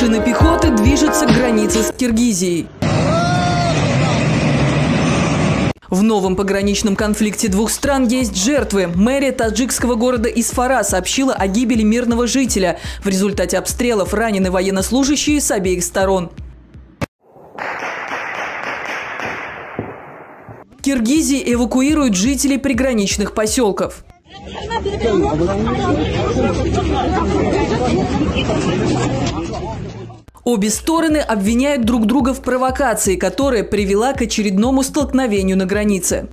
Машины пехоты движутся к границе с Киргизией. В новом пограничном конфликте двух стран есть жертвы. Мэрия таджикского города Исфара сообщила о гибели мирного жителя. В результате обстрелов ранены военнослужащие с обеих сторон. Киргизии эвакуируют жителей приграничных поселков. Обе стороны обвиняют друг друга в провокации, которая привела к очередному столкновению на границе.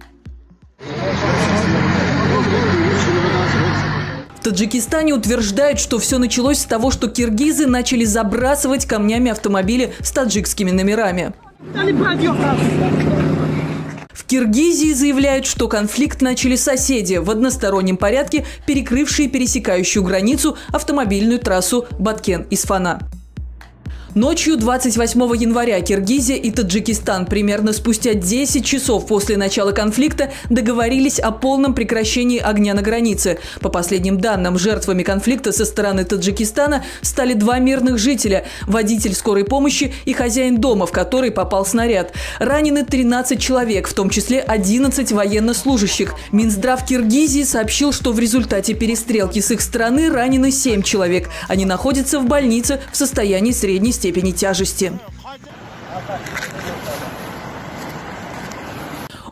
В Таджикистане утверждают, что все началось с того, что киргизы начали забрасывать камнями автомобили с таджикскими номерами. В Киргизии заявляют, что конфликт начали соседи, в одностороннем порядке перекрывшие пересекающую границу автомобильную трассу Баткен-Исфана. Ночью 28 января Киргизия и Таджикистан примерно спустя 10 часов после начала конфликта договорились о полном прекращении огня на границе. По последним данным, жертвами конфликта со стороны Таджикистана стали два мирных жителя – водитель скорой помощи и хозяин дома, в который попал снаряд. Ранены 13 человек, в том числе 11 военнослужащих. Минздрав Киргизии сообщил, что в результате перестрелки с их стороны ранены 7 человек. Они находятся в больнице в состоянии средней степени тяжести.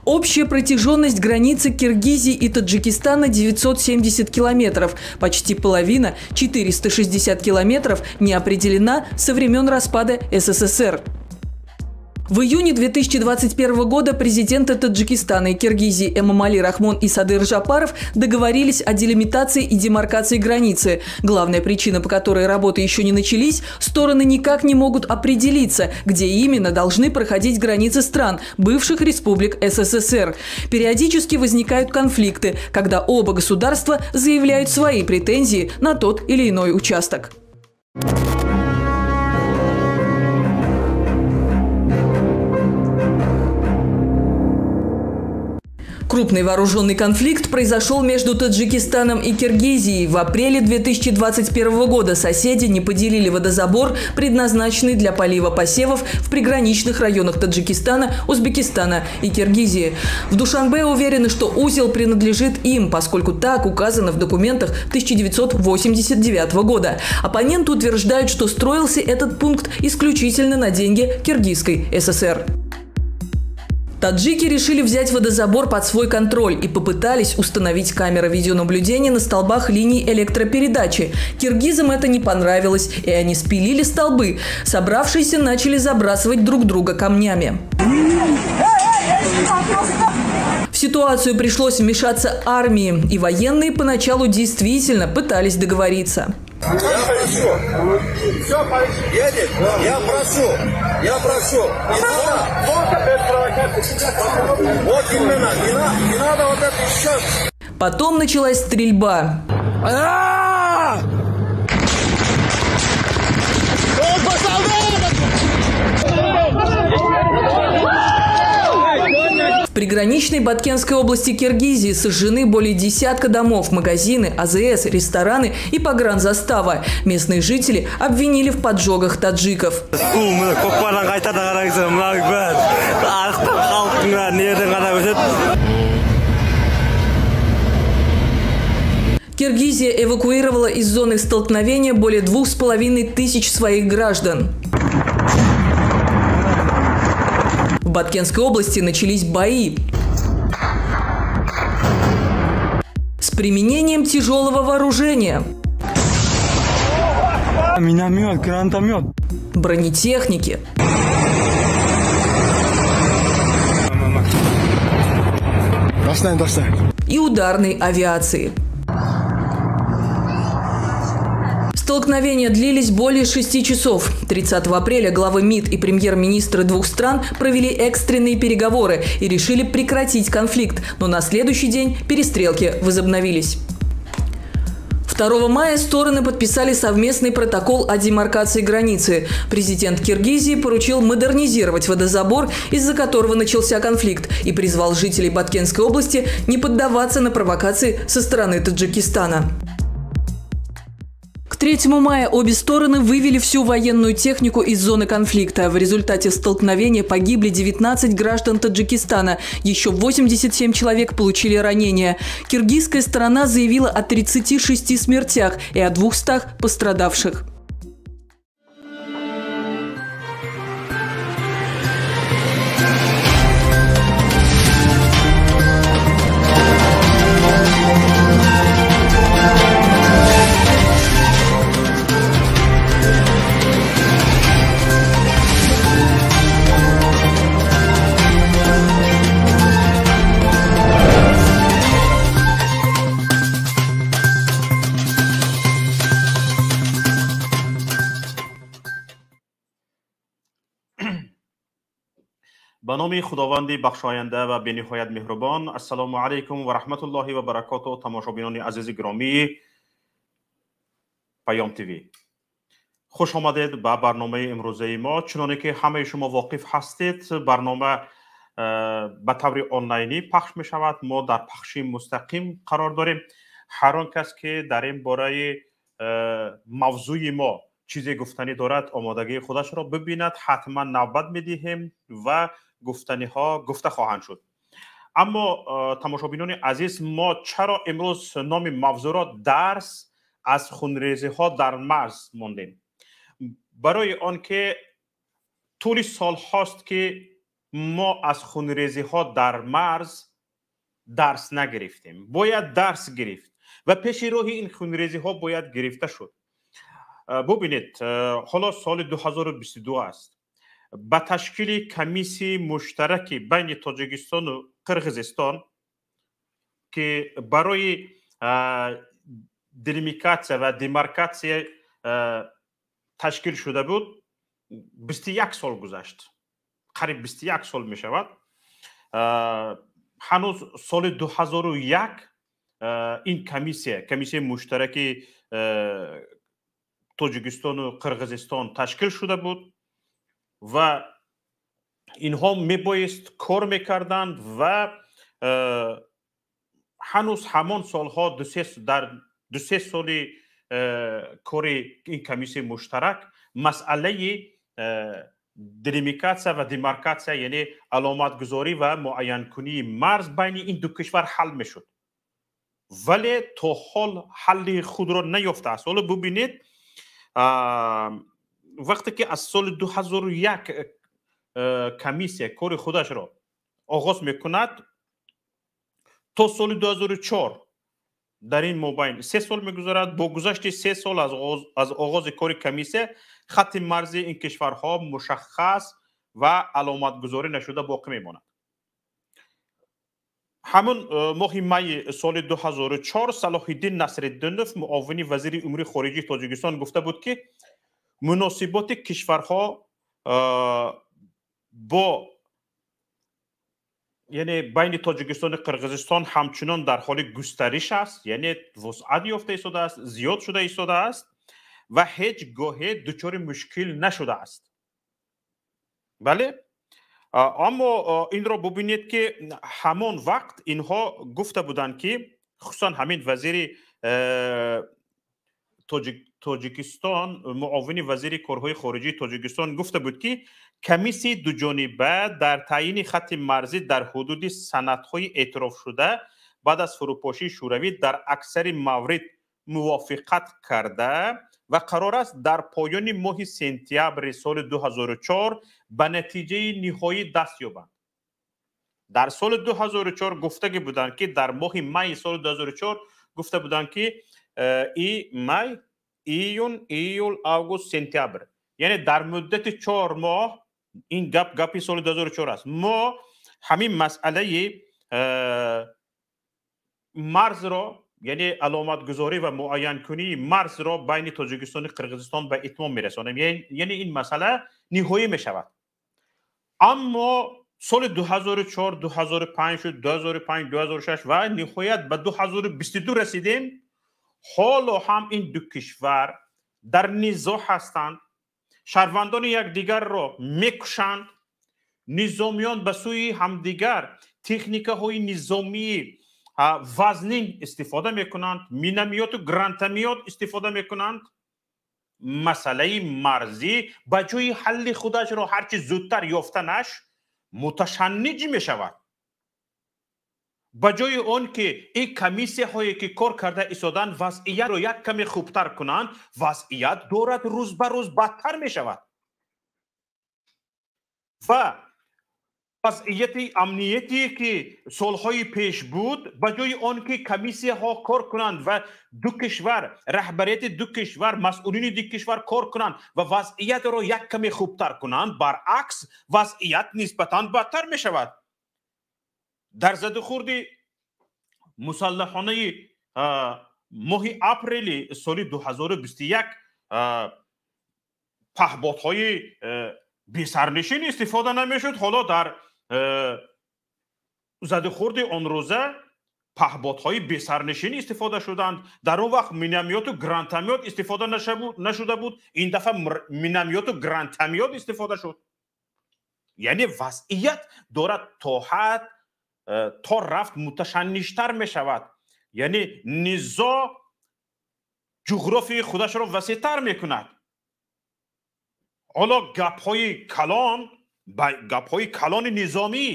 Общая протяженность границы Киргизии и Таджикистана 970 километров. Почти половина, 460 километров, не определена со времен распада СССР. В июне 2021 года президенты Таджикистана и Киргизии Эмомали Рахмон и Садыр Жапаров договорились о делимитации и демаркации границы. Главная причина, по которой работы еще не начались – стороны никак не могут определиться, где именно должны проходить границы стран, бывших республик СССР. Периодически возникают конфликты, когда оба государства заявляют свои претензии на тот или иной участок. Крупный вооруженный конфликт произошел между Таджикистаном и Киргизией. В апреле 2021 года соседи не поделили водозабор, предназначенный для полива посевов в приграничных районах Таджикистана, Узбекистана и Киргизии. В Душанбе уверены, что узел принадлежит им, поскольку так указано в документах 1989 года. Оппоненты утверждают, что строился этот пункт исключительно на деньги Киргизской ССР. Таджики решили взять водозабор под свой контроль и попытались установить камеры видеонаблюдения на столбах линий электропередачи. Киргизам это не понравилось, и они спилили столбы. Собравшиеся начали забрасывать друг друга камнями. В ситуацию пришлось вмешаться армии, и военные поначалу действительно пытались договориться. Я прошу. Едет. Я прошу. Я прошу. Не надо. Вот именно. Не надо вот это сейчас. Потом началась стрельба. В приграничной Баткенской области Киргизии сожжены более десятка домов, магазины, АЗС, рестораны и погранзастава. Местные жители обвинили в поджогах таджиков. Киргизия эвакуировала из зоны столкновения более 2500 своих граждан. В Баткенской области начались бои с применением тяжелого вооружения, миномет, гранатомет, бронетехники и ударной авиации. Столкновения длились более 6 часов. 30 апреля главы МИД и премьер-министры двух стран провели экстренные переговоры и решили прекратить конфликт. Но на следующий день перестрелки возобновились. 2 мая стороны подписали совместный протокол о демаркации границы. Президент Киргизии поручил модернизировать водозабор, из-за которого начался конфликт, и призвал жителей Баткенской области не поддаваться на провокации со стороны Таджикистана. К 3 мая обе стороны вывели всю военную технику из зоны конфликта. В результате столкновения погибли 19 граждан Таджикистана. Еще 87 человек получили ранения. Киргизская сторона заявила о 36 смертях и о 200 пострадавших. Ба номи Худованди бахшоянда ва бениҳоят меҳрубон. Ассалому алайкум ва раҳматуллоҳи ва баракоту. Тамошобинони азизи гиромии Паём ТВ, хуш омадед ба барномаи имрӯзаи мо. Чуноне ки ҳамаи шумо воқиф ҳастед, барнома ба таври онлайнӣ пахш мешавад. Мо дар пахши мустақим қарор дорем. Ҳар он кас ки дар ин бораи мавзӯи мо чизе гуфтанӣ дорад, омодагии худашро бибинад. Ҳатман навбат медиҳем ва гуфтаниҳо гуфта хоҳанд шуд. Аммо тамошобинони азиз, мо чаро имрӯз номи мавзӯъро дарс аз хунрезиҳо дар марз мондем? Барои он ки тӯли солҳост ки мо аз хунрезиҳо дар марз дарс нагирифтем. Бояд дарс гирифт ва пеши роҳи ин хунрезиҳо бояд гирифта шуд. Бубинед, ҳоло соли 2022 аст. Ба ташкили комиссияи муштараки байни Тоҷикистону Қирғизистон, ки барои делимитатсия ва демаркатсия ташкил шуда буд, 21 сол гузашт. Қариб 21 сол мешавад. Ҳанӯз соли 2001 ин комиссияи муштараки Тоҷикистону Қирғизистон ташкил шуда буд ва инҳо мебоист кор мекарданд ва ҳанӯз ҳамон солҳо дар ду-се соли кори ин комиссияи муштарак масъалаи делимитатсия ва демаркатсия, яъне аломатгузорӣ ва муайянкунии марз байни ин ду кишвар ҳал мешуд, вале то ҳол ҳалли худро наёфтааст. Ҳоло бубинед, вақте ки аз соли 2001 комиссия кори худашро оғоз мекунад то соли 2004, дар ин мобайн 3 сол мегузарад. Бо гузашти 3 сол аз оғози кори комиссия хатти марзи ин кишварҳо мушаххас ва аломатгузорӣ нашуда боқӣ мемонад. Ҳамон моҳи майи соли 2004 Салоҳиддин Насриддинов, муовини вазири умури хориҷии Тоҷикистон, гуфта буд, ки муносиботи кишварҳо бо, яъне байни Тоҷикистону Қирғизистон ҳамчунон дар ҳоли густариш аст, яъне вусъат ёфта истодааст, зиёд шуда истодааст ва ҳеҷ гоҳе дучори мушкил нашудааст. Бале, аммо инро бубинед, ки ҳамон вақт инҳо гуфта буданд, ки хусусан ҳамин вазири Тоҷикистон, муовини вазири корҳои хориҷии Тоҷикистон гуфта буд, ки комиссияи дуҷониба дар таъйини хатти марзӣ дар ҳудуди санадҳои эътирофшуда баъд аз фурӯпошии Шӯравӣ дар аксари маврид мувофиқат карда ва қарор аст дар поёни моҳи сентябри соли 2004 ба натиҷаи ниҳоӣ даст ёбанд. Дар соли 2004 гуфтагӣ буданд, ки дар моҳи майи соли 2004 гуфта буданд, ки и май, июн, июл, август, сентябр, яъне дар муддати 4 моҳ, ин гап гапи соли 2004 аст, мо ҳамин масъалаи марзро, яъне аломатгузорӣ ва муайянкунии марзро байни Тоҷикистону Қирғизистон ба итмом мерасонем, яъне ин масъала ниҳоӣ мешавад. Аммо соли 2004, 2005 шуд, 2005, 2006 ва ниҳоят ба 2022 расидем. Ҳоло ҳам ин ду кишвар дар низоъ ҳастанд, шаҳрвандони якдигарро мекушанд, низомиён ба сӯи ҳамдигар техникаҳои низомии вазнин истифода мекунанд, миномёту гранатомёт истифода мекунанд. Масъалаи марзӣ ба ҷои ҳалли худашро ҳарчи зудтар ёфтанаш муташанниҷ мешавад. Ба ҷои он ки ин комиссияҳое ки кор карда истоданд вазъиятро як каме хубтар кунанд, вазъият дорад рӯз ба рӯз бадтар мешавад. Ва вазъияти амниятие ки солҳои пеш буд, ба ҷои он ки комиссияҳо кор кунанд ва ду кишвар, раҳбарияти ду кишвар, масъулини ду кишвар кор кунанд ва вазъиятро як каме хубтар кунанд, баръакс вазъият нисбатан бадтар мешавад. Дар задухӯрди мусаллаҳонаи моҳи апрели соли 2021 паҳботҳои бесарнишин истифода намешуд. Ҳоло дар задухӯрди он рӯза паҳботҳои бесарнишин истифода шуданд. Дар он вақт миномёту гранатомёт истифода нашуда буд. Ин дафъа миномёту гранатомёт истифода шуд. Яъне вазъият дорад то ҳад то рафт муташанниҷтар мешавад. Яъне низоъ ҷуғрофии худашро васеътар мекунад. Ҳоло гапҳои калон, гапҳои калони низомӣ,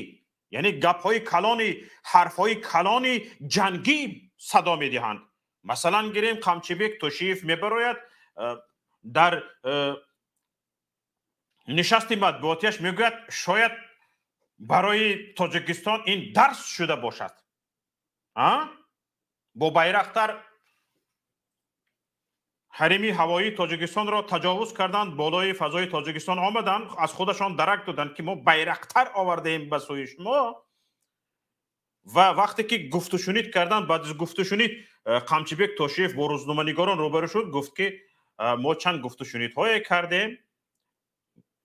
яъне гапҳои калони ҳарфҳои калони ҷангӣ садо медиҳанд. Масалан гирем, Қамчибек Тошиев мебарояд, дар нишасти матбуотияш мегӯяд, шояд барои Тоҷикистон ин дарс шуда бошад. Бо байрақтар ҳарими ҳавоии Тоҷикистонро таҷовуз карданд, болои фазои Тоҷикистон омаданд, аз худашон дарак доданд ки мо байрақтар овардаем ба сӯи шумо. Ва вақте ки гуфтушунид карданд, баъд аз гуфтушунид Қамчибек Тошиев бо рӯзноманигорон рӯбарӯ шуд, гуфт ки мо чанд гуфтушунидҳое кардем,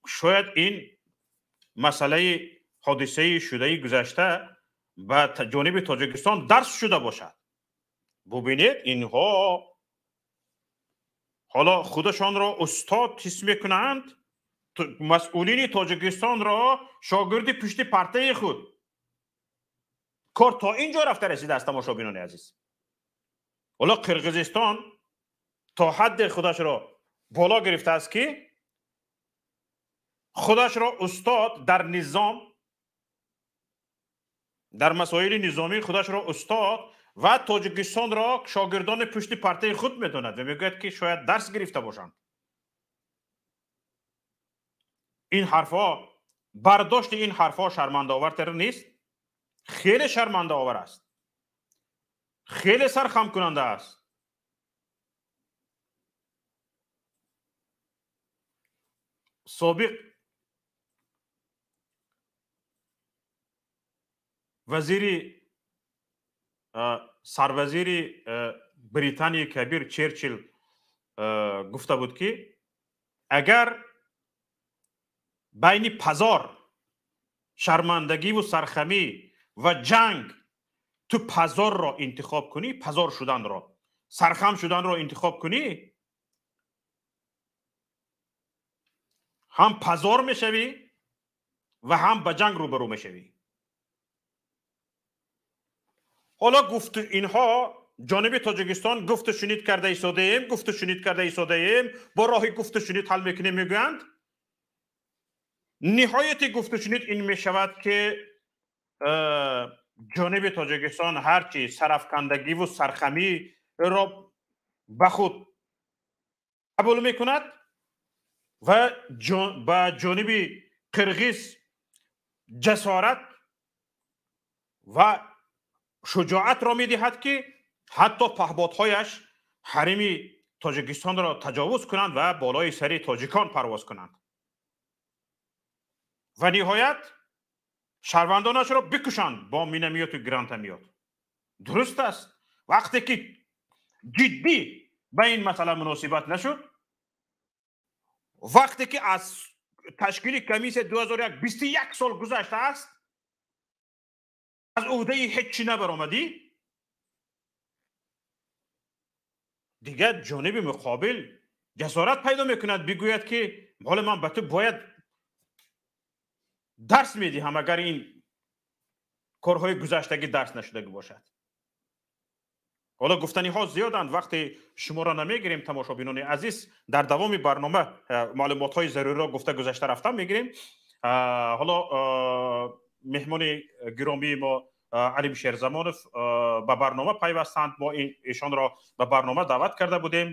шояд ин масъалаи ҳодисаи шудаи гузашта ба ҷониби Тоҷикистон дарс шуда бошад. Бубинед, инҳо ҳоло худашонро устод ҳис мекунанд, масъулини Тоҷикистонро шогирди пушти партаи худ. Кор то ин ҷо рафта расидааст, тамошобинони азиз. Ҳоло Қирғизистон то ҳадде худашро боло гирифтааст ки худашро устод дар низом, дар масоили низомӣ худашро устод ва Тоҷикистонро шогирдони пушти партаи худ медонад ва мегӯяд ки шояд дарс гирифта бошанд. Ин ҳарфҳо, бардошти ин ҳарфҳо шармандаовартар нест? Хеле шармандаовар аст, хеле сархамкунанда аст. Собиқ вазири сарвазири Британияи Кабир Черчилл гуфта буд ки агар байни пазор, шармандагиву сархамӣ ва ҷанг ту пазорро интихоб кунӣ, пазор шуданро, сархам шуданро интихоб кунӣ, ҳам пазор мешавӣ ва ҳам ба ҷанг рӯбарӯ мешавӣ. Ҳоло гуфт инҳо ҷониби Тоҷикистон гуфту шунид карда истодаем, гуфту шунид карда истодаем, бо роҳи гуфту шунид ҳал мекунем мегӯянд. Ниҳояти гуфту шунид ин мешавад ки ҷониби Тоҷикистон ҳарчи сарафкандагиву сархамиро ба худ қабул мекунад ва ба ҷониби қирғиз ҷасорат ва шуҷоатро медиҳад ки ҳатто паҳботҳояш ҳарими Тоҷикистонро таҷовуз кунанд ва болои сари тоҷикон парвоз кунанд. Ва ниҳоят шаҳрвандонашро бикушанд бо миномёту гранатомёт. Дуруст аст, вақте ки ҷиддӣ ба ин масъала муносибат нашуд, вақте ки аз ташкили комиссия 2001 21 сол гузаштааст, аз уҳдаи ҳеҷ чӣ набаромадӣ, дигар ҷониби муқобил ҷасорат пайдо мекунад, бигӯяд ки ҳоло ман ба ту бояд дарс медиҳам, агар ин корҳои гузаштагӣ дарс нашудагӣ бошад. Ҳоло гуфтаниҳо зиёданд, вақте шуморо намегирем, тамошобинони азиз, дар давоми барнома маълумотҳои заруриро гуфта гузашта рафта мегирем. Ҳоло меҳмони гиромии мо Алим Шерзамонов ба барнома пайвастанд. Мо эшонро ба барнома даъват карда будем.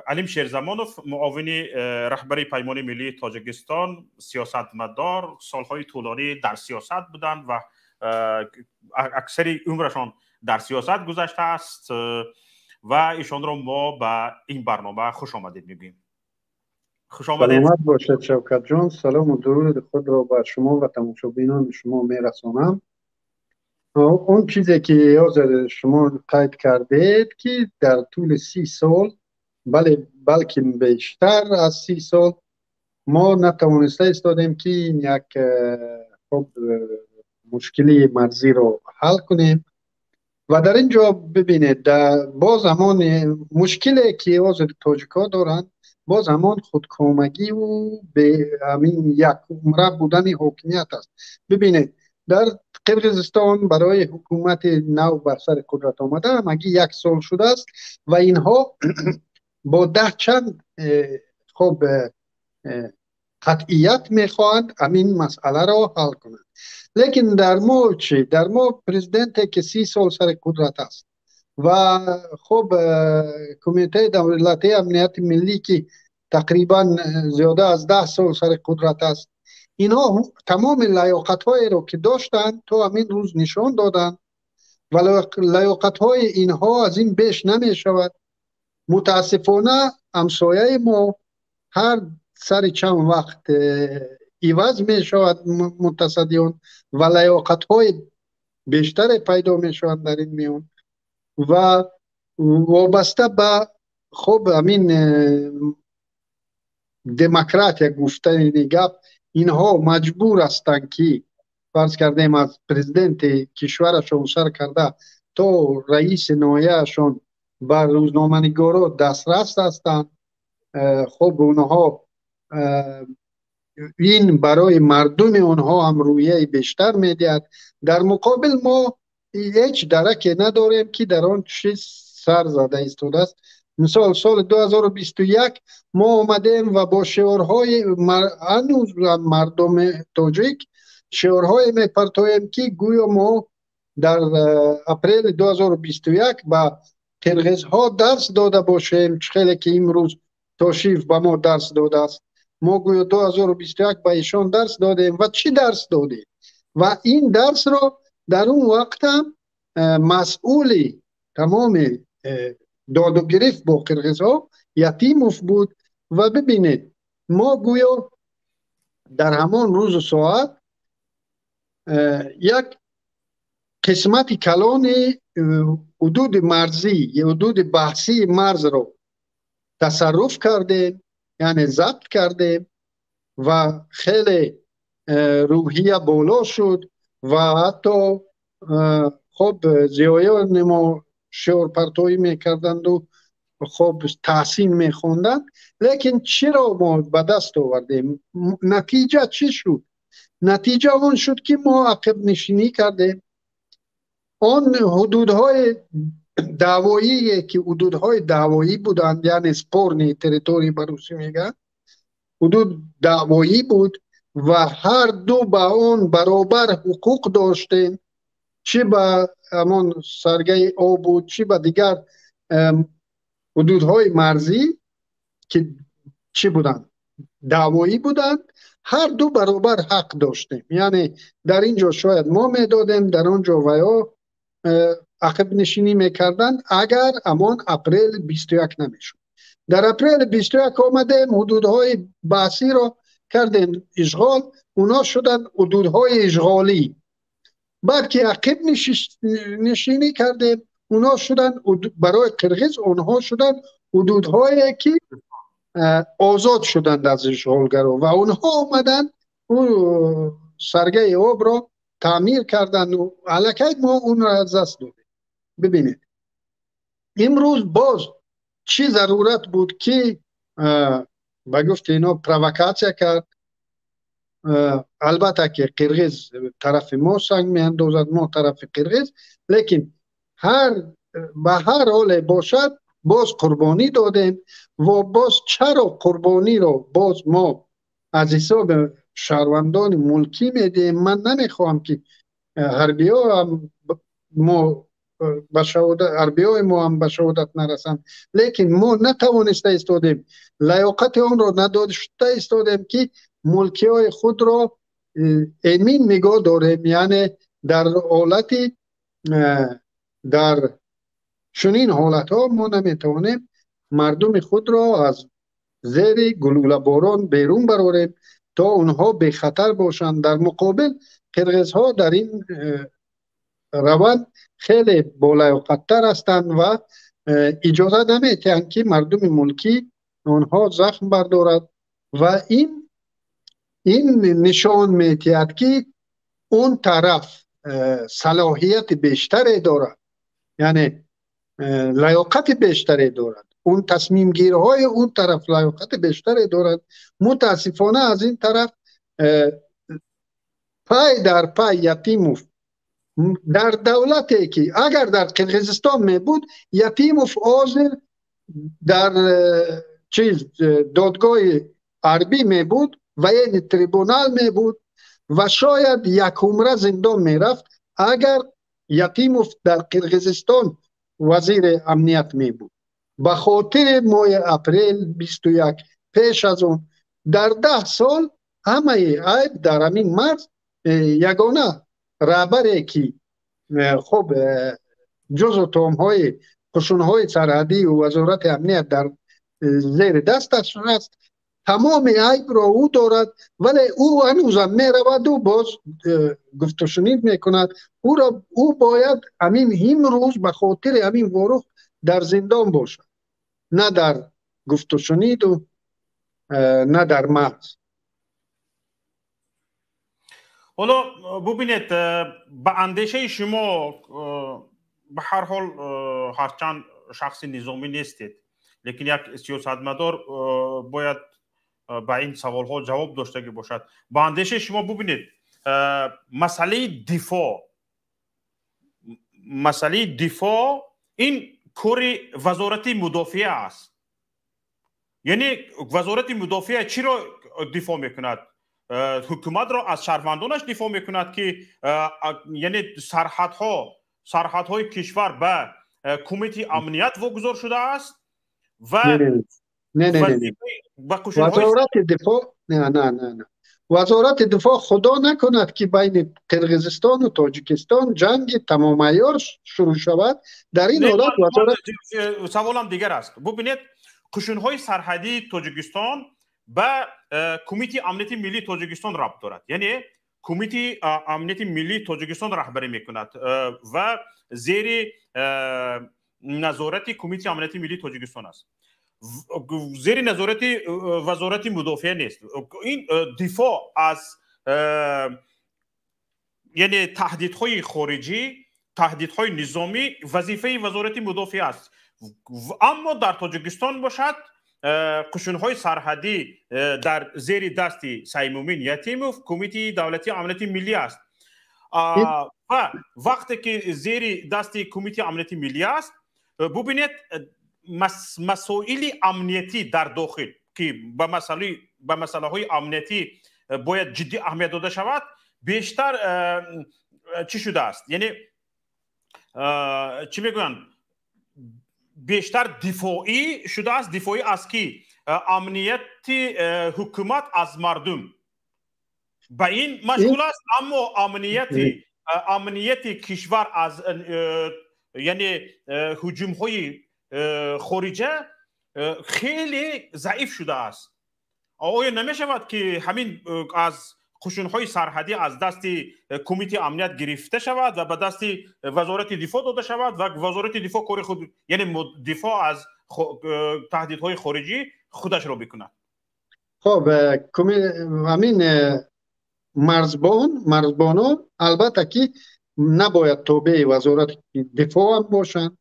Алим Шерзамонов, муовини раҳбари Паймони миллии Тоҷикистон, сиёсатмадор, солҳои тӯлонӣ дар сиёсат буданд ва аксари умрашон дар сиёсат гузаштааст ва ишонро мо ба ин барнома хуш омадед мегӯем. Хуш омадед. Саломат бошед, Шавкатҷон. Салому дуруди худро ба шумо ва тамошобинони шумо мерасонам. Он чизе ки ҳозир шумо қайд кардед, ки дар тӯли 30 сол, бале, балки бештар аз 30 сол, мо натавониста истодем, ки як хоб мушкилии марзиро ҳал кунем. Ва дар ин ҷо бибинед, боз ҳамон мушкиле, ки ҳозир тоҷикҳо доранд, боз ҳамон худкомагиву ҳамин як умра будани ҳокимият аст. Бибинед, дар Қирғизистон барои ҳукумати нав бар сари қудрат омада ҳамагӣ як сол шудааст ва инҳо бо даҳ чанд хоб қатъият мехоҳанд ҳамин масъаларо ҳал кунанд. Лекин дар мо чӣ? Дар мо президенте, ки 30 сол сари қудрат аст ва хоб Кумитаи давлатии амнияти миллӣ, ки тақрибан зиёда аз 10 сол сари қудрат аст, инҳо тамоми лаёқатҳоеро, ки доштанд, то ҳамин рӯз нишон доданд ва лаёқатҳои инҳо аз ин беш намешавад. Мутаассифона, ҳамсояи мо ҳар сари чанд вақт иваз мешавад мутасаддиён ва лаёқатҳои бештаре пайдо мешаванд дар ин миён ва вобаста ба хоб ҳамин демократия гуфтани гап, инҳо маҷбур ҳастанд, ки фарз кардем, аз президенти кишварашон сар карда то раиси ноҳияашон ба рӯзноманигоро дастрас ҳастанд. Хоб онҳо ин барои мардуми онҳо ҳам рӯҳияи бештар медиҳад. Дар муқобил мо ҳеҷ дараке надорем, ки дар он чиз сар зада истодааст. Мисол, соли 2021 мо омадем ва бо шиорҳои, ҳанӯз мардуми тоҷик шиорҳое мепартоем, ки гӯё мо дар апрели 2021 ба қирғизҳо дарс дода бошем, чӣ хеле ки имрӯз Тошиев ба мо дарс додааст. Мо гӯё 2021 ба ишон дарс додем. Ва чӣ дарс додем? Ва ин дарсро дар он вақтам масъули тамоми доду гирифт бо қирғизҳо Ятимов буд. Ва бибинед, мо гӯё дар ҳамон рӯзу соат як қисмати калони ҳудуди марзӣ, ҳудуди баҳсии марзро тасарруф кардем, яъне забт кардем ва хеле рӯҳия боло шуд ва ҳатто хоб зиёёни мо шиорпартоӣ мекарданду хоб таҳсин мехонданд. Лекин чиро мо ба даст овардем? Натиҷа чӣ шуд? Натиҷа он шуд, ки мо ақибнишинӣ кардем. Он ҳудудҳои даъвоие, ки ҳудудҳои даъвоӣ буданд, яъне спорные территории ба русӣ мегӯянд, ҳудуд даъвоӣ буд ва ҳар ду ба он баробар ҳуқуқ доштем, чӣ ба ҳамон саргаи об буд, чӣ ба дигар ҳудудҳои марзӣ, ки чӣ буданд, даъвоӣ буданд, ҳар ду баробар ҳақ доштем. Яъне дар ин ҷо шояд мо медодем, дар он ҷо ваё ақибнишинӣ мекарданд. Агар ҳамон апрели 21 намешуд. Дар апрели 21 омадем, ҳудудҳои баҳсиро кардем ишғол, онҳо шуданд ҳудудҳои ишғолӣ. Баъд ки ақиб нишинӣ кардем, онҳо шуданд барои қирғиз, онҳо шуданд ҳудудҳое, ки озод шуданд аз ишғолгаро ва онҳо омаданд, саргаи обро таъмир карданд. Аллакай мо онро аз даст додем. Бибинед, имрӯз боз чӣ зарурат буд, ки ба гуфти ино провокатсия кард? Албатта, ки қирғиз тарафи мо санг меандозад, мо тарафи қирғиз, лекин Ҳар ба ҳар ҳоле бошад, боз қурбонӣ додем ва боз чаро қурбониро боз мо аз ҳисоби шаҳрвандони мулкӣ медиҳем? Ман намехоҳам, ки ҳарбиҳо ҳам мо ба шаҳодат, ҳарбиҳои мо ҳам ба шаҳодат нарасанд, лекин мо натавониста истодем, лаёқати онро надошта истодем, ки мулкиҳои худро эмин нигоҳ дорем. Яъне дар ҳолати дар чунин ҳолатҳо мо наметавонем мардуми худро аз зери гулӯлаборон берун барорем, то онҳо бехатар бошанд. Дар муқобил қирғизҳо дар ин раванд хеле болаёқаттар ҳастанд ва иҷоза наметиҳанд, ки мардуми мулкӣ онҳо захм бардорад, ва ин нишон метиҳад, ки он тараф салоҳияти бештаре дорад, яъне лаёқати бештаре дорад. Он тасмимгирҳои он тараф лаёқати бештаре дорад. Мутаассифона, аз ин тараф пай дар пай Ятимов дар давлате, ки агар дар Қирғизистон мебуд, Ятимов ҳозир дар чиз додгоҳи ҳарбӣ мебуд, военный трибунал мебуд ва шояд якумра зиндон мерафт, агар Ятимов дар Қирғизистон вазири амният мебуд. Ба хотири моҳи апрел 21, пеш аз он дар 10 сол ҳамаи айб дар ҳамин марз. Ягона раҳбаре, ки хуб ҷузъу томҳои қушунҳои сарҳадию Вазорати амният дар зери дасташ аст, тамоми айбро ӯ дорад, вале ӯ ҳанӯзам мераваду боз гуфтушунид мекунад. Ӯро ӯ бояд ҳамин имрӯз ба хотири ҳамин Ворух дар зиндон бошад, на дар гуфтушуниду на дар марз. Ҳоло бубинед, ба андешаи шумо, ба ҳар ҳол, ҳарчанд шахси низомӣ нестед, лекин як сиёсатмадор бояд ба ин саволҳо ҷавоб доштагӣ бошад. Ба андешаи шумо, бубинед, масъалаи дифоъ ин кори Вазорати мудофиа аст. Яъне Вазорати мудофиа чиро дифоъ мекунад? Ҳукуматро аз шаҳрвандонаш дифоъ мекунад, ки яъне сарҳадҳои кишвар ба Кумитаи амният вогузор шудааст ва Вазорати дифоъ, не, не, не, Вазорати дифоъ, худо накунад, ки байни Қирғизистону Тоҷикистон ҷанги тамомайёр шурӯъ шавад, дар ин ҳолат вазорат Саволам дигар аст. Бубинед, қушунҳои сарҳадии Тоҷикистон ба Кумитаи амнияти миллии Тоҷикистон рабт дорад, яъне Кумитаи амнияти миллии Тоҷикистон раҳбарӣ мекунад ва зери назорати Кумитаи амнияти миллии Тоҷикистон аст, зери назорати Вазорати мудофиа нест. Ин дифоъ аз, яъне таҳдидҳои хориҷӣ, таҳдидҳои низомӣ вазифаи Вазорати мудофиа аст. Аммо дар Тоҷикистон бошад, қушунҳои сарҳадӣ дар зери дасти Саймумин Ятимов, Кумитаи давлатии амнияти миллӣ аст. Ва вақте ки зери дасти Кумитаи амнияти миллӣ аст, бубинед, масоили амниятӣ дар дохил, ки ба масъалаҳои амниятӣ бояд ҷиддӣ аҳамият дода шавад, бештар чӣ шудааст? Яъне чӣ мегӯянд, бештар дифоӣ шудааст. Дифоӣ аз кӣ? Амнияти ҳукумат аз мардум, ба ин машғул аст, аммо амнияти кишвар аз, яъне ҳуҷумҳои хориҷа хеле заиф шудааст. Оё намешавад, ки ҳамин аз қушунҳои сарҳадӣ аз дасти Кумитаи амният гирифта шавад ва ба дасти Вазорати дифоъ дода шавад ва Вазорати дифоъ кори худ, яъне дифоъ аз таҳдидҳои хориҷӣ худашро бикунад? Хоб, ҳамин марзбонон албатта ки набояд тобеи Вазорати дифоъ ҳам бошанд,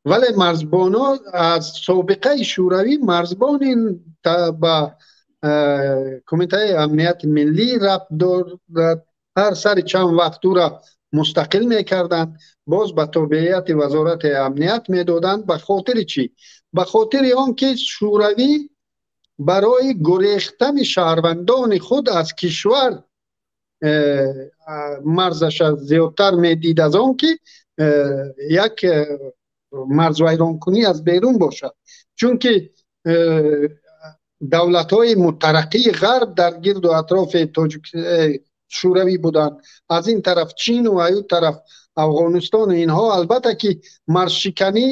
вале марзбонон аз собиқаи Шӯравӣ марзбон ин ба Кумитаи амнияти миллӣ рабт дорад. Ҳар сари чанд вақт ӯра мустақил мекарданд, боз ба тобеияти Вазорати амният медоданд. Ба хотири чӣ? Ба хотири он ки Шӯравӣ барои гурехтани шаҳрвандони худ аз кишвар марзаша зиёдтар медид аз он ки як марзвайронкунӣ аз берун бошад, чунки давлатҳои мутараққии ғарб дар гирду атрофи Шӯравӣ буданд. Аз ин тараф Чину аю тараф Афғонистону инҳо. Албатта ки марзшиканӣ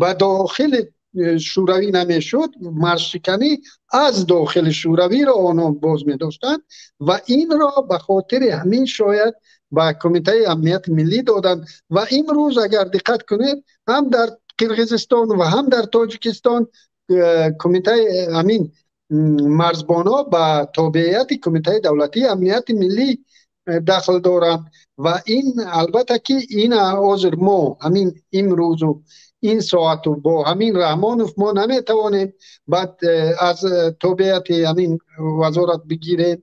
ба дохили Шӯравӣ намешуд, марзшиканӣ аз дохили Шӯравиро онҳо боз медоштанд ва инро ба хотири ҳамин шояд ба Кумитаи амнияти миллӣ доданд. Ва имрӯз агар диққат кунед, ҳам дар Қирғизистон ва ҳам дар Тоҷикистон кумитаи ҳамин марзбонҳо ба тобеияти Кумитаи давлатии амнияти миллӣ дахл доранд. Ва ин албатта ки ин ҳозир мо ҳамин имрӯзу ин соату бо ҳамин Раҳмонов мо наметавонем баъд аз тобеияти ҳамин вазорат бигирем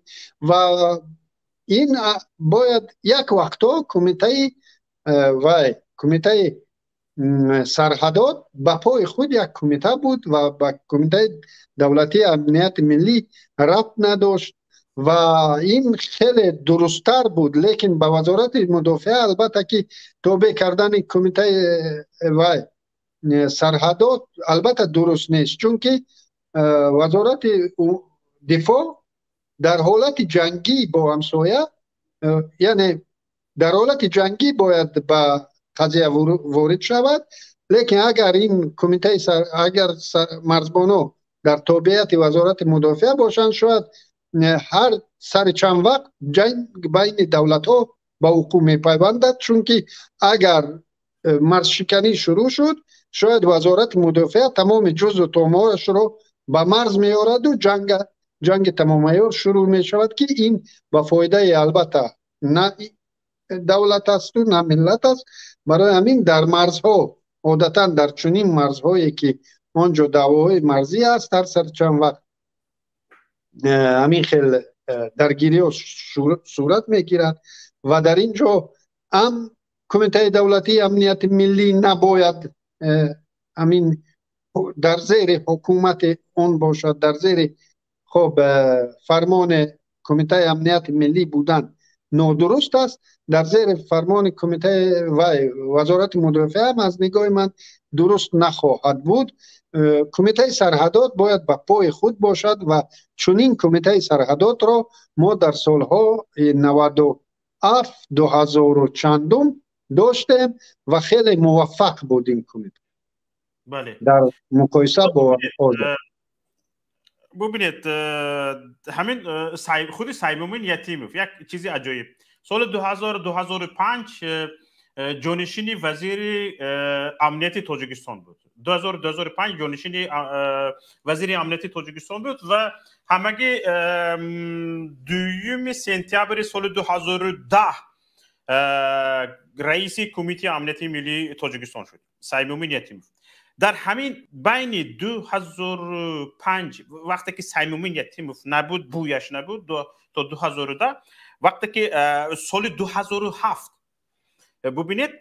ва ин бояд як вақтҳо кумитаи вай кумитаи сарҳадот ба пои худ як кумита буд ва ба Кумитаи давлатии амнияти миллӣ рабт надошт ва ин хеле дурусттар буд. Лекин ба Вазорати мудофиа албатта ки тобеъ кардани кумитаи вай сарҳадот албатта дуруст нест, чунки Вазорати дифоъ дар ҳолати ҷангӣ бо ҳамсоя, яъне дар ҳолати ҷангӣ бояд ба қазия ворид шавад. Лекин агар ин кумитаи агар марзбонҳо дар тобеияти Вазорати мудофиа бошанд, шояд ҳар сари чанд вақт ҷанг байни давлатҳо ба вуқӯъ мепайвандад, чунки агар марзшиканӣ шурӯъ шуд, шояд Вазорати мудофиа тамоми ҷузъу томҳояшро ба марз меораду ҷанги тамомайёр шурӯъ мешавад, ки ин ба фоидаи албатта на давлат асту на миллат аст. Барои ҳамин дар марзҳо одатан дар чунин марзҳое ки он ҷо даъвоҳои марзӣ аст, ҳар сари чанд вақт ҳамин хел даргириҳо сурат мегирад ва дар ин ҷо ҳам Кумитаи давлатии амнияти миллӣ набояд ҳамин дар зери ҳукумати он бошад, дар зери хоб фармони Кумитаи амнияти миллӣ будан нодуруст аст. Дар зери фармони кумитаи вай Вазорати мудофиа ҳам аз нигоҳи ман дуруст нахоҳад буд. Кумитаи сарҳадот бояд ба пои худ бошад ва чунин кумитаи сарҳадотро мо дар солҳои 97, 2000 чандум доштем ва хеле муваффақ буд ин кумита дар муқоиса бо ҳозир. Бубинед, ҳамин худи Саймумин Ятимов як чизи аҷоиб. Соли 2000, 2005 ҷонишини вазири амнияти Тоҷикистон буд. 2000, 2005 ҷонишини вазири амнияти Тоҷикистон буд ва ҳамагӣ 2 сентябри соли 2010 раиси Кумитаи амнияти миллии Тоҷикистон шуд Саймумин Ятимов. Дар ҳамин байни 2005, вақте ки Саймумин Ятимов набуд, бӯяш набуд то 2010, вақте ки соли 2007 бубинед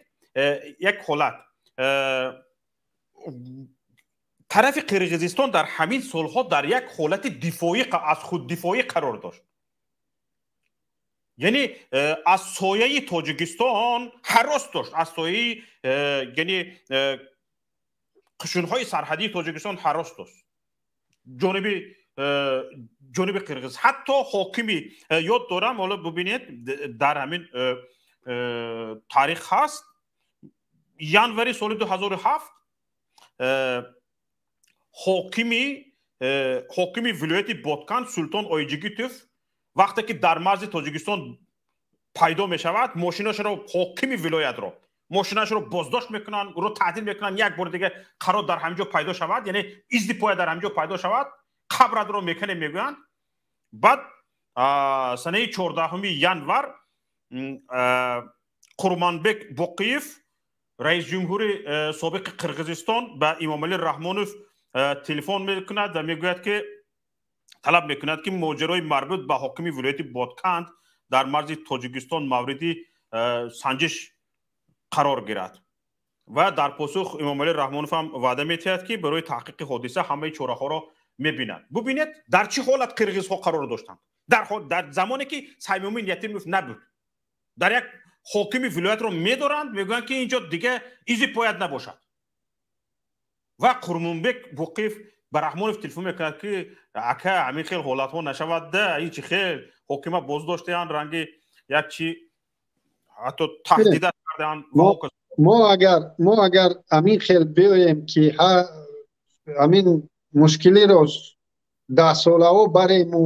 як ҳолат, тарафи Қирғизистон дар ҳамин солҳо дар як ҳолати дифоӣ, аз худдифоӣ қарор дошт. Яъне аз сояи Тоҷикистон ҳарос дошт, аз сояи яъне қушунҳои сарҳадии Тоҷикистон ҳарос дошт ҷониби қирғиз. Ҳатто ҳокими ёд дорам, ҳоло бубинед, дар ҳамин таърих ҳаст, январи соли 2007 ҳокими вилояти Боткан Султон Ойҷигитов вақте ки дар марзи Тоҷикистон пайдо мешавад, мошинашро, ҳокими вилоятро мошинашро боздошт мекунанд, ӯро таҳдид мекунанд, як бор дига қарор дар ҳамин ҷо пайдо шавад, яъне изди поя дар ҳамин ҷо пайдо шавад, қабратро мекунем мегӯянд. Баъд санаи 14 январ Қурманбек Боқиев, раис ҷумҳури собиқи Қирғизистон, ба Имомалӣ Раҳмонов телефон мекунад ва мегӯяд ки талаб мекунад ки моҷарои марбут ба ҳокими вилояти Ботканд дар марзи Тоҷикистон мавриди Санҷиш қарор гирад. Ва дар посух Эмомалӣ Раҳмонов ҳам ваъда метиҳад, ки барои таҳқиқи ҳодиса ҳамаи чораҳоро мебинад. Бубинед, дар чӣ ҳолат қирғизҳо қарор доштанд. Дар замоне ки Саймумин Ятимов набуд, дар як ҳокими вилоятро медоранд, мегӯянд, ки инҷо дига изи пояд набошад. Ва Қурмонбек Боқиев ба Раҳмонов телефон мекунад, ки ака, ҳамин хел ҳолатҳо нашавад, да ин чи хел ҳокима боздоштаанд, ранги як чи ҳатто таҳдидат кардаанд. Мо агар ҳамин хел биёем, ки ҳамин мушкилиро 10 солаҳо барему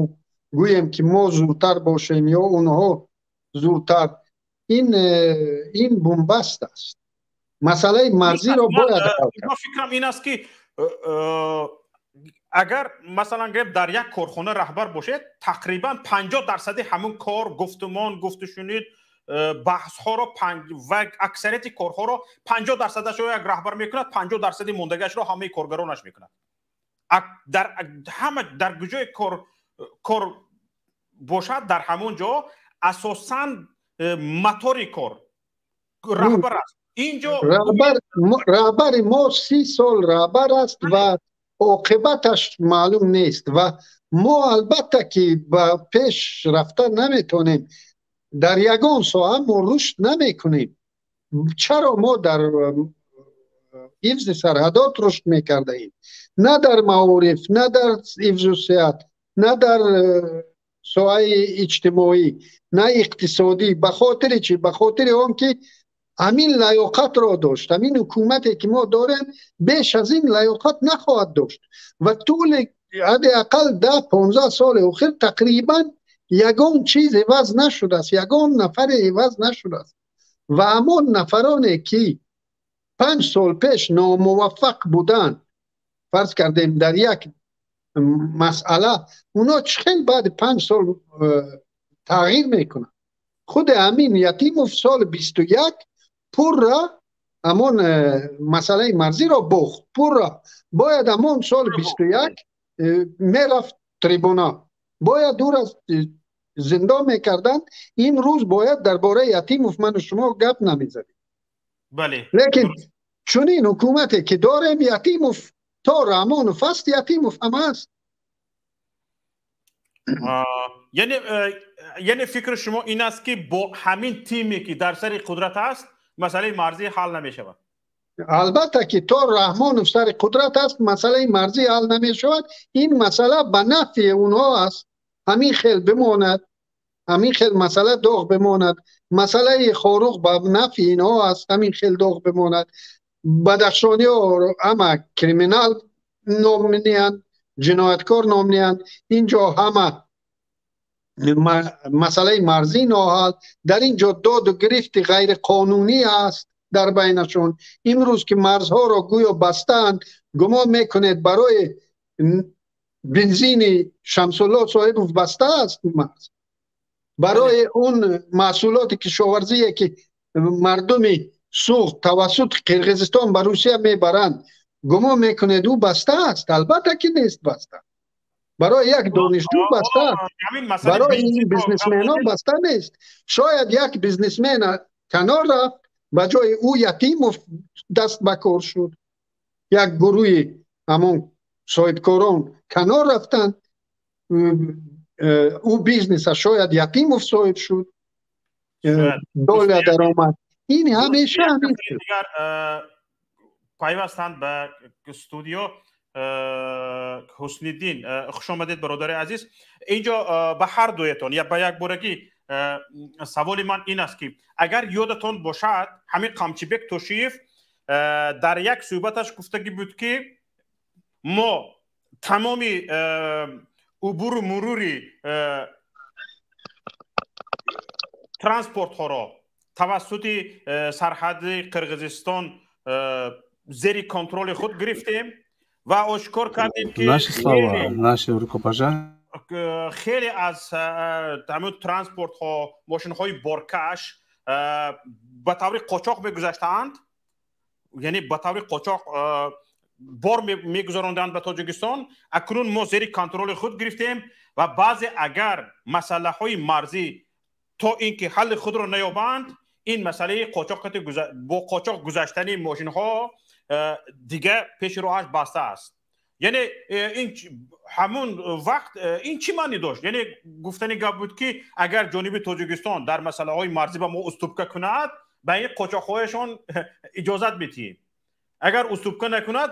гӯем, ки мо зудтар бошем ё онҳо зудтар, ин бунбаст аст. Масъалаи марзиро бояд ҳал кард. Фикрам ин аст, ки агар, масалан, гирем, дар як корхона раҳбар бошед, тақрибан 50 дарсади ҳамун кор, гуфтумон, гуфтушунид, баҳсҳоро ва аксарияти корҳоро 50 дарсадашро як раҳбар мекунад, 50 дарсади мондагиашро ҳамаи коргаронаш мекунад. Дар ҳама, дар куҷои кор бошад, дар ҳамон ҷо асосан мотори кор раҳбар аст. Инҷо Раҳбари мо 30 сол раҳбар аст ва оқибаташ маълум нест ва мо, албатта, ки ба пеш рафта наметонем. Дар ягон соҳа мо рушд намекунем. Чаро мо дар ҳифзи сарҳадот рушд мекардаем? На дар маориф, на дар ҳифзу сиҳат, на дар соҳаи иҷтимоӣ, на иқтисодӣ. Ба хотири чӣ? Ба хотири он ки ҳамин лаёқатро дошт. Ҳамин ҳукумате, ки мо дорем, беш аз ин лаёқат нахоҳад дошт ва тӯли ҳадди ақал 10-15 соли охир тақрибан ягон чиз иваз нашудааст, ягон нафаре иваз нашудааст. Ва ҳамон нафароне, ки 5 сол пеш номуваффақ буданд, фарз кардем, дар як масъала, оно чӣ хел баъди 5 сол тағйир мекунанд? Худи ҳамин Ятимов соли 21 пурра ҳамон масъалаи марзиро бохт пурра. Бояд ҳамон соли 21 мерафт трибунал, бояд ӯро зиндон мекарданд. Имрӯз бояд дар бораи Ятимов ману шумо гап намезадем. Лекин чунин ҳукумате, ки дорем, Ятимов то Раҳмонов аст, Ятимов ҳам аст. Яъне фикри шумо ин аст, ки бо ҳамин тиме, ки дар сари қудрат аст, масъалаи марзӣ ҳал намешавад? Албатта, ки то Раҳмонов сари қудрат аст, масъалаи марзӣ ҳал намешавад. Ин масъала ба нафъи онҳо аст, ҳамин хел бимонад, ҳамин хел масъала доғ бимонад. Масъалаи Хоруғ ба нафъи инҳо аст, ҳамин хел доғ бимонад. Бадахшониҳо ҳама криминал ном ниҳанд, ҷинояткор ном ниҳанд. Инҷо ҳама масъалаи марзӣ ноҳал, дар ин ҷо доду гирифти ғайриқонунӣ аст дар байнашон. Имрӯз ки марзҳоро гӯё бастаанд, гумон мекунед, барои бензини Шамсулло Соҳибов баста аст марз? Барои он маҳсулоти кишоварзие, ки мардуми Суғд тавассути Қирғизистон ба Русия мебаранд, гумон мекунед, ӯ баста аст? Албатта, ки нест баста. Барои як донишҷӯ баста аст, барои ин бизнесменон баста нест. Шояд як бизнесмен канор рафт, ба ҷои ӯ Ятимов даст ба кор шуд, як гурӯҳи ҳамон соҳибкорон канор рафтанд, ӯ бизнеса шояд Ятимов соҳиб шуд, доля даромад. Ин ҳамеша ҳамин. Дигар пайвастанд ба студио. Ҳусниддин, хуш омадед, бародари азиз. Инҷо ба ҳар дуятон я ба якборагӣ саволи ман ин аст, ки агар ёдатон бошад, ҳамин Қамчибек Тошиев дар як суҳбаташ гуфтагӣ буд, ки мо тамоми убуру мурури транспортҳоро тавассути сарҳади Қирғизистон зери контроли худ гирифтем ва ошкор кардем, ки Наши слова, наши рукопожатия. Хеле аз ҳамин транспортҳо, мошинҳои боркаш ба таври қочоқ мегузаштаанд, яъне ба таври қочоқ бор мегузаронданд ба Тоҷикистон. Акнун мо зери контроли худ гирифтем ва баъзе агар масъалаҳои марзӣ то ин ки ҳалли худро наёбанд. Ин масъалаи қочоқ бо қочоқ гузаштани мошинҳо дига пеши роҳаш баста аст. Яъне ин ҳамун вақт ин чӣ маънӣ дошт? Яъне гуфтани гап буд, ки агар ҷониби Тоҷикистон дар масъалаҳои марзӣ ба мо уступка кунад, ба ин қочоқҳояшон иҷозат медиҳем, агар уступка накунад,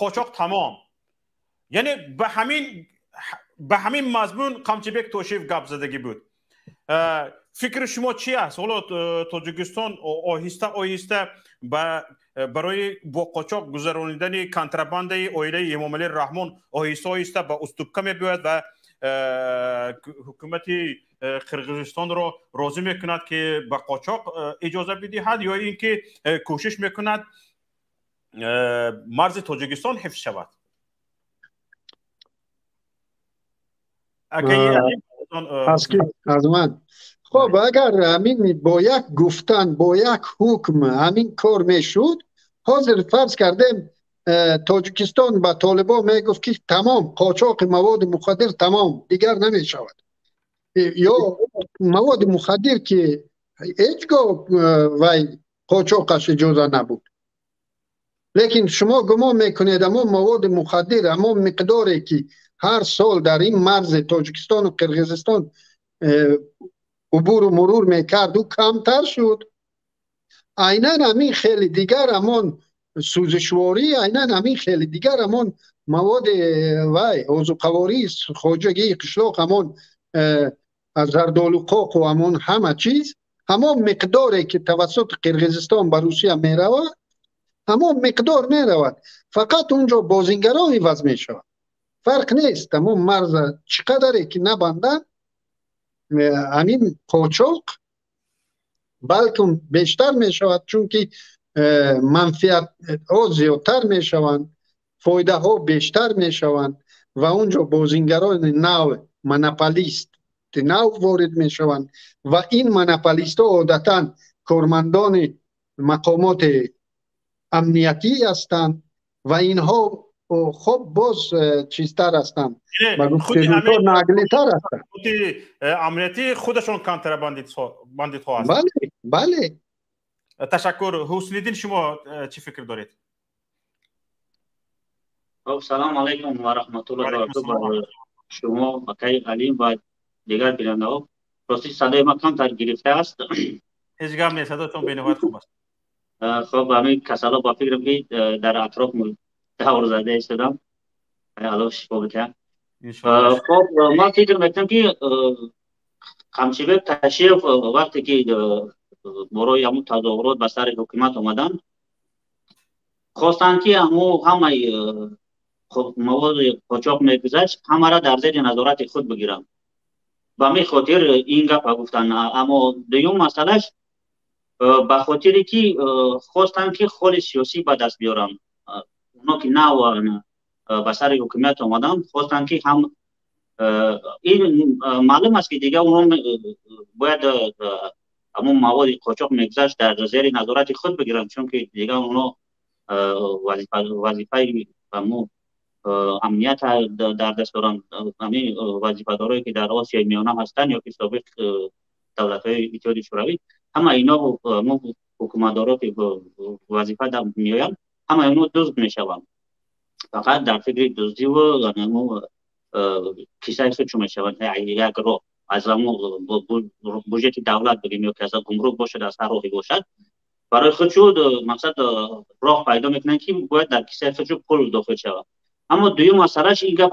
қочоқ тамом. Яъне ба ҳамин мазмун Қамчибек Тошиев гап задагӣ буд. Фикри шумо чи аст? Ҳоло Тоҷикистон оҳиста оҳиста барои бо қочоқ гузаронидани контрабандаи оилаи Эмомалӣ Раҳмон оҳиста оҳиста ба уступка мебиёяд ва ҳукумати Қирғизистонро розӣ мекунад, ки ба қочоқ иҷоза бидиҳад, ё ин ки кӯшиш мекунад, марзи Тоҷикистон ҳифз шавад? Аз ман? Хоб, агар ҳамин бо як гуфтан, бо як ҳукм ҳамин кор мешуд, ҳозир, фарз кардем, Тоҷикистон ба толибо мегуфт, ки тамом, қочоқи маводи мухаддир тамом, дигар намешавад. Ё маводи мухаддир, ки ҳеҷ гоҳ вай қочоқаш иҷоза набуд, лекин шумо гумон мекунед, ҳамон маводи мухаддир, ҳамон миқдоре, ки ҳар сол дар ин марзи Тоҷикистону Қирғизистон убуру мурур мекард, ӯ камтар шуд? Айнан ҳамин хеле дигар ҳамон сӯзишворӣ, айнан ҳамин хеле дигар ҳамон маводи вай озуқавории хоҷагии қишлоқ, ҳамон зардолу, қоқу, ҳамон ҳама чиз, ҳамон миқдоре, ки тавассути Қирғизистон ба Русия меравад, ҳамон миқдор меравад, фақат унҷо бозингарон иваз мешавад, фарқ нест. Ҳамон марза чӣ қадаре ки набанданд, ҳамин қочоқ балким бештар мешавад, чунки манфиатҳо зиёдтар мешаванд, фоидаҳо бештар мешаванд ва унҷо бозингарони нав, монополист нав ворид мешаванд ва ин монополистҳо одатан кормандони мақомоти амниятӣ ҳастанд ва инҳо хоб боз чизтар ҳастанд, ба гуфти наглитар ҳастанд. Амниятӣ худашон контрабандитҳо ҳастанд. Бале. Ташаккур. Ҳусниддин, шумо чӣ фикр доред? Хоб, салом алайкум ва раҳматуллоҳи ва баракатуҳ шумо, акаи Алим ва дигар бинандаҳо. Рости, садои ман камтар гирифта аст. Ҳеҷ гап нест, садоятон бениҳоят хуб аст. Хоб, ҳамин касало ба фикрам, ки дар атроф давр зада истодам. Аллоҳ шифо бидиҳад. Хоб, ман фикр мекунам, ки Қамчибек Ташиев вақте ки борои ҳамун тазоҳурот ба сари ҳукумат омаданд, хостанд, ки ҳаму ҳамаи маводи қочоқ мегузашт, ҳамаро дар зери назорати худ бигиранд. Ба ҳамин хотир ин гапа гуфтанд. Аммо дуюм масъалаш, ба хотире ки хостанд, ки холи сиёсӣ ба даст биёранд. Оно ки нав ба сари ҳукумият омаданд, хостанд, ки ҳам ин маълум аст, ки дигар онҳо бояд ҳамон маводи қочоқ мегузашт дар зери назорати худ бигиранд, чунки дигар онҳо вазифаи ҳамун амният дар даст доранд. Ҳамин вазифадорое, ки дар Осиёи Миёна ҳастанд ё ки собиқ давлатҳои Иттиҳоди Шӯравӣ, ҳама ино ҳукуматдоро, ки вазифа меоянд, ҳама ино дузд мешаванд, фақат дар фикри дуздиву кисаи худшон мешаванд. Як роҳ аз ҳамун буҷети давлат бигем ё ки аз гумрук бошад, аз ҳар роҳе бошад, барои худшу мақсад роҳ пайдо мекунанд, ки бояд дар кисаи худшу пул дохил шавад. Аммо дуюм масъалаш, ин гап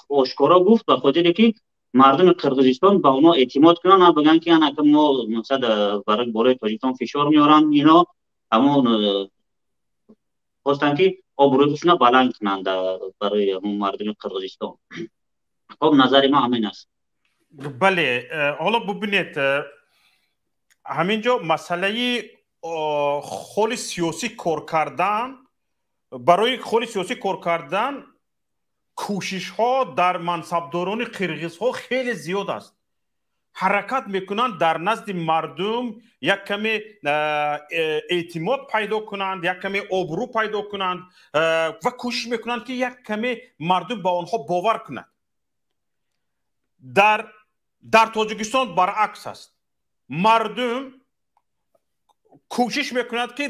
ошкоро гуфт ба хотире ки мардуми Қирғизистон ба онҳо эътимод кунанд, бигӯянд, ки анака мо мақсад барои болои Тоҷикистон фишор меоранд. Ино ҳамон хостанд, ки обрӯи худшона баланд кунанд барои ҳамон мардуми Қирғизистон. Хоб, назари ман ҳамин аст. Бале, ҳоло бубинед, ҳамин ҷо масъалаи холи сиёсӣ кор кардан, барои холи сиёсӣ кор кардан кӯшишҳо дар мансабдорони қирғизҳо хеле зиёд аст. Ҳаракат мекунанд, дар назди мардум як каме эътимод пайдо кунанд, як каме обрӯ пайдо кунанд ва кӯшиш мекунанд, ки як каме мардум ба онҳо бовар кунад. Дар Тоҷикистон баръакс аст. Мардум Кӯшиш мекунад, ки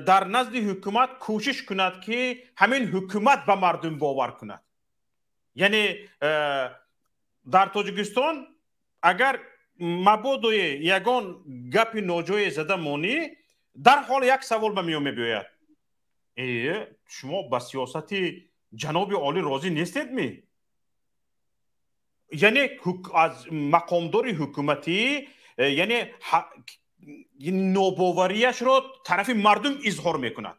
дар назди ҳукумат кӯшиш кунад, ки ҳамин ҳукумат ба мардум бовар кунад. Яъне дар Тоҷикистон агар мабодое ягон гапи ноҷое зада монӣ, дарҳол як савол ба миён мебиёяд: шумо ба сиёсати ҷаноби олӣ розӣ нестед ми? Яъне аз мақомдори ҳукуматӣ, яъне нобоварияшро тарафи мардум изҳор мекунад.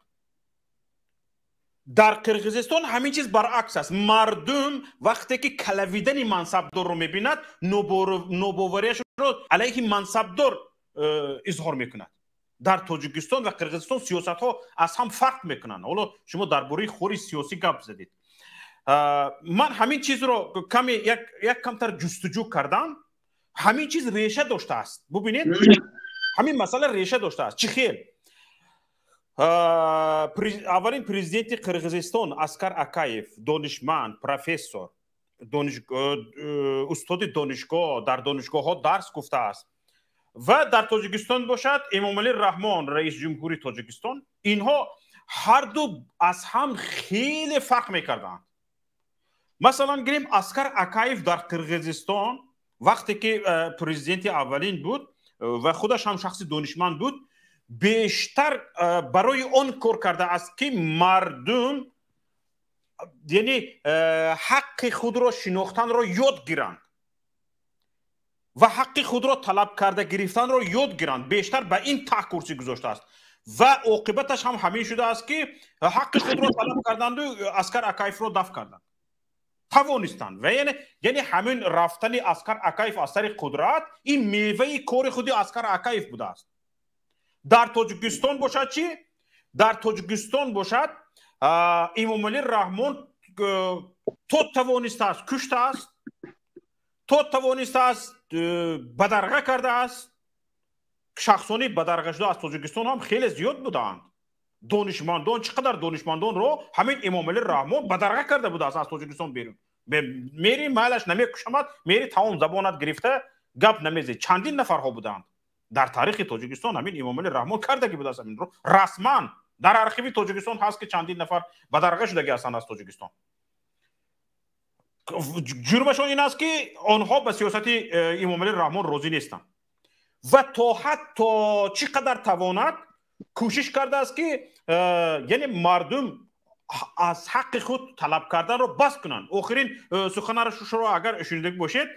Дар Қирғизистон ҳамин чиз баръакс аст. Мардум вақте ки калавидани мансабдорро мебинад, нобоварияшро алайҳи мансабдор изҳор мекунад. Дар Тоҷикистон ва Қирғизистон сиёсатҳо аз ҳам фарқ мекунанд. Ҳоло шумо дар бораи хори сиёсӣ гап задед. Ман ҳамин чизро каме як камтар ҷустуҷӯ кардам. Ҳамин чиз реша доштааст. Бубинед, ҳамин масъала реша доштааст. Чӣ хел? Аввалин президенти Қирғизистон Аскар Акаев, донишманд, профессор, устоди донишгоҳ, дар донишгоҳҳо дарс гуфтааст. Ва дар Тоҷикистон бошад Эмомалӣ Раҳмон, раиси ҷумҳури Тоҷикистон. Инҳо ҳарду аз ҳам хеле фарқ мекарданд. Масалан, гирем, Аскар Акаев дар Қирғизистон вақте ки президенти аввалин буд ва худаш ҳам шахси донишманд буд, бештар барои он кор кардааст, ки мардум, яъне ҳаққи худро шинохтанро ёд гиранд ва ҳаққи худро талаб карда гирифтанро ёд гиранд. Бештар ба ин таъкурсӣ гузоштааст ва оқибаташ ҳам ҳамин шудааст, ки ҳаққи худро талаб карданду Аскар Акаевро даф карданд, тавонистанд. Ва яъне ҳамин рафтани Аскар Акаев аз сари қудрат, ин меваи кори худи Аскар Акаев будааст. Дар Тоҷикистон бошад чӣ? Дар Тоҷикистон бошад, Эмомалӣ Раҳмон то тавонистааст куштааст, то тавонистааст бадарға кардааст. Шахсони бадарға шуда аз Тоҷикистон ҳам хеле зиёд буданд. Донишмандон, чӣ қадар донишмандонро ҳамин Эмомалӣ Раҳмон бадарға карда будааст аз Тоҷикистон берун. Мери, майлаш, намекушамад, мери, тамом, забонат гирифта гап намезед. Чандин нафарҳо буданд дар таърихи Тоҷикистон. Ҳамин Эмомалӣ Раҳмон кардаги будааст ҳаминро расман. Дар архиви Тоҷикистон ҳаст, ки чандин нафар бадарға шудаги ҳастанд аз Тоҷикистон. Ҷурмашон ин аст, ки онҳо ба сиёсати Эмомалӣ Раҳмон розӣ нестанд. Ва то ҳад, то чӣ қадар тавонад, кӯшиш кардааст, ки яъне мардум аз ҳаққи худ талаб карданро бас кунанд. Охирин суханашро агар шунида бошед: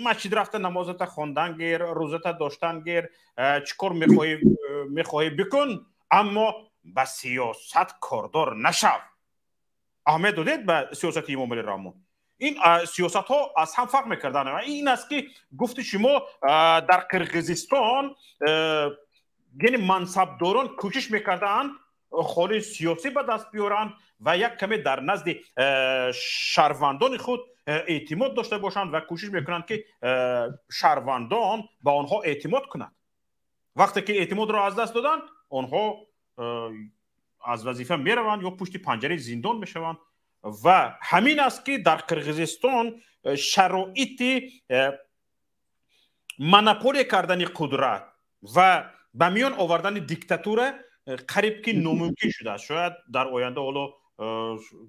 масҷид рафта намозата хондан гир, рӯзата доштан гир, чӣ кор мехоҳӣ бикун, аммо ба сиёсат кордор нашав. Аҳамият додед ба сиёсати Эмомалӣ Раҳмон? Ин сиёсатҳо аз ҳам фарқ мекарданд. Ва ин аст, ки гуфти шумо, дар Қирғизистон, яъне мансабдорон кӯшиш мекардаанд холи сиёсӣ ба даст биёранд ва як каме дар назди шаҳрвандони худ эътимод дошта бошанд ва кӯшиш мекунанд, ки шаҳрвандон ба онҳо эътимод кунанд. Вақте ки эътимодро аз даст доданд, онҳо аз вазифа мераванд ё пушти панҷараи зиндон мешаванд. Ва ҳамин аст, ки дар Қирғизистон шароити монополия кардани қудрат ва ба миён овардани диктатура қариб ки номумкин шудааст. Шояд дар оянда, ҳоло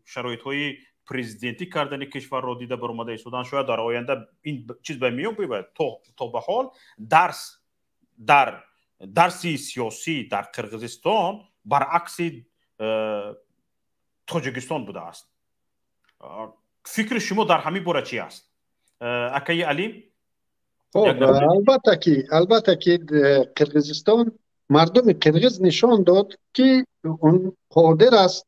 шароитҳои президентӣ кардани кишварро дида баромада истодан, шояд дар оянда ин чиз ба миён биёяд. То ба ҳол дарс дар дарси сиёсӣ дар Қирғизистон баръакси Тоҷикистон будааст. Фикри шумо дар ҳамин бора чи аст, акаи Алим? Албатта ки Қирғизистон, мардуми қирғиз нишон дод, ки он қодир аст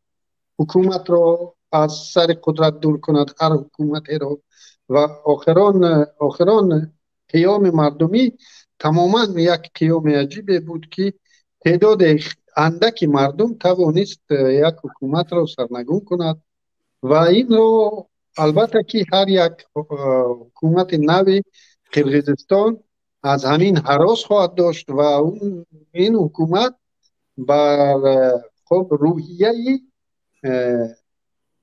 ҳукуматро аз сари қудрат дур кунад, ҳар ҳукуматеро. Ва охирон қиёми мардумӣ тамоман як қиёми аҷибе буд, ки теъдоди андаки мардум тавонист як ҳукуматро сарнагун кунад. Ва инро, албатта ки, ҳар як ҳукумати нави Қирғизистон аз ҳамин ҳарос хоҳад дошт ва ин ҳукумат бар хуб рӯҳияи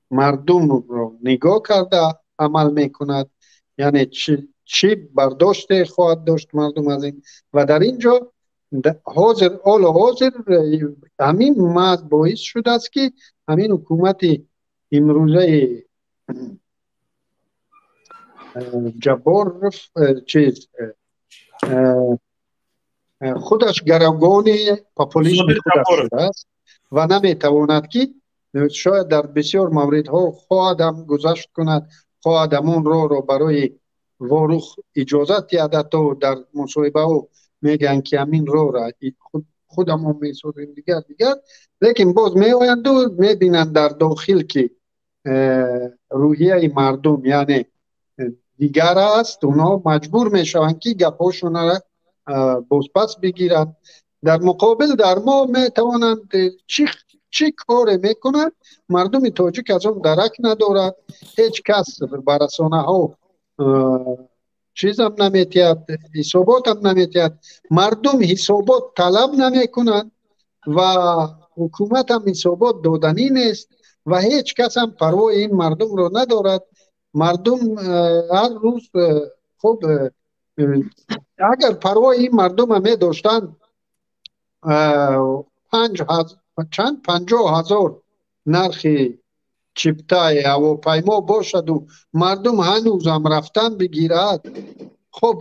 мардумро нигоҳ карда амал мекунад, яъне чӣ бардоште хоҳад дошт мардум аз ин. Ва дар ин ҷо Ҳозир, ҳоло ҳозир ҳамин маҳз боис шудааст, ки ҳамин ҳукумати имрӯзаи Ҷабборов чиз худаш гаравгони популизми худаш шудааст ва наметавонад, ки шояд дар бисёр мавридҳо хоҳад ҳам гузашт кунад, хоҳад ҳамон роҳро барои Ворух иҷозат диҳад. Ҳатто дар мусоҳибаҳо мегӯянд, ки ҳамин роҳро худамон месозем, дигар дигар, лекин боз меоянду мебинанд дар дохил, ки рӯҳияи мардум яъне дигар аст. Онҳо маҷбур мешаванд, ки гапҳошонро бозпас бигиранд. Дар муқобил дар мо метавонанд чӣ коре мекунанд, мардуми тоҷик аз он дарак надорад. Ҳеҷ кас ба расонаҳо чизам наметиҳад, ҳисоботам наметиҳад. Мардум ҳисобот талаб намекунанд ва ҳукуматам ҳисобот доданӣ нест ва ҳеҷ касам парвои ин мардумро надорад. Мардум ҳар рӯз, хуб, агар парвои ин мардума медоштанд, панҷ чанд 50,000 нархи чиптаи ҳавопаймо бошаду мардум ҳанӯзам рафтан бигирад, хуб,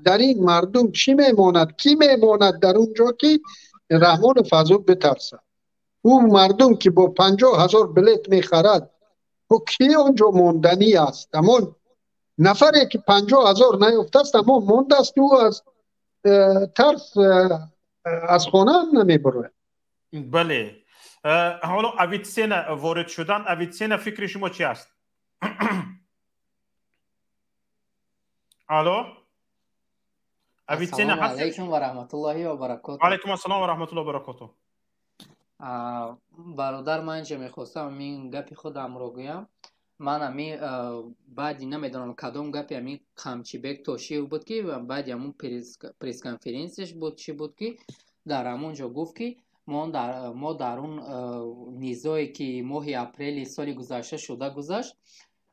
дар ин мардум чӣ мемонад? Кӣ мемонад дар он ҷо, ки Раҳмонов аз ӯ битарсад? Ӯ мардум, ки бо 50,000 билет мехарад, ӯ ки он ҷо монданӣ аст? Ҳамон нафаре, ки 50,000 наёфтааст, ҳамон мондааст. Ӯ аз тарс аз хонаам намебарояд. Бале, ҳоло Авитсена ворид шудан. Авитсена, фикри шумо чи аст? Алло, Авитсена. Алайкум ва раҳматуллоҳи ва баракоту. Алайкум ассалом ва раҳматуллоҳи ва баракоту. Бародар, ман инҷа мехостам ин гапи худамро гӯям. Ман ами баъди намедонам кадом гапи ами Қамчибек Тошиев буд, ки баъди ҳамун пресс-конференсияш буд, чӣ буд, ки дар ҳамон ҷо гуфт, ки мо дар он низое, ки моҳи апрели соли гузашта шуда гузашт,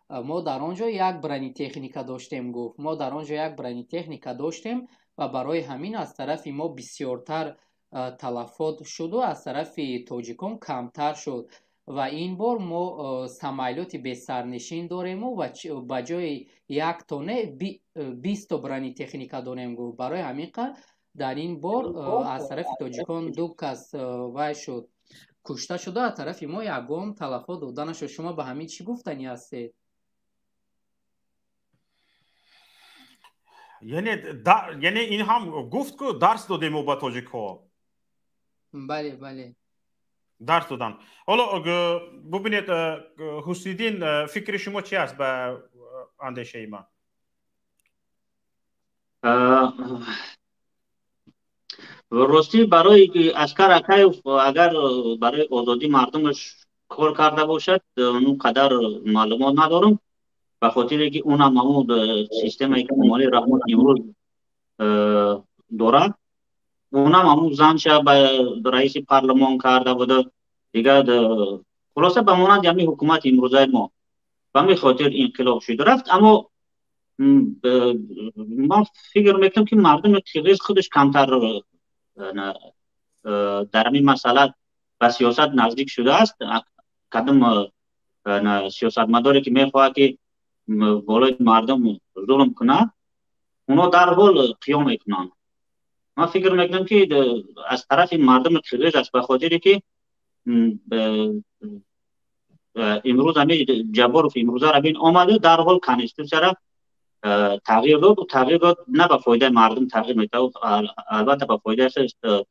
мо дар он ҷо як бронетехника доштем. Гуфт, мо дар он ҷо як бронетехника доштем ва барои ҳамин аз тарафи мо бисёртар талафот шуду аз тарафи тоҷикон камтар шуд. Ва ин бор мо самолёти бесарнишин дорему ва ба ҷои як тоне 20-то бронетехника дорем. Гуфт, барои ҳамин қадр дар ин бор аз тарафи тоҷикон ду кас вай шуд, кушта шуда, аз тарафи мо ягон талафот дода нашуд. Шумо ба ҳамин чӣ гуфтанӣ ҳастед? Яъне ин ҳам гуфт, ку дарс додем ба тоҷикҳо. Бале, бале. Дарс додан. Ҳоло бубинед, Ҳусниддин, фикри шумо чи аст ба андешаи ман? Ростӣ, барои Аскар Акаев, агар барои озодии мардумаш кор карда бошад, он қадар маълумот надорам, ба хотире ки унам ҳамун системае, ки Эмомалӣ Раҳмон имрӯз дорад, унам ҳамун занша ба раиси парлумон карда буда. Дигар, хулоса, ба монанди ҳамин ҳукумати имрӯзаи мо, ба ҳамин хотир инқилоб шуд, рафт. Аммо ман фикр мекунам, ки мардуми қирғиз худаш камтар дар ҳамин масъала ба сиёсат наздик шудааст. Кадом сиёсатмадоре, ки мехоҳад, ки болои мардум зулм кунад, онҳо дарҳол қиём мекунанд. Ман фикр мекунам, ки аз тарафи мардуми қирғиз аст, ба хотире ки имрӯз ҳамин Ҷабборов имрӯза равин омаду дарҳол конститутсияра тағйир дод. Тағйир дод, на ба фоидаи мардум тағйир метавад, албатта, ба фоидаи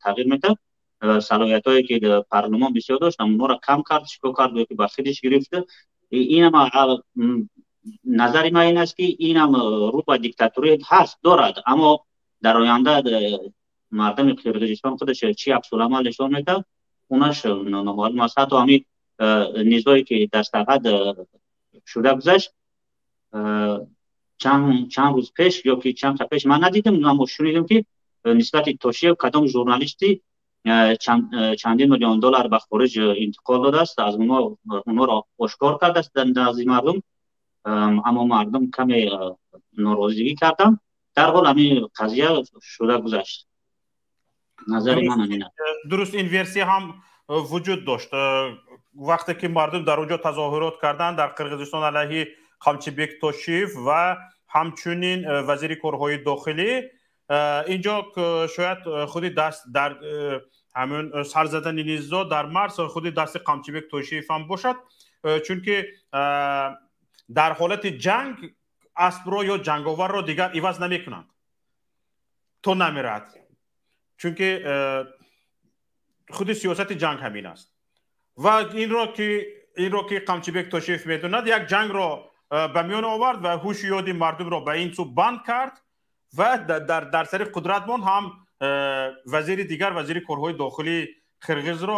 тағйир метавад. Салоҳиятҳое, ки парлумон бисёр дошт, онҳоро кам кард, чикор кард, ки ба худиш гирифта. Инам назари ман ин аст, ки инам рӯ ба диктатурӣ ҳаст, дорад, аммо дар оянда мардуми Қирғизистон худаш чӣ аксуламал нишон медиҳад, онаш номаълум аст. Ҳатто ҳамин низое, ки дар сарҳад шуда гузашт чанд рӯз пеш ё ки чанд пеш, ман надидам, аммо шунидам, ки нисбати Тошиев кадом журналисти чандин миллион доллар ба хориҷ интиқол додааст, аз онҳоро ошкор кардааст дар назди мардум, аммо мардум каме норозигӣ карданд, дарҳол ҳамин қазия шуда гузашт. Назари ман ҳамин аст. Дуруст, ин версия ҳам вуҷуд дошт. Вақте ки мардум дар он ҷо тазоҳурот карданд дар Қирғизистон алайҳи Қамчибек Тошиев ва ҳамчунин вазири корҳои дохилӣ, инҷо шояд худи даст дар ҳамин сар задани низо дар марз худи дасти Қамчибек Тошиев ҳам бошад, чунки дар ҳолати ҷанг аспро ё ҷанговарро дигар иваз намекунанд то намирад, чунки худи сиёсати ҷанг ҳамин аст. Ва инро ки Қамчибек Тошиев медонад, як ҷангро ба миён овард ва ҳушу ёди мардумро ба ин сӯ банд кард ва дар сари қудрат монд. Ҳам вазири дигар, вазири корҳои дохилии қирғизро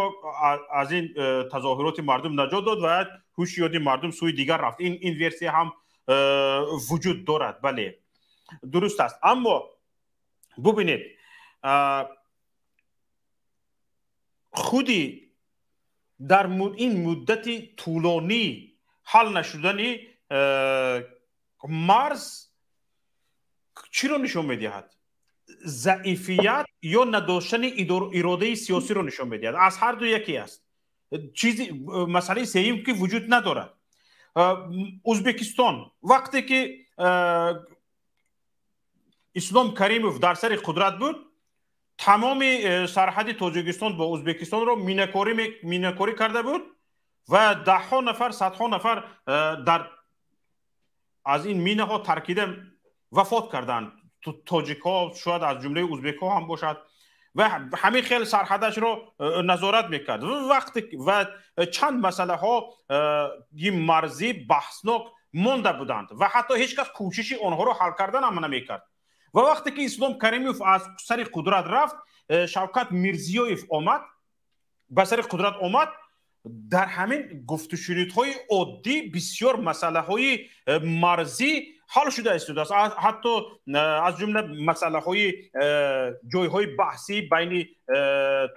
аз ин тазоҳуроти мардум наҷот дод ва ҳуши ёди мардум сӯи дигар рафт. Ин версия ҳам вуҷуд дорад, бале, дуруст аст. Аммо бубинед, худи дар ин муддати тӯлонӣ ҳал нашудани марз чиро нишон медиҳад? Заифият ё надоштани иродаи сиёсиро нишон медиҳад. Аз ҳар ду яке аст. Чизи масъалаи сеюм ки вуҷуд надорад. Ӯзбекистон, вақте ки Ислом Каримов дар сари қудрат буд, тамоми сарҳади Тоҷикистон бо Ӯзбекистонро минакорӣ карда буд ва даҳҳо нафар, садҳо нафар дар аз ин минаҳо таркида вафот карданд, тоҷикҳо, шояд аз ҷумлаи узбекҳо ҳам бошад. Ва ҳамин хел сарҳадашро назорат мекард. Вақте ва чанд масъалаҳо марзӣ баҳснок монда буданд ва ҳатто ҳеҷ кас кӯшиши онҳоро ҳал кардан ҳам намекард. Ва вақте ки Ислом Каримов аз сари қудрат рафт, Шавкат Мирзиёев омад, ба сари қудрат омад, дар ҳамин гуфтушунидҳои оддӣ бисёр масъалаҳои марзӣ ҳал шуда истодааст. Ҳатто аз ҷумла масъалаҳои ҷойҳои баҳсӣ байни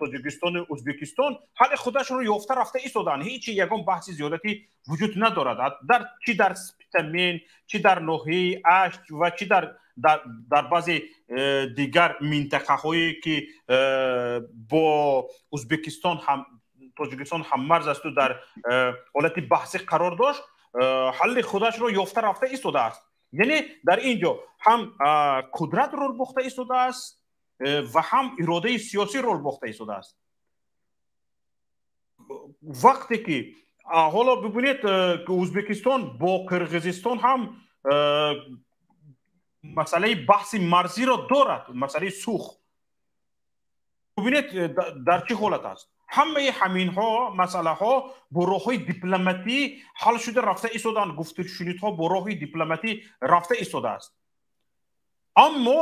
Тоҷикистону Ӯзбекистон ҳалли худашро ёфта рафта истодаанд. Ҳеҷ ягон баҳси зиёдатӣ вуҷуд надорад, дар чӣ дар Спитамен, чӣ дар ноҳияи Ашт ва чӣ дар баъзе дигар минтақаҳое ки бо Ӯзбекистон ҳам Тоҷикистон ҳаммарз асту дар ҳолати баҳсӣ қарор дошт, ҳалли худашро ёфта рафта истодааст. Яъне дар ин ҷо ҳам қудрат рол бохта истодааст ва ҳам иродаи сиёсӣ рол бохта истодааст. Вақте ки ҳоло бибинед, Ӯзбекистон бо Қирғизистон ҳам масъалаи баҳси марзиро дорад, масъалаи Сух. Бибинед, дар чӣ ҳолат аст. Ҳамаи ҳаминҳо масъалаҳо бо роҳҳои дипломатӣ ҳал шуда рафта истодаанд, гуфтушунидҳо бо роҳи дипломатӣ рафта истодааст. Аммо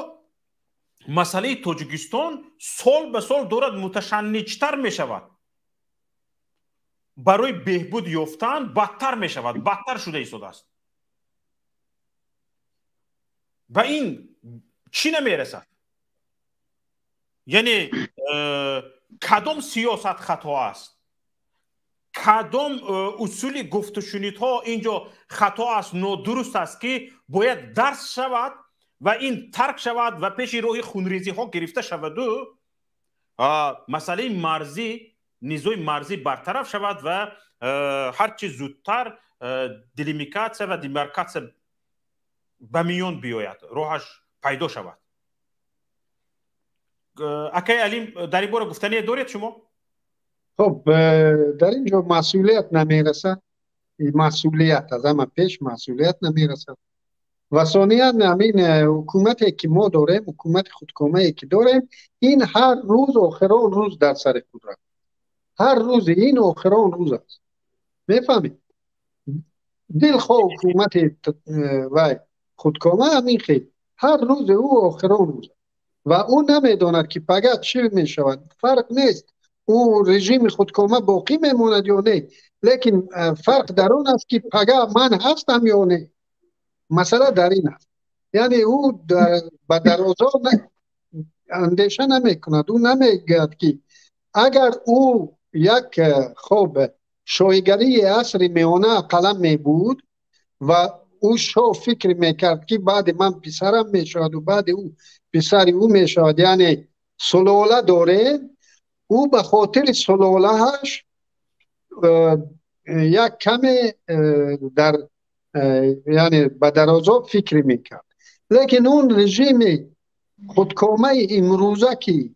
масъалаи Тоҷикистон сол ба сол дорад муташанниҷтар мешавад, барои беҳбуд ёфтан бадтар мешавад, бадтар шуда истодааст. Ба ин чӣ намерасад? Яъне кадом сиёсат хато аст, кадом усули гуфтушунидҳо ин ҷо хато аст, нодуруст аст, ки бояд дарс шавад ва ин тарк шавад ва пеши роҳи хунрезиҳо гирифта шаваду масъалаи марзӣ, низои марзӣ бартараф шавад ва ҳарчи зудтар делимитатсия ва демаркатсия ба миён биёяд, роҳаш пайдо шавад? Акай Алим, дар ин бора гуфтание доред шумо? Хуб, дар ин ҷо масъулият намерасад. Масъулият аз ҳама пеш масъулият намерасад. Ва сониян, ҳамин ҳукумате ки мо дорем, ҳукумати худкомае ки дорем, ин ҳар рӯз охирон рӯз дар сари қудрат, ҳар рӯзи ин охирон рӯз аст, мефаҳмед? Дилхоҳ ҳукумати вай худкома, ҳамин хел ҳар рӯзи ӯ охирон рӯз аст ва ӯ намедонад, ки пагah чӣ мешавад. Фарқ нест, ӯ режими худкома боқӣ мемонад ё не, лекин фарқ дар он аст, ки пагah ман ҳастам ё не. Масъала дар ин аст. Яъне ӯ ба дарозо андеша намекунад. Ӯ намегӯяд, ки агар ӯ як хоб шоҳигарии асри миёна ақаллан мебуд ва ӯ шоҳ фикр мекард, ки баъди ман писарам мешаваду баъди ӯ писари ӯ мешавад, яъне сулола дорем, ӯ ба хотири сулолааш як каме дар, яъне ба дарозо фикр мекард. Лекин он режими худкомаи имрӯза, ки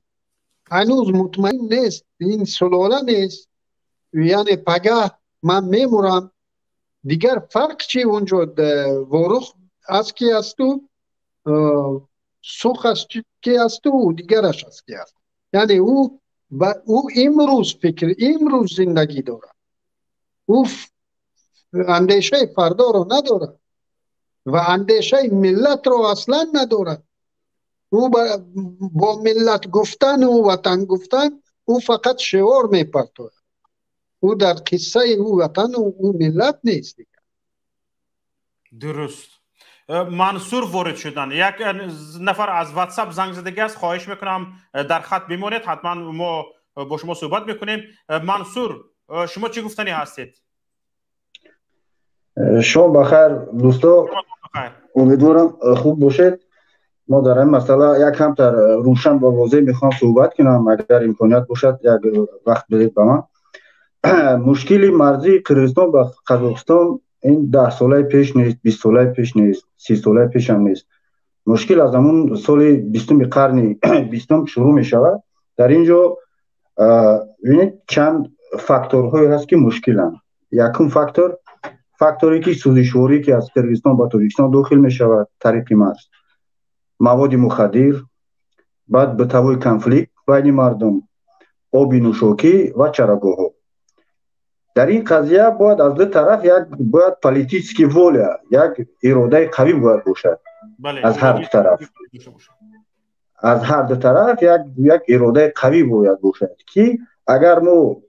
ҳанӯз мутмаин нест, ин сулола нест, яъне пагаҳ ман мемурам, дигар фарқ чи? Унҷо Ворух аз ки асту, Сух аз ки асту, дигараш аз ки аст. Яъне ӯ имрӯз фикр, имрӯз зиндагӣ дорад, ӯ андешаи фардоро надорад ва андешаи миллатро аслан надорад. Ӯ бо миллат гуфтану ватан гуфтан, ӯ фақат шиор мепартояд. Ӯ дар қиссаи ӯ ватану ӯ миллат нест. Дуруст. Мансур ворид шудан. Як нафар аз WhatsApp занг задагӣ аст. Хоҳиш мекунам, дар хат бимонед, ҳатман мо бо шумо суҳбат мекунем. Мансур, шумо чӣ гуфтанӣ ҳастед? Шом бахайр, дӯсто, умедворам, хуб бошед. Мо дар ин масъала як камтар рӯшан ва возеҳ мехоҳам суҳбат кунам, агар имконият бошад, як вақт бидед ба ман. Мушкили марзии Қирғизистон ба Қазоқистон ин 10 солаи пеш нест, 20 солаи пеш нест, 30 солаи пешам нест. Мушкил аз ҳамун соли 20-уми қарни 20-ум шурӯъ мешавад. Дар ин ҷо бинед, чанд факторҳое ҳаст, ки мушкиланд. Якум фактор, факторе ки сӯзишворӣ, ки аз Қирғизистон ба Тоҷикистон дохил мешавад тариқи марз, маводи мухаддир, баъд бытовой конфликт байни мардум, оби нӯшокӣ ва чарогоҳҳо. Дар ин қазия бояд аз ду тараф як бояд политический воля, як иродаи қавӣ бояд бошад. Аз ҳар ду тараф, аз ҳар ду тараф як иродаи қавӣ бояд бошад, ки агар мо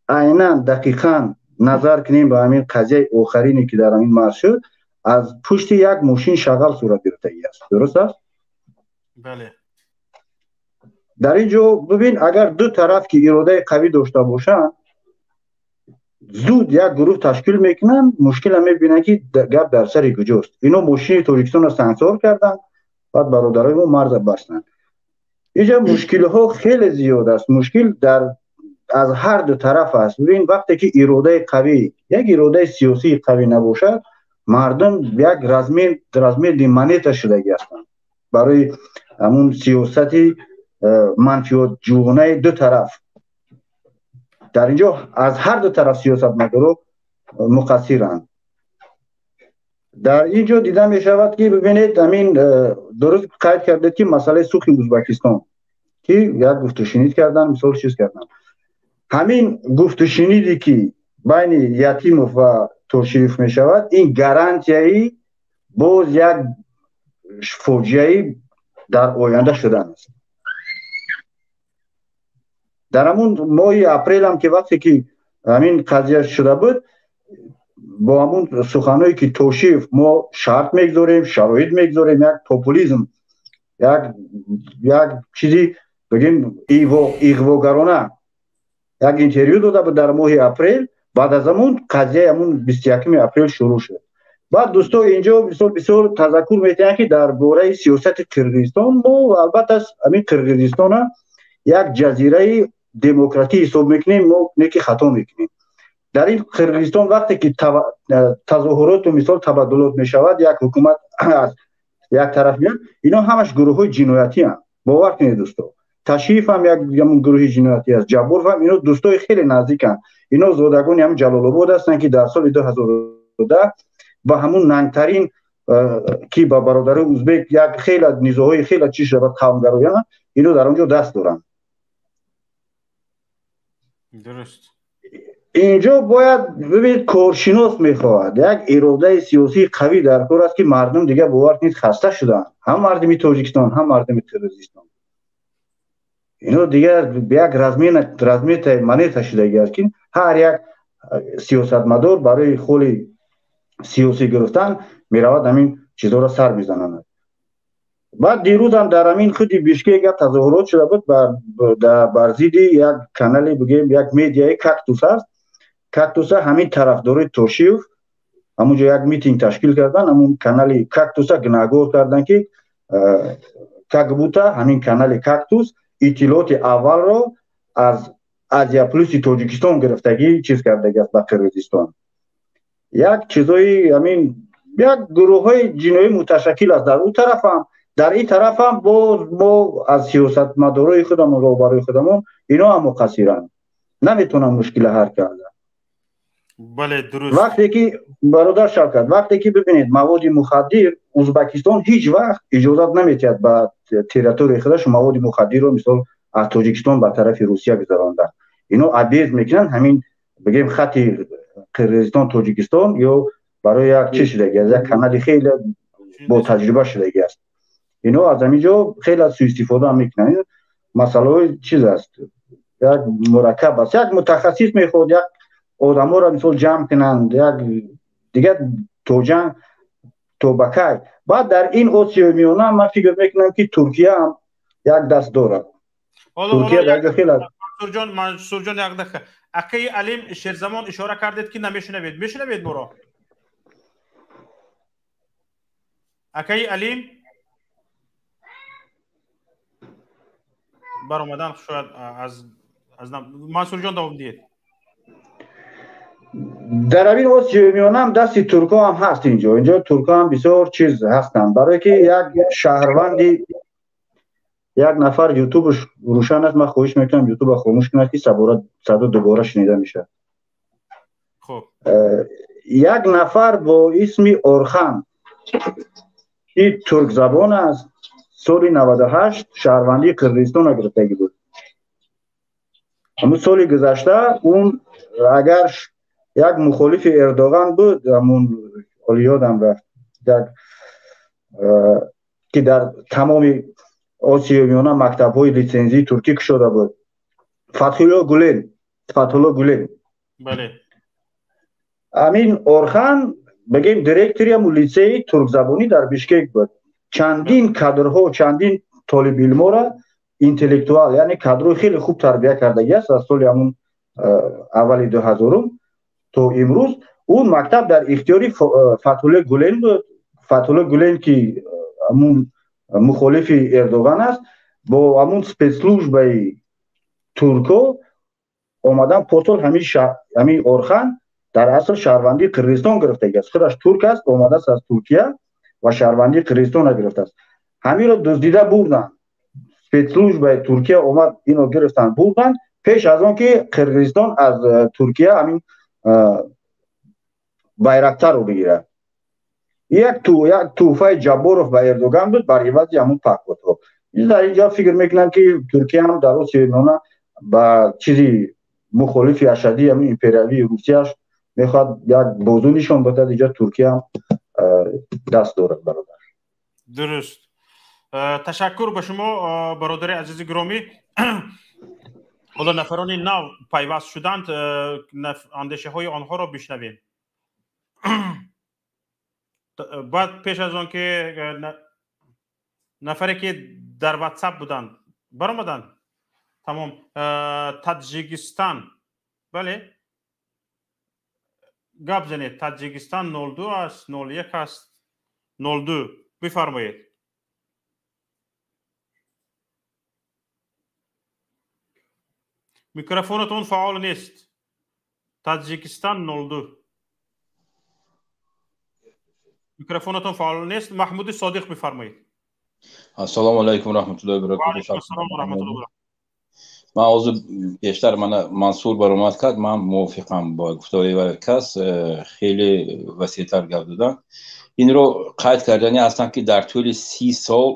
айнан дақиқан назар кунем ба ҳамин қазияи охарине, ки дар ҳамин марз шуд, аз пушти як мошин шағал сурат гирифтагӣ аст. Дуруст аст? Бале. Дар ин ҷо бибин, агар ду тараф ки иродаи қавӣ дошта бошанд, зуд як гурӯҳ ташкил мекунанд, мушкила мебинанд, ки гап дар сари куҷост. Ино мошини Тоҷикистонро сангсор карданд, баъд бародарои мо марза бастанд. Инҷа мушкилҳо хеле зиёд аст. Мушкил дар аз ҳар ду тараф аст. Бибин, вақте ки иродаи қавӣ, як иродаи сиёсии қавӣ набошад, мардум як разменный монета шудагӣ ҳастанд барои ҳамун сиёсати манфиатҷӯёнаи ду тараф. Дар ин ҷо аз ҳар ду тараф сиёсатмадоро муқассиранд. Дар ин ҷо дида мешавад, ки бибинед, ҳамин дуруст қайд кардед, ки масъалаи сухи Узбакистон, ки як гуфтушунид кардан, мисол, чиз кардан. Ҳамин гуфтушуниде, ки байни Ятимов ва Тошиев мешавад, ин гарантияи боз як фоҷиаи дар оянда шудан аст. Дар ҳамун моҳи апрелам, ки вақте ки ҳамин қазия шуда буд, бо ҳамун суханое, ки Тошиев: «Мо шарт мегузорем, шароит мегузорем», як популизм, як чизи бигем иғвогарона як интервю дода буд дар моҳи апрел. Баъд аз ҳамун қазияи ҳамун 21-уми апрел шурӯъ шуд. Баъд, дӯсто, инҷо мисол бисёр тазаккур метиҳанд, ки дар бораи сиёсати Қирғизистон. Мо албатта ҳамин Қирғизистона як ҷазираи демократӣ ҳисоб мекунем, мо неки хато мекунем. Дар ин Қирғизистон вақте ки тазоҳуроту мисол табаддулот мешавад, як ҳукумат аз як тараф меяд, ино ҳамаш гурӯҳҳои ҷиноятианд. Бовар кунед, дӯсто, Ташиев ҳам як гурӯҳи ҷиноятӣ аст, Ҷабборов ҳам. Ино дӯстои хеле наздиканд. Ино зодагони ҳам Ҷалолобод ҳастанд, ки дар соли 2010 ба ҳамун нангтарин, ки ба бародарои узбек як хеле низоҳои хеле чӣ шавад, қавмгарояна, ино дар он ҷо даст доранд. Дуруст. Инҷо бояд бибинед, коршинос мехоҳад, як иродаи сиёсии қавӣ дар кор аст, ки мардум дигар, бовар кунед, хаста шуданд, ҳам мардуми Тоҷикистон, ҳам мардуми Қирғизистон. Ино дигар як разменная монета шудагӣ аст, ки ҳар як сиёсатмадор барои холи сиёсӣ гирифтан меравад, ҳамин чизҳоро сар мезананд. Баъд дирӯзам дар ҳамин худи Бишкек як тазоҳурот шуда буд бар зидди як канали, бигем, як медиаи Кактус аст. Кактуса ҳамин тарафдорои Тошиев ҳамунҷо як митинг ташкил кардан, ҳамун канали Кактуса гунаҳгор кардан, ки Как будто ҳамин канали Кактус иттилооти аввалро аз Азия Плюси Тоҷикистон гирифтагӣ чиз кардагӣ аст ба Қирғизистон. Як чизои ҳамин як гурӯҳҳои ҷиноӣ муташаккил аст дар ӯ тарафам, дар ин тарафам. Боз мо аз сиёсатмадорои худамон, роҳбарои худамон, ино ҳам муқассиранд, наметавонанд мушкила ҳал карда. Бале, дуруст. Вақте ки, бародар Шавкат, вақте ки бибинед, маводи мухаддир, Узбекистон ҳеҷ вақт иҷозат наметиҳад ба территорияи худаш маводи мухаддирро, мисол, аз Тоҷикистон ба тарафи Русия гузаронда. Ино объезд мекунанд ҳамин, бигем, хати Қирғизистон Тоҷикистон ё барои як чӣ шудаги аст, як канали хеле бо таҷриба шудаги аст. Ино аз ҳамин ҷо хеле суистифода мекунанд. Масъалаҳои чиз аст, як мураккаб аст, як мутахассис мехоҳад, як одаморо, мисол, ҷамъ кунанд, як дигар то ҷанг то ба кай. Баъд дар ин Осиёи Миёна ман фикр мекунам, ки Туркия ҳам як даст дорад. Туркия дар ҷо хеле Мансурҷон, Мансурҷон, як дақиқа. Акаи Алим Шерзамон, ишора кардед, ки намешунавед. Мешунавед моро, акаи Алим? Баромадан шояд аз Мансурҷон, давом диҳед. Дар ҳамин Осиёи Миёнаам дасти туркҳо ҳам ҳаст. Инҷо туркҳо ҳам бисёр чиз ҳастанд, барое ки як шаҳрванди, як нафар ютубш рӯшан аст. Ман хоҳиш мекунам, ютуба хомӯш кунад, ки садо дубора шунида мешавад. Як нафар бо исми Орхан, ки туркзабон аст, соли 98 шаҳрвандии Қирғизистонро гирифтагӣ буд. Ҳамун соли гузашта он агар як мухолифи Эрдоған буд, ҳамун ҳоли ёдам рафт, як ки дар тамоми Осиёи Миёна мактабҳои литсензии туркӣ кушода буд, Фатҳулло Гулен, Фатҳулло Гулен. Бале. Ҳамин Орхан, бигем, директори ҳамун литсеи туркзабонӣ дар Бишкек буд. Чандин кадрҳо, чандин толибилмора, интеллектуал, яъне кадрои хеле хуб тарбия кардагӣ аст аз соли ҳамун аввали 2000-ум то имрӯз. Он мактаб дар ихтиёри Фатҳулло Гулен буд. Фатҳулло Гулен, ки ҳамун мухолифи Эрдоған аст, бо ҳамун спецслужбаи туркҳо омадан. Посол ҳамин Орхан дар асл шаҳрвандии Қирғизистон гирифтагӣ аст. Худаш турк аст, омадааст аз Туркия ва шаҳрвандии Қирғизистонро гирифтааст. Ҳаминро дуздида бурданд, спецслужбаи Туркия омад, ино гирифтанд, бурданд, пеш аз он ки Қирғизистон аз Туркия ҳамин Байрактарро бигирад. Як тӯҳфаи Ҷабборов ба Эрдоган буд бар ивази ҳамун паҳподҳо. Дар инҷо фикр мекунам, ки Туркия ҳам дар Осиёи Миёна ба чизи мухолифи ашадии ҳамин империявии Русияш мехоҳад як бозу нишон бидад. Инҷо Туркия ҳам даст дорад, бародар. Дуруст, ташаккур ба шумо, бародари азизи гиромӣ. Ҳоло нафарони нав пайваст шуданд, андешаҳои онҳоро бишнавем. Баъд пеш аз он ки нафаре ки дар Ватсап буданд баромаданд, тамом. Таҷикистан, бале, гап занед. Таҷикистан 02 аст, 01 аст, 02, бифармоед. Микрофонатон фаъол нест. Таҷикистан 02, микрофонатон фаъол нест. Маҳмуди Содиқ, бифармоед. Ассалому алайкум раҳматуллоҳи баракотуҳ. Ман ҳозир пештар мана Мансур баромад кард, ман мувофиқам бо гуфтори кас, хеле васеътар гап доданд. Инро қайд кардани ҳастам, ки дар тӯли 30 сол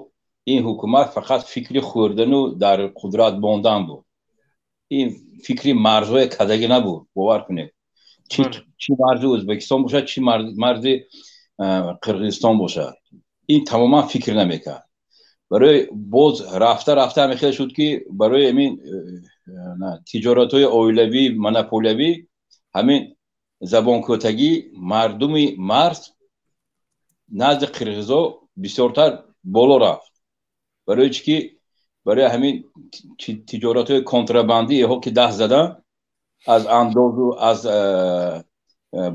ин ҳукумат фақат фикри хӯрдану дар қудрат мондан буд. Ин фикри марзҳои кадагӣ набуд, бовар кунед. Чӣ марзи Ӯзбекистон бошад, чӣ марзи Қирғизистон бошад, ин тамоман фикр намекард. Барои боз рафта рафта ҳамин хел шуд, ки барои ҳамин тиҷоратҳои оилавӣ, монополиявӣ, ҳамин забонкӯтагӣ, мардуми марз назди қирғизо бисёртар боло рафт. Барои чӣ ки барои ҳамин тиҷоратҳои контрабандӣ иҳо ки даст задан, аз андозу аз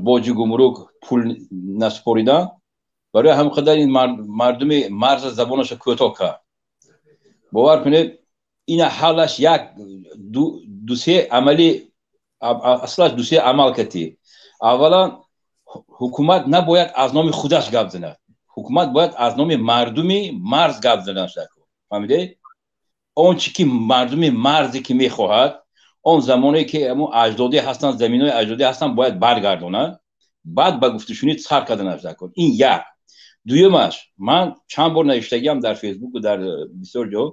боҷи гумрук пул насупоридан, барои ҳамин қадар ин мардуми марза забонаша кӯтоҳ кард. Бовар кунед, ина ҳаллаш як ду се амали, аслаш ду се амал кати. Аввалан, ҳукумат набояд аз номи худаш гап занад, ҳукумат бояд аз номи мардуми марз гап занад. Фаҳмидед? Он чи ки мардуми марзе ки мехоҳад, он замоне ки ҳамун аҷдодӣ ҳастанд, заминҳои аҷдодӣ ҳастанд, бояд баргардонад, баъд ба гуфтушунид сар карданаш даркор. Ин як. Дуюмаш, ман чанд бор навиштагиам дар Фейсбуку, дар бисёр ҷо,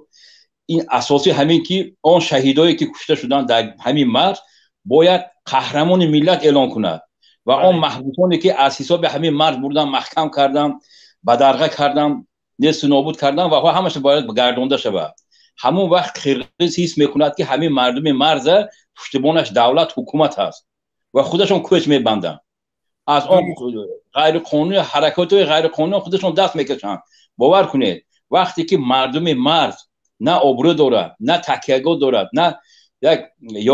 ин асоси ҳамин ки он шаҳидое ки кушта шуданд дар ҳамин марз, бояд қаҳрамони миллат эълон кунад ва он маҳбусоне ки аз ҳисоби ҳамин марз бурдан, маҳкам кардан, бадарға кардан, несту нобуд кардан ва ҳамаша бояд гардонда шавад. Ҳамон вақт қирғиз ҳис мекунад, ки ҳамин мардуми марза пуштибонаш давлат, ҳукумат ҳаст ва худашон кӯч мебанданд, аз он ғайриқонуни ҳаракатҳои ғайриқонунӣ худашон даст мекашанд. Бовар кунед, вақте ки мардуми марз на обрӯ дорад, на такягоҳ дорад, на як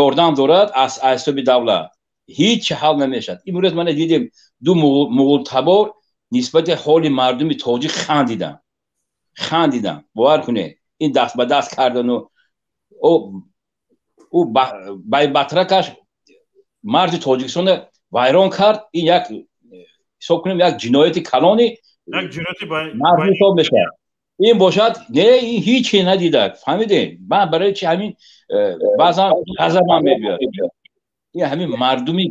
ёрдам дорад аз ҳисоби давлат, ҳеҷ ҳал намешавад. Имрӯз мана дидем, ду муғултабор нисбати ҳоли мардуми тоҷик хандиданд, хандиданд. Бовар кунед, ин даст ба даст кардану ӯ байбатракаш марзи Тоҷикистона вайрон кард. Ин як ҳисоб кунем, як ҷинояти калони марз ҳисоб мешавад. Ин бошад, не, ин ҳиче надидад. Фаҳмидем? Ман барои чи ҳамин баъзан ғазабам мебиёд. Ин ҳамин мардуми,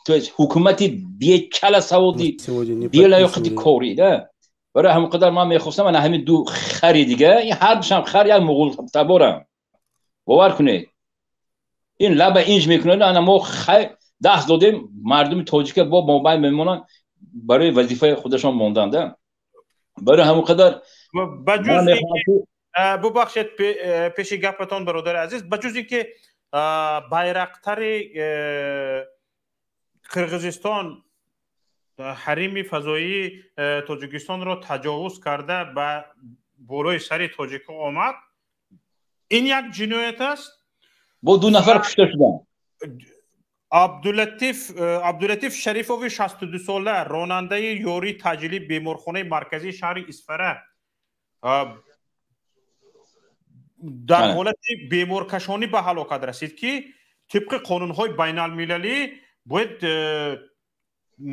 то есть ҳукумати бечала саводи, белаёқати корӣ да. Барои ҳамин қадар ман мехостам ана ҳамин ду хари дига, ин ҳардушам хар, як муғултаборам. Бовар кунед, ин лаба инҷ мекунад. Ана мо даст додем, мардуми тоҷика бо мобайн мемонанд, барои вазифаи худашон мондан да. Барои ҳамин қадар Ба ҷуз, бубахшед, пеши гапатон, бародари азиз, ба ҷуз ин ки байрақтари Қирғизистон ҳарими фазоии Тоҷикистонро таҷовуз карда, ба болои сари тоҷикҳо омад, ин як ҷиноят аст. Бо ду нафар кушта шуданд. Абдулатиф Шарифови 62-сола, ронандаи ёрии таъҷилии беморхонаи марказии шаҳри Исфара, дар ҳолати беморкашонӣ ба ҳалокат расид, ки тибқи қонунҳои байналмилалӣ бояд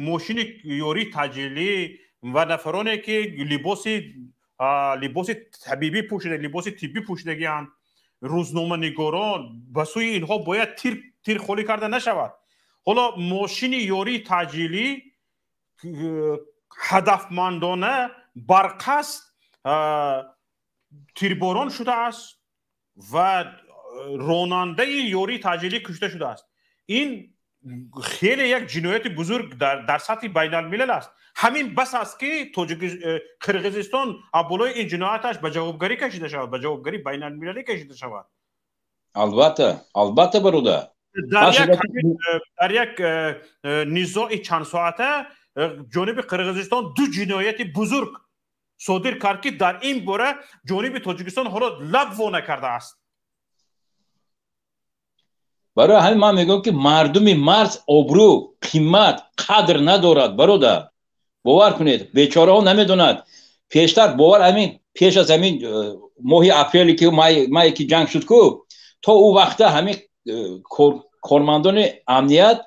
мошини ёрии таъҷилӣ ва нафароне ки либоси табибӣ пӯшида, либоси тиббӣ пӯшидагианд, рӯзноманигорон, ба сӯи инҳо бояд тир холӣ карда нашавад. Ҳоло мошини ёрии таъҷилӣ ҳадафмандона барқасд тирборон шудааст ва ронандаи ёрии таъҷилӣ кушта шудааст. Ин хеле як ҷинояти бузург дар сатҳи байналмилал аст. Ҳамин бас аст, ки Қирғизистон аз болои ин ҷинояташ ба ҷавобгарӣ кашида шавад, ба ҷавобгарии байналмилалӣ кашида шавад. Албатта, албатта, бародар. Дар як низои чандсоата ҷониби Қирғизистон ду ҷинояти бузург содир кард, ки дар ин бора ҷониби Тоҷикистон ҳоло лаб во накардааст. Барои ҳамин ман мегӯям, ки мардуми марз обрӯ, қимат, қадр надорад, бародар. Бовар кунед, бечораҳо намедонад. Пештар, бовар, ҳамин пеш аз ҳамин моҳи апреле ки мае ки ҷанг шуд ку, то ӯ вақта ҳамин кормандони амният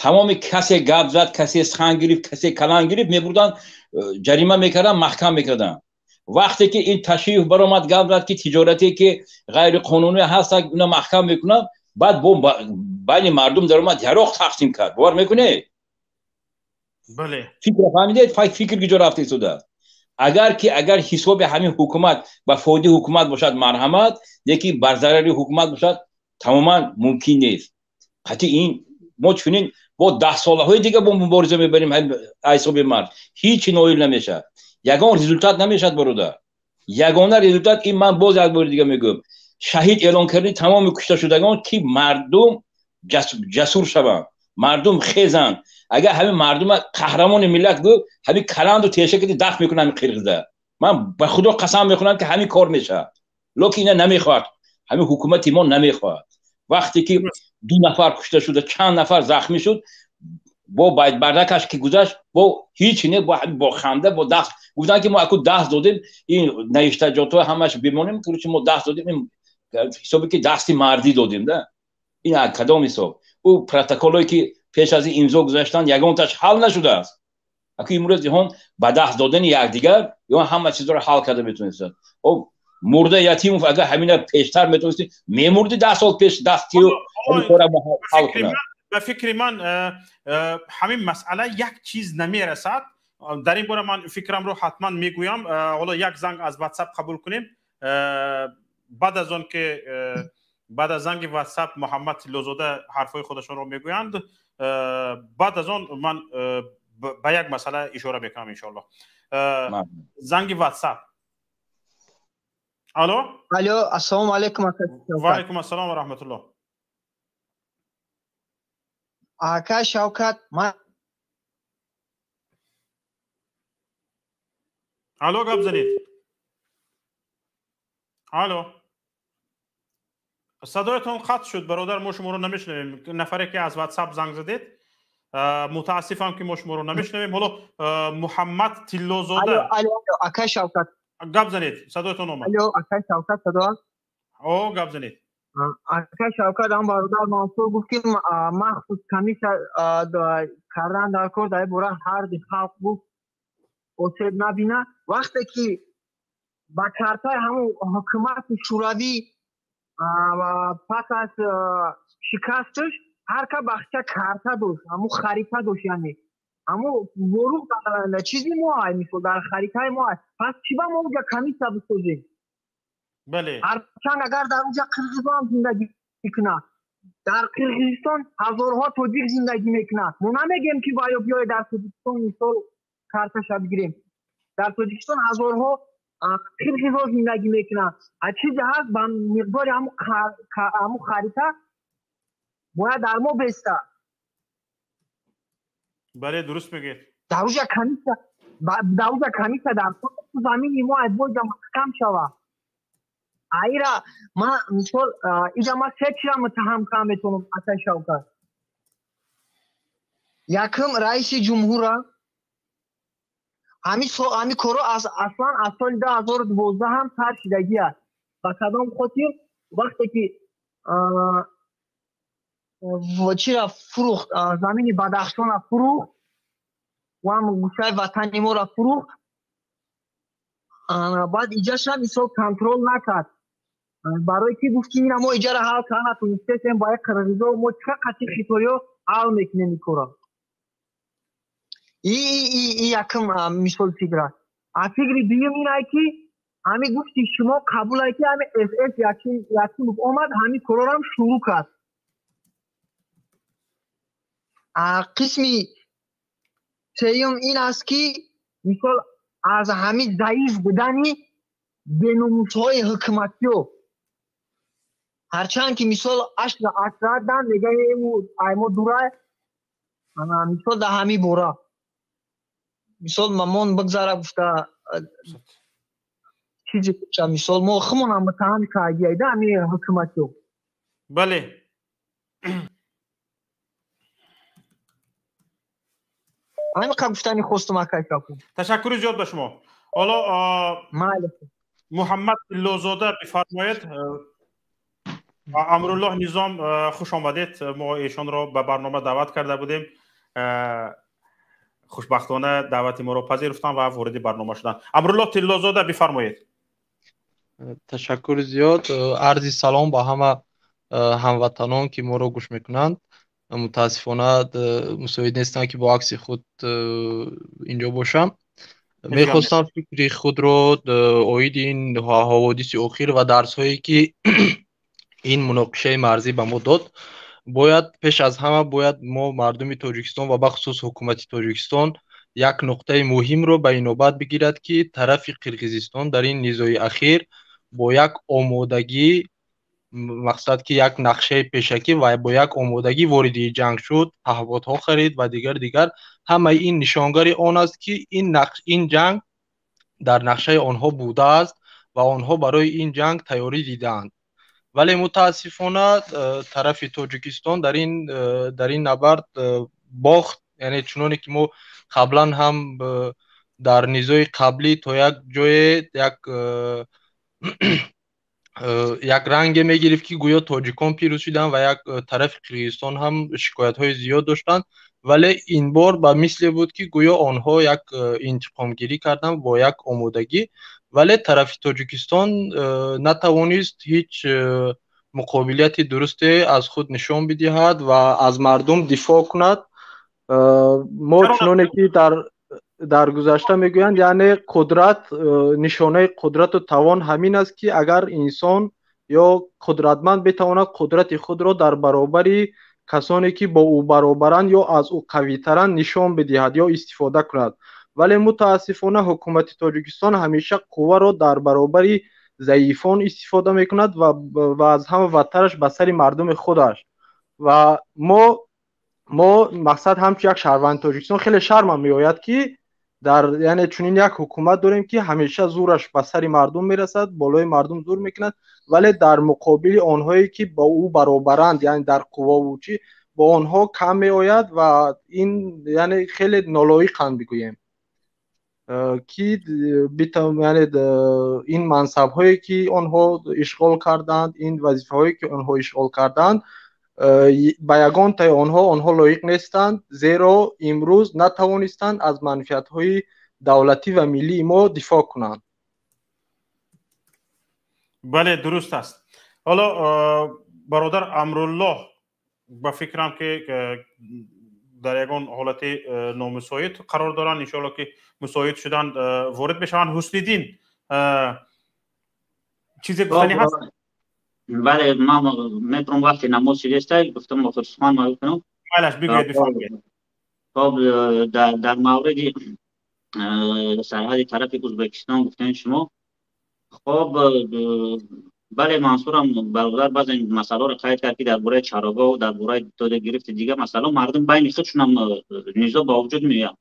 тамоми касе гап зад, касе санг гирифт, касе калан гирифт, мебурданд, ҷарима мекарданд, маҳкам мекарданд. Вақте ки ин Ташиев баромад, гап зад, ки тиҷорате ки ғайриқонунӣ ҳаст, уна маҳкам мекунанд, баъд бо байни мардум даромад, яроқ тақсим кард. Бовар мекунед? Бале. Фикр фаҳмидед, фикр куҷо рафта истодааст? Агар ки агар ҳисоби ҳамин ҳукумат ба фоидаи ҳукумат бошад, марҳамат, лекин бар зарари ҳукумат бошад, тамоман мумкин нест. Қатъи ин мо чунин бо даҳсолаҳои дига бо мубориза мебарем, ҳисоби мард ҳичи ноил намешавад, ягон результат намешавад, бародар. Ягона результат ин, ман боз як бори дига мегӯям, шаҳид эълон кардани тамоми кушташудагон, ки мардум ҷасур шаванд, мардум хезанд. Агар ҳамин мардума қаҳрамони миллат гӯ, ҳамин каланду теша киди дафт мекунад ҳамин қирғиза. Ман ба Худо қасам мехӯрам, ки ҳамин кор мешавад, лекин ина намехоҳад, ҳамин ҳукумати мо намехоҳад. Вақте ки ду нафар кушта шуда, чанд нафар захмӣ шуд. Бо бардакаш ки гузашт, бо ҳеч не, бо ханда, бо даст гуфтанд, ки мо аку даст додем, ин навиштаҷотҳо ҳамаш бимонем, короче, мо даст додем, ин ҳисобе ки дасти мардӣ додем да. Ин кадом ҳисоб? Ӯ протоколое ки пеш аз ин имзо гузаштанд, ягонташ ҳал нашудааст. Аку имрӯз ҷаҳон ба даст додани якдигар ё ҳама чизро ҳал карда метавонистанд. Мурда Ятимов агар ҳамина пештар метавонисти, мемурди 10 сол пеш, дастию кора ҳал кунад. Ба фикри ман, ҳамин масъала як чиз намерасад. Дар ин бора ман фикрамро ҳатман мегӯям. Ҳоло як занг аз WhatsApp қабул кунем. Баъд аз он ки баъд аз занги WhatsApp Муҳаммад Тиллозода ҳарфҳои худашонро мегӯянд, баъд аз он ман ба як масъала ишора мекунам, иншоаллоҳ. Занги WhatsApp. Алло. Алло, ассалому алайкум. Ва алайкум ассалом ва раҳматуллоҳ. Ака Шавкат, ман Алло, гап занед. Алло. Садоятон қатъ шуд, бародар, мо шуморо намешунавем. Нафаре ки аз WhatsApp занг задед, мутаассифам, ки мо шуморо намешунавем. Ҳоло Муҳаммад Тиллозода. Алло, ака Шавкат. Гап занед, садоятон омад. Алло, ака Шавкат, садо аст? О, гап занед. Ака Шавкат, ҳам бародар Мансур гуфт, ки махсус комиссия кардан дар кор, дар бора ҳарди халқ гуфт осеб набина. Вақте ки ба картаи ҳамун ҳукумати Шӯравӣ пас аз шикасташ ҳар ка бахча карта дошт, ҳамун харита дошт, яъне ҳамун ворух чизи мо ай, мисол, дар харитаи мо ай. Пас чӣ ба мо уҷа комиссия бисозем? Бале. Ҳарчанд агар дар уҷа қирғизо ҳам зиндагӣ мекунад, дар Қирғизистон ҳазорҳо тоҷик зиндагӣ мекунад. Мо намегем, ки ваё биёе дар Тоҷикистон, мисол, карташа бигирем. Дар Тоҷикистон ҳазорҳо қирғизо зиндагӣ мекунад. А чизе ҳаст, ба миқдори ҳамун харита бояд дар мо беста. Бале, дуруст мегӯед. Дар уҷа комиссия, дар уҷа комиссия дар замини мо аз боҷа маҳкам шавад. Аира ма, мисол, иҷа ма се чира муттаҳам карда метавонам, ака Шавкат. Якум, раиси ҷумҳура. Ҳами корро аслан аз соли 2012 ҳам сар шидагӣ аст. Ба кадом хотир? Вақте ки чира фурӯхт, замини Бадахшона фурӯхт, ҳам гӯшаи ватани моро фурӯхт, баъд иҷаша, мисол, контрол накард. Барои ки гуфт, ки ина мо иҷара ҳал карда натонистесем, ба як қирғизо мо чӣ қати хитоё ҳал мекунем ин корро. И якум, мисол, фикр аст. А фикри дуюм ин ай, ки ҳами гуфти шумо қабул ай, ки ҳами СС Якимов омад, ҳами корорам шурӯъ кард. Қисми сеюм ин аст, ки, мисол, аз ҳами заиф будани беномусҳои ҳукуматиё. Ҳарчанд ки, мисол, ашра ашрадан мегаем, ай мо дурай, мисол, дар ҳами бора, мисол, мамон бигзара гуфта чизе, мисол, мо хумонам муттаҳам кардиайда ҳами ҳукуматиё. Бале. Ҳамин қадр гуфтани хостум, акай Шавкат. Ташаккури зиёд ба шумо. Ҳоло майли. Муҳаммад Тиллозода, бифармоед. Амруллоҳ Низом, хуш омадед. Мо эшонро ба барнома даъват карда будем, хушбахтона даъвати моро пазируфтанд ва вориди барнома шуданд. Амруллоҳ Тиллозода, бифармоед. Ташаккури зиёд. Арзи салом ба ҳама ҳамватанон, ки моро гӯш мекунанд. Мутаассифона, мусоид нестам, ки бо акси худ инҷо бошам. Мехостам фикри худро оиди ин ҳаводиси охир ва дарсҳое, ки ин муноқишаи марзӣ ба мо дод. Бояд пеш аз ҳама бояд мо, мардуми Тоҷикистон ва бахусус ҳукумати Тоҷикистон, як нуқтаи муҳимро ба инобат бигирад, ки тарафи Қирғизистон дар ин низои ахир бо як омодагӣ, мақсад ки як нақшаи пешакӣ ва бо як омодагӣ вориди ҷанг шуд, паҳбодҳо харид ва дигар дигар. Ҳамаи ин нишонгари он аст, ки ин ҷанг дар нақшаи онҳо будааст ва онҳо барои ин ҷанг тайёрӣ дидаанд. Вале мутаассифона, тарафи Тоҷикистон дар ин набард бохт. Яъне чуноне ки мо қаблан ҳам дар низои қаблӣ то як ҷое як ранге мегирифт, ки гӯё тоҷикон пирӯз шуданд ва як тарафи Қирғизистон ҳам шикоятҳои зиёд доштанд, вале ин бор ба мисле буд, ки гӯё онҳо як интиқомгирӣ карданд бо як омодагӣ, вале тарафи Тоҷикистон натавонист ҳеҷ муқобилияти дурусте аз худ нишон бидиҳад ва аз мардум дифоъ кунад. Мо чуноне ки дар гузашта мегӯянд, яъне қудрат, нишонаи қудрату тавон ҳамин аст, ки агар инсон ё қудратманд битавонад қудрати худро дар баробари касоне ки бо ӯ баробаранд ё аз ӯ қавитаранд нишон бидиҳад ё истифода кунад. Вале мутаассифона ҳукумати Тоҷикистон ҳамеша қувваро дар баробари заифон истифода мекунад ва аз ҳама бадтараш ба сари мардуми худаш. Ва мо мақсад ҳамчун як шаҳрванди Тоҷикистон хеле шармам меояд, ки дар яъне чунин як ҳукумат дорем, ки ҳамеша зӯраш ба сари мардум мерасад, болои мардум зур мекунад, вале дар муқобили онҳое ки ба ӯ баробаранд, яъне дар қувваву чӣ, бо онҳо кам меояд ва ин яъне хеле нолоиқанд бигӯем, ки яъне ин мансабҳое ки онҳо ишғол карданд, ин вазифаҳое ки онҳо ишғол карданд, ба ягонтаи онҳо лоиқ нестанд, зеро имрӯз натавонистанд аз манфиатҳои давлатӣ ва миллии мо дифоъ кунанд. Бале, дуруст аст. Ҳоло бародар Амруллоҳ, ба фикрам ки дар ягон ҳолати номусоид қарор доранд, иншоалло ки мусоид шуданд ворид мешаванд. Ҳусниддин, чизе гуфтанӣ ҳаст? Бале, ман метавонам, вақти намоз шидеста гуфтам охир сухан кунам. Балаш, бигӯед, бифармоед. Хоб, дар мавриди сарҳади тарафи Ӯзбекистон гуфтем шумо. Хоб, бале, Мансурам бародар баъзе масъаларо қайд кард, ки дар бораи чарогоҳ, дар бораи дода гирифти дигар масъала мардум байни худшонам низо ба вуҷуд меояд.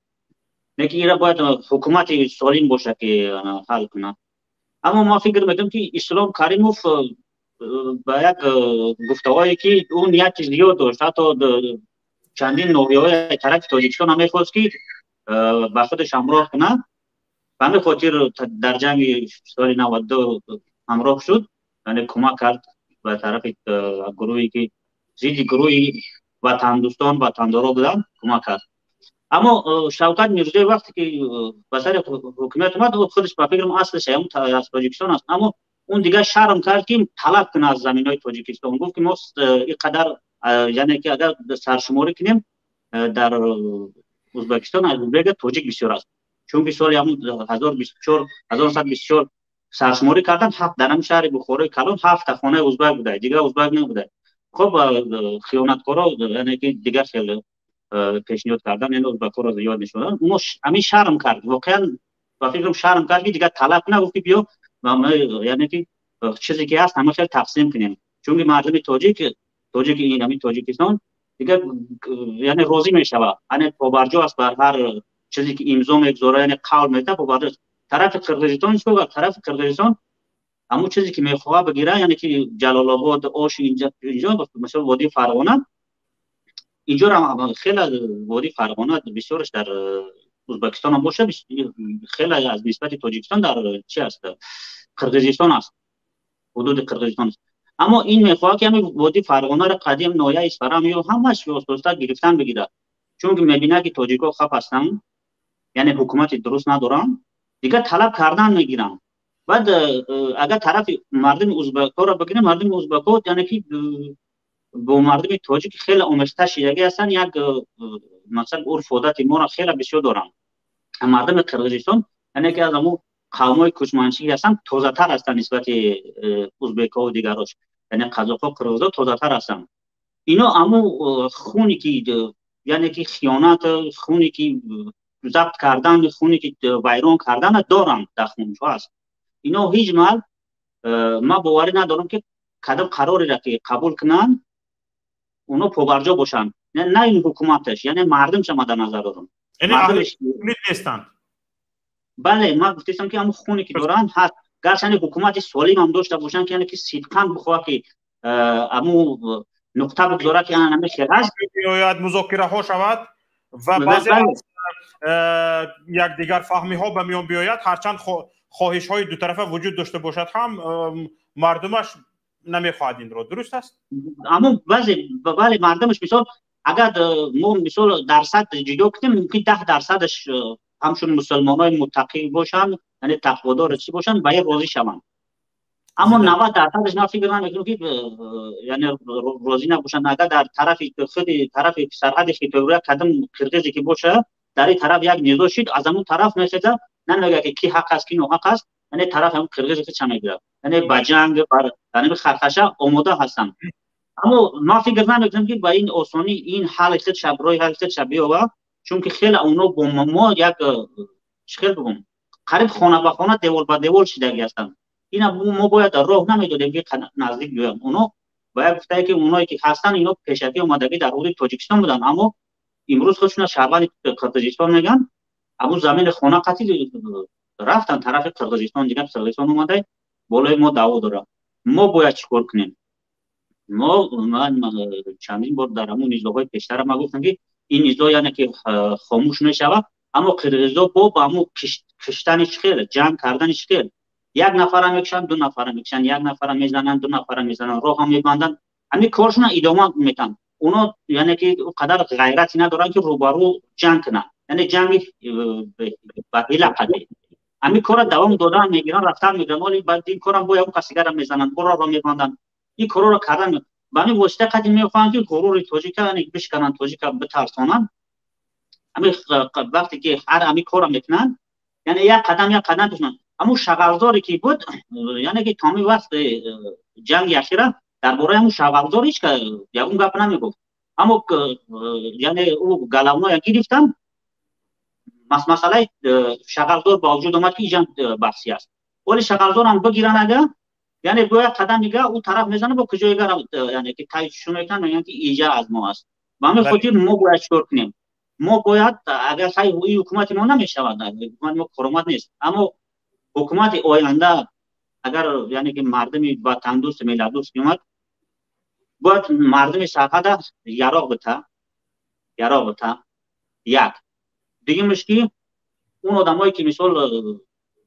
Лекин инро бояд ҳукумати солим бошад, ки ҳал кунад. Аммо ман фикр мекунам, ки Ислом Каримов ба як гуфтаҳое ки ӯ нияти зиёд дошт, ҳатто чандин ноҳияҳои тарафи Тоҷикистон ҳам мехост, ки ба худаш ҳамроҳ кунад. Ба ҳамин хотир дар ҷанги соли 92 ҳамроҳ шуд, яъне кӯмак кард ба тарафи гурӯҳе ки зидди гурӯҳи ватандӯстон, ватандоро буданд, кӯмак кард. Аммо Шавкат Мирзиёев вақте ки ба сари ҳукумат омад, ӯ худаш ба фикрам аслаш аз Тоҷикистон аст, аммо он дигар шарм кард, ки талаб кунад аз заминҳои Тоҷикистон. Гуфт, ки мо ин қадар, яъне ки агар саршуморӣ кунем, дар Ӯзбекистон аз узбека тоҷик бисёр аст, чунки соли 1924 саршуморӣ кардан, ҳафт дар ҳамин шаҳри Бухорои калон ҳафта хонаи узбек буда, дигар узбек набуда. Хоб, хиёнаткоро, яъне ки дигар хеле пешниҳод кардан, яъне узбекҳоро зиёд нишон. Мо ҳамин шарм кард, воқеан ба фикрам шарм кард, ки дигар талаб нагуфт, ки биё, яъне ки чизе ки ҳаст ҳама хел тақсим кунем, чунки мардуми тоҷик ин ҳамин Тоҷикистон дигар яъне розӣ мешавад, яъне побарҷо аст бар ҳар чизе ки имзо мегузорад, яъне қавл медиҳад, побарҷо аст. Тарафи Қирғизистон чӣ кард? Тарафи Қирғизистон ҳамон чизе ки мехоҳад бигирад, яъне ки Ҷалолобод, Ош, инҷо, масалан водии Фарғона, инҷоро хеле водии Фарғона бисёраш дар Ӯзбекистон ҳам бошад, хеле аз нисбати Тоҷикистон дар чи аст, Қирғизистон аст, ҳудуди Қирғизистон аст. Аммо ин мехоҳад, ки ҳамин водии Фарғонаро, қадим ноҳияи Исфарам ё ҳамаш оста-оста гирифтан бигирад, чунки мебинад, ки тоҷикҳо хаф ҳастанд, яъне ҳукумати дуруст надоранд, дигар талаб кардан мегиранд. Баъд агар тарафи мардуми узбекҳоро бигирем, мардуми узбекҳо яъне ки бо мардуми тоҷик хеле омехта шидагӣ ҳастанд, як масалан урфу одати моро хеле бисёр доранд. Мардуми Қирғизистон яъне ки аз ҳамун қавмҳои кӯчманчӣ ҳастанд, тозатар ҳастанд нисбати узбекҳо дигарош, яъне қазоқҳо, қирғизҳо тозатар ҳастанд. Ино ҳамун хуне ки яъне ки хиёнат, хуне ки забт кардан, хуне ки вайрон кардан доранд, дар хуншо аст. Ино ҳеҷ маҳал ман боварӣ надорам, ки кадом қарореро ки қабул кунанд, оно побарҷо бошанд, на ин ҳукуматаш, яъне мардумша ман дар назар дорам. Нестанд. Бале, ман гуфтаистам, ки ҳамун хуне ки доранд ҳаст. Гарчанде ҳукумати солим ҳам дошта бошанд, ки яъне ки сидқан бихоҳад, ки ҳамун нуқта бигзорад, ки ҳамин хел аст, музокираҳо шавад. Ва баъзе аз якдигарфаҳмиҳо ба миён биёяд, ҳарчанд хоҳишҳои дутарафа вуҷуд дошта бошад ҳам, мардумаш намехоҳад инро. Дуруст аст? Аммо баъзе, бале, мардумаш, мисол, агар мо, мисол, дарсад ҷудо кунем, мумкин 10%-аш ҳамчун мусулмонои муттақӣ бошанд, яъне тақводор чӣ бошанд, ба ин розӣ шаванд. Аммо 90%-аш ман фикр намекунам, ки яъне розӣ набошанд. Агар дар тарафи худи тарафи сарҳади хитои кадом қирғизе ки боша, дар ин тараф як низо шид, аз ҳамун тараф мехезад, намегӯяд, ки ки ҳақ аст, ки ноҳақ аст, яъне тараф ҳамун қирғизи худша мегирад, яъне ба ҷанг, бар яъне хархаша омода ҳастанд. Аммо ман фикр намекунам, ки ба ин осонӣ ин ҳалли худша, роҳи ҳалли худша биёвад, чунки хеле оно бо мо як, чӣ хел бигӯм, қариб хона ба хона, девор ба девор шидагӣ ҳастанд. Ина мо бояд роҳ намедодем, ки наздик биёянд. Оно бояд гуфтае, ки оное ки ҳастанд, ино пешакӣ омадагӣ дар ҳудуди Тоҷикистон буданд, аммо имрӯз худшона шаҳрванди Қирғизистон мегӯянд. Абу замини хона қатӣ рафтан тарафи Қирғизистон, дигар Қирғизистон омада болои мо даъво дорад. Мо бояд чӣ кор кунем? Мо, ман чандин бор дар ҳамун низоҳои пештара ма гуфтам, ки ин низо яъне ки хомӯш мешавад, аммо қирғизо бо ба ҳамун киштани чӣ хел, ҷанг кардани чӣ хел, як нафара мекушанд, ду нафара мекушанд, як нафара мезананд, ду нафара мезананд, роҳам мебанданд, ҳамин коршона идома метаҳанд. Оно яъне ки қадар ғайрате надоранд, ки рӯбарӯ ҷанг кунанд, яъне ҷанги ба ҳила қадӣ ҳамин корро давом додан мегиранд, рафтан мегиранд. Оли баъд ин корам бо ягон касигарам мезананд, бо роҳро мебанданд. Ин корҳоро кардан ба ҳамин восита қадим мехоҳанд, ки ғурури тоҷика яъне бишкананд, тоҷика битарсонанд. Ҳамин вақте ки ҳар ҳамин корро мекунанд, яъне як қадам, як қадам пешманд. Ҳамун шағалзоре ки буд, яъне ки то ҳамин вақт ҷанги ахира дар бораи ҳамун шағалзор ҳеч ягон гап намегуфт, аммо яъне ӯ галавноя гирифтанд, масъалаи шағалзор ба вуҷуд омад, ки ин ҷанг баҳсӣ аст. Вале шағалзорам бигиранд, ага яъне бо як қадам дига ӯ тараф мезанад, бо куҷоига, яъне ки тайшун мекунанд, мегӯянд, ки иҷа аз мо аст. Ба ҳамин хотир мо бояд чикор кунем? Мо бояд, агар хай ин ҳукумати мо намешавад, ҳукумати мо коромад нест, аммо ҳукумати оянда агар яъне ки мардуми ватандӯст, миллатдӯст омад, бояд мардуми сарҳада яроқ бита, яроқ бита. Як дуюмаш, ки он одамое ки, мисол,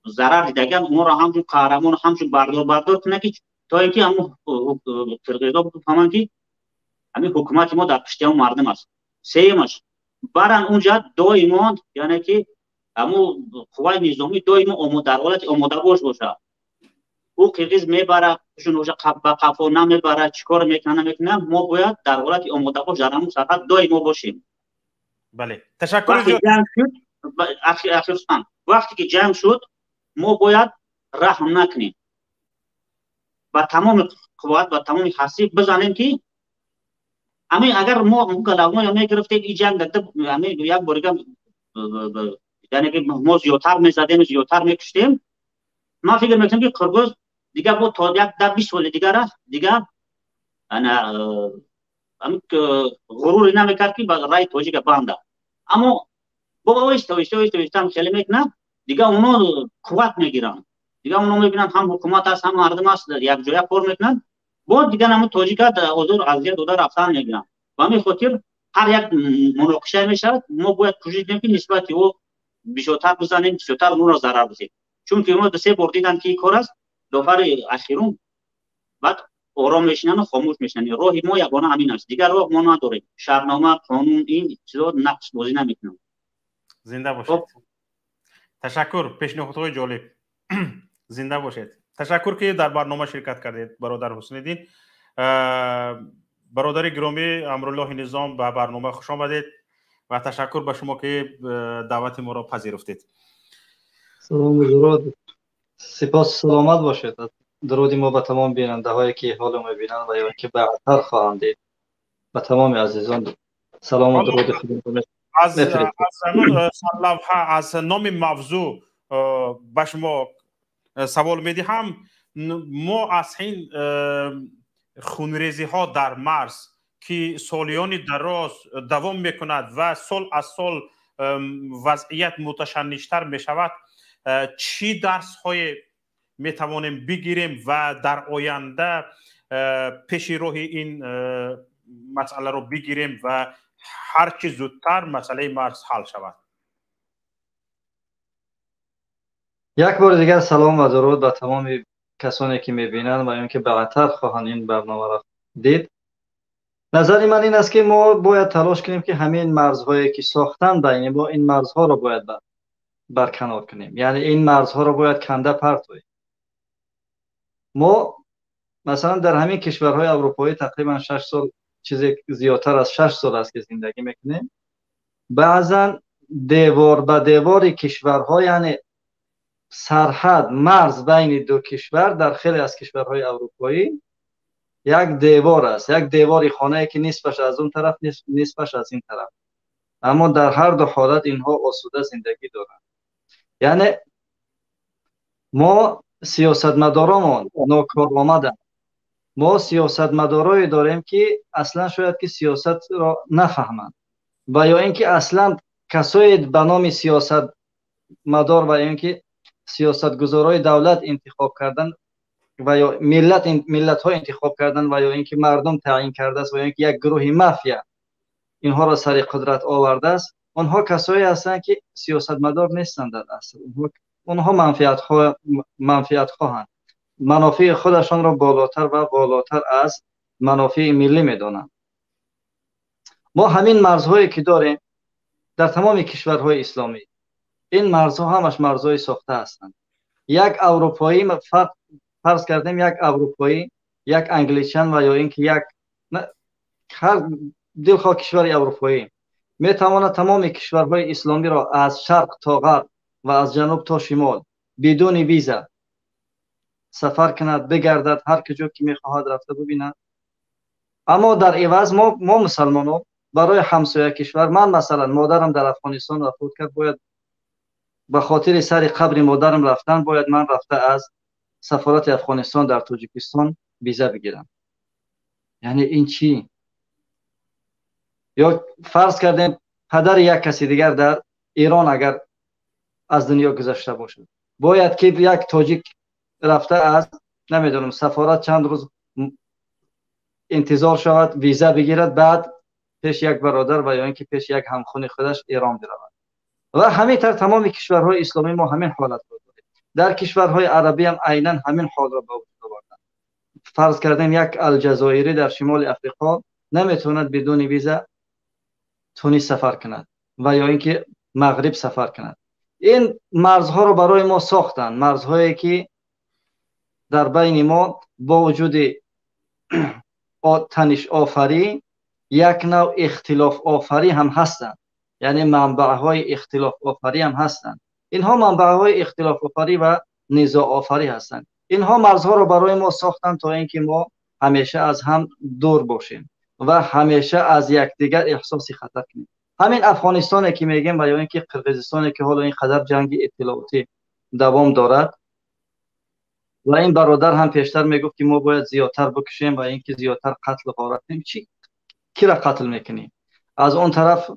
зарар дидаган, онҳоро ҳамчун қаҳрамон, ҳамчун бардор кунад, ки то ин ки ҳамун қирғизо бифаҳманд, ки ҳамин ҳукумати мо дар пушти ҳамун мардум аст. Сеюмаш, баран унҷа доимо, яъне ки ҳамун қувваи низомӣ доимо дар ҳолати омодабош бошад. Ӯ қирғиз мебара шун ба қафо намебара, чӣ кор мекунад, намекунад, мо бояд дар ҳолати омодабош дар ҳамун сарҳад доимо бошем. Бале, ташаккур. Ахир сухан: вақте ки ҷанг шуд, мо бояд раҳм накунем, ба тамоми қувват, ба тамоми ҳастӣ бизанем, ки ҳамин агар мо галавноя мегирифтем, ин ҷанг як борига, яъне ки мо зиёдтар мезадем, зиёдтар мекуштем, ман фикр мекунам, ки қирғиз дигар бо то як 10-20 соли дигара дигар ана ғуруре намекард, ки ба раи тоҷика банда. Аммо бо оҳиста, оҳиста, оҳиста, оҳиста хеле мекунад, дигар оно қувват мегиранд, дигар оно мебинанд, ҳам ҳукумат аст, ҳам мардум аст, якҷоя кор мекунанд, бо дигар ҳамун тоҷика озор азият дода рафтан мегиранд. Ба ҳамин хотир ҳар як муноқиша мешавад, мо бояд кӯшиш кунем, ки нисбати ӯ бисёртар бизанем, бисёртар онро зарар бисем, чунки оно ду се бор диданд, ки ин кор аст, дофари ахирун баъд ором мешинанд, хомӯш мешинанд. Роҳи мо ягона ҳамин аст, дигар роҳ мо надорем. Шартнома, қонун, ин чизо нақш бозӣ намекунанд. Зинда бошед, ташаккур, пешниҳодҳои ҷолиб, зинда бошед. Ташаккур, ки дар барнома ширкат кардед, бародар Ҳусниддин. Бародари гиромӣ Амруллоҳи Низом, ба барнома хуш омадед ва ташаккур ба шумо, ки даъвати моро пазируфтед. Салому дуруд, сипос, саломат бошед. Дуруди мо ба тамом бинандаҳое, ки ҳоло мебинанд ва ё ки баъдтар хоҳанд дид. Ба тамоми азизон салому дуруди худро. Аз сарлавҳа, аз номи мавзӯъ ба шумо савол медиҳам. Мо аз ин хунрезиҳо дар марз, ки солиёни дароз давом мекунад ва сол аз сол вазъият муташанниҷтар мешавад, чӣ дарсҳое метавонем бигирем ва дар оянда пеши роҳи ин масъаларо бигирем ва Ҳарчи зудтар масъалаи марз ҳал шавад. Як бори дигар салом ва дуруд ба тамоми касоне ки мебинанд ва ё ки баъдтар хоҳанд ин барномаро дид. Назари ман ин аст, ки мо бояд талош кунем, ки ҳамин марзҳое ки сохтанд байни мо, ин марзҳоро бояд барканор кунем, яъне ин марзҳоро бояд канда партоем. Мо масалан дар ҳамин кишварҳои аврупоӣ тақрибан 6 сол, чизе зиёдтар аз 6 сол аст, ки зиндагӣ мекунем. Баъзан девор ба девори кишварҳо, яъне сарҳад, марз байни ду кишвар дар хеле аз кишварҳои аврупоӣ як девор аст, як девори хонае, ки нисфаш аз он тараф, нисфаш аз ин тараф. Аммо дар ҳар ду ҳолат инҳо осуда зиндагӣ доранд. Яъне мо сиёсатмадоромон нокоромаданд. Мо сиёсатмадорое дорем, ки аслан шояд ки сиёсатро нафаҳманд ва ё ин ки аслан касое ба номи сиёсатмадор ва ё ин ки сиёсатгузорои давлат интихоб кардан ва ё миллатҳо интихоб кардан ва ё ин ки мардум таъин кардааст ва ё ин ки як гурӯҳи мафия инҳоро сари қудрат овардааст. Онҳо касое ҳастанд, ки сиёсатмадор нестанд дар асл. Онҳо манфиатхоҳанд, манофеи худашонро болотар ва болотар аз манофеи миллӣ медонанд. Мо ҳамин марзҳое ки дорем дар тамоми кишварҳои исломӣ, ин марзҳо ҳамаш марзҳои сохта ҳастанд. Як аврупоӣ, фарз кардем, як аврупоӣ, як англичан ва ё ин ки як ҳар дилхоҳ кишвари аврупоӣ метавонад тамоми кишварҳои исломиро аз шарқ то ғарб ва аз ҷануб то шимол бидуни виза сафар кунад, бигардад, ҳар куҷо ки мехоҳад рафта бибинад. Аммо дар иваз мо мусалмонҳо барои ҳамсоя кишвар, ман масалан модарам дар Афғонистон вафот кард, бояд ба хотири сари қабри модарам рафтан, бояд ман рафта аз сафорати Афғонистон дар Тоҷикистон виза бигирам. Яъне ин чӣ? Ё фарз кардем падари як каси дигар дар Эрон агар аз дунё гузашта бошад, бояд ки як тоҷик рафта аз намедонам сафорат чанд рӯз интизор шавад, виза бигирад, баъд пеш як бародар ва ё ин ки пеш як ҳамхуни худаш Эрон биравад. Ва ҳамин тавр тамоми кишварҳои исломӣ мо ҳамин ҳолатро дорем. Дар кишварҳои арабӣ ҳам айнан ҳамин ҳолро ба вуҷуд оварданд. Фарз кардем як алҷазоирӣ дар шимоли Африқо наметавонад бидуни виза Тунис сафар кунад ва ё ин ки Мағриб сафар кунад. Ин марзҳоро барои мо сохтанд, марзҳое ки дар байни мо бо вуҷуди танишофарӣ як нав ихтилофофарӣ ҳам ҳастанд, яъне манбаъҳои ихтилофофарӣ ҳам ҳастанд. Инҳо манбаъҳои ихтилофофарӣ ва низоъофарӣ ҳастанд. Инҳо марзҳоро барои мо сохтанд то ин ки мо ҳамеша аз ҳам дур бошем ва ҳамеша аз якдигар эҳсоси хатар кунем. Ҳамин Афғонистоне ки мегем ва ё ин ки Қирғизистоне ки ҳоло ин қадар ҷанги иттилоотӣ давом дорад, ва ин бародар ҳам пештар мегуфт, ки мо бояд зиёдтар бикушем ва ин ки зиёдтар қатл ғорат кунем. Чӣ кира қатл мекунем? Аз он тараф,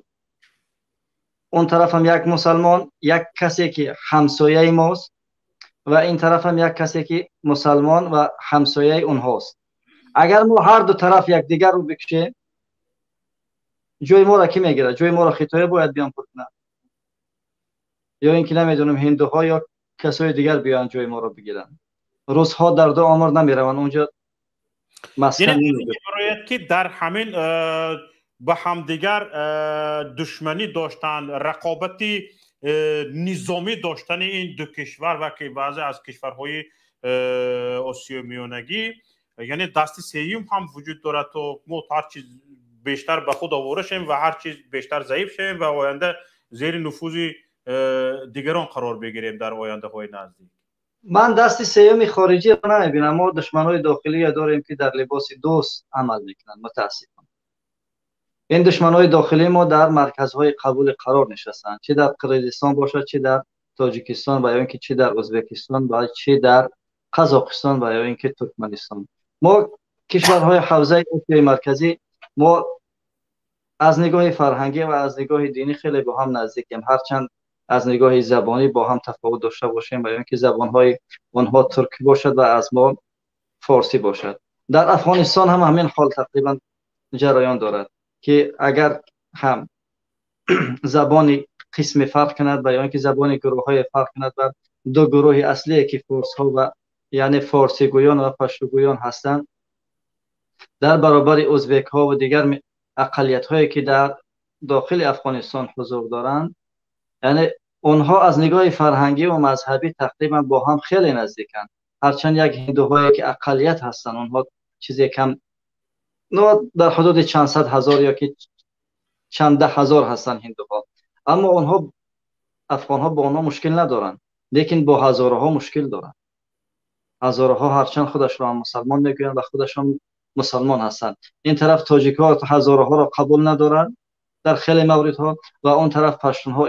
он тараф ҳам як мусалмон, як касе ки ҳамсояи мост, ва ин тараф ҳам як касе ки мусалмон ва ҳамсояи онҳост. Агар мо ҳар ду тараф якдигарро бикушем, ҷои моро кӣ мегирад? Ҷои моро хитоя бояд биён пур кунад, ё ин ки намедонам ҳиндуҳо ё касои дигар биёянд ҷои моро бигиранд. Русҳо дар ду омор намераванд, онҷо маскан намегиранд. Ки дар ҳамин ба ҳамдигар душманӣ доштан, рақобати низомӣ доштани ин ду кишвар ва ки баъзе аз кишварҳои Осиёи Миёнагӣ, яъне дасти сеюм ҳам вуҷуд дорад, то мо ҳар чиз бештар ба худ овора шавем ва ҳар чиз бештар заиф шавем ва оянда зери нуфузи дигарон қарор бигирем дар ояндаҳои наздик. Ман дасти сеюми хориҷиро намебинам. Мо душманои дохилие дорем, ки дар либоси дӯст амал мекунанд. Мутаассифона ин душманои дохилии мо дар марказҳои қабули қарор нишастанд, чӣ дар Қирғизистон бошад, чӣ дар Тоҷикистон ва ё ин ки чӣ дар Ӯзбекистон ва чӣ дар Қазоқистон ва ё ин ки Туркманистон. Мо кишварҳои ҳавзаи Осиёи Марказӣ, мо аз нигоҳи фарҳангӣ ва аз нигоҳи динӣ хеле бо ҳам наздикем, ҳарчанд аз нигоҳи забонӣ бо ҳам тафовут дошта бошем ва ё ин ки забонҳои онҳо туркӣ бошад ва аз мо форсӣ бошад. Дар Афғонистон ҳам ҳамин ҳол тақрибан ҷараён дорад, ки агар ҳам забони қисме фарқ кунад ва ё инки забони гурӯҳҳое фарқ кунад ва ду гурӯҳи аслие ки форсҳо ва яъне форсигӯён ва паштугӯён ҳастанд, дар баробари ӯзбекҳо ва дигар ақалиятҳое ки дар дохили Афғонистон ҳузур доранд, яъне онҳо аз нигоҳи фарҳангӣ ва мазҳабӣ тақрибан бо ҳам хеле наздиканд. Ҳарчанд як ҳиндуҳое ки ақалият ҳастанд, онҳо чизе кам дар ҳудуди чанд сад ҳазор ё ки чанд даҳ ҳазор ҳастанд ҳиндуҳо, аммо онҳо афғонҳо бо онҳо мушкил надоранд, лекин бо ҳазораҳо мушкил доранд. Ҳазораҳо ҳарчанд худашро мусалмон мегӯянд ва худашон мусалмон ҳастанд. Ин тараф тоҷикҳо ҳазораҳоро қабул надоранд дар хеле мавридҳо ва он тараф паштунҳо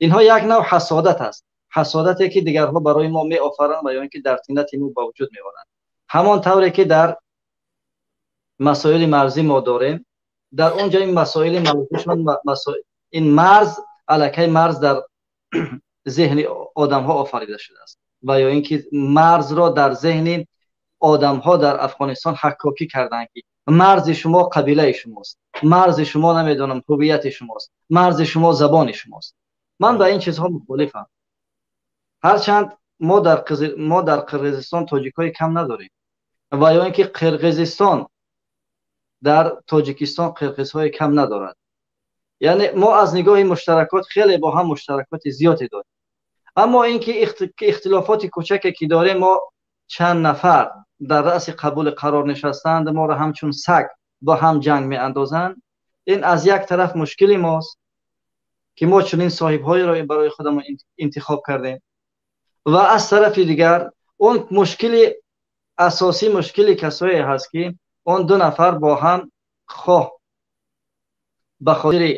инҳо як нав ҳасодат аст, ҳасодате ки дигарҳо барои мо меофаранд ва ё инки дар тинати мо ба вуҷуд меоранд. Ҳамон тавре ки дар масоили марзӣ мо дорем, дар он ҷо ин масоили марзишон, ин марз аллакай марз дар зеҳни одамҳо офарида шудааст ва ё инки марзро дар зеҳни одамҳо дар Афғонистон ҳаккокӣ карданд ки марзи шумо қабилаи шумост, марзи шумо намедонам ҳувияти шумост, марзи шумо забони шумост. Ман ба ин чизҳо мухолифам. Ҳарчанд мо дар Қирғизистон тоҷикҳои кам надорем ва ё инки Қирғизистон дар Тоҷикистон қирғизҳои кам надорад. Яъне мо аз нигоҳи муштаракот хеле бо ҳам муштаракоти зиёде дорем, аммо инки ихтилофоти кӯчаке ки дорем, мо чанд нафар дар раъси қабули қарор нишастанд, моро ҳамчун саг бо ҳам ҷанг меандозанд. Ин аз як тараф мушкили мост ки мо чунин соҳибҳоеро барои худамон интихоб кардем ва аз тарафи дигар он мушкили асосӣ мушкили касое ҳаст ки он ду нафар бо ҳам хоҳ ба хотири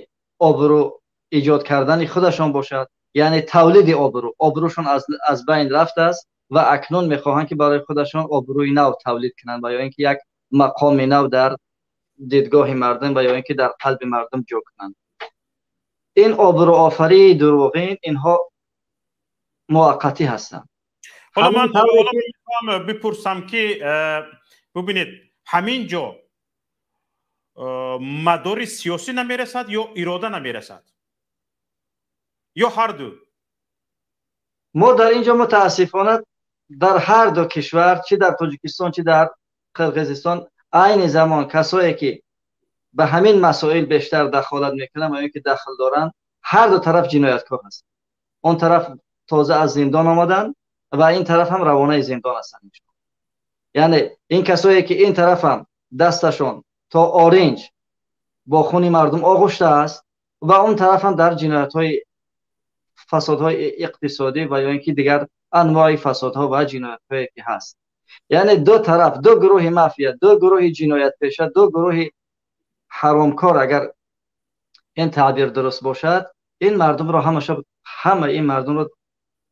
обрӯ эҷод кардани худашон бошад, яъне тавлиди обрӯ, обрӯшон аз байн рафтааст ва акнун мехоҳанд ки барои худашон обрӯи нав тавлид кунанд ва ё инки як мақоми нав дар дидгоҳи мардум ва ё инки дар қалби мардум ҷо кунанд. Ин обрӯофарии дурӯғин инҳо муваққатӣ ҳастанд. Ҳоло ман мехоҳам бипурсам ки бубинед, ҳамин ҷо мадори сиёсӣ намерасад ё ирода намерасад ё ҳар ду? Мо дар ин ҷо мутаассифона дар ҳар ду кишвар, чӣ дар Тоҷикистон чӣ дар Қирғизистон, айни замон касое ки ба ҳамин масоил бештар дахолат мекунанд ва ё ки дахл доранд, ҳар ду тараф ҷинояткор ҳастанд. Он тараф тоза аз зиндон омаданд ва ин тараф ҳам равонаи зиндон ҳастанд. Яъне ин касое ки ин тараф ҳам дасташон то оринҷ бо хуни мардум оғушта аст ва он тараф ҳам дар ҷиноятҳои фасодҳои иқтисодӣ ва ё инки дигар анвои фасодҳо ва ҷиноятҳое ки ҳаст. Яъне ду тараф, ду гурӯҳи мафия, ду гурӯҳи ҷиноятпеша, ду гурӯҳи ҳаромкор, агар ин таъбир дуруст бошад, ин мардумро ҳама ин мардумро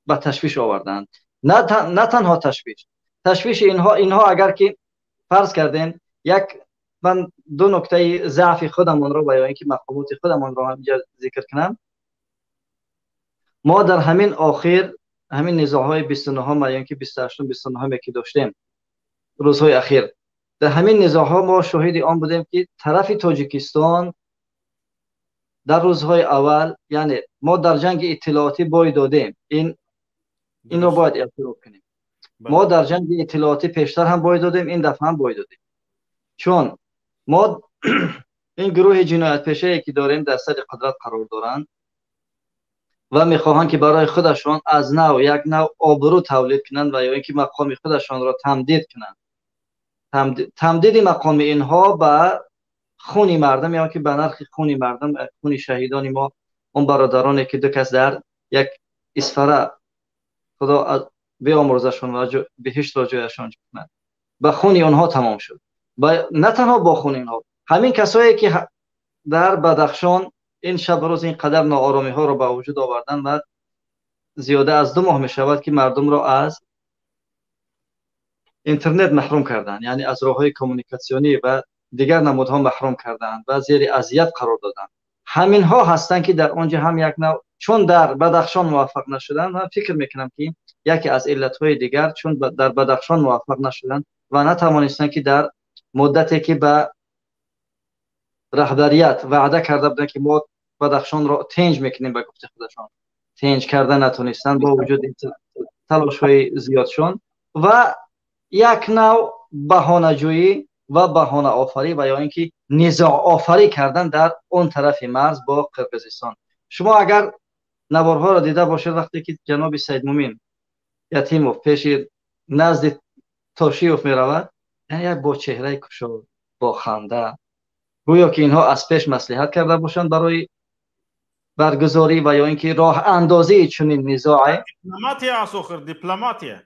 ба ташвиш оварданд. На танҳо ташвиши инҳо агар ки фарз кардем, як ман ду нуктаи заъфи худамонро ва ё инки мақомоти худамонро ҳам инҷо зикр кунам. Мо дар ҳамин охир ҳамин низоъҳои 29 ва ё инки 28 29 ки доштем рӯзҳои ахир, дар ҳамин низоъҳо мо шоҳиди он будем ки тарафи Тоҷикистон дар рӯзҳои аввал, яъне мо дар ҷанги иттилоотӣ бой додем, инро бояд эътироф кунем. Мо дар ҷанги иттилоотӣ пештар ҳам бой додем, ин дафъа ҳам бой додем, чун мо ин гурӯҳи ҷиноятпешае ки дорем дар сари қудрат қарор доранд ва мехоҳанд ки барои худашон аз нав як нав обрӯ тавлид кунанд ва ё инки мақоми худашонро тамдид кунанд. Тамдиди мақоми инҳо ба хуни мардум ё ки ба нархи хуни мардум, хуни шаҳидони мо, он бародароне ки ду кас дар як Исфара, Худо биомӯрзашон ва биҳиштро ҷояшон кунад, ба хуни онҳо тамом шуд. На танҳо бо хуни инҳо, ҳамин касое ки дар Бадахшон ин шаб рӯз ин қадар нооромиҳоро ба вуҷуд оварданд ва зиёда аз 2 моҳ мешавад ки мардумро аз интернет маҳрум карданд, яъне аз роҳҳои коммуникатсионӣ ва дигар намудҳо маҳрум карданд ва зери азият қарор доданд. Ҳаминҳо ҳастанд ки дар он ҷо ҳам як нав, чун дар Бадахшон муваффақ нашуданд, ман фикр мекунам ки яке аз иллатҳои дигар, чун дар Бадахшон муваффақ нашуданд ва натавонистанд ки дар муддате ки ба Раҳбарият ваъда карда буданд, ки мо Бадахшонро тинҷ мекунем, ба гуфти худашон. Тинҷ карда натонистанд бо вуҷуди талошҳои зиёдшон ва як нав баҳонаҷӯӣ ва баҳонаофарӣ ва ё ин ки низоъофарӣ кардан дар он тарафи марз бо Қирғизистон. Шумо агар наворҳоро дида бошед, вақте ки ҷаноби Саидмумин Ятимов пеши назди Тошиев меравад, яъне як бо чеҳраи кушод, бо ханда, гӯё ки инҳо аз пеш маслиҳат карда бошанд барои баргузорӣ ва ё ин ки роҳандозии чунин низоъе. Дипломатия аст, охир, дипломатия.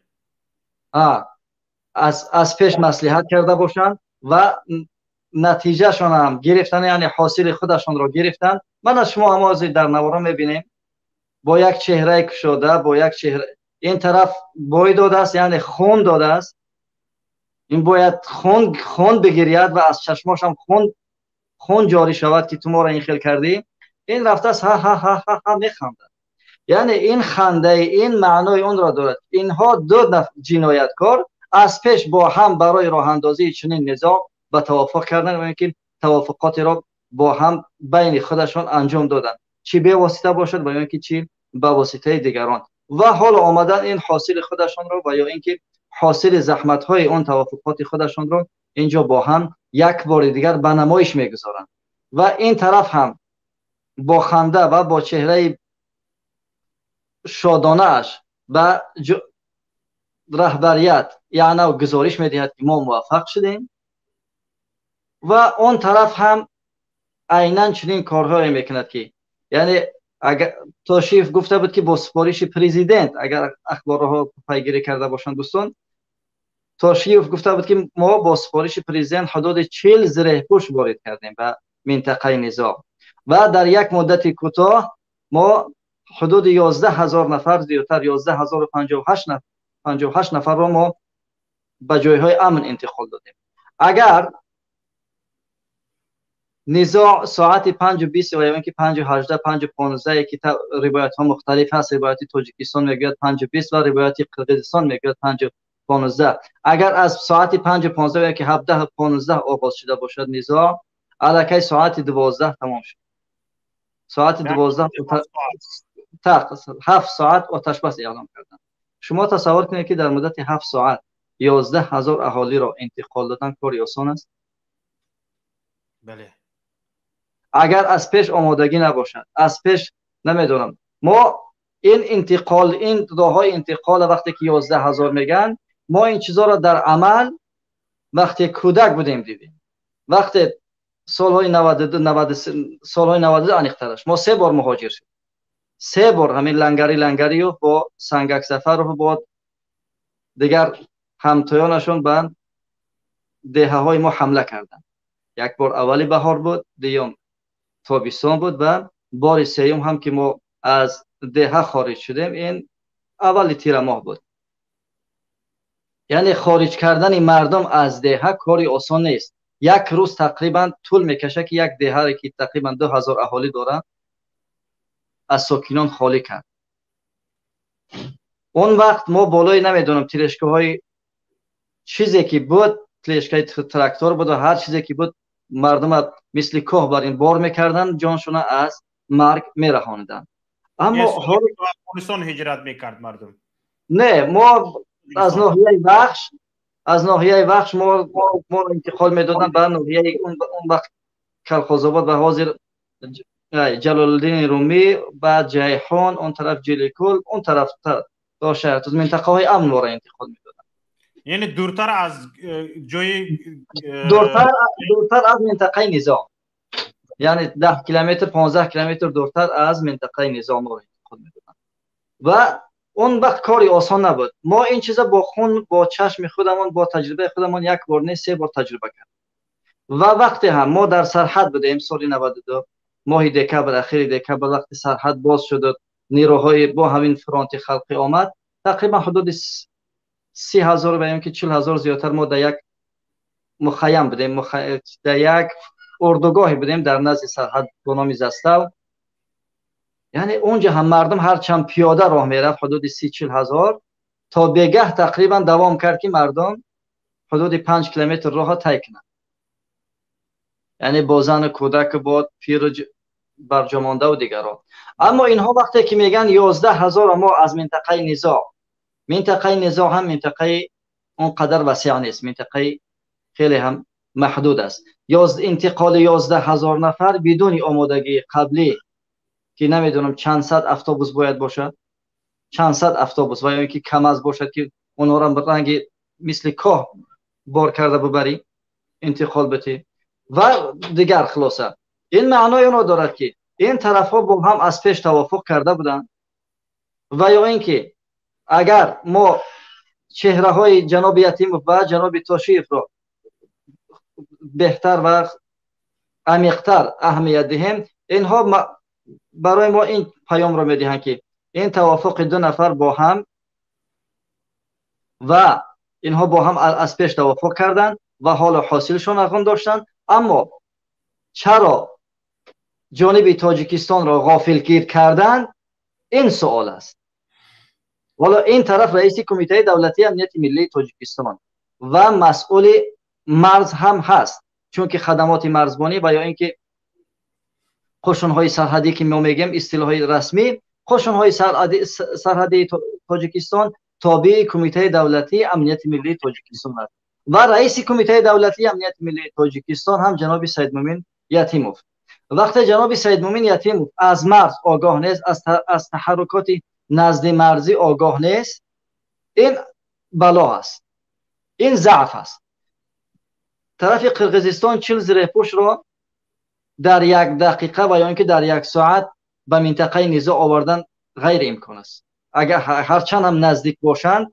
Аз пеш маслиҳат карда бошанд ва натиҷашон ҳам гирифтан, яъне ҳосили худашонро гирифтан. Ман аз шумо ҳам ҳозир дар наворо мебинем бо як чеҳраи кушода, бо як чеҳра ин тараф бой додааст, яъне хун додааст. Ин бояд хун бигиряд ва аз чашмош ҳам хун ҷорӣ шавад, ки ту моро ин хел кардӣ. Ин рафтааст ҳа ҳа ҳа ҳа ҳа механдад. Яъне ин хандаи ин маънои онро дорад. Инҳо ду ҷинояткор аз пеш бо ҳам барои роҳандозии чунин низом ба тавофуқ карданд ва инки тавофуқотеро бо ҳам байни худашон анҷом доданд, чӣ бевосита бошад ва ё инки чӣ ба воситаи дигарон. Ва ҳоло омадан ин ҳосили худашонро ва ё инки ҳосили заҳматҳои он тавофуқоти худашонро инҷо бо ҳам як бори дигар ба намоиш мегузоранд. Ва ин тараф ҳам бо ханда ва бо чеҳраи шодонааш ба раҳбарият яъне гузориш медиҳад, ки мо муваффақ шудем. Ва он тараф ҳам айнан чунин корҳое мекунад, ки яъне агар Тошиев гуфта буд, ки бо супориши президент, агар ахборҳо пайгирӣ карда бошанд дӯстон, Тошиев гуфта буд, ки мо бо супориши президент ҳудуди 40 зиреҳпӯш ворид кардем ба минтақаи низоъ ва дар як муддати кӯтоҳ мо ҳудуди 11 000 нафар, зиёдтар 11 058 нафарро мо ба ҷойҳои амн интиқол додем. Агар низоъ соати 5:20 ва ё инки 5:18, 5:15, ки ривоятҳо мухталиф ҳаст, ривояти Тоҷикистон мегӯяд 5:20 ва ривояти Қирғизистон мегӯяд 5:15, агар аз соати 5:15 ё ки 17:15 оғоз шуда бошад низоъ, аллакай соати 12 тамом шуд. Соати 12 7 соат оташбас эълон карданд. Шумо тасаввур кунед, ки дар муддати 7 соат 11 000 аҳолиро интиқол додан кори осон аст? Бале. Агар аз пеш омодагӣ набошад, аз пеш намедонам, мо ин интиқол, ин роҳҳои интиқол, вақте ки 11 000 мегӯянд, мо ин чизоро дар амал вақте кӯдак будем дидем. Вақте солҳои 92, солҳои 92 аниқтараш, мо се бор муҳоҷир шудем. Се бор ҳамин Лангари Лангариев бо Сангак Сафаров, бо дигар ҳамтоёнашон ба деҳаҳои мо ҳамла карданд. Як бор аввали баҳор буд, дуюм тобистон буд ва бори сеюм ҳам ки мо аз деҳа хориҷ шудем, ин аввали тирамоҳ буд. Яъне хориҷ кардани мардум аз деҳа кори осон нест. Як рӯз тақрибан тӯл мекашад, ки як деҳае ки тақрибан 2000 аҳолӣ дорад, аз сокинон холӣ кард. Он вақт мо болои намедонам тележкаҳои чизе ки буд, тележкаи трактор буд ва ҳар чизе ки буд, мардума мисли кӯҳ бар ин бор мекарданд, ҷоншона аз марг мераҳониданд. Аммо Афғонистон ҳиҷрат мекард мардум? Не, мо аз ноҳияи Вахш, аз ноҳияи Вахш моро интиқол медоданд ба ноҳияи он вақт Калхозобод ва ҳозир Ҷалолиддини Румӣ, баъд Ҷайҳон, он тараф Ҷиликул, он тараф то шаҳр, минтақаҳои амн моро интиқол медоданд. Яъне дуртар аз ҷои Дуртар аз минтақаи низоъ, яъне 10 километр, 15 километр дуртар аз минтақаи низоъ моро интиқол медоданд. Ва он вақт кори осон набуд. Мо ин чиза бо хун, бо чашми худамон, бо таҷрибаи худамон як бор не, се бор таҷриба кардем. Ва вақте ҳам мо дар сарҳад будем, соли 92 моҳи декабр, ахири декабр, вақти сарҳад боз шуд, нерӯҳои бо ҳамин фронти халқӣ омад, тақрибан ҳудуди 30 000 ва ё ки 40 000 зиёдтар мо дар як мухайям будем, дар як урдугоҳе будем дар назди сарҳад бо номи Застав. Яъне онҷа ҳам мардум ҳарчанд пиёда роҳ мерафт, ҳудуди 30-40 ҳазор, то бегаҳ тақрибан давом кард, ки мардум ҳудуди 5 километр роҳро тай кунанд. Яъне бо зану кӯдак, бо пиру барҷомондаву дигарон. Аммо инҳо вақте ки мегӯянд 11 000 мо аз минтақаи низоъ, минтақаи низоъ ҳам минтақаи он қадар васеъ нест, минтақаи хеле ҳам маҳдуд аст. Интиқоли 11 000 нафар бидуни омодагии қаблӣ, ки намедонам чанд сад автобус бояд бошад, чанд сад автобус ва ё ин ки КАМАЗ бошад, ки онҳоро ранги мисли коҳ бор карда бубарӣ, интиқол битӣ ва дигар. Хулоса, ин маънои онро дорад, ки ин тарафҳо бо ҳам аз пеш тавофуқ карда буданд ва ё ин ки агар мо чеҳраҳои ҷаноби Ятимов ва ҷаноби Тошиевро беҳтар ва амиқтар аҳамият диҳем, инҳо барои мо ин паёмро медиҳанд, ки ин тавофуқи ду нафар бо ҳам ва инҳо бо ҳам аз пеш тавофуқ карданд ва ҳоло ҳосилшон ағон доштанд. Аммо чаро ҷониби Тоҷикистонро ғофилгир карданд, ин суол аст. Ҳоло ин тараф раиси Кумитаи давлатии амнияти миллии Тоҷикистон ва масъули марз ҳам ҳаст, чунки хадамоти марзбонӣ ва ё ин ки қушунҳои сарҳадӣ, ки мо мегӯем истилоҳи расмӣ, қушунҳои сарҳадии Тоҷикистон тобеи Кумитаи давлатии амнияти миллии Тоҷикистон аст ва раиси Кумитаи давлатии амнияти миллии Тоҷикистон ҳам ҷаноби Саидмумин Ятимов. Вақте ҷаноби Саидмумин Ятимов аз марз огоҳ нест, аз таҳаррукоти назди марзӣ огоҳ нест, ин бало аст, ин заъф аст. Тарафи Қирғизистон 40 зиреҳпӯшро дар як дақиқа ва ё ин ки дар як соат ба минтақаи низоъ овардан ғайриимкон аст. Агар ҳарчанд ҳам наздик бошанд,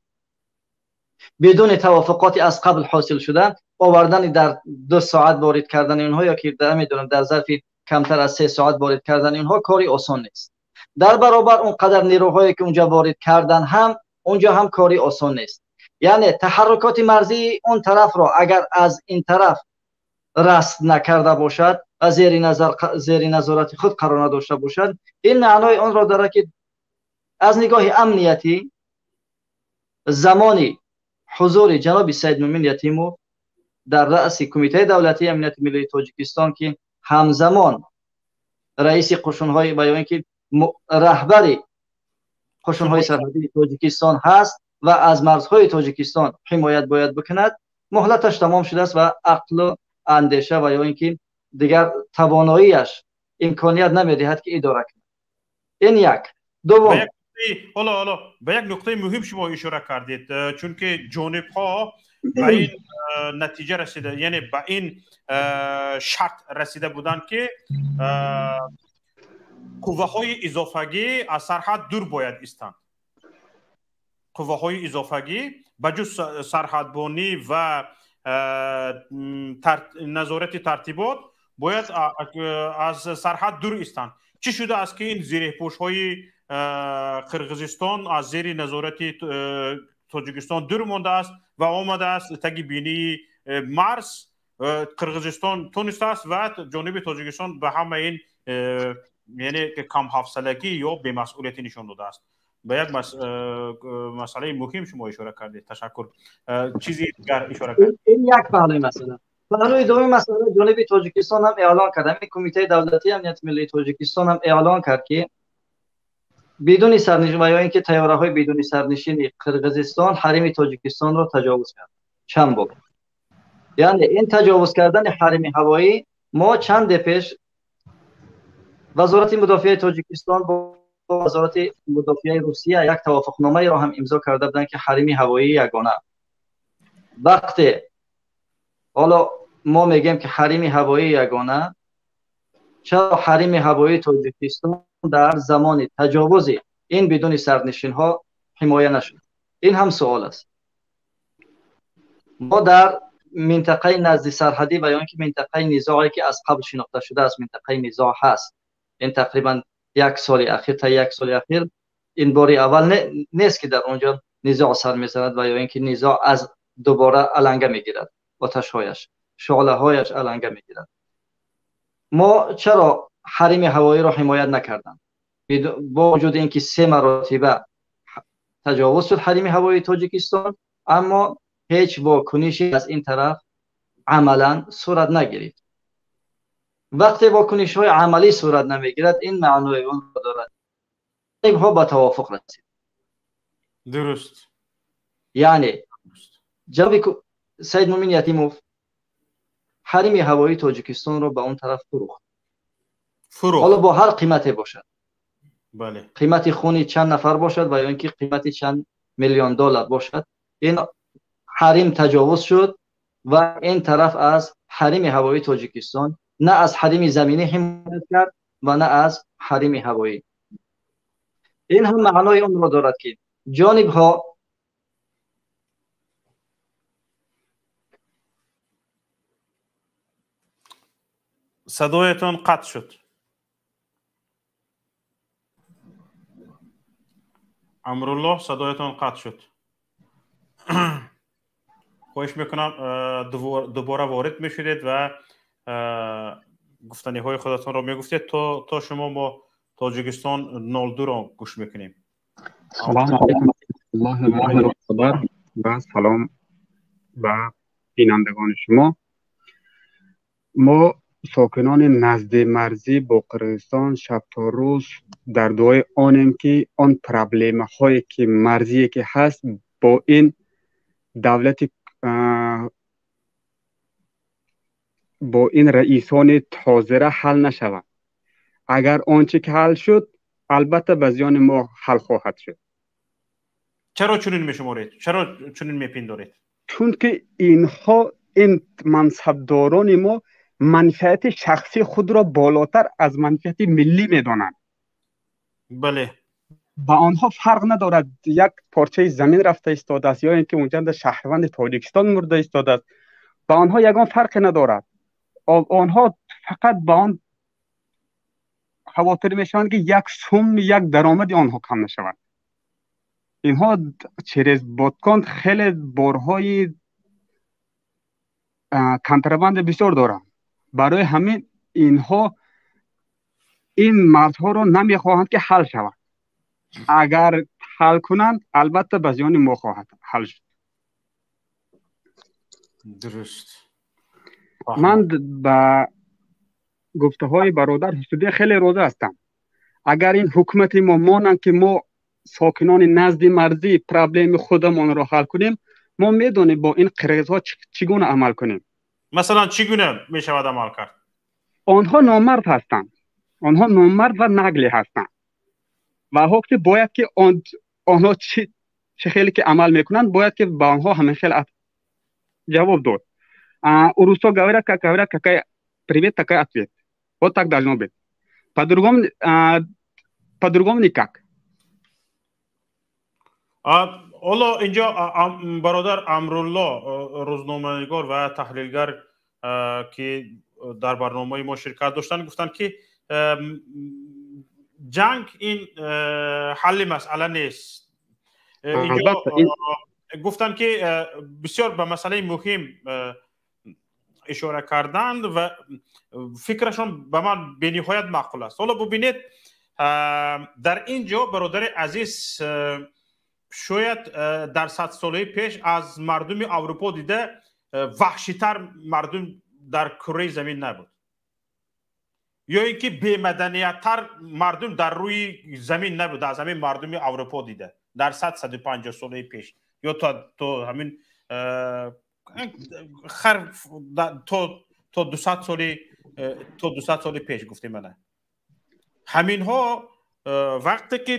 бидуни тавофуқоти аз қабл ҳосил шуда овардани, дар 2 соат ворид кардани онҳо ё ки намедонам дар зарфи камтар аз 3 соат ворид кардани онҳо кори осон нест. Дар баробар он қадар нерӯҳое ки унҷа ворид кардан ҳам, унҷо ҳам кори осон нест. Яъне таҳаррукоти марзии он тарафро агар аз ин тараф раст накарда бошад ва зери назорати худ қарор надошта бошад, ин маънои онро дорад, ки аз нигоҳи амниятӣ замони ҳузури ҷаноби Саидмумин Ятимов дар раъси Кумитаи давлатии амнияти миллии Тоҷикистон, ки ҳамзамон раиси қушунҳои ва ё ин ки раҳбари қушунҳои сарҳадии Тоҷикистон ҳаст ва аз марзҳои Тоҷикистон ҳимоят бояд бикунад, муҳлаташ тамом шудааст ва ақлу андеша ва ё ин ки дигар тавоноияш имконият намедиҳад, ки идора кунад. Ин як. Дуввум, ҳоло ба як нуқтаи муҳим шумо ишора кардед, чунки ҷонибҳо ба ин натиҷа расида, яъне ба ин шарт расида буданд, ки қувваҳои изофагӣ аз сарҳад дур бояд истанд. Қувваҳои изофагӣ ба ҷуз сарҳадбонӣ ва назорати тартибот бояд аз сарҳад дур истанд. Чӣ шудааст, ки ин зиреҳпӯшҳои Қирғизистон аз зери назорати Тоҷикистон дур мондааст ва омадааст таги бинии марз Қирғизистон тонистааст ва ҷониби Тоҷикистон ба ҳама ин, яъне камҳафсалагӣ ё бемасъулиятӣ нишон додааст? Ба як масъалаи муҳим шумо ишора кардед, ташаккур. Чизи дигар ишора кард. Ин як паҳлӯи масъала. Паҳлӯи дуюми масъала, ҷониби Тоҷикистон ҳам эълон кард, ҳамин Кумитаи давлатии амнияти миллии Тоҷикистон ҳам эълон кард, ки бидуни сарнишин ва ё ин ки тайёраҳои бидуни сарнишини Қирғизистон ҳарими Тоҷикистонро таҷовуз кард чанд бор. Яъне ин таҷовуз кардани ҳарими ҳавоӣ, мо чанде пеш Вазорати мудофиаи Тоҷикистон бо Вазорати мудофиаи Русия як тавофуқномаеро ҳам имзо карда буданд, ки ҳарими ҳавоии ягона. Вақте ҳоло мо мегӯем, ки ҳарими ҳавоии ягона, чаро ҳарими ҳавоии Тоҷикистон дар замони таҷовузи ин бидуни сарнишинҳо ҳимоя нашуд? Ин ҳам суол аст. Мо дар минтақаи назди сарҳадӣ ва ё ин ки минтақаи низоъе, ки аз қабл шинохта шудааст, минтақаи низоъ ҳаст. Ин тақрибан як соли ахир, та як соли ахир ин бори аввал нест, ки дар он ҷо низоъ сар мезанад ва ё ин ки низоъ аз дубора аланга мегирад, оташҳояш, шӯълаҳояш аланга мегирад. Мо чаро ҳарими ҳавоиро ҳимоят накарданд, бо вуҷуди ин ки се маротиба таҷовуз шуд ҳарими ҳавоии Тоҷикистон, аммо ҳеҷ вокунише аз ин тараф амалан сурат нагирифт? وقتی واکنش های عملی صورت نمیگیرد، این معنای اون را دارد ها به توافق رسید. درست. یعنی جناب سید مومن یتیموف حریم هوایی تاجیکستان را به اون طرف فروخت. حالا با هر قیمتی باشد. بله. قیمت خونی چند نفر باشد و یا اینکه قیمت چند میلیون دلار باشد، این حریم تجاوز شد و این طرف از حریم هوایی تاجیکستان نه از حریم زمینی حمایت کرد و نه از حریم هوایی. این هم معنای اون را دارد که جانب ها صدایتان قطع شد. امرالله صدایتان قطع شد. خواهش میکنم دوباره وارد میشدید و گفتنی های خودتان را میگفتید تا شما با تاجیکستان 02 را گوش میکنیم. سلام علیکم الله و و سلام به بینندگان شما. ما ساکنان نزد مرزی با قرغیزستان شب تا روز در دعای آنیم که آن پرابلم هایی که مرزی که هست با این دولت با این رئیسان تازه حل نشود. اگر آنچه که حل شد البته به زیان ما حل خواهد شد. چرا چنین میشمارید؟ چرا چنین میپندارید؟ چون که اینها این منصبداران ما منفعت شخصی خود را بالاتر از منفعت ملی میدانند. بله. با آنها فرق ندارد یک پارچه زمین رفته ایستاده است یا اینکه اونجا شهروند تاجیکستان مرده ایستاده است، با آنها یگان فرق ندارد. آنها فقط با آن خواطر میشوند که یک سوم یک درآمد آنها کم نشود. اینها چرز بادکان خیلی بارهای کنتربند بسیار دارند. برای همین اینها این مرزها را نمیخواهند که حل شود. اگر حل کنند البته به زیان ما خواهد حل شد. درست. من به گفته های برادر حسودی خیلی راضی هستم. اگر این حکومت ما مانند که ما ساکنان نزد مرزی پرابلم خودمان را حل کنیم، ما میدونیم با این قرغیزها چگونه عمل کنیم. مثلا چگونه میشود عمل کرد؟ آنها نامرد هستند. آنها نامرد و نگلی هستند و حکم باید که آنها چه خیلی که عمل میکنند باید که با آنها همین خیلی جواب داد. У русского говорят, как говорят, какая привет, такая ответ. Вот так должно быть. По-другому никак. ҳоло инҷо бародар Амрулло, рӯзноманигор ва таҳлилгар, ки дар барномаи мо ширкат доштанд, гуфтанд ки ҷанг ин ҳалли масъала нест. Инҷо гуфтанд ки бисёр ба масъалаи муҳим ишора карданд ва фикрашон ба ман бениҳоят маъқул аст. Ҳоло бубинед, дар ин ҷо бародари азиз, шояд дар 100 солаи пеш аз мардуми Аврупо дида ваҳшитар мардум дар кураи замин набуд, ё ин ки бемаданияттар мардум дар рӯи замин набуд аз ҳамин мардуми Аврупо дида дар 100-150 солаи пеш, ё то ҳамин хар то 200 соли пеш гуфтем. Мана ҳаминҳо вақте ки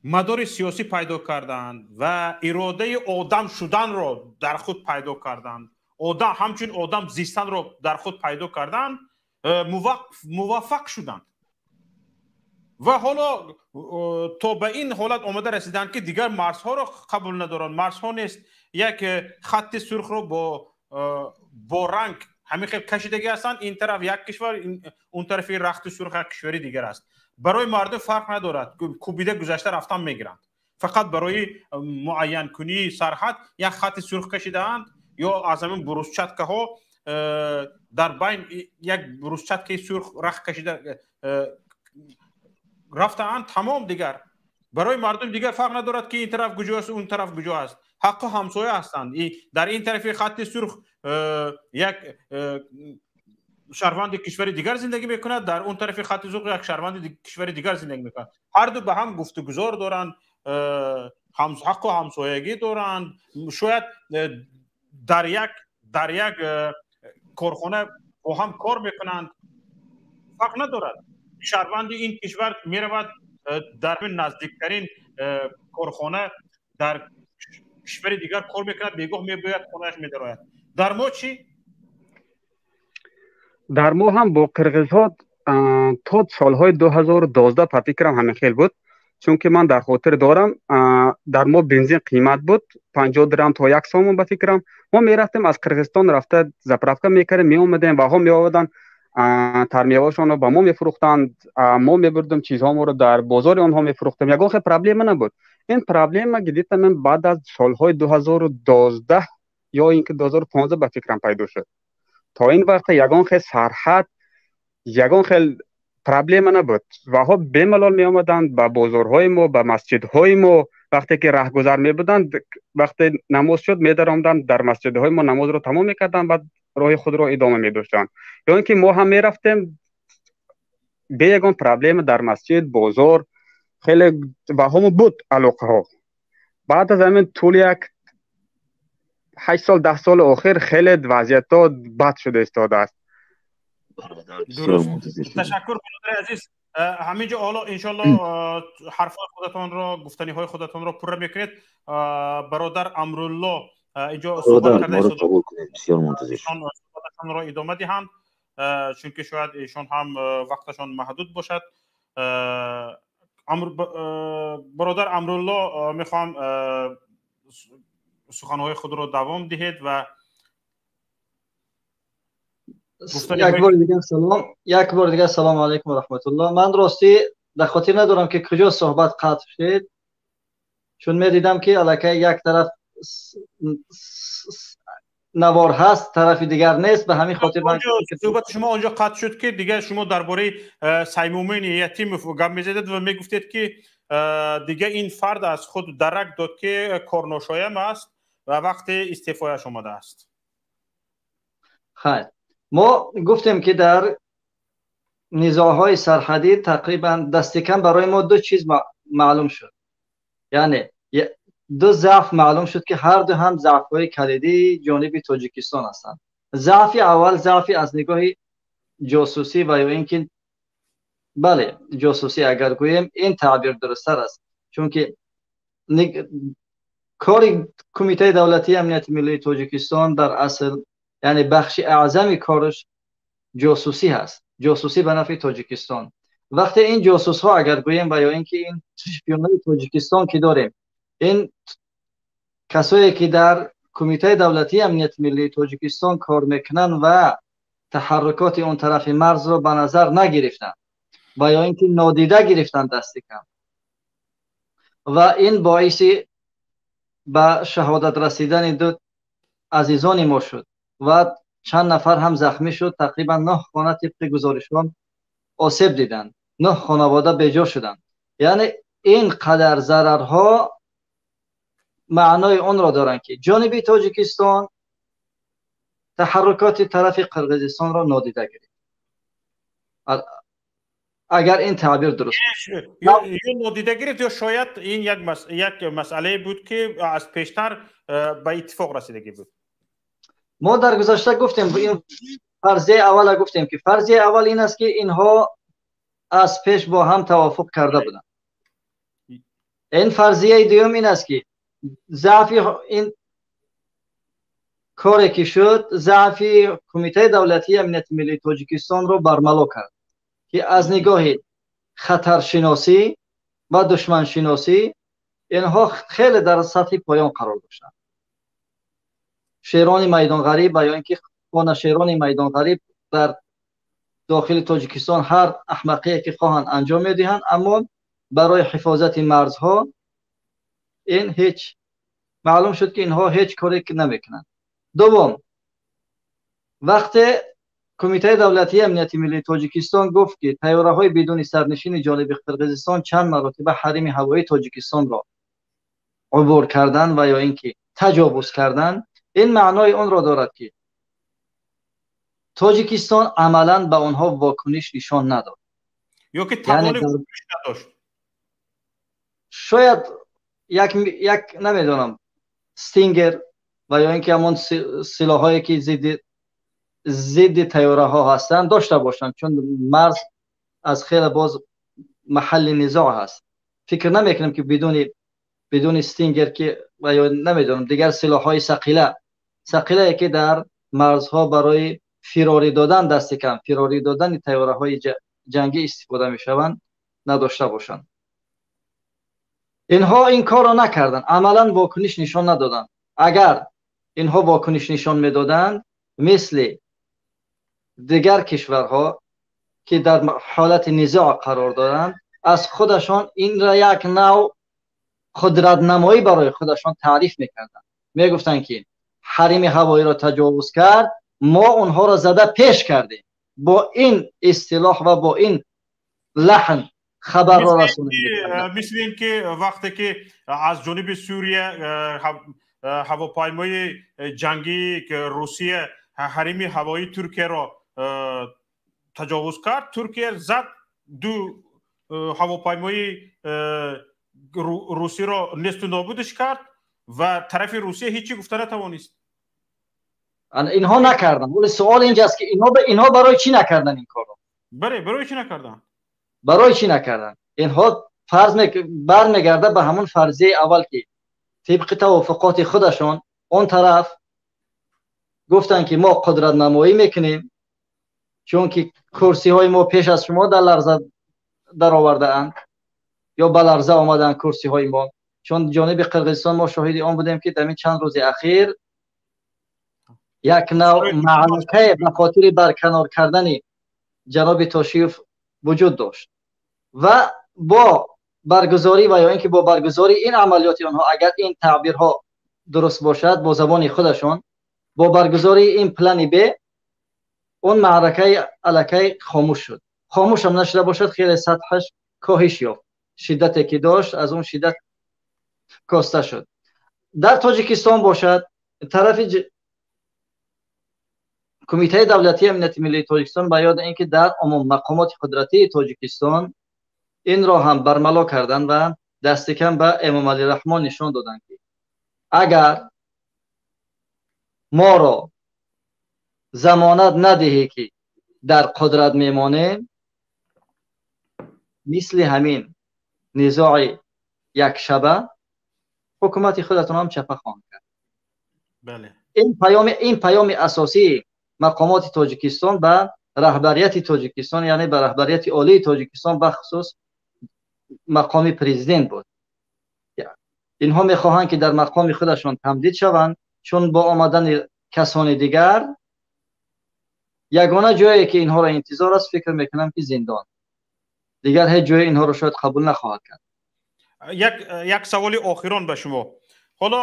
мадори сиёсӣ пайдо карданд ва иродаи одам шуданро дар худ пайдо карданд, одам ҳамчун одам зистанро дар худ пайдо карданд, муваффақ шуданд ва ҳоло то ба ин ҳолат омада расиданд ки дигар марзҳоро қабул надоранд. Марзҳо нест, як хатти сурхро бо ранг ҳамин хел кашидагӣ ҳастанд. Ин тараф як кишвар, он тарафи рахти сурх як кишвари дигар аст. Барои мардум фарқ надорад, кӯбида гузашта рафтан мегиранд. Фақат барои муайянкунии сарҳад як хатти сурх кашидаанд ё аз ҳамин брусчаткаҳо дар байн як брусчаткаи сурх рахт кашида рафтаанд, тамом. Дигар барои мардум дигар фарқ надорад ки ин тараф куҷо аст, он тараф куҷо аст. Ҳаққу ҳамсоя ҳастанд. Дар ин тарафи хатти сурх як шаҳрванди кишвари дигар зиндагӣ мекунад, дар он тарафи хатти сурх як шаҳрванди кишвари дигар зиндагӣ мекунад. Ҳар ду ба ҳам гуфтугузор доранд, ҳаққу ҳамсоягӣ доранд, шояд дар як корхона бо ҳам кор мекунанд, фарқ надорад. Шаҳрванди ин кишвар меравад, дар наздиктарин корхона дар кишвари дигар кор мекунад, бегоҳ мебояд, хонааш медарояд. Дар мо чӣ? Дар мо ҳам бо қирғизҳо то солҳои 2012, ба фикрам, ҳамин хел буд, чунки ман дар хотир дорам, дар мо бензин қимат буд, 50 дирам то 1 сомон, ба фикрам. Мо мерафтем, аз Қирғизистон рафта заправка мекардем, меомадем, ваҳо меоварданд, тармеваашонро ба мо мефурӯхтанд, мо мебурдем, чизҳоморо дар бозори онҳо мефурӯхтем, ягон хел проблема набуд. Ин проблема где-то мен баъд аз солҳои 2012 ё ин ки 2015, ба фикрам, пайдо шуд. То ин вақта ягон хел сарҳад, ягон хел проблема набуд. Ваҳо бемалол меомаданд ба бозорҳои мо, ба масҷидҳои мо. Вақте ки раҳгузар мебуданд, вақте намоз шуд, медаромданд дар масҷидҳои мо, намозро тамом мекарданд, баъд роҳи худро идома медоштанд. Ё ин ки мо ҳам мерафтем бе ягон проблема дар масҷид, бозор, хеле ваҳому буд алоқаҳо. Баъд аз ҳамин тӯли як 8 сол, 10 соли охир хеле вазъиятҳо бад шуда истодааст. Ташаккур, бародари азиз. Ҳамин ҷо ҳоло, иншоалло, ҳарфҳои худатонро, гуфтаниҳои худатонро пурра мекунед. Бародар Амрулло инҷо суҳбат суҳбаташонро идома диҳанд, чунки шояд эшон ҳам вақташон маҳдуд бошад. Бародар Амрулло, мехоҳам суханҳои худро давом диҳед ва Як бори дигар салом, як бори дигар салому алайкум ва раҳматуллоҳ. Ман ростӣ дар хотир надорам, ки куҷо суҳбат қатъ шуд, чун медидам, ки аллакай як тараф навор ҳаст, тарафи дигар нест, ба ҳамин хотир ман Суҳбати шумо онҷо қатъ шуд, ки дигар шумо дар бораи Саймумин Ятимов гап мезадед ва мегуфтед, ки дигар ин фард аз худ дарак дод, ки корношоям аст ва вақти истеъфояш омадааст. Хайр, мо гуфтем, ки дар низоъҳои сарҳадӣ тақрибан дасти кам барои мо ду чиз маълум шуд, яъне ду заъф маълум шуд, ки ҳар ду ҳам заъфҳои калидии ҷониби Тоҷикистон ҳастанд. Заъфи аввал заъфи аз нигоҳи ҷосусӣ ва ё ин ки, бале, ҷосусӣ агар гӯем, ин таъбир дурусттар аст, чунки кори Кумитаи давлатии амнияти миллии Тоҷикистон дар асл, яъне бахши аъзами кораш ҷосусӣ ҳаст, ҷосусӣ ба нафъи Тоҷикистон. Вақте ин ҷосусҳо агар гӯем ва ё ин ки ин шпионҳои Тоҷикистон, ки дорем, ин касое ки дар Кумитаи давлатии амнияти миллии Тоҷикистон кор мекунанд ва таҳаррукоти он тарафи марзро ба назар нагирифтанд ва ё ин ки нодида гирифтанд дасти кам, ва ин боиси ба шаҳодат расидани ду азизони мо шуд ва чанд нафар ҳам захмӣ шуд. Тақрибан нӯҳ хона тибқи гузоришҳо осеб диданд, нӯҳ хонавода беҷо шуданд. Яъне ин қадар зарарҳо маънои онро доранд, ки ҷониби Тоҷикистон таҳаррукоти тарафи Қирғизистонро нодида гирифт, агар ин таъбир дуруст. Ё нодида гирифт, ё шояд ин як масъалае буд, ки аз пештар ба иттифоқ расидагӣ буд. Мо дар гузашта гуфтем, ин фарзияи аввала гуфтем, ки фарзияи аввал ин аст, ки инҳо аз пеш бо ҳам тавофуқ карда буданд. Ин фарзияи дуюм ин аст, ки заъфи ин коре ки шуд, заъфи Кумитаи давлатии амнияти миллии Тоҷикистонро бармало кард, ки аз нигоҳи хатаршиносӣ ва душманшиносӣ инҳо хеле дар сатҳи поён қарор доштанд. Шерони майдонғариб ва ё ин ки хонашерони майдонғариб дар дохили Тоҷикистон ҳар аҳмақие ки хоҳанд, анҷом медиҳанд, аммо барои ҳифозати марзҳо ин ҳеҷ, маълум шуд, ки инҳо ҳеҷ коре намекунанд. Дуввум, вақте Кумитаи давлатии амнияти миллии Тоҷикистон гуфт, ки тайёраҳои бидуни сарнишини ҷониби Қирғизистон чанд маротиба ҳарими ҳавоии Тоҷикистонро убур карданд ва ё ин ки таҷовуз карданд, ин маънои онро дорад, ки Тоҷикистон амалан ба онҳо вокуниш нишон надод. Ё ки тавони вокуниш надошт. Шояд як намедонам, Стингер ва ё ин ки ҳамон силоҳое ки зидди тайёраҳо ҳастанд дошта бошанд, чун марз аз хеле боз маҳалли низоъ ҳаст. Фикр намекунам, ки бидуни Стингер ки ва ё намедонам дигар силоҳҳои сақилае ки дар марзҳо барои фирорӣ додан, дасти кам фирорӣ додани тайёраҳои ҷангӣ истифода мешаванд, надошта бошанд. Инҳо ин корро накарданд, амалан вокуниш нишон надоданд. Агар инҳо вокуниш нишон медоданд, мисли дигар кишварҳо ки дар ҳолати низоъ қарор доранд, аз худашон инро як нав қудратнамоӣ барои худашон таъриф мекарданд. Мегуфтанд, ки ҳарими ҳавоиро таҷовуз кард, мо онҳоро зада пеш кардем. Бо ин истилоҳ ва бо ин лаҳн хабарро расонидем. Мисли ин ки вақте ки аз ҷониби Сурия ҳавопаймои ҷангии Русия ҳарими ҳавоии Туркияро таҷовуз кард, Туркия зад, ду ҳавопаймои русиро несту нобудаш кард ва тарафи Русия ҳеҷ гуфта натавонист. Инҳо накарданд. Вале суол инҷаст, ки инҳо барои чӣ накарданд ин корро? Бале, барои чӣ накарданд? Барои чӣ накарданд? Инҳо фарз бармегарда ба ҳамон фарзияи аввал, ки тибқи тавофуқоти худашон он тараф гуфтанд, ки мо қудратнамоӣ мекунем, чунки курсиҳои мо пеш аз шумо дар ларза даровардаанд ё ба ларза омадаанд курсиҳои мо. Чун ҷониби Қирғизистон мо шоҳиди он будем, ки дар ин чанд рӯзи ахир як нав маъракае ба хотири барканор кардани ҷаноби Тошиев вуҷуд дошт ва бо баргузорӣ ва ё ин ки бо баргузории ин амалиёти онҳо, агар ин таъбирҳо дуруст бошад бо забони худашон, бо баргузории ин плани Б он маъракаи аллакай хомӯш шуд. Хомӯш ҳам нашуда бошад, хеле сатҳаш коҳиш ёфт, шиддате ки дошт аз он шиддат коста шуд. Дар Тоҷикистон бошад, тарафи Кумитаи давлатии амнияти миллии Тоҷикистон ба ёд ин ки дар умум мақомоти қудратии Тоҷикистон инро ҳам бармало карданд ва дасти кам ба Эмомалӣ Раҳмон нишон доданд, ки агар моро замонат надиҳӣ, ки дар қудрат мемонем, мисли ҳамин низои якшаба ҳукумати худатон ҳам чапа хоҳанд кард. Ин паёми асосии мақомоти Тоҷикистон ба раҳбарияти Тоҷикистон, яъне ба раҳбарияти олии Тоҷикистон, бахусус мақоми президент буд. Инҳо мехоҳанд, ки дар мақоми худашон тамдид шаванд, чун бо омадани касони дигар ягона ҷое ки инҳоро интизор аст, фикр мекунам, ки зиндон. Дигар ҳеҷ ҷое инҳоро шояд қабул нахоҳад кард. Як саволи охирон ба шумо. Ҳоло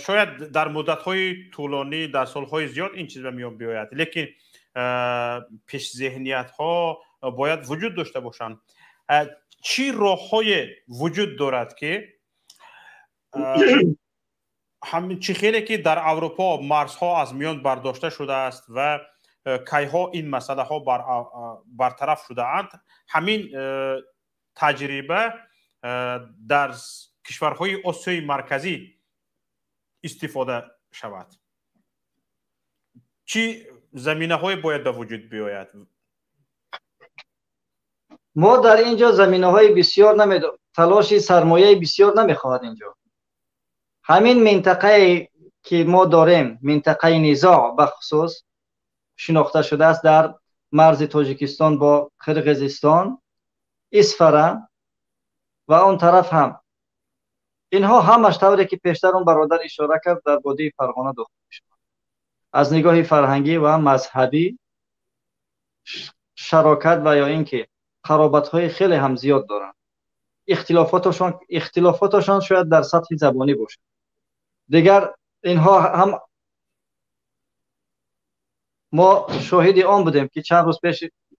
шояд дар муддатҳои тӯлонӣ, дар солҳои зиёд ин чиз ба миён биёяд, лекин пешзеҳниятҳо бояд вуҷуд дошта бошанд. Чӣ роҳҳое вуҷуд дорад, ки чӣ хеле ки дар Аврупо марзҳо аз миён бардошта шудааст ва кайҳо ин масъалаҳо бартараф шудаанд, ҳамин таҷриба дар кишварҳои Осиёи Марказӣ истифода шавад? Чӣ заминаҳое бояд ба вуҷуд биёяд? Мо дар ин ҷо заминаҳои бисёр намедонем, талоши сармояи бисёр намехоҳад. Инҷо ҳамин минтақае ки мо дорем, минтақаи низоъ бахусус шинохта шудааст дар марзи Тоҷикистон бо Қирғизистон, Исфара ва он тараф ҳам, инҳо ҳамаш тавре ки пештар он бародар ишора кард, дар водии Фарғона дохил мешаванд. Аз нигоҳи фарҳангӣ ва мазҳабӣ шарокат ва ё ин ки қаробатҳои хеле ҳам зиёд доранд. Ихтилофоташон шояд дар сатҳи забонӣ бошад. Дигар инҳо ҳам мо шоҳиди он будем, ки чанд рӯз пеш,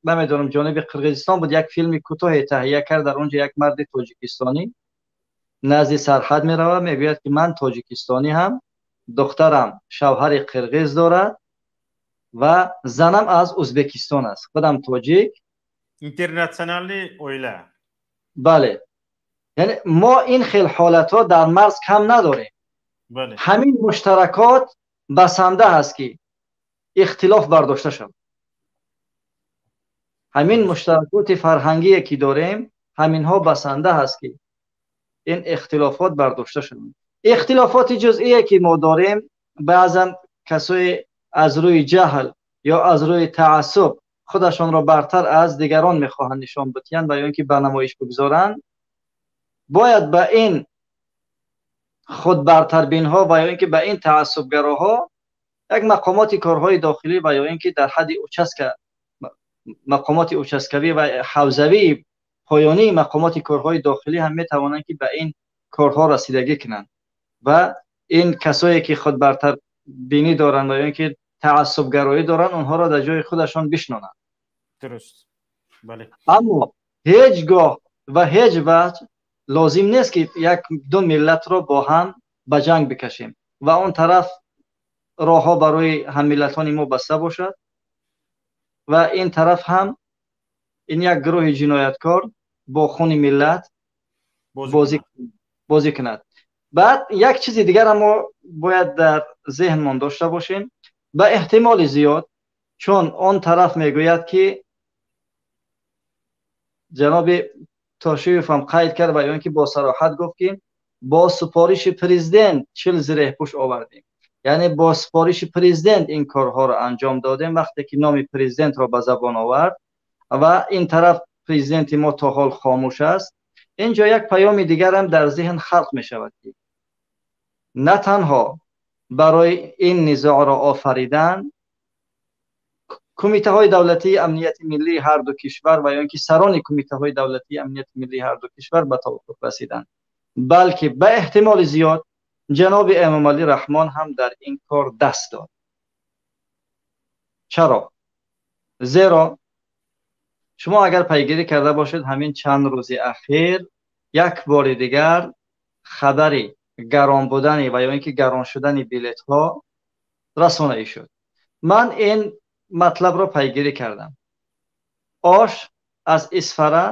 намедонам, ҷониби Қирғизистон буд, як филми кӯтоҳе таҳия кард. Дар он ҷо як марди тоҷикистонӣ назди сарҳад меравад, мегӯяд ки ман тоҷикистонӣ ҳам, духтарам шавҳари қирғиз дорад ва занам аз Ӯзбекистон аст, худам тоҷик. Интернационалӣ оила. Бале, яъне мо ин хел ҳолатҳо дар марз кам надорем. Ҳамин муштаракот басанда аст ки ихтилоф бардошта шавад. Ҳамин муштаракоти фарҳангие ки дорем, ҳаминҳо басанда аст ки ин ихтилофот бардошта шаванд. Ихтилофоти ҷузъие ки мо дорем, баъзан касое аз рӯи ҷаҳл ё аз рӯи таассуб худашонро бартар аз дигарон мехоҳанд нишон бидиҳанд ва ё ин ки ба намоиш бигзоранд, бояд ба ин худбартарбинҳо ва ё ин ки ба ин таассубгароҳо як мақомоти корҳои дохилӣ ва ё ин ки дар ҳадди участка, мақомоти участкавӣ ва ҳавзавии поёнии мақомоти корҳои дохилӣ ҳам метавонанд ки ба ин корҳо расидагӣ кунанд ва ин касое ки худбартарбинӣ доранд ва ё ин ки таассубгароӣ доранд, онҳоро дар ҷои худашон бишнонанд. Дуруст. Бале. Аммо ҳеҷ гоҳ ва ҳеҷ вақт лозим нест ки як ду миллатро бо ҳам ба ҷанг бикашем ва он тараф роҳҳо барои ҳаммиллатони мо баста бошад ва ин тараф ҳам ин як гурӯҳи ҷинояткор бо хуни миллат бозӣ кунад. Баъд як чизи дигар мо бояд дар зеҳнмон дошта бошем. Ба эҳтимоли зиёд, чун он тараф мегӯяд ки ҷаноби Тошиев ҳам қайд кард ва ё ин ки бо сароҳат гуфт ки бо супориши президент 40 зиреҳпӯш овардем, яъне бо супориши президент ин корҳоро анҷом додем. Вақте ки номи президентро ба забон овард ва ин тараф президенти мо то ҳол хомӯш аст, инҷо як паёми дигарам дар зеҳн халқ мешавад ки на танҳо барои ин низоъро офаридан кумитаҳои давлатии амнияти миллии ҳар ду кишвар ва ё ин ки сарони кумитаҳои давлатии амнияти миллии ҳар ду кишвар ба тавофуқ расиданд, балки ба эҳтимоли зиёд ҷаноби Эмомалӣ Раҳмон ҳам дар ин кор даст дод. Чаро? Зеро шумо агар пайгирӣ карда бошед, ҳамин чанд рӯзи ахир як бори дигар хабари гарон будани ва ё ин ки гарон шудани билетҳо расонаӣ шуд. Ман ин матлабро пайгирӣ кардам. Ош аз Исфара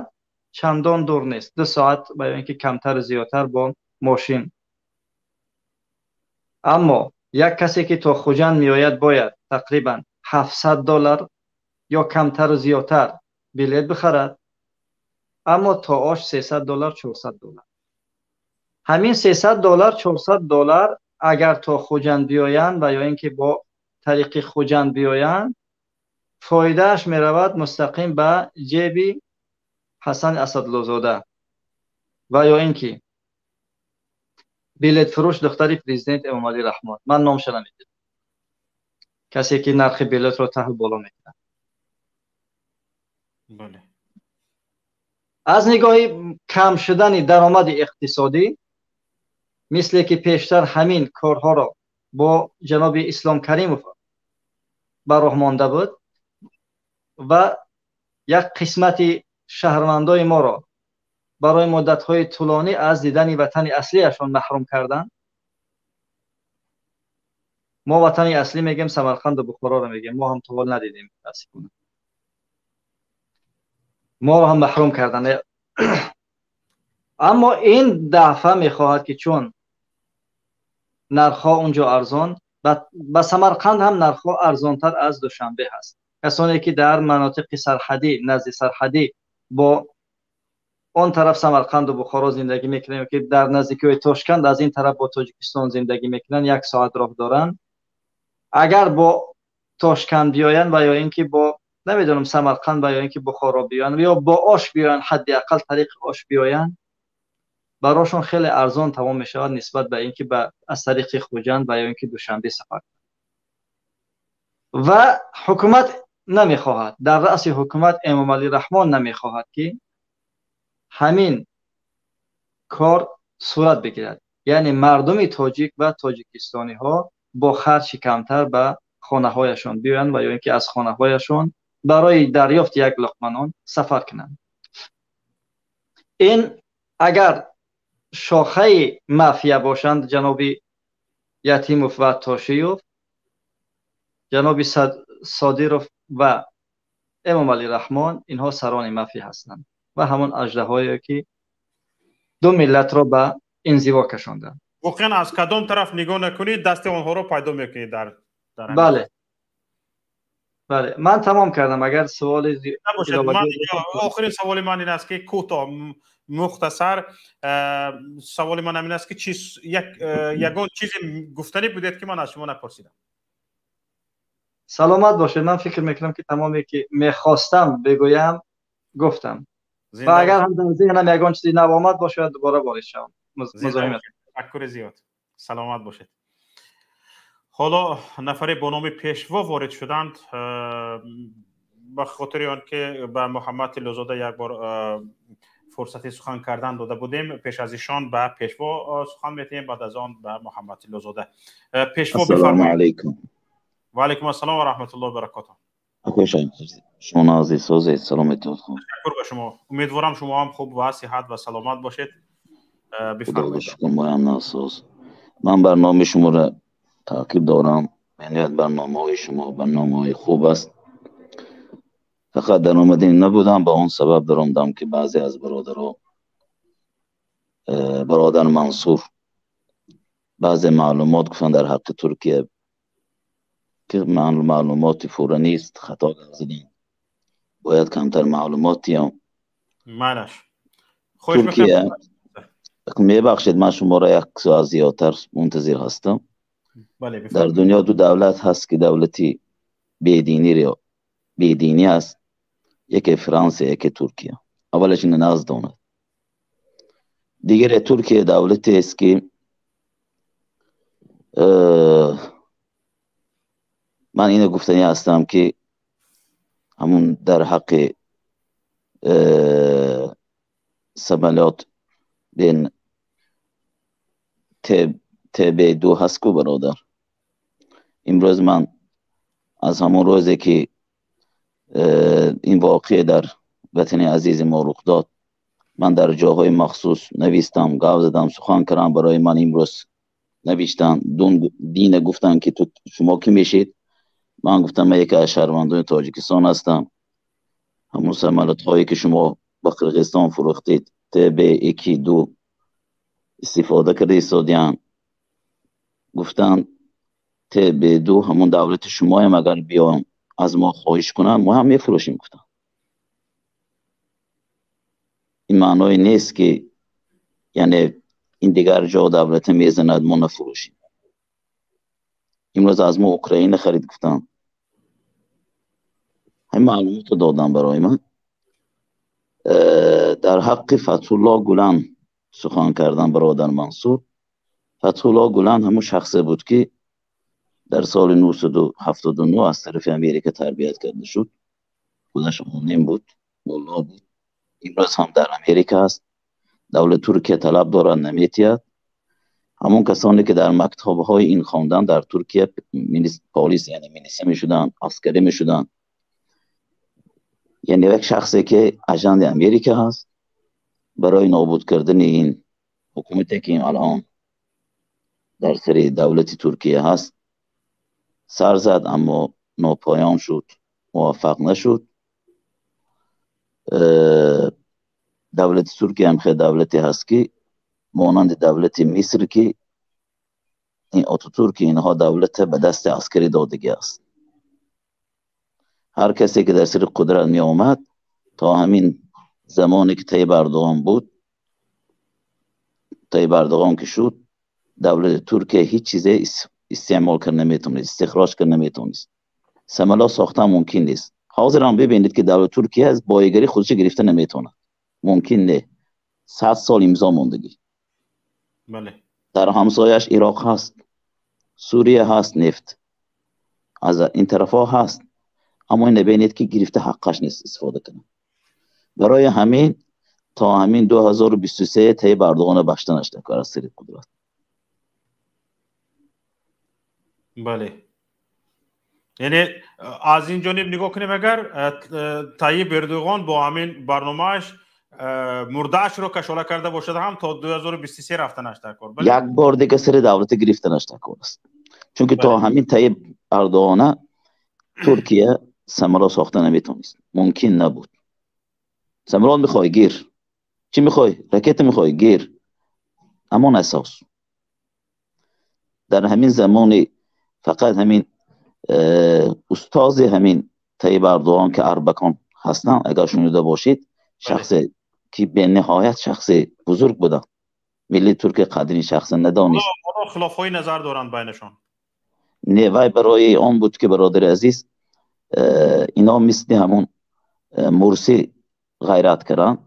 чандон дур нест, 2 соат ва ё ин ки камтар зиёдтар бо мошин. Аммо як касе ки то Хуҷанд меояд бояд тақрибан $700 ё камтару зиёдтар билет бихарад, аммо то Ош $300, $400. Ҳамин $300, $400 агар то Хуҷанд биёянд ва ё ин ки бо тариқи Хуҷанд биёянд, фоидааш меравад мустақим ба ҷеби Ҳасан Асадлозода ва ё ин ки билетфурӯш духтари президент Эмомалӣ Раҳмон. Ман номша намедиҳам, касе ки нархи билетро таҳ боло мекунад. Аз нигоҳи кам шудани даромади иқтисодӣ, мисле ки пештар ҳамин корҳоро бо ҷаноби Ислом Каримов ба роҳ монда буд ва як қисмати шаҳрвандои моро барои муддатҳои тӯлонӣ аз дидани ватани аслиашон маҳрум карданд. Мо ватани аслӣ мегем, Самарқанду Бухороро мегем, мо ҳам то ҳол надидем, мутаассифона. Моро ҳам маҳрум карданд. Аммо ин дафъа мехоҳад ки чун нархҳо унҷо арзон, ба Самарқанд ҳам нархҳо арзонтар аз Душанбе ҳаст. Касоне ки дар манотиқи сарҳадӣ, назди сарҳадӣ бо он тараф Самарқанду Бухоро зиндагӣ мекунанд, ки дар наздикиҳои Тошканд аз ин тараф бо Тоҷикистон зиндагӣ мекунанд, 1 соат роҳ доранд. Агар бо Тошканд биёянд ва ё ин ки бо намедонам Самарқанд ва ё ин ки Бухоро биёянд ё бо Ош биёянд, ҳадди ақал тариқи Ош биёянд, барошон хеле арзон тамом мешавад нисбат ба ин ки аз тариқи Хуҷанд ва ё ин ки Душанбе сафар кунанд. Ва ҳукумат намехоҳад, дар раъси ҳукумат Эмомалӣ Раҳмон намехоҳад ки ҳамин кор сурат бигирад. Яъне мардуми тоҷик ва тоҷикистониҳо бо харчи камтар ба хонаҳояшон биёянд ва ё ин ки аз хонаҳояшон барои дарёфти як луқма нон сафар кунанд. Ин агар Шохаи мафия бошанд, ҷаноби Ятимов ва Тошиев, ҷаноби Содиров ва Эмомалӣ Раҳмон, инҳо сарони мафия ҳастанд ва ҳамон аждаҳое ки ду миллатро ба инзиво кашонданд. Воқеан аз кадом тараф нигоҳ накунед, дасти онҳоро пайдо мекунед дар Бале. Бале, ман тамом кардам. Агар суоле Охирин саволи ман ин аст, ки кӯтоҳ, мухтасар, саволи ман ҳамин аст, ки ягон чизе гуфтанӣ будед, ки ман аз шумо напурсидам? Саломат бошед. Ман фикр мекунам, ки тамоме ки мехостам бигӯям, гуфтам, ва агар ҳам дар зеҳнам ягон чизи нав омад бошад, дубора ворид шавам. Ташаккури зиёд, саломат бошед. Ҳоло нафаре бо номи Пешво ворид шуданд. Ба хотири он ки ба Муҳаммад Тиллозода як бор фурсати сухан кардан дода будем, пеш аз ишон ба Пешво сухан метиҳем, баъд аз он ба Муҳаммад Тиллозода. Пешво, бифармоед. Алайкум. Ва алайкум ассалом ва раҳматуллоҳи ва баракотуҳ. Шумо азиз, созед, саломатиёт хуб? Ташаккур ба шумо. Умедворам, шумо ҳам хуб ва сиҳат ва саломат бошед. Бифармоед. Шукр, моям насоз. Ман барномаи шуморо таъқиб дорам. Меният барномаҳои шумо барномаҳои хуб аст. Фақат даромадӣ набудам, ба он сабаб даромадам, ки баъзе аз бародаро, бародар Мансур баъзе маълумот гуфтанд дар ҳаққи Туркия, ки маълумоти пурра нест, хато гап задем, бояд камтар маълумот диҳам. Манаш Туркия, мебахшед, ман шуморо як соат зиёдтар мунтазир ҳастам. Дар дунё ду давлат ҳаст, ки давлати бединӣ аст: яке Франса, яке Туркия. Аввалаш ина нағз донад. Дигаре, Туркия давлатест, ки ман ина гуфтанӣ ҳастам, ки ҳамун дар ҳаққи самолёт бен ТБ2 ҳаст ку, бародар. Имрӯз ман аз ҳамон рӯзе, ки ин воқеа дар ватани азизи мо рух дод, ман дар ҷоҳои махсус навистам, гап задам, сухан кардам. Барои ман имрӯз навиштанд, дина гуфтанд, ки ту шумо кӣ мешед? Ман гуфтам, ман яке аз шаҳрвандони Тоҷикистон ҳастам. Ҳамун самолётҳое, ки шумо ба Қирғизистон фурӯхтед, ТБ2, истифода карда истодиянд. Гуфтанд, ТБ2 ҳамун давлати шумоям, агар биём аз мо хоҳиш кунанд, мо ҳам мефурӯшем, гуфтанд. Ин маъное нест, ки яъне ин дигар ҷо давлата мезанад, мо нафурӯшем. Имрӯз аз мо Украина харид, гуфтанд. Ҳамин маълумотро додам барои ман. Дар ҳаққи Фатҳулло Гулан сухан кардан, бародар Мансур. Фатҳулло Гулан ҳамун шахсе буд, ки дар соли 979 аз тарафи Америка тарбият карда шуд. Худаш олим буд, мулло буд. Имрӯз ҳам дар Америка аст. Давлати Туркия талаб дорад, наметиҳад. Ҳамон касоне, ки дар мактабҳои ин хондан, дар Туркия полис, яъне милиса мешуданд, аскарӣ мешуданд. Яъне як шахсе, ки ажанди Америка ҳаст, барои нобуд кардани ин ҳукумате, ки алон дар сари давлати Туркия ҳаст, сар зад, аммо нопоён шуд, муваффақ нашуд. Давлати Туркия ҳам хеле давлате ҳаст, ки монанди давлати Миср, ки ин Ататурк, инҳо давлата ба дасти аскарӣ додагӣ аст. Ҳар касе, ки дар сари қудрат меомад, то ҳамин замоне, ки Тайиб Эрдоғон буд, Тайиб Эрдоғон ки шуд, давлати Туркия ҳеҷ чизе истеъмол карда наметавонист, истихроҷ карда наметавонист, самолёт сохтан мумкин нест. Ҳозир ҳам бибинед, ки давлати Туркия аз боигарӣ худша гирифта наметавонад, мумкин не, 100 сол имзо мондагӣ. Дар ҳамсояш Ироқ ҳаст, Сурия ҳаст, нефт аз ин тарафҳо ҳаст, аммо ин бинед, ки гирифта ҳаққаш нест истифода кунад. Барои ҳамин то ҳамин 2023 Тайиб Эрдоғонро бахшида нашуда кор аз сари қудрат. Бале, яъне аз ин ҷониб нигоҳ кунем, агар Тайиб Эрдоғон бо ҳамин барномааш Мурдаашро кашола карда бошад ҳам, то 2023 рафтанаш дар кор. Як бор дига сари давлата гирифтанаш дар кор аст, чунки то ҳамин Таиб Эрдоғона Туркия самолёт сохта наметавонист, мумкин набуд. Самолёт мехоҳӣ, гир, чӣ мехоҳӣ, ракета мехоҳӣ, гир. Ҳамон асос дар ҳамин замони фақат ҳамин устози ҳамин Таиб Эрдоғон, ки Арбакон ҳастанд, агар шунида бошед, шахсе ки бениҳоят шахси бузург буданд, милли Туркия қадри шахса надонист. Хилофҳои назар доранд байнашон. Не, вай барои он буд, ки, бародари азиз, ино мисли ҳамон Мурсӣ ғайрат карданд,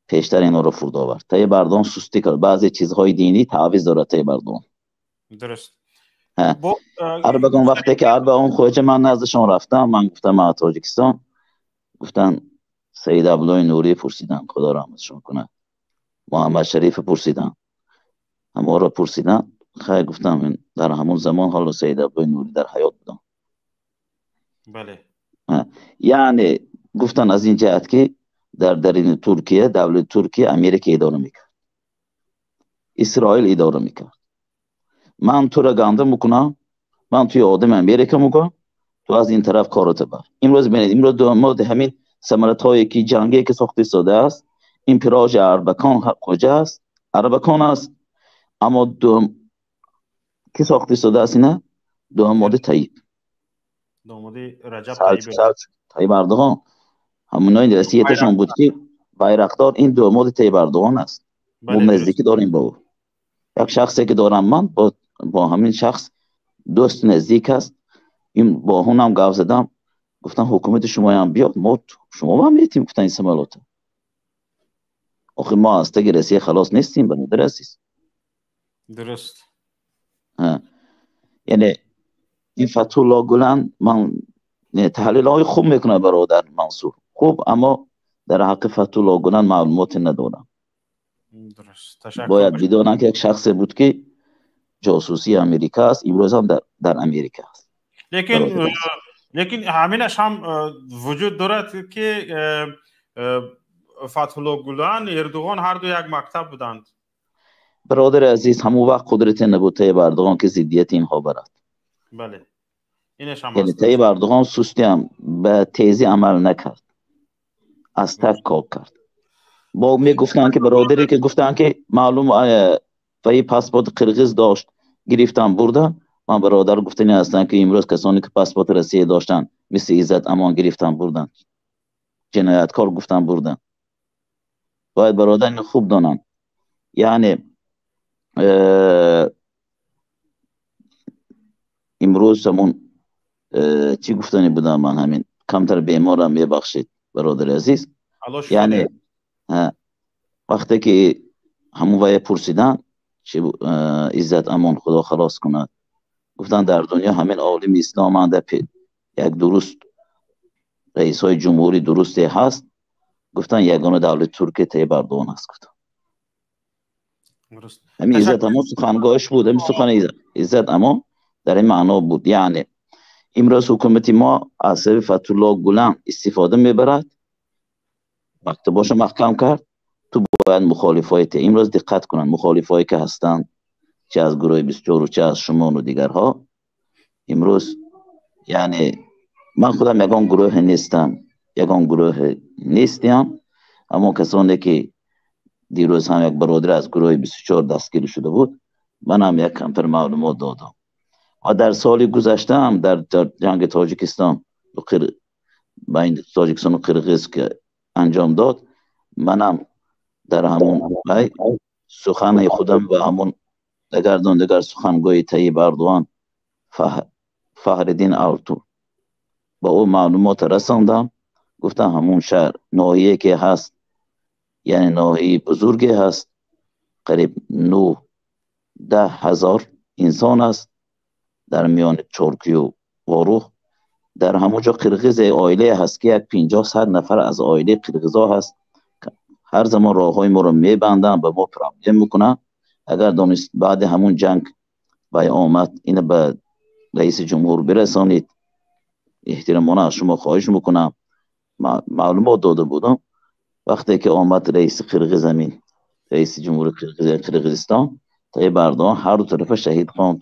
пештар инҳоро фурд овард. Таиб Эрдоғон сустӣ кард, баъзе чизҳои динӣ таъвиз дорад Таиб Эрдоғон. Дуруст. Арбакон, вақте ки Арбакон хоҷа, ман наздашон рафтам, ман гуфтам, ман Тоҷикистон, гуфтанд, Саид Абдуллои Нурӣ пурсиданд, Худо раҳматшон кунад, Муҳаммад Шариф пурсиданд, ҳаморо пурсиданд. Хайр, гуфтам, дар ҳамон замон ҳоло Саид Абдуллои Нурӣ дар ҳаёт буданд. Бале. Яъне гуфтанд, аз ин ҷиҳат, ки дар дарини Туркия, давлати Туркия, Америка идора мекард, Исроил идора мекард. Ман тура ганда мекунам, ман туи одами Америка мекунам, ту аз ин тараф корото бар. Имрӯз бинед, имрӯз домоди ҳамин самолётҳое, ки ҷангие ки сохта истодааст, ин пироҷи Арбакон хоҷа аст, Арбакон аст, аммо ки сохта истодааст ина? Домоди Таиб. Домоди Раҷаб. Таиб Эрдоғон. Ҳамонои васияташон буд, ки Байрақтор ин домоди Таиб Эрдоғон аст. Мо наздикӣ дорем бо ӯ. Як шахсе ки дорам ман бо ҳамин шахс дӯст наздик аст. Ин бо ҳунам гап задам, гуфтам, ҳукумати шумоям биёд, мо шумо ҳам метим, гуфтан, ин самолёта. Охир мо аз таги Россия халос нестем, бародари азиз. Дуруст. Яъне ин Фатҳулло Гулан ман таҳлилҳои хуб мекунад, бародар Мансур, хуб, аммо дар ҳаққи Фатҳулло Гулан маълумоте надорам. Бояд бидонам, ки як шахсе буд, ки ҷосусии Америка аст, имрӯз ҳам дар Америка аст. Лекин ҳаминаш ҳам вуҷуд дорад, ки Фатҳулло Гулан, Эрдоғон ҳарду як мактаб буданд. Бародари азиз, ҳамон вақт қудрате набуд Таиб Эрдоғон, ки зиддияти инҳо барад. Бале, инаш ҳам. Яъне Таиб Эрдоғон сустиам ба тезӣ амал накард, аз так кор кард. Бо мегуфтанд, ки бародаре ки гуфтанд, ки маълум ваи паспорт қирғиз дошт, гирифтан бурдан. Ман, бародар, гуфтани ҳастам, ки имрӯз касоне ки паспорти Россия доштанд, мисли Иззат Амон, гирифтан бурдан, ҷинояткор гуфтан бурдан. Бояд бародар ин хуб донанд. Яъне имрӯз ҳамон чӣ гуфтани будам, ман ҳамин камтар беморам, мебахшед, бародари азиз. Яъне вақте ки ҳамон вая пурсиданд, чи Иззат Амон, Худо халос кунад, гуфтанд, дар дунё ҳамин олими ислом анда як дуруст раисҳои ҷумҳурӣ дурусте ҳаст, гуфтанд, ягона давлати Туркия Таиб Эрдоғон аст, гуфтанд. Ҳамин Иззат Амон сухангоҳаш буд, ҳамин сухани Иззат Амон дар ин маъно буд. Яъне имрӯз ҳукумати мо аз сабаби Фатҳулло Гулан истифода мебарад, мактабошо маҳкам кард. Ту бояд мухолифҳои имрӯз диққат кунанд, мухолифҳое ки ҳастанд, чи аз гурӯҳи 24, чи аз шумону дигарҳо. Имрӯз, яъне ман худам ягон гурӯҳе нестам, ягон гурӯҳе нестиам, аммо касоне ки дирӯз ҳам як бародар аз гурӯҳи 24 дастгир шуда буд, манам як камтар маълумот додам. Ва дар соли гузашта ҳам дар ҷанги Тоҷикистон, байни Тоҷикистону Қирғиз ки анҷом дод, манам дар ҳамон сухани худам ба ҳамон дагардон дигар сухангӯи Таиб Эрдоғон, Фаҳриддин Алту, ба ӯ маълумот расондам. Гуфтам, ҳамон шаҳр, ноҳие ки ҳаст, яъне ноҳияи бузурге ҳаст, қариб 9-10 ҳазор инсон аст дар миёни Чоркӯю Ворух. Дар ҳамон ҷо қирғизе оилае ҳаст, ки як 50-100 нафар аз оилаи қирғизо ҳаст. Ҳар замон роҳҳои моро мебанданд, ба мо проблем мекунанд. Агар донист, баъди ҳамун ҷанг вай омад, ина ба раиси ҷумҳур бирасонед, эҳтиромона аз шумо хоҳиш мекунам. Маълумот дода будам. وقتی که آمد رئیس قرقیز، همین رئیس جمهور قرقیزستان، طیب اردوغان هر دو طرف شهید خواند،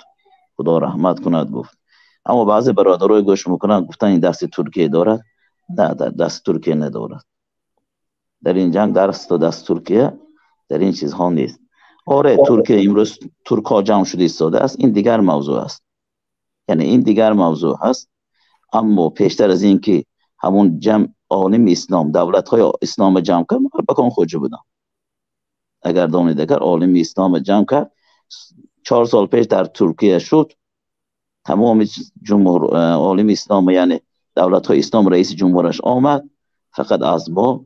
خدا رحمت کند گفت. اما بعضی برادرای گوش میکنن گفتن این دست ترکیه دارد. نه، در دست ترکیه ندارد. در این جنگ دست ترکیه در این چیزها نیست. آره ترکیه امروز ترک ها جمع شده ایستاده است، این دیگر موضوع است. یعنی این دیگر موضوع هست. اما پیشتر از این که همون جمع عالم اسلام، دولت های اسلام جمع کرد، من بکن خوجه بودم. اگر دانید اگر عالم اسلام جمع کرد 4 سال پیش در ترکیه شد، تمام جمهور عالم اسلام یعنی دولت های اسلام رئیس جمهورش آمد، فقط از ما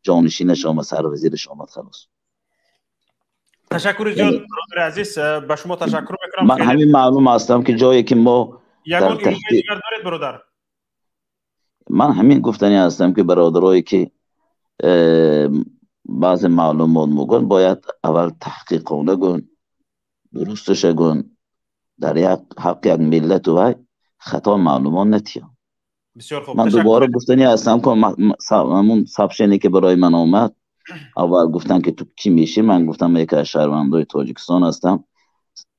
جانشینش آمد، سروزیرش آمد، خلاص. تشکر زیاد برادر عزیز، به شما تشکر میکنم. من همین معلوم هستم که جایی که ما یگان دیگر دارید برادر؟ من همین گفتنی هستم که برادرایی که بعض معلومات میگن باید اول تحقیق کنه، درستش گن، در یک حق یک ملت و خطا معلومات نتیه. بسیار خوب. من دوباره گفتنی هستم که همون سابشنی که برای من آمد، اول گفتن که تو کی میشی، من گفتم یکی از شهروندای تاجیکستان هستم،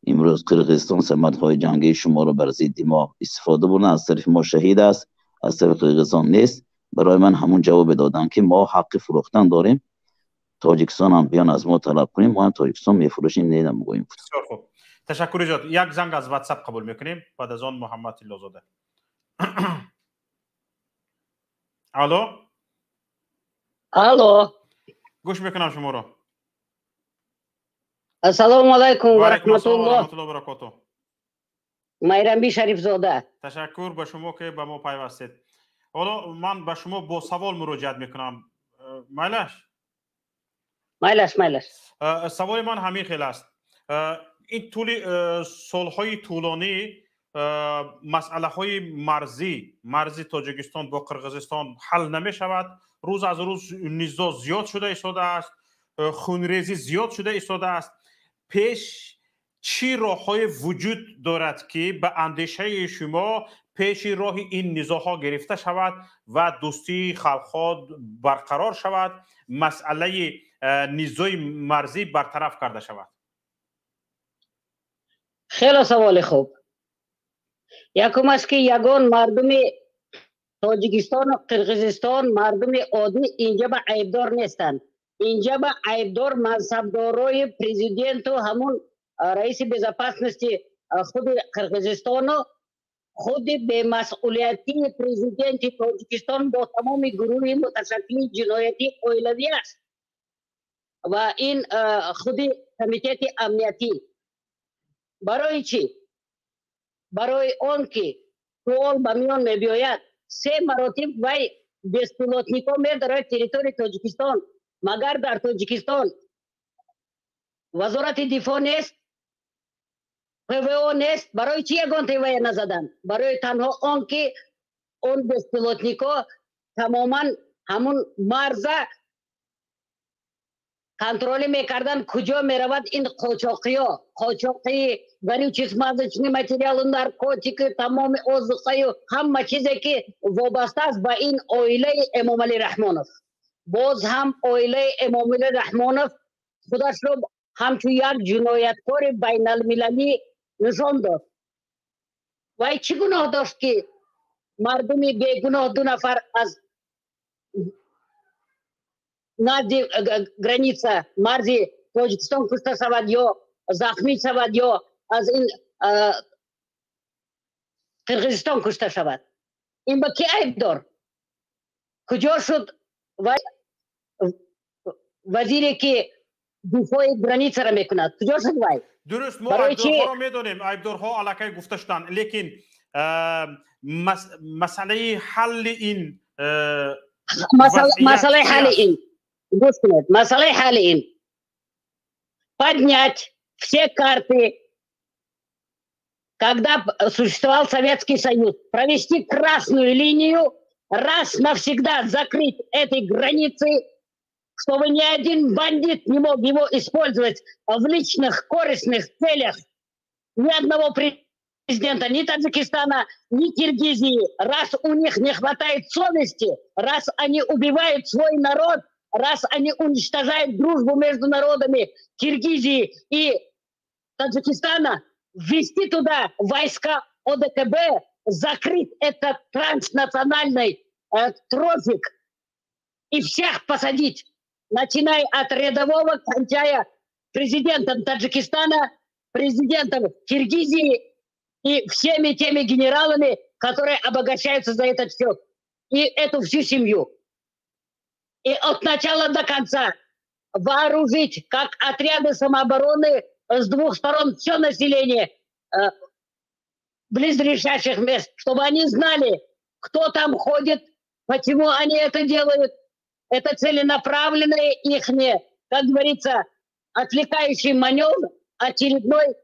امروز قرقیزستان سمت‌های جنگی شما رو بر ضد ما استفاده بردن، از طرف ما شهید است، از طرف قرقیزستان نیست. برای من همون جواب دادن که ما حق فروختن داریم، تاجیکستان هم بیان از ما طلب کنیم، ما هم تاجیکستان میفروشیم. نه نمیگوییم. بسیار خوب، تشکر زیاد. یک زنگ از واتساپ قبول میکنیم، بعد از آن محمد لازاده. الو الو، گوش میکنم شما رو. السلام علیکم و رحمت الله و برکاته. میرمی شریف زاده. تشکر به شما که به ما پیوستید. حالا من به شما با سوال مراجعت میکنم. مایلش مایلش مایلش. سوال من همین خیلی است. این طول سالهای طولانی مسئله های مرزی تاجیکستان با قرقیزستان حل نمی شود. روز از روز نزاع زیاد شده ایستاده است، خونریزی زیاد شده ایستاده است. پیش چی راه‌های وجود دارد که به اندیشه شما پیش راه این نزاع‌ها گرفته شود و دوستی خلق‌ها برقرار شود، مسئله نزاع مرزی برطرف کرده شود؟ خیلی سوال خوب. یکم است که یگان مردم تاجیکستان و قرقیزستان مردم عادی اینجا به عیبدار نیستند. اینجا به عیبدار منصبدارای پرزیدنت و همون رئیس безопасности خود قرقیزستان و خود به مسئولیتی پرزیدنت تاجیکستان با تمام گروه متشکل جنایتی عائلوی است و این خود کمیته امنیتی. برای چی؟ برای آن که سوال به میان می‌بیاید 3 مراتب وی беспилотникҳо медарояд территорияи Тоҷикистон. Магар дар Тоҷикистон вазорати дифоъ нест, ПВО нест? Барои чӣ ягон ТВ назаданд? Барои танҳо он ки он беспилотникҳо тамоман ҳамун марза контроли мекарданд, куҷо меравад ин қочоқиё, қочоқи горючий смазочный материал, наркотики, тамоми озуқаю ҳама чизе ки вобаста аст ба ин оилаи Эмомалӣ Раҳмонов. Боз ҳам оилаи Эмомалӣ Раҳмонов худашро ҳамчун як ҷинояткори байналмилалӣ нишон дод. Вай чӣ гуноҳ дошт ки мардуми бегуноҳ 2 нафар аз назди граница марзи Тоҷикистон кушта шавад ё захмӣ шавад ё аз ин Қирғизистон кушта шавад? Ин ба ки айбдор? Куҷо шуд вазире ки дифои границаро мекунад? Куҷо шуд вай? Дуруст, мо айбдорҳоро медонем, айбдорҳо аллакай гуфта шуданд, лекин масъалаи ҳалли ин масъалаи ҳалли ин гӯш кунед, масъалаи ҳалли ин поднять все карты, когда существовал Советский Союз, провести красную линию, раз навсегда закрыть этой границы, чтобы ни один бандит не мог его использовать в личных корыстных целях ни одного президента, ни Таджикистана, ни Киргизии. Раз у них не хватает совести, раз они убивают свой народ, Раз они уничтожают дружбу между народами Киргизии и Таджикистана, ввести туда войска ОДКБ, закрыть этот транснациональный трафик и всех посадить, начиная от рядового, кончая президентом Таджикистана, президентом Киргизии и всеми теми генералами, которые обогащаются за этот счет. И эту всю семью. И от начала до конца вооружить как отряды самообороны с двух сторон все население близлежащих мест, чтобы они знали, кто там ходит, почему они это делают. Это целенаправленные их, как говорится, отвлекающий маневр, очередной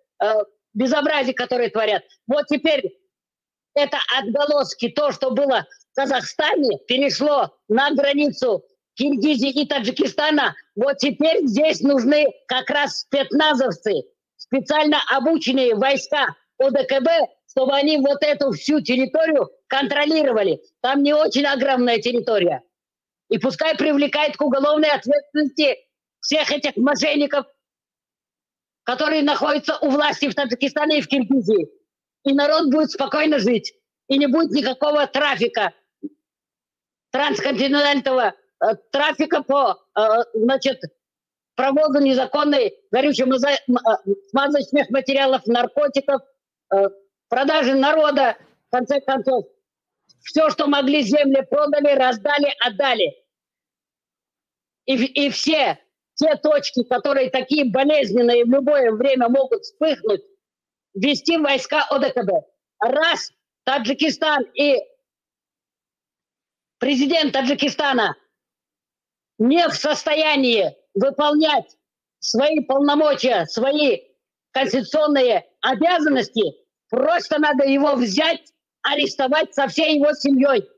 безобразие, которое творят. Вот теперь это отголоски, то, что было в Казахстане, перешло на границу Киргизии и Таджикистана. Вот теперь здесь нужны как раз спецназовцы, специально обученные войска ОДКБ, чтобы они вот эту всю территорию контролировали. Там не очень огромная территория. И пускай привлекает к уголовной ответственности всех этих мошенников, которые находятся у власти в Таджикистане и в Киргизии. И народ будет спокойно жить. И не будет никакого трафика, трансконтинентального трафика по, значит, провозу незаконной горюче-смазочных материалов, наркотиков, продажи народа, в конце концов. Все, что могли, земли продали, раздали, отдали. И все те точки, которые такие болезненные в любое время могут вспыхнуть, ввести войска ОДКБ. Раз Таджикистан и президент Таджикистана не в состоянии выполнять свои полномочия, свои конституционные обязанности, просто надо его взять, арестовать со всей его семьей.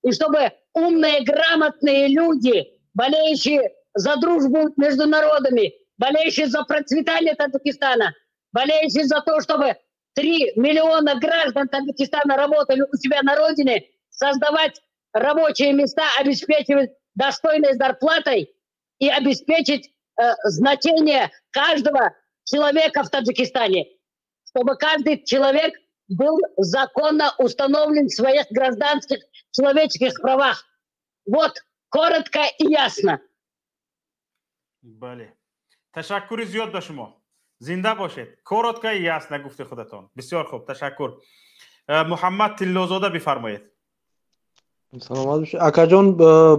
И чтобы умные, грамотные люди, болеющие за дружбу между народами, болеющие за процветание Таджикистана, болеющие за то, чтобы 3 миллиона граждан Таджикистана работали у себя на родине, создавать рабочие места, обеспечивать достойной зарплатой и обеспечить значение каждого человека в Таджикистане, чтобы каждый человек был законно установлен в своих гражданских человеческих правах. Вот, коротко и ясно. Бале. Ташаккури зиёд ба шумо. Зинда бошед. Коротко и ясно гуфти худатон. Бисёр хуб, ташаккур. Муҳаммад Тиллозода бифармоед. Саломат бошед. Акаҷон,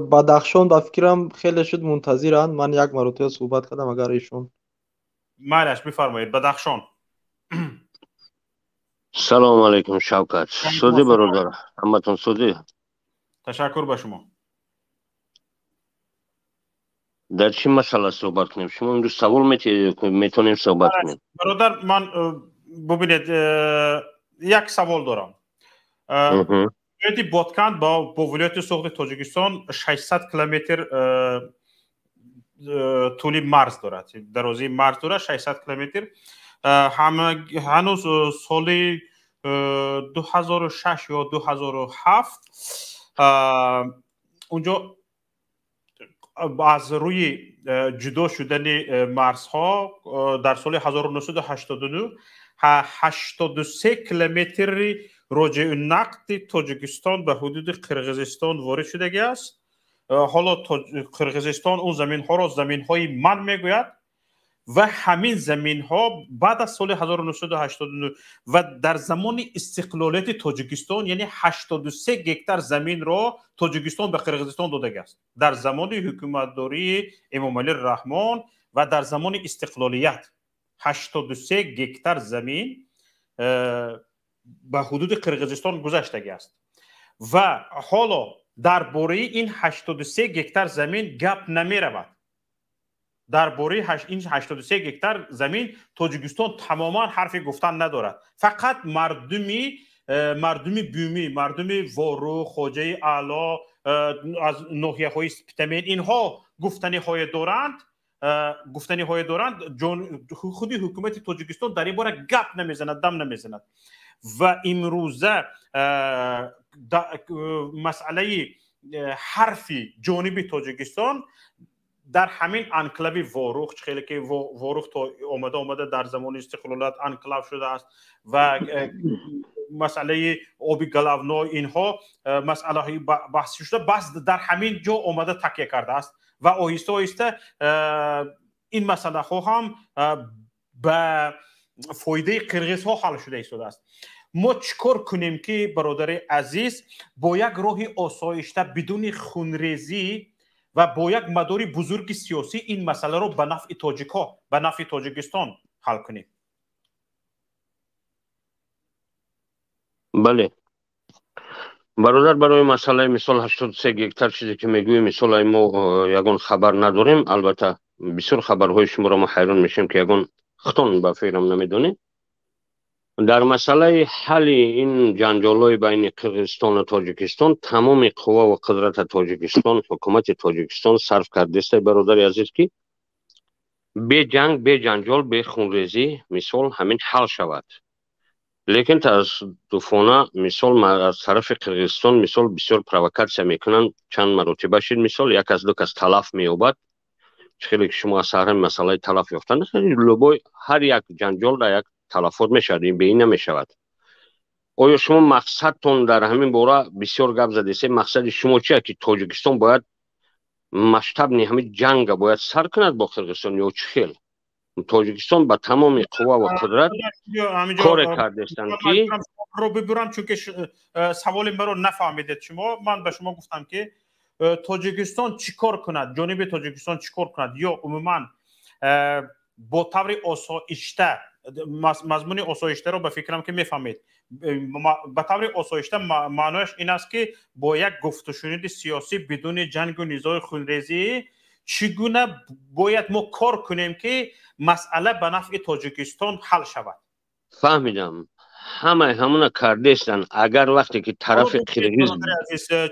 Бадахшон ба фикрам хеле шуд мунтазиранд. Ман як маротиба суҳбат кардам, агар ишон. Майлаш, бифармоед, Бадахшон. Салому алайкум, Шавкат. Суди бародар, ҳаматон суди. Ташаккур ба шумо. Дар чӣ масъала суҳбат кунем? Шумо имрӯз савол метавонем суҳбат кунем. Бародар, ман бубинед, як савол дорам. Вилояти Ботканд бо вилояти Суғди Тоҷикистон 600 километр тӯли марз дорад. Дарозии марз дорад 600 километр. Ҳанӯз соли 2006 ё 2007 унҷо аз рӯи ҷудо шудани марзҳо дар соли 1989 83 километри роҷеъи нақди Тоҷикистон ба ҳудуди Қирғизистон ворид шудагӣ аст. Ҳоло Қирғизистон он заминҳоро заминҳои ман мегӯяд ва ҳамин заминҳо баъд аз соли 1989 ва дар замони истиқлолияти Тоҷикистон, яъне 83 гектар заминро Тоҷикистон ба Қирғизистон додагӣ аст. Дар замони ҳукуматдории Эмомалӣ Раҳмон ва дар замони истиқлолият 83 гектар замин ба ҳудуди Қирғизистон гузаштагӣ аст. Ва ҳоло дар бораи ин 83 гектар замин гап намеравад. Дар бораи ин 83 гектар замин Тоҷикистон тамоман ҳарфи гуфтан надорад. Фақат мардуми бумӣ, мардуми Ворух, Хоҷаи Аъло, аз ноҳияҳои Спитамен, инҳо гуфтаниҳое доранд, худи ҳукумати Тоҷикистон дар ин бора гап намезанад, дам намезанад. Ва имрӯза масъалаи ҳарфи ҷониби Тоҷикистон дар ҳамин анклави Ворух, хеле ки Ворух то омада дар замони истиқлолият анклав шудааст ва масъалаи оби Головно, инҳо масъалаҳои баҳсӣ шуда, бас дар ҳамин ҷо омада такя кардааст ва оҳиста оҳиста ин масъалаҳо ҳам ба фоидаи қирғизҳо ҳал шуда истодааст. Мо чӣ кор кунем ки, бародари азиз, бо як роҳи осоишта, бидуни хунрезӣ ва бо як мадори бузурги сиёсӣ ин масъаларо ба нафъи тоҷикҳо, ба нафъи Тоҷикистон ҳал кунем? Бале, бародар, барои масъалаи мисол 83 гектар чизе ки мегӯӣ, мисол мо ягон хабар надорем. Албатта, бисёр хабарҳои шуморо мо ҳайрон мешавем, ки ягон хутон ба фикрам намедонед. Дар масъалаи ҳалли ин ҷанҷолҳои байни Қирғизистону Тоҷикистон тамоми қувва ва қудрата Тоҷикистон, ҳукумати Тоҷикистон сарф кардааст, бародари азиз, ки бе ҷанг, бе ҷанҷол, бе хунрезӣ мисол ҳамин ҳал шавад. Лекин таассуфона, мисол, аз тарафи Қирғизистон мисол бисёр провокатсия мекунанд. Чанд маротиба шид, мисол, як аз ду кас талаф меёбад. Хеле ки шумо аз саҳраи масъалаи талаф ёфтан, любой ҳар як ҷанҷол дар як талафот мешавад, ин беин намешавад. Оё шумо мақсадтон дар ҳамин бора бисёр гап задесед? Мақсади шумо чия, ки Тоҷикистон бояд масштабный ҳамин ҷанга бояд сар кунад бо Қирғизистон ё чӣ хел? Тоҷикистон ба тамоми қувва ва қудрат коре кардестанд, ки ро бибурам, чунки саволи маро нафаҳмидед шумо. Ман ба шумо гуфтам, ки Тоҷикистон чӣ кор кунад, ҷониби Тоҷикистон чӣ кор кунад ё умуман бо таври осоишта. Мазмуни осоиштаро ба фикрам, ки мефаҳмед. Ба таври осоишта маънояш ин аст, ки бо як гуфтушуниди сиёсӣ, бидуни ҷангу низои хунрезӣ, чӣ гуна бояд мо кор кунем, ки масъала ба нафъи Тоҷикистон ҳал шавад? Фаҳмидам, ҳамаи ҳамуна кардестанд. Агар вақте ки тарафи қирғиз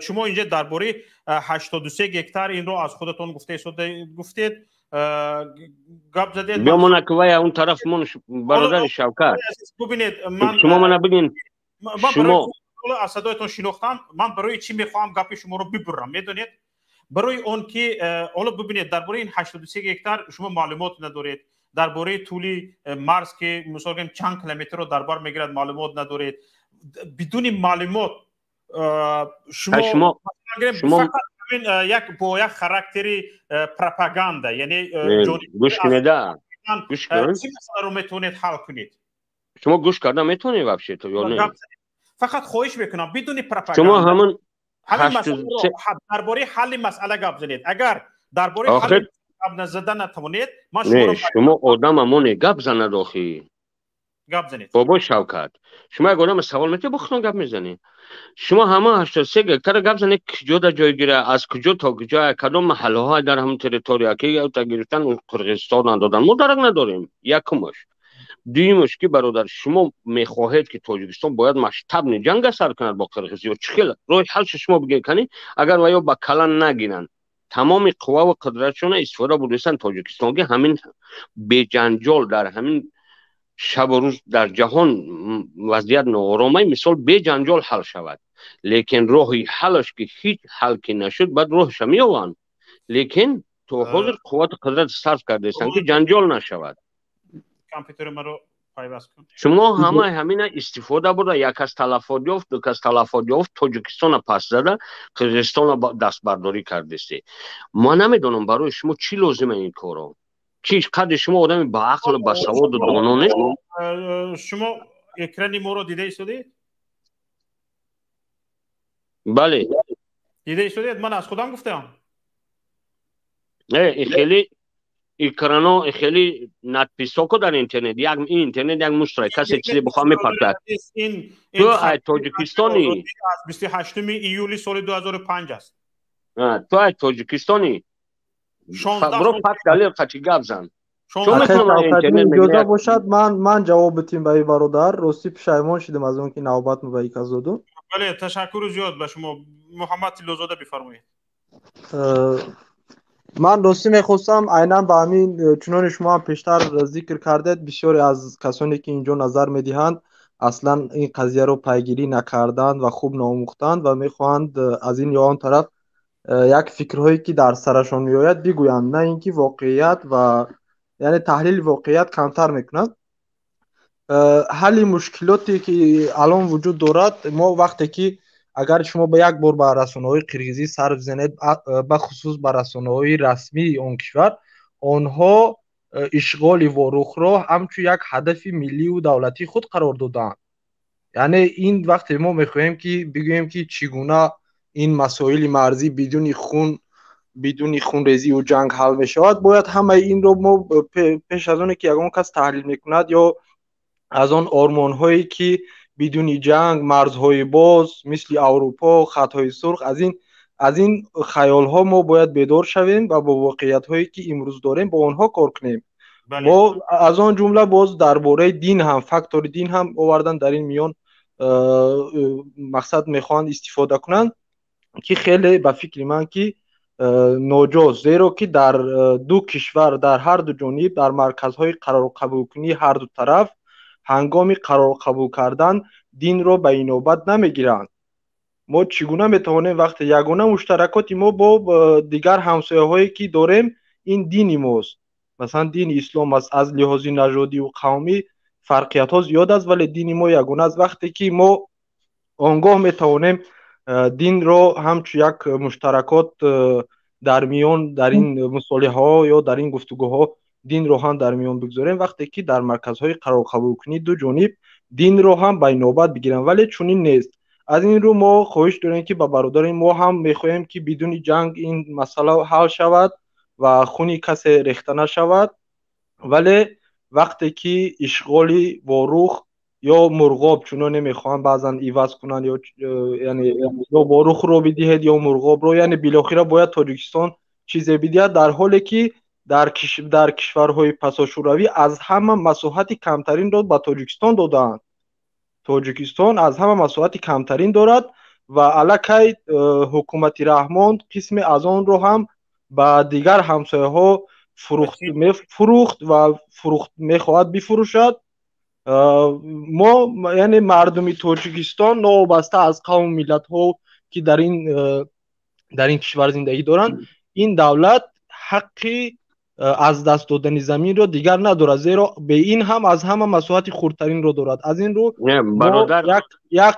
Шумо инҷа дар бораи 83 гектар инро аз худатон гуфтед, гап задед. Биёмона ки вая он тараф мон, бародари Шавкат. Бубинед, ман шумо мана бигин. Шумо аз садоятон шинохтам. Ман барои чӣ мехоҳам гапи шуморо бибурам, медонед? Барои он ки ҳоло бубинед, дар бораи ин 83 гектар шумо маълумот надоред, дар бораи тӯли марз, ки мисол гӯем, чанд километрро дар бар мегирад, маълумот надоред. Бидуни маълумот шумо як бо як характери пропаганда, яъне гӯш кунеда. Гӯш кун, чӣ масъаларо метавонед ҳал кунед? Шумо гӯш карда метавонед вообще то ё не? Фақат хоҳиш мекунам, бидуни пропаганда шумо ҳамон ҳамин масъаларо, дар бораи ҳалли масъала гап занед. Агар дар бораи ҳалли гап назада натавонед, ман шуморо шумо одам амоне гап занад охи. Гап занед. Бобои Шавкат, шумо як одам савол метиҳед, бо худтон гап мезанед. Шумо ҳама 83 гектара гап занед, куҷо дар ҷой гира, аз куҷо то куҷо, кадом маҳаллаҳо дар ҳамон территория ки гирифтан, Қирғизистон надодан, мо дарак надорем. Якумаш. Дуюмаш, ки бародар, шумо мехоҳед, ки Тоҷикистон бояд масштабный ҷанга сар кунад бо қирғиз ё чӣ хел? Роҳи ҳалшо шумо бигӯед кани. Агар ва ё ба калан нагиранд, тамоми қувва ва қудратшона истифода бурдастанд Тоҷикистон, ки ҳамин беҷанҷол дар ҳамин шабу рӯз дар ҷаҳон вазъият нооромай, мисол, беҷанҷол ҳал шавад. Лекин роҳи ҳалаш ки ҳеҷ ҳал ки нашуд, баъд роҳаша меёванд. Лекин то ҳозир қуввату қудрат сарф кардаистанд, ки ҷанҷол нашавад. Компютери маро пайваст кун. Шумо ҳамаи ҳамина истифода бурда, як кас талафот ёфт, ду кас талафот ёфт, Тоҷикистона пас зада, Қирғизистона дастбардорӣ кардистед. Ман намедонам, барои шумо чӣ лозима ин корро, чӣ қадри шумо одами баақлу басаводу доно нест. Шумо экрани моро дида истодед? Бале. Дида истодед? Ман аз худам гуфтам. Не, хеле экрано, хеле надписҳо ко дар интернет, як интернет як мусора, касе чизе бихоҳад мепартад. Ту ай Тоҷикистони? Аз 28 июли соли 2005 аст. Ту ай Тоҷикистони? Бро, факт, далел қачи гап зан. Иҷоза бошад, ман ҷавоб битим ба ин бародар. Ростӣ, пушаймон шудам аз он ки навбат ба ин кас додум. Бале, ташаккури зиёд ба шумо. Муҳаммад Тиллозода, бифармоед. Ман ростӣ мехостам айнан ба ҳамин, чуноне шумо ҳам пештар зикр кардед, бисёре аз касоне ки инҷо назар медиҳанд, аслан ин қазияро пайгирӣ накарданд ва хуб наомӯхтанд ва мехоҳанд аз ин ё он тараф Як фикрҳое ки дар сарашон меояд бигӯянд, на ин ки воқеият ва яъне таҳлили воқеият камтар мекунанд. Ҳалли мушкилоте ки алон вуҷуд дорад, мо вақте ки агар шумо ба як бор ба расонаҳои қирғизӣ сар бизанед, бахусус ба расонаҳои расмии он кишвар, онҳо ишғоли Ворухро ҳамчун як ҳадафи миллию давлатии худ қарор додаанд. Яъне ин вақте мо мехоҳем ки бигӯем ки чӣ гуна ин масоили марзӣ бидуни хун, бидуни хунрезию ҷанг ҳал мешавад, бояд ҳамаи инро мо пеш аз оне ки ягон кас таҳлил мекунад ё аз он ормонҳое ки бидуни ҷанг, марзҳои боз мисли Аврупо, хатҳои сурх, аз ин хаёлҳо мо бояд бедор шавем ва бо воқеиятҳое ки имрӯз дорем, бо онҳо кор кунем. Мо аз он ҷумла боз дар бораи дин ҳам, фактори дин ҳам овардан дар ин миён, мақсад мехоҳанд истифода кунанд, ки хеле ба фикри ман ки ноҷоз, зеро ки дар ду кишвар, дар ҳар ду ҷониб, дар марказҳои қарорқабулкунии ҳар ду тараф ҳангоми қарор қабул кардан динро ба инобат намегиранд. Мо чӣ гуна метавонем, вақте ягона муштаракоти мо бо дигар ҳамсояҳое ки дорем, ин дини мост, масалан, дини ислом аст. Аз лиҳози нажодиву қавмӣ фарқиятҳо зиёд аст, вале дини мо ягона аст. Вақте ки мо он гоҳ метавонем динро ҳамчун як муштаракот дар миён, дар ин мусолиҳаҳо ё дар ин гуфтугӯҳо динро ҳам дар миён бигзорем, вақте ки дар марказҳои қарорқабулкунии ду ҷониб динро ҳам ба инобат бигиранд, вале чунин нест. Аз ин рӯ мо хоҳиш дорем ки ба бародари мо ҳам мехоҳем ки бидуни ҷанг ин масъала ҳал шавад ва хуни касе рехта нашавад. Вале вақте ки ишғоли Ворух ё Мурғоб, чуноне мехоҳанд баъзан иваз кунанд, ё яъне ё Ворухро бидиҳед ё Мурғобро, яъне билохира бояд Тоҷикистон чизе бидиҳад, дар ҳоле ки дар кишварҳои пасошӯравӣ аз ҳама масоҳати камтаринро ба Тоҷикистон додаанд. Тоҷикистон аз ҳама масоҳати камтарин дорад ва аллакай ҳукумати Раҳмон қисме аз онро ҳам ба дигар ҳамсояҳо фурӯхт ва фурӯхт мехоҳад бифурӯшад. Мо, яъне мардуми Тоҷикистон, новобаста аз қавму миллатҳо ки дар ин кишвар зиндагӣ доранд, ин давлат ҳаққи аз даст додани заминро дигар надорад, зеро бе ин ҳам аз ҳама масоҳати хурдтаринро дорад. Аз ин рӯ як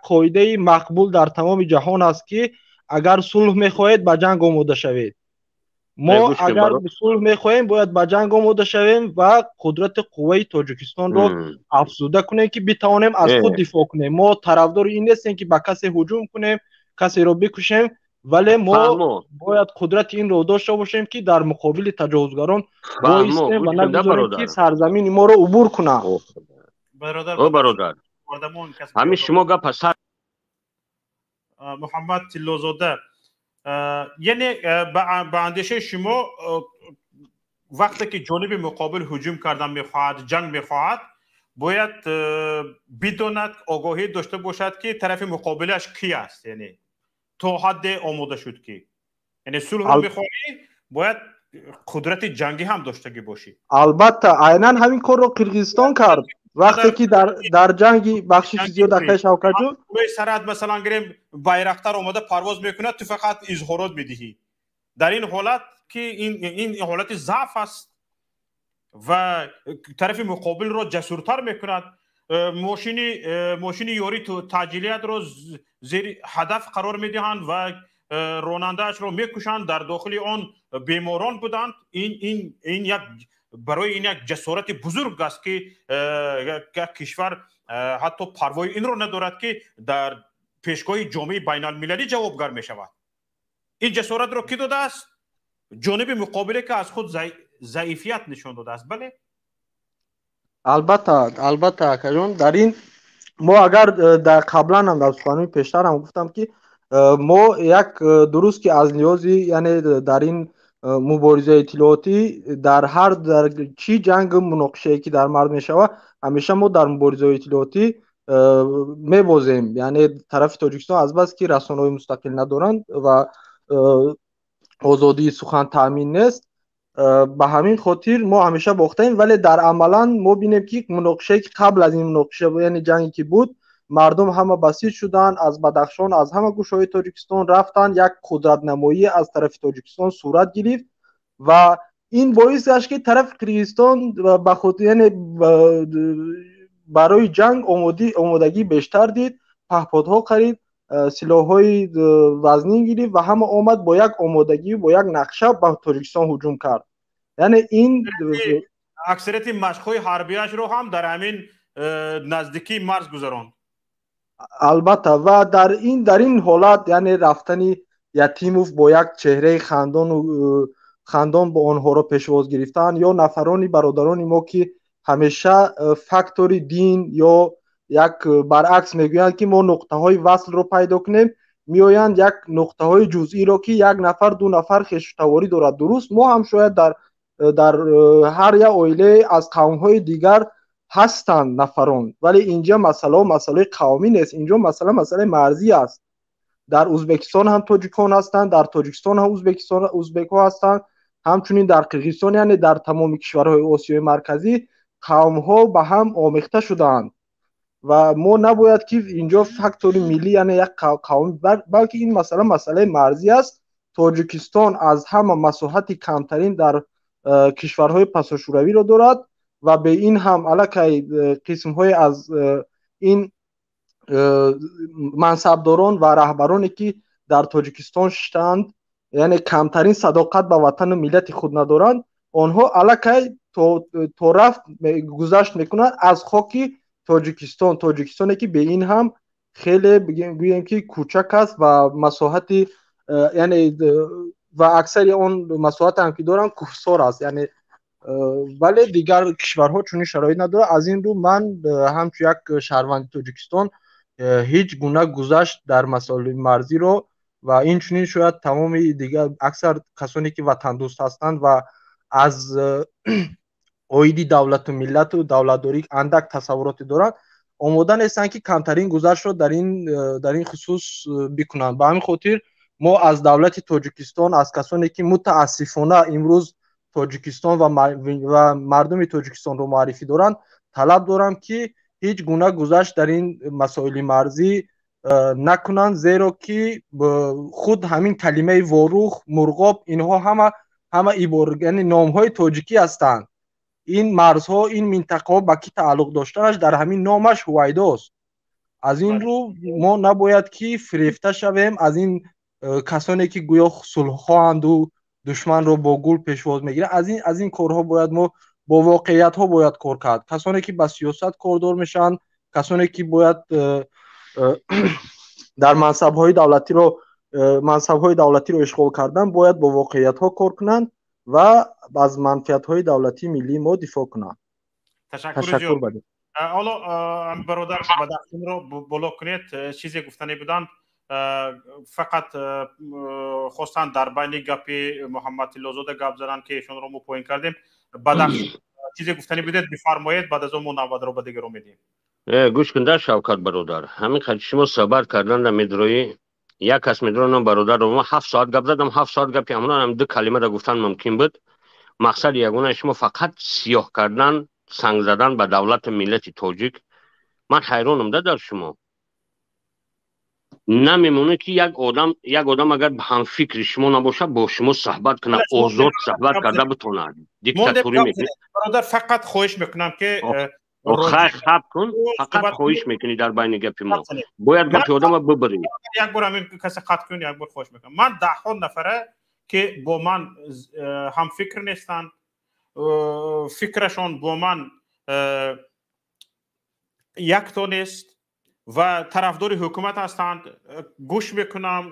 қоидаи мақбул дар тамоми ҷаҳон аст, ки агар сулҳ мехоҳед, ба ҷанг омода шавед. Мо агар сулҳ мехоҳем, бояд ба ҷанг омода шавем ва қудрати қувваи Тоҷикистонро афзуда кунем, ки битавонем аз худ дифоъ кунем. Мо тарафдори ин нестем, ки ба касе ҳуҷум кунем, касеро бикушем, вале мо бояд қудрати инро дошта бошем, ки дар муқобили таҷовузгарон воистем ва нагузорем, ки сарзамини моро убур кунанд. Бародар, ҳамин шумо гапа сар Муҳаммад Тиллозода, яъне ба андешаи шумо, вақте ки ҷониби муқобил ҳуҷум кардан мехоҳад, ҷанг мехоҳад, бояд бидонад, огоҳӣ дошта бошад, ки тарафи муқобилаш ки аст, яъне то ҳадде омода шуд, ки яъне сулҳро мехоҳӣ, бояд қудрати ҷангӣ ҳам доштагӣ бошӣ. Албатта, айнан ҳамин корро Қирғизистон кард, вақте ки дар ҷанги, бахшиши зиёд, акай Шавкатҷон. Сарат, масалан, гирем, Байрақтар омода парвоз мекунад, ту фақат изҳорот медиҳӣ. Дар ин ҳолат, ки ин ҳолати заъф аст ва тарафи муқобилро ҷасуртар мекунад. Мошини ёри таъҷилиятро зери ҳадаф қарор медиҳанд ва ронандаашро мекушанд, дар дохили он беморон буданд. Ин як барои ин як ҷасорати бузург аст, ки як кишвар ҳатто парвои инро надорад, ки дар пешгоҳи ҷомеаи байналмилалӣ ҷавобгар мешавад. Ин ҷасоратро кӣ додааст? Ҷониби муқобиле, ки аз худ заифият нишон додааст, бале. Албатта, албатта, акаҷон. Дар ин мо агар дар қаблан ҳам дар суханони пештарам гуфтам, ки мо як дуруст, ки аз лиҳози, яъне дар ин муборизаи иттилоотӣ, дар ҳар дар чӣ ҷангу муноқишае ки дар марз мешавад, ҳамеша мо дар муборизаи иттилоотӣ мебозем. Яъне тарафи Тоҷикистон азбаски расонаҳои мустақил надоранд ва озодии сухан таъмин нест, ба ҳамин хотир мо ҳамеша бохтаем. Вале дар амалан мо бинем, ки муноқишае ки қабл аз ин муноқиша, яъне ҷанге ки буд. Мардум ҳама басиҷ шуданд, аз Бадахшон, аз ҳама гӯшаҳои Тоҷикистон рафтанд, як қудратнамоӣ аз тарафи Тоҷикистон сурат гирифт ва ин боис гашт, ки тарафи Қирғизистон ба худ, яъне барои ҷанг омодагӣ бештар дид, паҳподҳо харид, силоҳҳои вазнин гирифт ва ҳама омад бо як омодагӣ, бо як нақша ба Тоҷикистон ҳуҷум кард. Яъне ин аксарияти машқҳои ҳарбиашро ҳам дар ҳамин наздикии марз гузаронд. Албатта, ва дар ин ҳолат, яъне рафтани Ятимов бо як чеҳраи хандону хандон бо онҳоро пешвоз гирифтан, ё нафарони бародарони мо, ки ҳамеша фактори дин ё як баръакс мегӯянд, ки мо нуқтаҳои васлро пайдо кунем, меоянд як нуқтаҳои ҷузъиро, ки як нафар, ду нафар хешутаворӣ дорад. Дуруст, мо ҳам шояд дар ҳар як оилае аз қавмҳои дигар ҳастанд нафарон, вале инҷа масъалаҳо масъалаи қавмӣ нест, инҷо масъала масъалаи марзӣ аст. Дар Ӯзбекистон ҳам тоҷикон ҳастанд, дар Тоҷикистон ҳам ӯзбекҳо ҳастанд, ҳамчунин дар Қирғизистон, яъне дар тамоми кишварҳои Осиёи Марказӣ қавмҳо ба ҳам омехта шудаанд ва мо набояд ки инҷо фактори миллӣ, яъне як қавм, балки ин масъала масъалаи марзӣ аст. Тоҷикистон аз ҳама масоҳати камтарин дар кишварҳои пасошӯравиро дорад ва бе ин ҳам аллакай қисмҳое аз ин мансабдорон ва раҳбароне, ки дар Тоҷикистон шиштаанд, яъне камтарин садоқат ба ватану миллати худ надоранд, онҳо аллакай то рафт гузашт мекунанд аз хоки Тоҷикистон, Тоҷикистоне ки бе ин ҳам хеле гӯем ки кӯчак аст ва масоҳати, яъне ва аксари он масоҳат ҳам ки доранд, кӯҳсор аст, яъне вале дигар кишварҳо чунин шароит надорад. Аз ин рӯ ман ҳамчун як шаҳрванди Тоҷикистон ҳеҷ гуна гузашт дар масоили марзиро ва инчунин шояд тамоми дигар аксар касоне ки ватандӯст ҳастанд ва аз оиди давлату миллату давлатдорӣ андак тасаввуроте доранд, омода нестанд, ки камтарин гузаштро дар ин хусус бикунанд. Ба ҳамин хотир мо аз давлати Тоҷикистон, аз касоне ки мутаассифона имрӯз Тоҷикистон ва мардуми Тоҷикистонро муаррифӣ доранд, талаб дорам, ки ҳеҷ гуна гузашт дар ин масоили марзӣ накунанд, зеро ки худ ҳамин калимаи Ворух, Мурғоб, инҳо ҳама ибор, яъне номҳои тоҷикӣ ҳастанд. Ин марзҳо, ин минтақаҳо ба кӣ тааллуқ доштанаш дар ҳамин номаш ҳувайдост. Аз ин рӯ мо набояд ки фирефта шавем аз ин касоне ки гӯё сулҳхоҳанду душманро бо гул пешвоз мегиранд. Аз ин корҳо бояд мо бо воқеиятҳо бояд кор кард. Касоне ки ба сиёсат кордор мешаванд, касоне ки бояд дар мансабҳои давлатиро ишғол кардан, бояд бо воқеиятҳо кор кунанд ва аз манфиатҳои давлатии миллии мо дифоъ кунанд. Ташаккур. Ҳоло бародар Бадахшонро боло кунед, чизе гуфтане буданд, фақат хостанд дар байни гапи Муҳаммад Тиллозода гап зананд, ки эшонро мо поин кардем. Бадахш, чизе гуфтанӣ будед, бифармоед, баъд аз он мо навбатро ба дигаро медиҳем. Гӯш кун да, Шавкат бародар, ҳамин қадр шумо суҳбат кардан медроӣ, як кас медронам, бародарро ма 7 соат гап задам, 7 соат гапи ҳамонам ду калимаро гуфтан мумкин буд. Мақсади ягонаи шумо фақат сиёҳ кардан, санг задан ба давлату миллати тоҷик. Ман ҳайронам да дар шумо. Намемонад, ки як одам агар ҳамфикри шумо набошад, бо шумо суҳбат кунад, озод суҳбат карда битонад. Диктатурӣ мекунӣ. Бародар, фақат хоҳиш мекунам, ки Хай, хаб кун, фақат хоҳиш мекунӣ. Дар байни гапи мо бояд гапи одама бибарӣ. Як бор ҳамин касе қатъ кун, як бор хоҳиш мекунам. Ман даҳҳо нафара, ки бо ман ҳамфикр нестанд, фикрашон бо ман якто нест ва тарафдори ҳукумат ҳастанд, гӯш мекунам,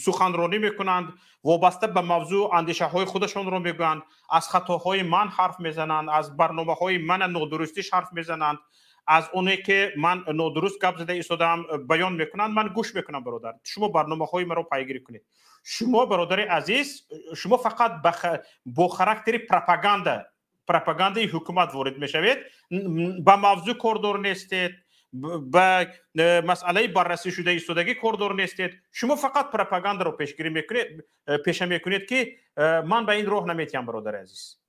суханронӣ мекунанд, вобаста ба мавзӯъ андешаҳои худашонро мегӯянд, аз хатоҳои ман ҳарф мезананд, аз барномаҳои мана нодурустиш ҳарф мезананд, аз оне ки ман нодуруст гап зада истодаам баён мекунанд. Ман гӯш мекунам. Бародар, шумо барномаҳои маро пайгирӣ кунед. Шумо, бародари азиз, шумо фақат бо характери пропагандаи ҳукумат ворид мешавед, ба мавзӯъ кордор нестед, ба масъалаи баррасӣ шуда истодагӣ кордор нестед. Шумо фақат пропагандаро пешгирӣ мекунед, пеша мекунед, ки ман ба ин роҳ наметиҳам. Бародари азиз,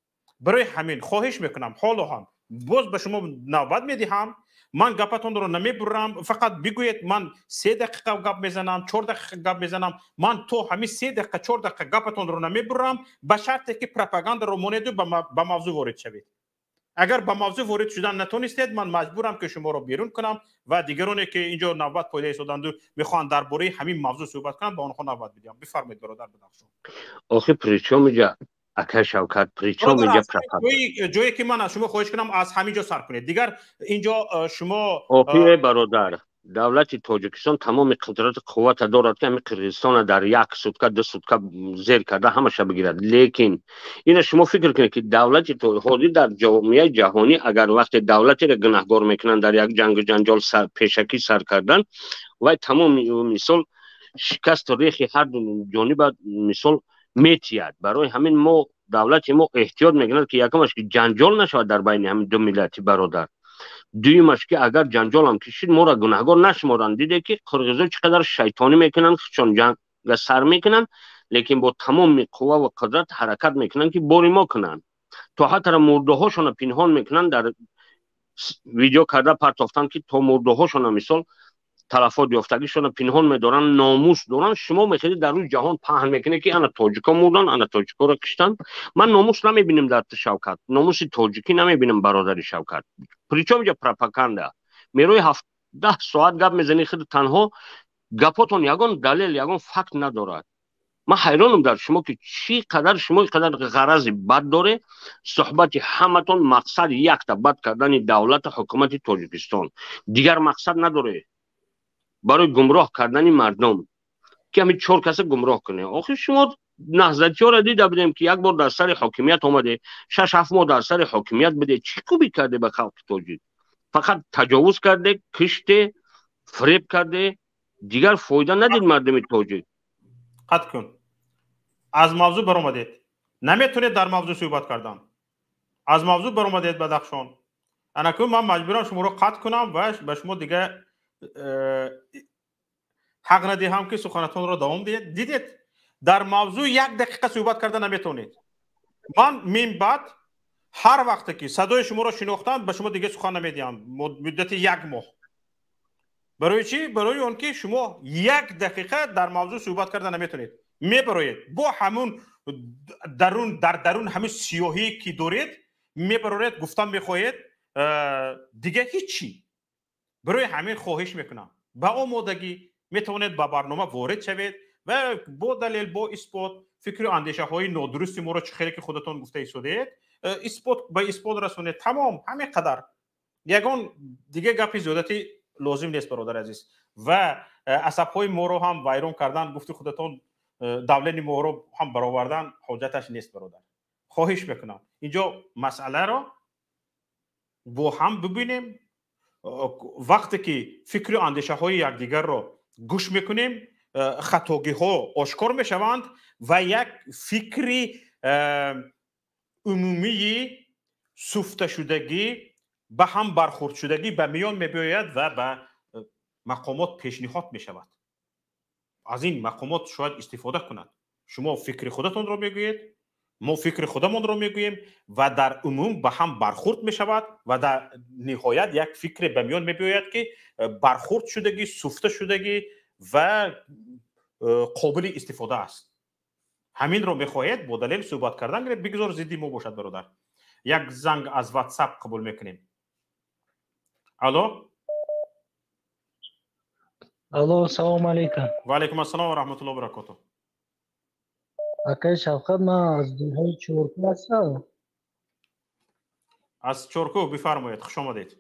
барои ҳамин хоҳиш мекунам, ҳоло ҳам боз ба шумо навбат медиҳам. Ман гапатонро намебурам, фақат бигӯед, ман 3 дақиқа гап мезанам, 4 дақиқа гап мезанам. Ман то ҳамин 3 дақиқа, 4 дақиқа гапатонро намебурам, ба шарте ки пропагандаро монеду ба мавзӯъ ворид шавед. Агар ба мавзӯъ ворид шудан натонистед, ман маҷбурам ки шуморо берун кунам ва дигароне ки инҷо навбат пайдо истоданду мехоҳанд дар бораи ҳамин мавзӯъ суҳбат кунанд, ба онҳо навбат бидиҳам. Бифармоед, бародар Бадахшон. Охи, причём иҷа, акай Шавкат, причём иҷа пропаганда? Ҷое ки ман аз шумо хоҳиш кунам, аз ҳамин ҷо сар кунед. Дигар инҷо шумо Охи, бародар, давлати Тоҷикистон тамоми қудрати қуввата дорад, ки ҳамин Қирғизистона дар як сутка, 2 сутка зер карда ҳамаша бигирад. Лекин ина шумо фикр кунед, ки давлати ҳозир дар ҷомеаи ҷаҳонӣ, агар вақте давлатеро гунаҳгор мекунанд дар як ҷангу ҷанҷол пешакӣ сар кардан, вай тамоми, мисол, шикасту рехи ҳар ду ҷониба, мисол, метиҳад. Барои ҳамин мо, давлати мо эҳтиёт мекунад, ки якумаш, ки ҷанҷол нашавад дар байни ҳамин ду миллати бародар, дуюмаш, ки агар ҷанҷолам кишид, моро гунаҳгор нашуморанд. Диде, ки қирғизо чӣ қадар шайтонӣ мекунанд, чон ҷанга сар мекунанд, лекин бо тамоми қувва ва қудрат ҳаракат мекунанд, ки бори мо кунанд, то ҳаттара мурдаҳошона пинҳон мекунанд, дар видео карда партофтанд, ки то мурдаҳошона, мисол, талафот ёфтагишона пинҳон медоранд, номус доранд. Шумо мехоҳед дар рӯи ҷаҳон паҳн мекунед, ки ана тоҷико мурданд, ана тоҷикоро киштанд. Ман номус намебинем дар Шавкат, номуси тоҷикӣ намебинем, бародари Шавкат. Причём иҷа пропаганда? Мерои 17 соат гап мезанӣ худ танҳо, гапотон ягон далел, ягон факт надорад. Ман ҳайронам дар шумо, ки чӣ қадар шумо қадар ғарази бад доре. Суҳбати ҳаматон мақсад якта: бад кардани давлату ҳукумати Тоҷикистон, дигар мақсад надоре, барои гумроҳ кардани мардум, ки ҳамин чор каса гумроҳ кунем. Охир шумо наҳзатиёро дида будем, ки як бор дар сари ҳокимият омаде, 6-7 моҳ дар сари ҳокимият буде, чӣ хубӣ карде ба халқи тоҷик? Фақат таҷовуз карде, киште, фиреб карде, дигар фоида надид мардуми тоҷик. Қатъ кун, аз мавзӯъ баромадед, наметонед дар мавзӯъ суҳбат кардан, аз мавзӯъ баромадед, Бадахшон. Анакун ман маҷбурам шуморо қатъ кунам ва ба шумо дигар ҳақ надиҳам, ки суханатонро давом диҳед. Дидед, дар мавзӯъ як дақиқа суҳбат карда наметавонед. Ман минбаъд ҳар вақте ки садои шуморо шинохтам, ба шумо дига сухан намедиҳам муддати як моҳ. Барои чӣ? Барои он ки шумо як дақиқа дар мавзӯъ суҳбат карда наметавонед, мебароед бо ҳамун дарун, дар дарун ҳамин сиёҳие ки доред, мебароред, гуфтан мехоҳед, дига ҳичи. Барои ҳамин хоҳиш мекунам, ба омодагӣ метавонед ба барнома ворид шавед ва бо далел, бо исбот фикру андешаҳои нодурусти моро, чӣ хеле ки худатон гуфта истодаед, исбот, ба исбот расонед. Тамом, ҳамин қадар, ягон дига гапи зиёдатӣ лозим нест, бародари азиз. Ва асабҳои моро ҳам вайрон кардан, гуфти худатон, давлени моро ҳам баровардан ҳоҷаташ нест, бародар. Хоҳиш мекунам, инҷо масъаларо бо ҳам бибинем. Вақте ки фикру андешаҳои якдигарро гӯш мекунем, хатогиҳо ошкор мешаванд ва як фикри умумии суфташудагӣ, ба ҳам бархӯрдшудагӣ ба миён мебиёяд ва ба мақомот пешниҳод мешавад. Аз ин мақомот шояд истифода кунад. Шумо фикри худатонро мегӯед, мо фикри худамонро мегӯем ва дар умум ба ҳам бархӯрд мешавад ва дар ниҳоят як фикре ба миён мебиёяд, ки бархӯрд шудагӣ, суфта шудагӣ ва қобили истифода аст. Ҳаминро мехоҳед, бо далел суҳбат кардан гиред, бигзор зидди мо бошад, бародар. Як занг аз Ватсап қабул мекунем. Алло. Алло, салому алейкум. Ва алейкум ассалом ва раҳматуллоҳи ва баракотуҳ. Акаи Шавқат, ман аз деҳаи Чоркӯ ҳастам. Аз Чоркӯ, бифармоед, хуш омадед.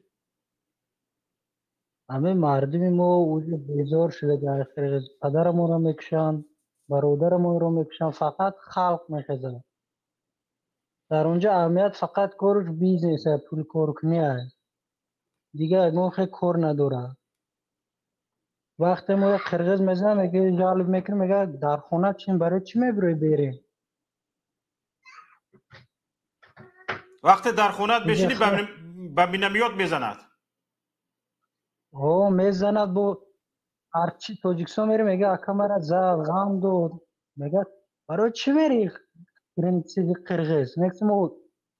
Ҳамин мардуми мо уже безор шуда, падарамонро мекушанд, бародарамонро мекушанд, фақат халқ мехезад. Дар онҷо аҳамият фақат корш бизнес, пулкоркунӣ аст, дигар ягон хел кор надорад. Вақте мо як қирғиз мезанам, мега, ҷалб мекунем, мега, дар хона чин, барои чӣ мебирои берем? Вақте дар хонаат бешинӣ, ба минамиёт мезанад. О, мезанад. Бо ҳарчи Тоҷикистон мерем, мега, ака, мара зад, ғам дод. Мега, барои чӣ мери границаи қирғиз? Мегӯ, мо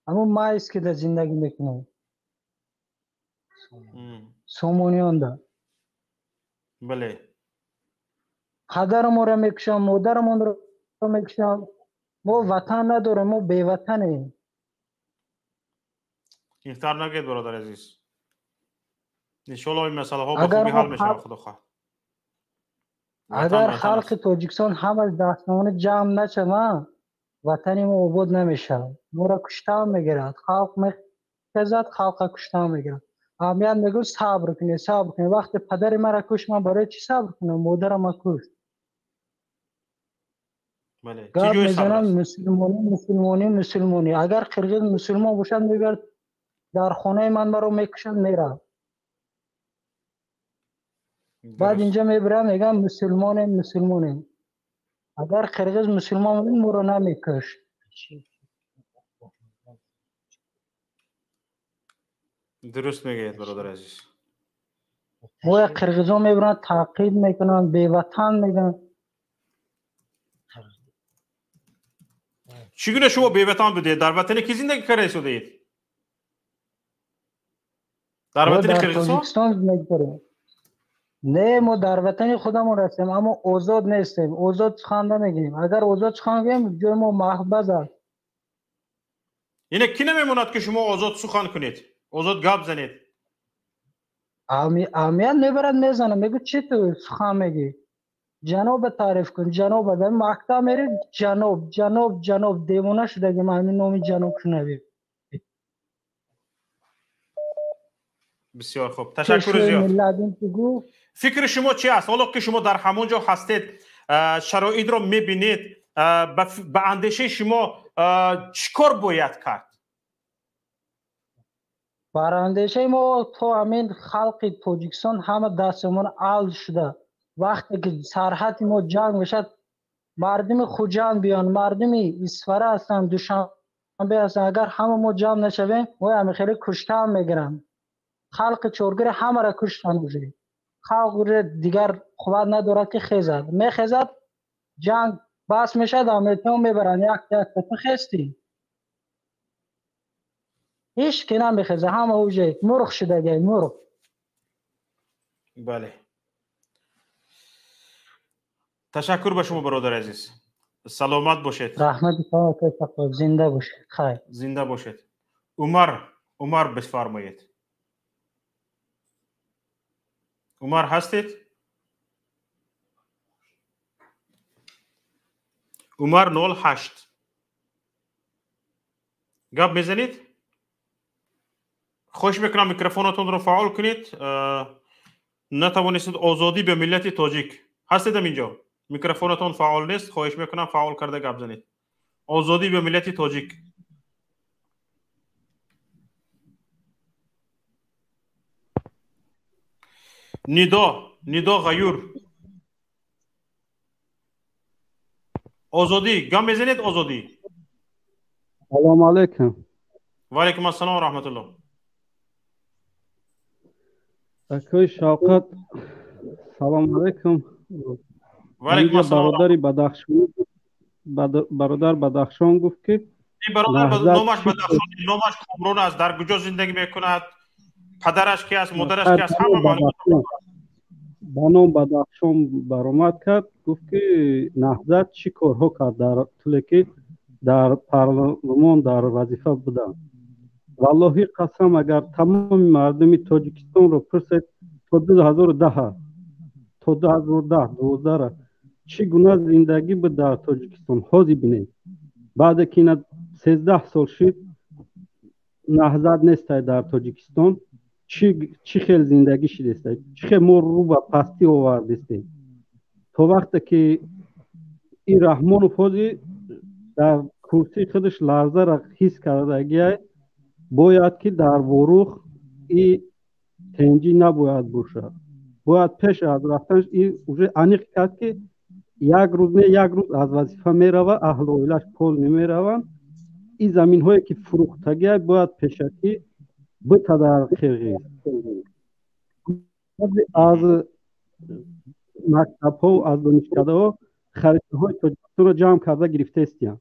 ҳамун майс ки дар зиндагӣ мекунем. Сомониёнда. Бале. Падарамонро мекушанд, модарамонро мекушанд. Мо ватан надорем, мо беватанем. Интар нагӯед, бародари азиз. Иншоаллоҳ ин масъалаҳо ба хубӣ ҳал мешавад, худо хоҳад. Агар халқи Тоҷикистон ҳамаш дастмона ҷамъ нашаванд, ватани мо обод намешавад. Моро куштан мегирад, халқ мехезад, халқа куштан мегирад. Аҳамият мегӯяд сабр кунед, сабр кунед. Вақте падари маро кушт, ман барои чӣ сабр кунам? Модарама кушт. Гап мезананд мусулмонӣ, мусулмонӣ, мусулмонӣ. Агар қирғиз мусулмон бошад, мегӯяд дар хонаи ман маро мекушанд, меравад. Баъд инҷа мебиранд, мегӯянд мусулмонем, мусулмонем. Агар қирғиз мусулмон буд, моро намекушт. Дуруст мегӯед, бародари азиз. Моя қирғизо мебиранд, таъқиб мекунанд, беватан мегӯянд. Чӣ гуна шумо беватан будед? Дар ватане ки зиндагӣ карда истодаед? Дар ватани Қирғизистон зиндагӣ кардем. Не, мо дар ватани худамон ҳастем, аммо озод нестем. Озод сухан намегӯем. Агар озод сухан гӯем, ҷои мо маҳбас аст. Ине ки намемонад, ки шумо озод сухан кунед, озод гап занед? Аҳамият мебарад, мезанад, мегӯ чӣ ту сухан мегӯӣ? Ҷаноба таъриф кун, ҷаноба. Дар мактаб мерӣ, ҷаноб, ҷаноб, ҷаноб. Девона шудагим ҳамин номи ҷаноб шунавӣ. Бисёр хуб, ташаккури зиёд. Фикри шумо чи аст? Ҳоло ки шумо дар ҳамон ҷо ҳастед, шароитро мебинед, ба андешаи шумо чӣ кор бояд кард? Бар андешаи мо то ҳамин халқи Тоҷикистон ҳама дастмон ал шуда, вақте ки сарҳади мо ҷанг мешавад, мардуми Хуҷанд биён, мардуми Исфара ҳастанд, Душанбе ҳастанд, агар ҳама мо ҷамъ нашавем, мо ҳамин хеле куштан мегиранд. Халқи чоргири ҳамаро куштан уже. Халқ уже дигар қувват надорад ки хезад. Мехезад, ҷанг бас мешавад, амниятиҳо мебаранд як як ту хестӣ. Ҳеҷ ки намехезад, ҳама уже мурғ шудагай, мурғ. Бале. Ташаккур ба шумо, бародари азиз. Саломат бошед. Раҳмати Худо, зинда бошед. Хайр. Зинда бошед. Умар бифармоед. Умар ҳастед? Умар 08. Гап мезанед? Хоҳиш мекунам микрофонатонро фаъол кунед. Натавонистед. Озодӣ ба миллати тоҷик. Ҳастедам инҷо? Микрофонатон фаъол нест, хоҳиш мекунам фаъол карда гап занед. Озодӣ ба миллати тоҷик. Нидо Ғаюр. Озодӣ, гап мезанед Озодӣ? Салому алайкум. Ва алайкум ассалом ва раҳматуллоҳ. Акои Шавқат, салому алайкум. Ва алайкум ассалом. Бародари Бадахшон, бародар Бадахшон гуфт ки ин бародар номаш Бадахшон, номаш Комрон аст, дар куҷо зиндагӣ мекунад, падараш ки аст, модараш ки аст, ҳама маълум. Ба ном Бадахшон баромад кард, гуфт ки Наҳзат чӣ корҳо кард дар тӯле ки дар парлумон дар вазифа буданд. Валлоҳи қасам, агар тамоми мардуми Тоҷикистонро пурсед то 2010, то 2010 12 чӣ гуна зиндагӣ буд дар Тоҷикистон, ҳозир бинед. Баъде ки ина 13 сол шуд Наҳзат нестай дар Тоҷикистон, чӣ хел зиндагӣ шидестай, чӣ хел мо рӯ ба пастӣ овардистем. То вақте ки ин Раҳмонов ҳозир дар курсии худаш ларзаро ҳис кардагиай, бояд ки дар ворух и тенҷӣ набояд бошад. Бояд пеш аз рафтанаш и уже аниқ кард ки як рӯз не як рӯз аз вазифа мерава, аҳлу оилаш пол намераванд. Ин заминҳое ки фурӯхтагиай бояд пешакӣ бита дар Қирғиз. Аз мактабҳо, аз донишкадаҳо харитаҳои Тоҷикистонро ҷамъ карда гирифтаистиянд.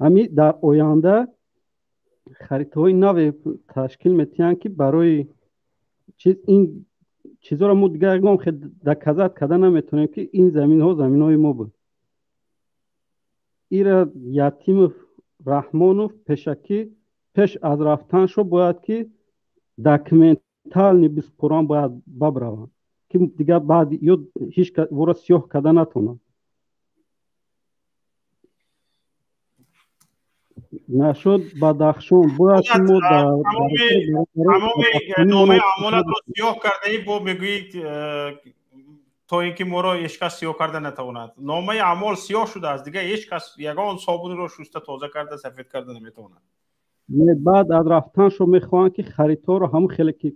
Ҳамин дар оянда харитаҳои наве ташкил метиҳанд ки барои Чиз ин чизоро мо дигар ягон хел доказать карда наметавонем, ки ин заминҳо заминҳои мо буд. Ира Ятимов, Раҳмонов пешакӣ, пеш аз рафтаншо бояд ки документально биспоран, бояд бабраванд, ки дигар баъд ё ҳеҷ вора сиёҳ карда натонанд. Нашуд Бадахшон, бояд ки мо тамоми номаи амонатро сиёҳ кардаи, бо мегӯед, то ин ки моро ҳеҷ кас сиёҳ карда натавонад. Номаи аъмол сиёҳ шудааст, дигар ҳеҷ кас ягон собунро шуста, тоза карда, сафед карда наметавонад. Баъд аз рафтаншо мехоҳанд, ки харитҳоро ҳамун хеле ки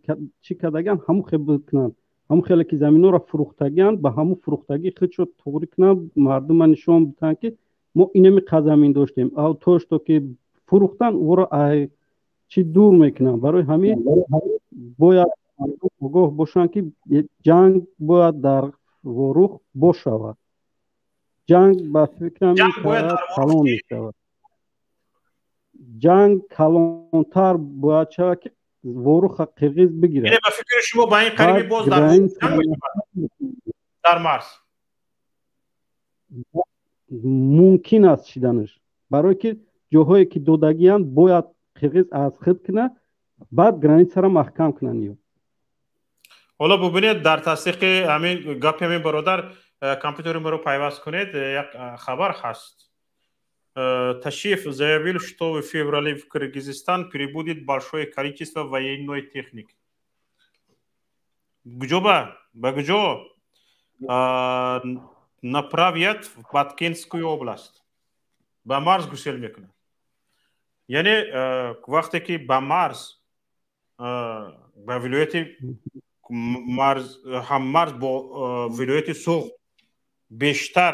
чӣ кардагианд, ҳамун хел бикунанд, ҳамун хеле ки заминҳоро фурӯхтагианд, ба ҳамун фурӯхтагӣ худшо туғрӣ кунанд, мардума нишон бидиҳанд, ки мо инами замин доштем. То что ки фурӯхтан, ӯро чӣ дур мекунанд. Барои ҳамин бояд огоҳ бошанд, ки ҷанг бояд дар Ворух бошавад. Ҷанг, ба фикрам, калон мешавад. Ҷанг калонтар бояд шавад, ки Воруха қирғиз бигирад. Ба фикри шумо, ба ин қариби боз дар марз мумкин аст шиданаш, барое ки ҷоҳое ки додагианд, бояд қирғиз аз худ кунад, баъд границаро маҳкам кунанд ё. Ҳоло бубинед, дар тасдиқи ҳамин гапи ҳамин бародар, компютери моро пайваст кунед, як хабар ҳаст. Ташиев заявил, что в феврале в Кыргызстан прибудет большое количество военной техники. Куҷо ба куҷо направят? В Баткенскую область. Ба марз гусел мекунад. Яъне вақте ки ба марз, ба вилояти марз, ҳаммарз бо вилояти Суғд бештар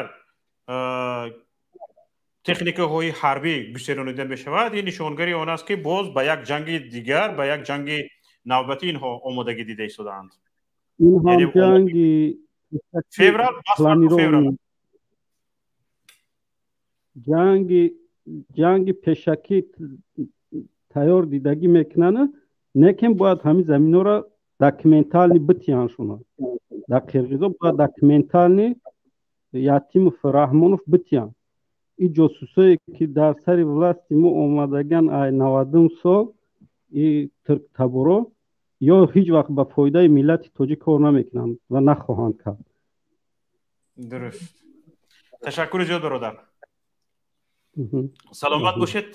техникаҳои ҳарбӣ гуселонида мешавад, ин нишонгари он аст, ки боз ба як ҷанги дигар, ба як ҷанги навбатӣ инҳо омодагӣ дида истодаанд. Ин ҳам ҷанги феврал, феврал. Ҷанги пешакӣ тайёр дидагӣ мекунанд, лекин бояд ҳамин заминҳоро документально битиҳанд шуна. Дар қирғизо бояд документально Ятимов, Раҳмонов битиҳанд. И ҷосусое ки дар сари власти мо омадаган ай 90-ум сол, и турктаборо ё ҳеҷ вақт ба фоидаи миллати тоҷик кор намекунанд ва нахоҳанд кард. Дуруст, ташаккури зиёд, бародар, саломат бошед.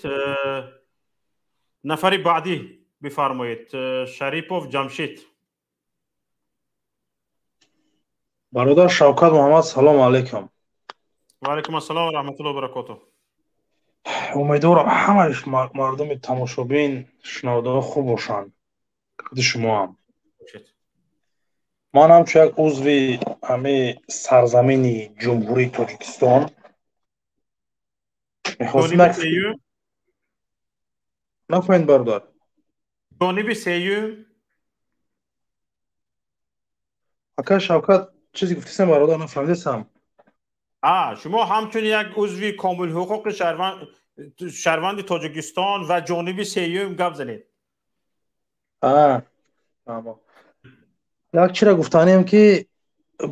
Нафари баъдӣ бифармоед, Шарипов Ҷамшид. Бародар Шавкат Муҳаммад, салому алайкум. Ва алайкум ассалом ва раҳматуллоҳи ва баракотуҳ. Умедворам ҳамаи мардуми тамошобин, шунавандаҳо хуб бошанд, худи шумо ҳам. Ман ҳамчун як узви ҳамаи сарзамини Ҷумҳурии Тоҷикистон мехостам, нафаҳмед, бародар. Ҷониби сеюм. Ака Шавкат, чизе гуфтисам, бародар, нафаҳмидисам. Шумо ҳамчун як узви комилҳуқуқи шаҳрванди Тоҷикистон ва ҷониби сеюм гап занед. Як чиро гуфтанем, ки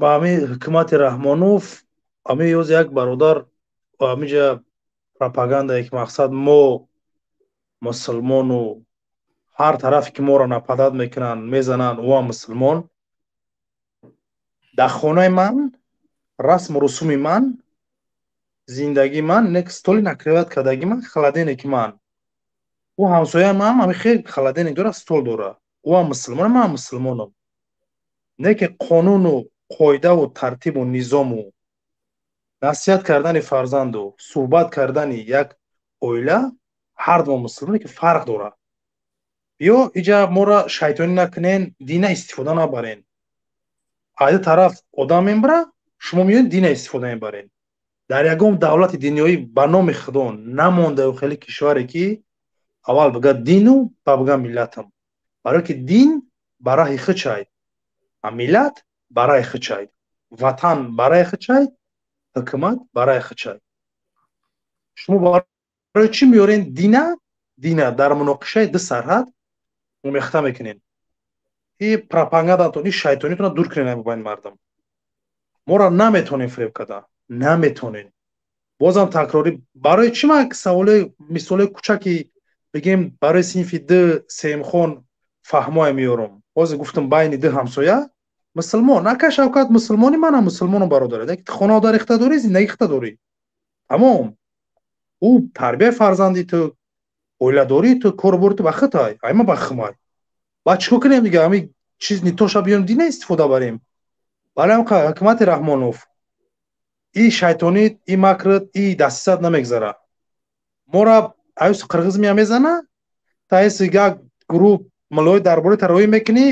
ба ҳамин ҳукумати Раҳмонов, ҳамин ёз як бародар ҳаминҷа пропагандае ки мақсад мо мусулмону ҳар тарафе ки моро нападад мекунанд, мезананд, ӯ ҳам мусулмон. Дар хонаи ман расму русуми ман, зиндагии ман, нек столи накрывать кардаги ман, холодильники ман. Ӯ ҳамсояи ман ҳами хел холодильник дора, стол дора. Ӯ ҳам мусулмон, ман ҳам мусулмонам. Не ки қонуну қоидаву тартибу низому насиҳат кардани фарзанду суҳбат кардани як оила, ҳар думо мусулмоне ки фарқ дорад. Биё иҷа моро шайтонӣ накунен, дина истифода набарен. Айда тараф одам мебара, шумо меоед, дина истифода мебарен. Дар ягон давлати дунёӣ ба номи худо намондаю хеле кишваре ки аввал бигӯ дину ба бигӯ миллатам. Барое ки дин ба раҳи хичай, а миллат ба раҳи хичай, ватан ба раҳи хичай, ҳукумат ба раҳи хичай. Шумо барои чӣ меорен дина дар муноқишаи ду сарҳад омехта мекунен? И пропагандатон, и шайтонитона дур кунед байни мардум. Моро наметонем фиреб кардан, наметонем. Бозам такрорӣ, барои чӣ ман саволе, мисоле кучаки бигем, барои синфи д сеюмхон фаҳмое меёрам. Ҳозир гуфтам, байни ду ҳамсоя мусулмон, ака Шавкат мусулмони, манам мусулмонам, бародар, хона рехта дорӣ, зиндагӣ хта дорӣ, тамом. Ӯ тарбияи фарзанди ту, оиладории ту, корубори ту ба хитай, айма ба химай. Баъд чӣ кор кунем дига? Ҳами чиз нитоша биём, дина истифода барем. Барои ҳам ҳукумати Раҳмонов, и шайтонит, и макрит, и дастисат намегзара. Мора аюс қирғиз мия мезана, таиси як гурӯҳ мулои дар бораи тароӣ мекунӣ.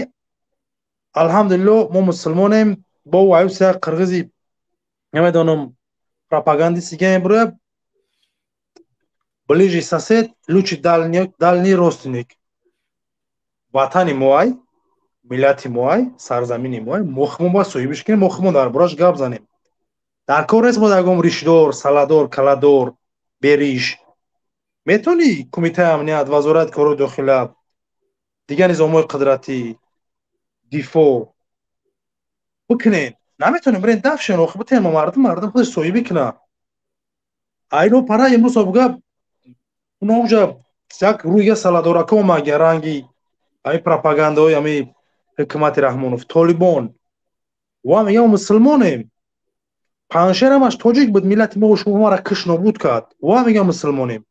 Алҳамдулилло, мо мусулмонем. Бо аюс як қирғизи, намедонам, пропагандисти мебуроя. Ближний сосед лучше дальний родственник. Ватани моай, миллати моай, сарзамини моай, мо хумон бояд соҳибиш кунем, мо хумон дар бораш гап занем. Дар кор нест мо ягон ришдор, саладор, каладор, бериш. Метавонӣ Кумитаи амният, Вазорати корҳои дохила, дигар низомҳои қудратӣ, дифоъ бикунед. Наметавонем, бирен дафшен, охи битен мардум, мардум худаш соҳибӣ куна. Айно пара имрӯз обга уно уҷа як рӯйга саладорако омага, ранги ами пропагандаҳои ами ҳукумати Раҳмонов, Толибон. Ва мегам, мусулмонем. Паншер ҳамаш тоҷик буд, миллати мо шуморо киш, нобуд кард. Ва мегам, мусулмонем.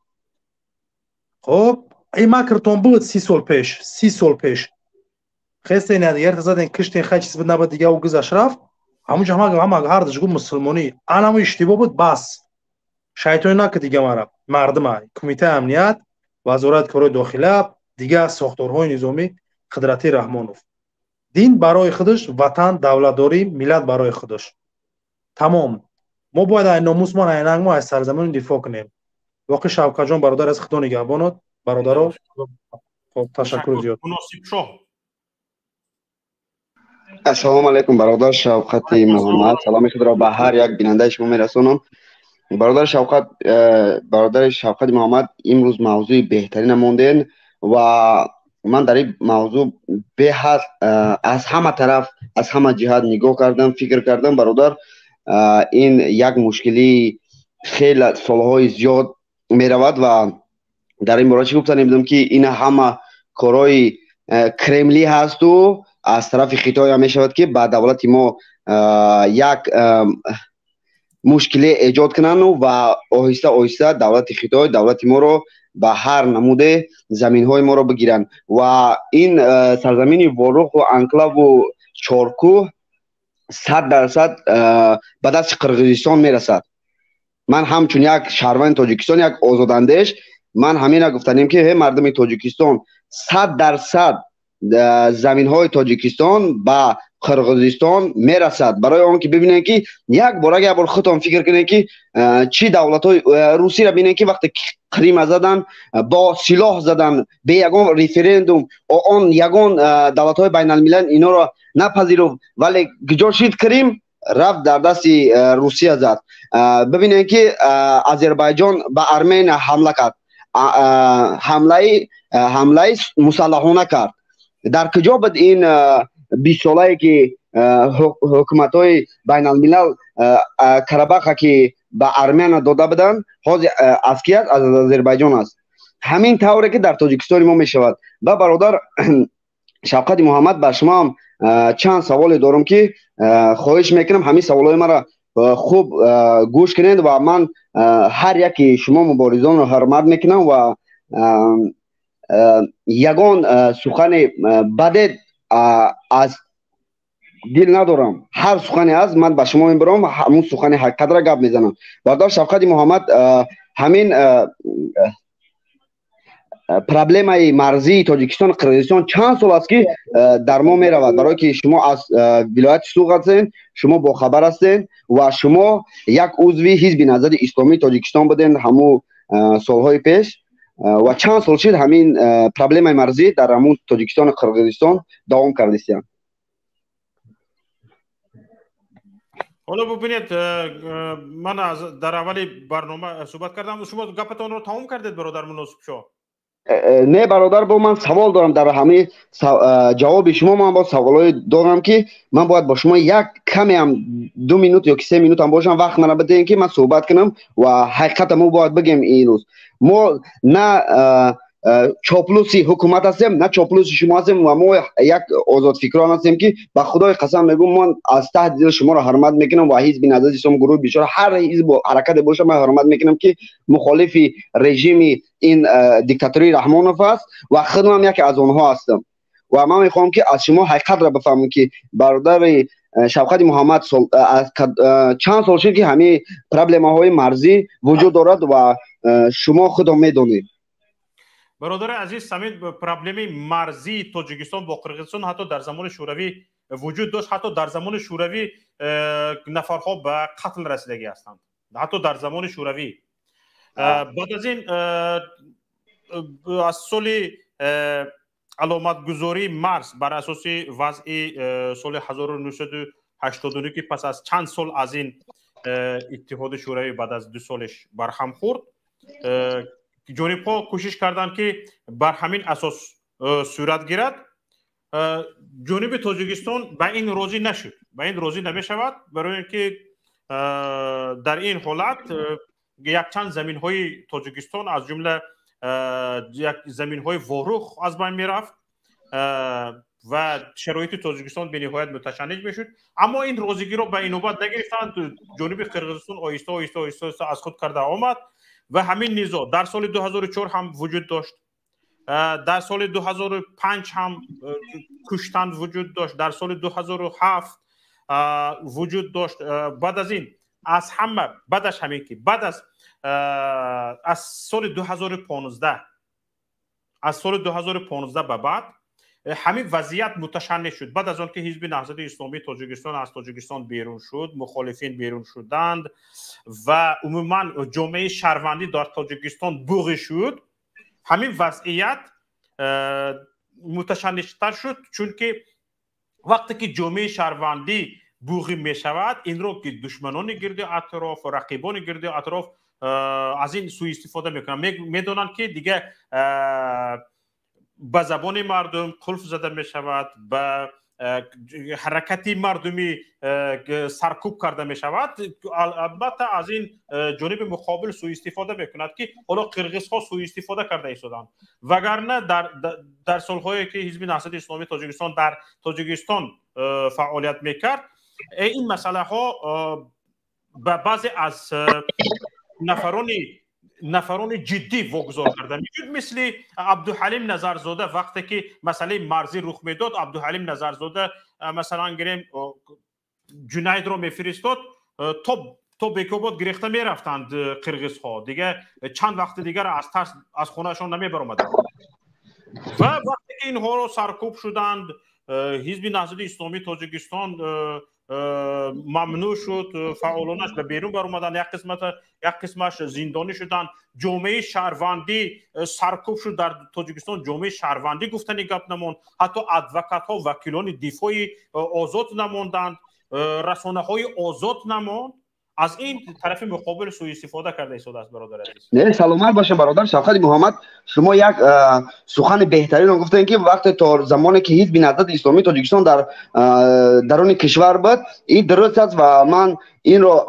Хоб, ин макртон буд 30 сол пеш, 30 сол пеш хестен, ядигарта заден, киштен, хай чиз буд, набуд, дига ӯ гузашт, рафт. Ҳамунҷо ҳама ҳардаш гуфт мусулмонӣ. Анамо иштибоҳ буд, бас. Шайтони нака дига мара мардума, Кумитаи амният, Вазорати корҳои дохила, дигар сохторҳои низомӣ қудрати Раҳмонов. Дин барои худаш, ватан, давлатдорӣ, миллат барои худаш, тамом. Мо бояд ай номусмон, ай нангмо, ай сарзамин дифоъ кунем. Воқеъ, Шавкатҷон, бародар, аз Худо нигаҳбонот, бародаро. Хоб, ташаккур зиёд. Муносибшоҳ. Ассалому алайкум, бародар Шавқати Муҳаммад. Саломи худро ба ҳар як бинандаи шумо мерасонам. Бародар Шавқат, бародари Шавқати Муҳаммад, имрӯз мавзӯи беҳтарина монден ва ман дар ин мавзӯъ беҳад аз ҳама тараф, аз ҳама ҷиҳат нигоҳ кардам, фикр кардам. Бародар, ин як мушкилии хеле солҳои зиёд меравад ва дар ин бора чӣ гуфтанӣ будам, ки ин ҳама корҳои кремлӣ ҳасту аз тарафи Хитоя мешавад, ки ба давлати мо як мушкиле эҷод кунанду ва оҳиста оҳиста давлати Хитой давлати моро ба ҳар намуде заминҳои моро бигиранд. Ва ин сарзамини Воруху анклаву Чоркӯҳ 100% ба дасти Қирғизистон мерасад. Ман ҳамчун як шаҳрванди Тоҷикистон, як озодандеш, ман ҳамина гуфтанем, ки ҳе мардуми Тоҷикистон, 100% заминҳои Тоҷикистон ба Қирғизистон мерасад. Барои он ки бибинем, ки як бора, як бор худтон фикр кунем, ки чӣ давлатҳои Русияро бинем, ки вақте Қрима задан, бо силоҳ задан, бе ягон референдум, он ягон давлатҳои байналмилал инҳоро напазируфт, вале куҷо шид Крим? Рафт дар дасти Русия зад. Бибинем, ки Озербайҷон ба Армения ҳамла кард, ҳамлаи мусаллаҳона кард. Дар куҷо буд ин 20 солае, ки ҳукуматҳои байналмилал Карабаха ки ба Армения дода буданд? Ҳозир аз ки аст? Аз Озербайҷон аст. Ҳамин тавре ки дар Тоҷикистони мо мешавад. Ва бародар Шавқати Муҳаммад, ба шумоам чанд саволе дорам, ки хоҳиш мекунам, ҳамин саволҳои маро хуб гӯш кунед. Ва ман ҳар яки шумо муборизонро ҳурмат мекунам ва ягон сухани баде аз дил надорам. Ҳар сухане аст, ман ба шумо мебарам, ҳамун сухани ҳақиқатро гап мезанам. Бародар Шавқати Муҳаммад, ҳамин проблемаи марзии Тоҷикистону Қирғизистон чанд сол аст, ки дар мо меравад. Барое ки шумо аз вилояти Суғд ҳастен, шумо бохабар ҳастен ва шумо як узви Ҳизби Наҳзати Исломии Тоҷикистон буден ҳамун солҳои пеш. Ва чанд сол шид, ҳамин проблемаи марзӣ дар ҳамун Тоҷикистону Қирғизистон давом кардистиянд? Ҳоло бубинед, ман дар аввали барнома суҳбат кардам, шумо гапатонро тамом кардед, бародар Муносибшоҳ? Не, бародар, бо ман савол дорам. Дар ҳамаи ҷавоби шумо ман бо саволҳое дорам, ки ман бояд бо шумо як камеам, 2 минут ё ки 3 минутам бошам, вақт мана бидиҳем, ки ман суҳбат кунам ва ҳақиқата мо бояд бигем. Ин рӯз мо на чоплуси ҳукумат ҳастем, на чоплуси шумо ҳастем ва мо як озодфикрон ҳастем, ки ба Худои қасам мегӯм, ман аз таҳти дил шуморо ҳурмат мекунам ва Ҳизби Наҳзати Ислом, гурӯҳи бечора, ҳар ҳизбу ҳаракате боша, ман ҳурмат мекунам, ки мухолифи режими ин диктатории Раҳмонов аст ва худам яке аз онҳо ҳастам. Ва ман мехоҳам, ки аз шумо ҳақиқатро бифаҳмам, ки бародари Шавқати Муҳаммад, чанд сол шуд, ки ҳамин проблемаҳои марзӣ вуҷуд дорад ва шумо худо медонед? Бародари азиз, ҳамин проблеми марзии Тоҷикистон бо Қирғизистон ҳатто дар замони Шӯравӣ вуҷуд дошт. Ҳатто дар замони Шӯравӣ нафарҳо ба қатл расидагӣ ҳастанд, ҳатто дар замони Шӯравӣ. Баъд аз ин, аз соли аломатгузории марз бар асоси вазъи соли 1989, ки пас аз чанд сол аз ин Иттиҳоди Шӯравӣ баъд аз 2 солеш барҳам хӯрд, ҷонибҳо кӯшиш карданд, ки бар ҳамин асос сурат гирад. Ҷониби Тоҷикистон ба ин розӣ нашуд, ба ин розӣ намешавад, барои ин ки дар ин ҳолат якчанд заминҳои Тоҷикистон, аз ҷумла як заминҳои Ворух, аз байн мерафт ва шароити Тоҷикистон бениҳоят муташанниҷ мешуд. Аммо ин розигиро ба инобат нагирифтанд. Ҷониби Қирғизистон оҳиста, оҳиста, оҳиста, оҳиста аз худ карда омад ва ҳамин низоъ дар соли 2004 ҳам вуҷуд дошт, дар соли 2005 ҳам куштан вуҷуд дошт, дар соли 2007 вуҷуд дошт. Баъд аз ин, аз ҳама баъдаш ҳамин ки баъд аз соли 2015, аз соли 2015 ба баъд ҳамин вазъият муташанниҷ шуд. Баъд аз он ки Ҳизби Наҳзати Исломии Тоҷикистон аз Тоҷикистон берун шуд, мухолифин берун шуданд ва умуман ҷомеаи шаҳрвандӣ дар Тоҷикистон буғӣ шуд, ҳамин вазъият муташанниҷтар шуд, чунки вақте ки ҷомеаи шаҳрвандӣ буғӣ мешавад, инро ки душманони гирди атроф, рақибони гирди атроф аз ин сӯистифода мекунанд. Медонанд, ки дига ба забони мардум қулф зада мешавад, ба ҳаракати мардумӣ саркӯб карда мешавад. Албатта, аз ин ҷониби муқобил сӯистифода мекунад, ки ҳоло қирғизҳо сӯистифода карда истоданд. Вагарна дар солҳое ки Ҳизби Наҳзати Исломии Тоҷикистон дар Тоҷикистон фаъолият мекард, ин масъалаҳо ба баъзе аз нафарони ҷиддӣ вогузор карда мешуд, мисли Абдуҳалим Назарзода. Вақте ки масъалаи марзӣ рух медод, Абдуҳалим Назарзода, масалан гирем, Ҷунайдро мефиристод, то Бекобод гирехта мерафтанд қирғизҳо. Дига чанд вақти дигар аз тарс аз хонаашон намебаромаданд. Ва вақте ки инҳоро саркӯб шуданд, Ҳизби Наҳзати Исломии Тоҷикистон мамнӯъ шуд, фаъолонаш ба берун баромаданд, як қисмаш зиндонӣ шуданд, ҷомеаи шаҳрвандӣ саркӯб шуд. Дар Тоҷикистон ҷомеаи шаҳрвандӣ гуфтани гап намонд, ҳатто адвокатҳо, вакилони дифои озод намонданд, расонаҳои озод намонд. Аз ин тарафи муқобил сӯистифода карда истодааст, бародар азиз. Не, саломат бошем, бародар Шавқати Муҳаммад. Шумо як сухани беҳтаринро гуфтем, ки вақте то замоне ки Ҳизби Наҳзати Исломии Тоҷикистон дар даруни кишвар буд, ин дуруст аст ва ман инро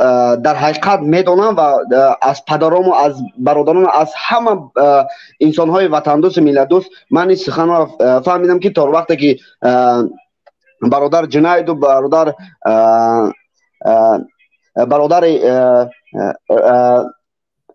дар ҳақиқат медонам ва аз падарому аз бародарону аз ҳама инсонҳои ватандӯсту миллатдӯст ман ин суханро фаҳмидам, ки то вақте ки бародар Ҷунайду бародари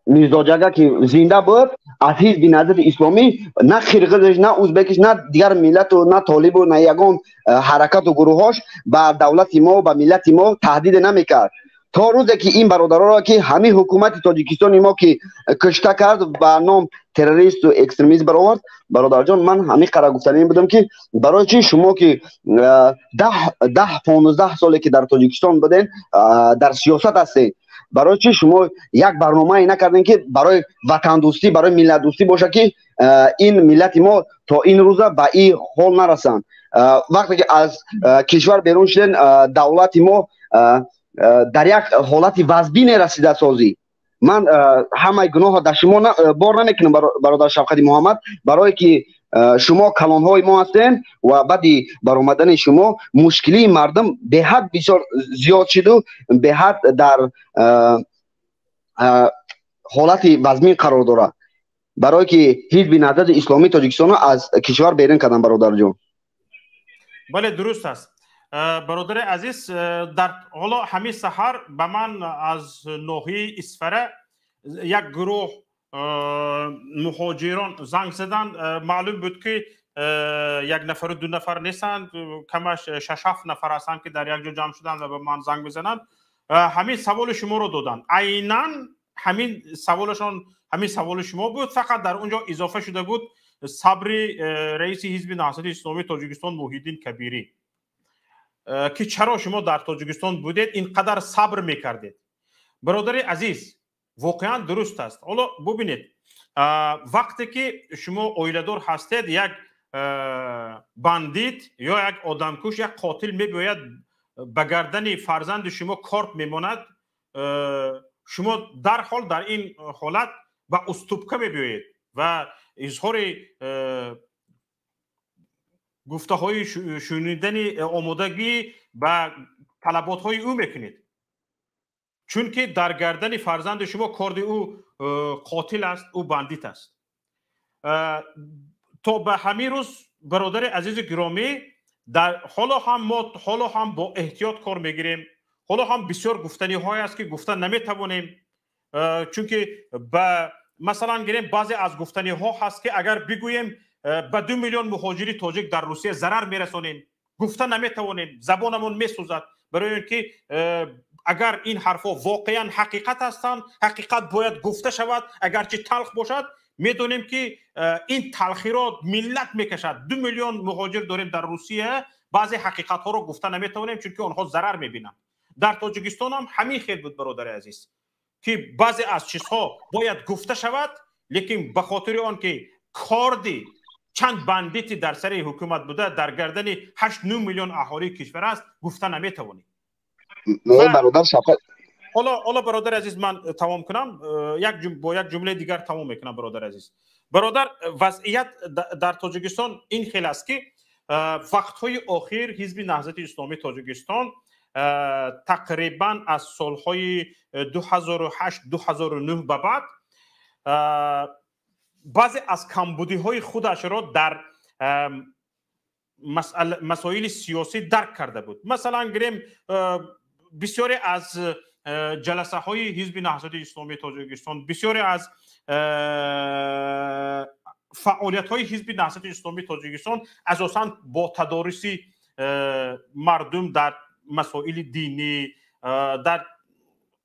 Мирзоҷага ки зинда буд, аз Ҳизби Наҳзати Исломӣ на қирғизиш, на узбекиш, на дигар миллату, на толибу, на ягон ҳаракату гурӯҳош ба давлати мо, ба миллати мо таҳдиде намекард, то рӯзе ки ин бародароро ки ҳамин ҳукумати Тоҷикистони мо ки кушта кард, ба ном террористу экстремист баровард. Бародарҷон, ман ҳамин қадр гуфтанӣ будам, ки барои чӣ шумо ки 10, 15 соле ки дар Тоҷикистон буден, дар сиёсат ҳастед, барои чӣ шумо як барномае накардем, ки барои ватандӯстӣ, барои миллатдӯстӣ бошад, ки ин миллати мо то ин рӯза ба ин ҳол нарасанд? Вақте ки аз кишвар берун шуден, давлати мо дар як ҳолати вазбине расида созӣ. Ман ҳамаи гуноҳро дар шумо бор намекунам, бародар Шавқати Муҳаммад, барое ки шумо калонҳои мо ҳастем ва баъди баромадани шумо мушкилии мардум беҳад бисёр зиёд шуду беҳад дар ҳолати вазмин қарор дорад, барое ки Ҳизби Наҳзати Исломии Тоҷикистонро аз кишвар берун кардам, бародарҷон. Бале, дуруст аст, бародари азиз. Дар ҳоло ҳамин саҳар ба ман аз ноҳияи Исфара як гурӯҳ муҳоҷирон занг заданд. Маълум буд, ки як нафару ду нафар нестанд, камаш шаш-ҳафт нафар ҳастанд, ки дар як ҷо ҷамъ шуданд ва ба ман занг мезананд. Ҳамин саволи шуморо доданд, айнан ҳамин саволашон ҳамин саволи шумо буд, фақат дар он ҷо изофа шуда буд сабри раиси Ҳизби Наҳзати Исломии Тоҷикистон Муҳиддин Кабирӣ, ки чаро шумо дар Тоҷикистон будед, ин қадар сабр мекардед. Бародари азиз, воқеан дуруст аст. Ҳоло бубинед, вақте ки шумо оиладор ҳастед, як бандит ё як одамкуш, як қотил мебиёяд, ба гардани фарзанди шумо корт мемонад, шумо дарҳол дар ин ҳолат ба уступка мебиёед ва изҳори гуфтаҳои шунидани омодагӣ ба талаботҳои ӯ мекунед, чунки дар гардани фарзанди шумо корди ӯ қотил аст, ӯ бандит аст. То ба ҳамин рӯз, бародари азизи гиромӣ, ҳоло ҳам мо ҳоло ҳам бо эҳтиёт кор мегирем, ҳоло ҳам бисёр гуфтаниҳое аст, ки гуфта наметавонем, чунки ба масалан гирем, баъзе аз гуфтаниҳо ҳаст, ки агар бигӯем, ба 2 миллион муҳоҷири тоҷик дар Русия зарар мерасонем. Гуфта наметавонем, забонамон месӯзад, барои он ки агар ин ҳарфҳо воқеан ҳақиқат ҳастанд, ҳақиқат бояд гуфта шавад, агарчи талх бошад. Медонем, ки ин талхиро миллат мекашад. 2 миллион муҳоҷир дорем дар Русия. Баъзе ҳақиқатҳоро гуфта наметавонем, чунки онҳо зарар мебинанд. Дар Тоҷикистон ҳам ҳамин хел буд, бародари азиз, ки баъзе аз чизҳо бояд гуфта шавад, лекин ба хотири он ки корди чанд бандити дар сари ҳукумат буда дар гардани 8-9 миллион аҳолии кишвар аст, гуфта наметавонем. Бародар Шавқат. Ҳоло, бародари азиз, ман тамом кунам, бо як ҷумлаи дигар тамом мекунам, бародари азиз. Бародар, вазъият дар Тоҷикистон ин хел аст, ки вақтҳои охир Ҳизби Наҳзати Исломии Тоҷикистон тақрибан аз солҳои 2008-2009 ба баъд баъзе аз камбудиҳои худашро дар масоили сиёсӣ дарк карда буд. Масалан гирем, бисёре аз ҷаласаҳои Ҳизби Наҳзати Исломии Тоҷикистон, бисёре аз фаъолиятҳои Ҳизби Наҳзати Исломии Тоҷикистон асосан бо тадориси мардум дар масоили динӣ, дар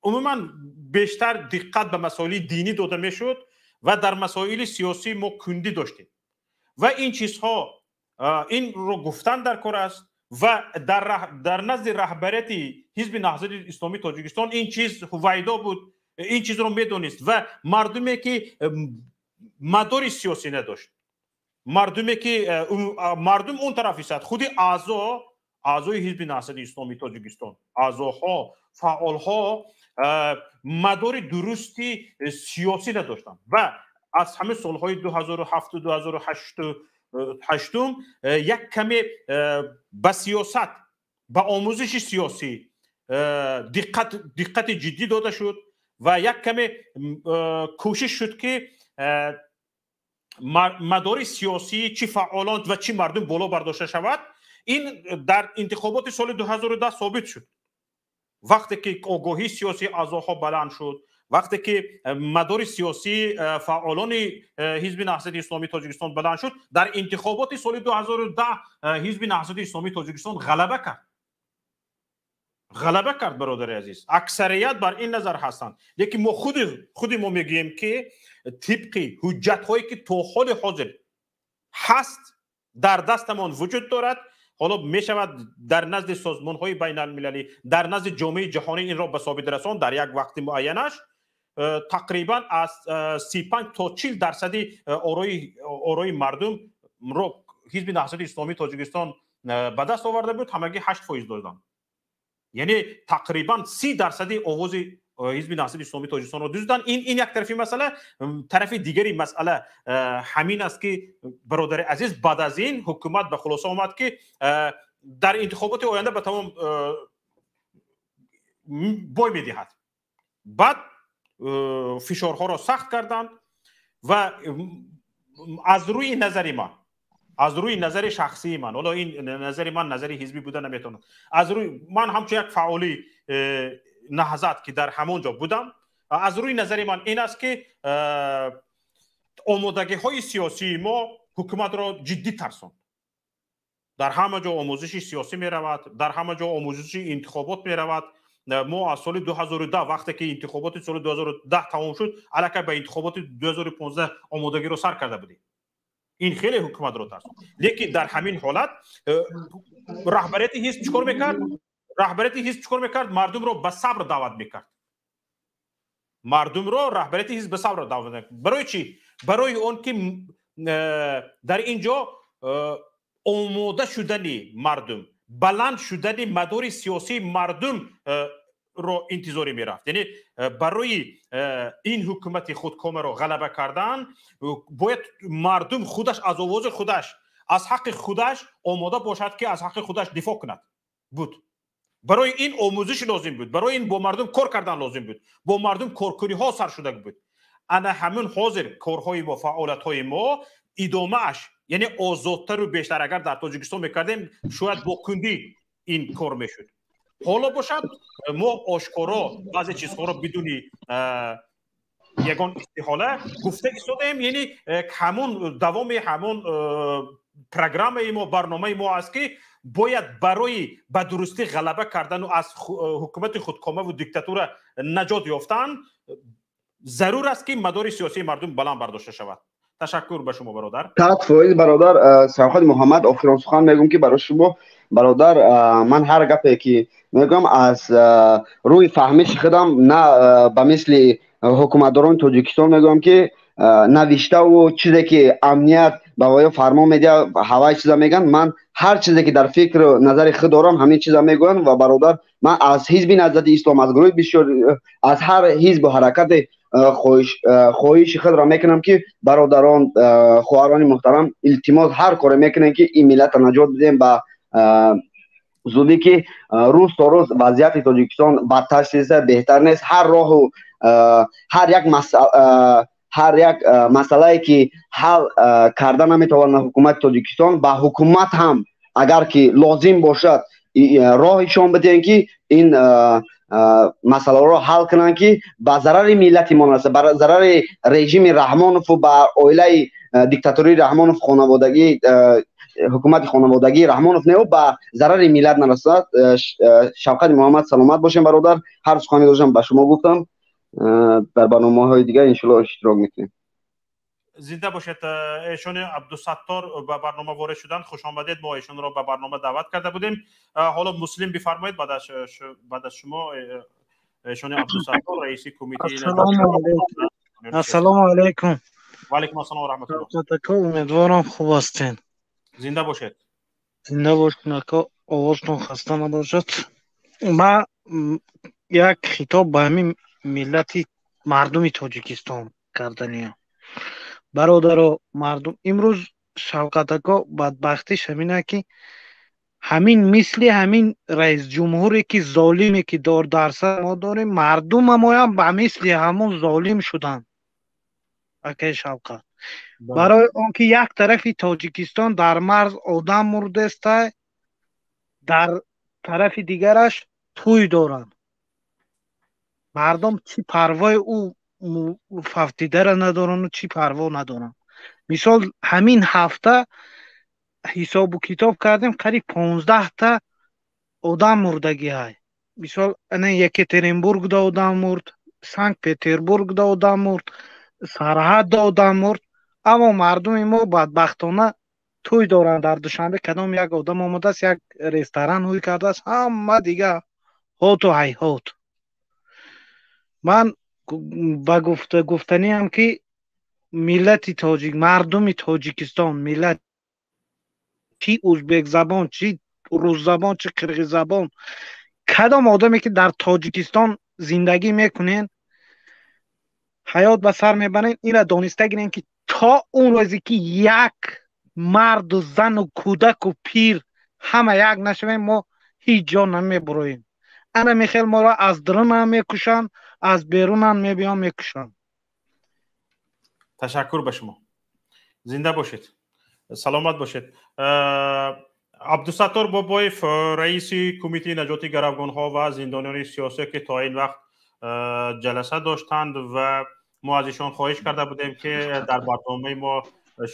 умуман бештар диққат ба масоили динӣ дода мешуд ва дар масоили сиёсӣ мо кундӣ доштем. Ва ин чизҳо, инро гуфтан дар кор аст ва дар назди раҳбарияти Ҳизби Наҳзати Исломии Тоҷикистон ин чиз ҳувайдо буд, ин чизро медонист. Ва мардуме ки мадори сиёсӣ надошт, мардуме ки мардум он тараф истад, худи аъзои Ҳизби Наҳзати Исломии Тоҷикистон, аъзоҳо, фаъолҳо мадори дурусти сиёсӣ надоштанд ва аз ҳамин солҳои 2007, 2008 як каме ба сиёсат, ба омӯзиши сиёсӣ диққати ҷиддӣ дода шуд ва як каме кӯшиш шуд, ки мадори сиёсӣ чӣ фаъолон ва чӣ мардум боло бардошта шавад. Ин дар интихоботи соли 2010 собит шуд. Вақте ки огоҳии сиёсии аъзоҳо баланд шуд, вақте ки мадори сиёсии фаъолони Ҳизби Наҳзати Исломии Тоҷикистон баланд шуд, дар интихоботи соли 2010 Ҳизби Наҳзати Исломии Тоҷикистон ғалаба кард, ғалаба кард. Бародари азиз, аксарият бар ин назар ҳастанд, лекин мо худи мо мегӯем, ки тибқи ҳуҷҷатҳое ки то ҳоли ҳозир ҳаст, дар дастамон вуҷуд дорад, ҳоло мешавад дар назди созмонҳои байналмилалӣ, дар назди ҷомеаи ҷаҳонӣ инро ба собит расон, дар як вақти муайянаш тақрибан аз 35 то 40 дарсади орои мардумро Ҳизби Наҳзати Исломии Тоҷикистон ба даст оварда буд. Ҳамагӣ 8% доданд, яъне тақрибан 30 дарсади овози Ҳизби Наҳзати Исломии Тоҷикистонро дуздиданд. Ин як тарафи масъала. Тарафи дигари масъала ҳамин аст, ки бародари азиз, баъд аз ин ҳукумат ба хулоса омад, ки дар интихоботи оянда ба тамом бой медиҳад. Баъд фишорҳоро сахт карданд ва аз рӯи назари ман, аз рӯи назари шахсии ман, ҳоло ин назари ман назари ҳизбӣ буда наметавонад, аз рӯи ман ҳамчун як фаъоли Наҳзат, ки дар ҳамон ҷо будам, аз рӯи назари ман ин аст, ки омодагиҳои сиёсии мо ҳукуматро ҷиддӣ тарсонд. Дар ҳама ҷо омӯзиши сиёсӣ меравад, дар ҳама ҷо омӯзиши интихобот меравад. Мо аз соли 2010, вақте ки интихоботи соли 2010 тамом шуд, аллакай ба интихоботи 2015 омодагиро сар карда будем. Ин хеле ҳукуматро тарсонд. Лекин дар ҳамин ҳолат раҳбарияти ҳизб чӣ кор мекард? Раҳбарияти ҳизб чӣ кор мекард? Мардумро ба сабр даъват мекард. Мардумро раҳбарияти ҳизб ба сабр даъват мекард. Барои чӣ? Барои он ки дар ин ҷо омода шудани мардум, баланд шудани мадори сиёсии мардум ро интизорӣ мерафт. Яъне барои ин ҳукумати худкомаро ғалаба кардан бояд мардум худаш аз овози худаш, аз ҳаққи худаш омода бошад, ки аз ҳаққи худаш дифоъ кунад буд. Барои ин омӯзиш лозим буд, барои ин бо мардум кор кардан лозим буд, бо мардум коркуниҳо сар шуда буд. Ана ҳамин ҳозир корҳои мо, фаъолиятҳои мо идомааш, яъне озодтару бештар агар дар Тоҷикистон мекардем, шояд бо кундӣ ин кор мешуд. Ҳоло бошад, мо ошкоро баъзе чизҳоро бидуни ягон истиҳола гуфта истодаем. Яъне ҳамон давоми ҳамон программаи мо, барномаи мо аст, ки бояд барои ба дурустӣ ғалаба кардану аз ҳукумати худкомаву диктатура наҷот ёфтан зарур аст, ки мадори сиёсии мардум баланд бардошта шавад. Ташаккур ба шумо, бародар. 100%, бародар Шавкат Муҳаммад. Охирон сухан мегӯм, ки барои шумо, бародар, ман ҳар гапе ки мегӯям, аз рӯи фаҳмиши худам, на ба мисли ҳукуматдорони Тоҷикистон мегӯям, ки навиштаву чизе ки амният ба воё фармон медиҳад, ҳаваи чиза мегӯянд. Ман ҳар чизе ки дар фикру назари худ дорам, ҳамин чиза мегӯям. Ва бародар, ман аз Ҳизби Наҳзати Ислом, аз гурӯҳи бисёр, аз ҳар ҳизбу ҳаракате хоҳиши худро мекунам, ки бародарон, хоҳарони муҳтарам, илтимос, ҳар коре мекунем, ки ин миллатро наҷот бидем ба зудӣ, ки рӯз то рӯз вазъияти Тоҷикистон бадтар шудааст, беҳтар нест. Ҳар роҳу ҳар як масъалае ки ҳал карда наметавонад ҳукумати Тоҷикистон, ба ҳукумат ҳам агар ки лозим бошад, роҳишон бидиҳем, ки ин масъалаҳоро ҳал кунанд, ки ба зарари миллати мо нарасад, ба зарари режими Раҳмонову ба оилаи диктатории Раҳмонов, хонаводагӣ, ҳукумати хонаводагии Раҳмонов неу, ба зарари миллат нарасад. Шавқати Муҳаммад, саломат бошем, бародар. Ҳар сухане доштам, ба шумо гуфтам. Дар барномаҳои дигар иншоалло иштирок мекунем. Зинда бошед. Эшони Абдусаттор ба барнома ворид шуданд. Хуш омадед. Мо эшонро ба барнома даъват карда будем. Ҳоло Муслим бифармоед, баъд аз шумо эшони Абдусаттор, раиси кумитаи. Ассалому алайкум. Ва алайкум ассалом ва раҳматуллоҳ. Ака, умедворам, хуб ҳастен. Зинда бошед. Зинда бошед, ака, овозтон хаста набошад. Ман як хитоб ба ҳамин миллати мардуми Тоҷикистон карданиям. Бародаро, мардум, имрӯз, Шавкат ако, бадбахтиш ҳамина, ки ҳамин мисли ҳамин раисҷумҳуре ки золиме ки дор дар сар мо дорем, мардумамоям ба мисли ҳамон золим шуданд, акаи Шавкат. Барои он ки як тарафи Тоҷикистон дар марз одам мурдестай, дар тарафи дигараш тӯй доранд. Мардум чӣ парвои ӯ фавтидара надорану чӣ парво надоранд. Мисол, ҳамин ҳафта ҳисобу китоб кардем, қариб 15-та одам мурдагиҳай. Мисол, ана Екатеринбургда одам мурд, Санкт Петербургда одам мурд, сарҳадда одам мурд, аммо мардуми мо бадбахтона тӯй доранд. Дар Душанбе кадом як одам омадааст, як ресторан ҳуй кардааст, ҳама дига ҳоту ҳайҳот. Ман ба гуфтаниам, ки миллати тоҷик, мардуми Тоҷикистон, миллат, чӣ узбекзабон, чӣ русзабон, чӣ қирғиззабон, кадом одаме ки дар Тоҷикистон Зиндагӣ мекунен, ҳаёт ба сар мебарен, инро дониста гирен, ки то он рӯзе ки як марду зану кӯдаку пир ҳама як нашавем, мо ҳеҷ ҷо намебуроем. Ана мехел моро аз дарунам мекушанд, аз берунам мебиён мекушанд. Ташаккур ба шумо, зинда бошед, саломат бошед. Абдусаттор Бобоев, раиси кумитаи наҷоти гаравгонҳо ва зиндониёни сиёсӣ, ки то ин вақт ҷаласа доштанд ва мо аз ишон хоҳиш карда будем, ки дар барномаи мо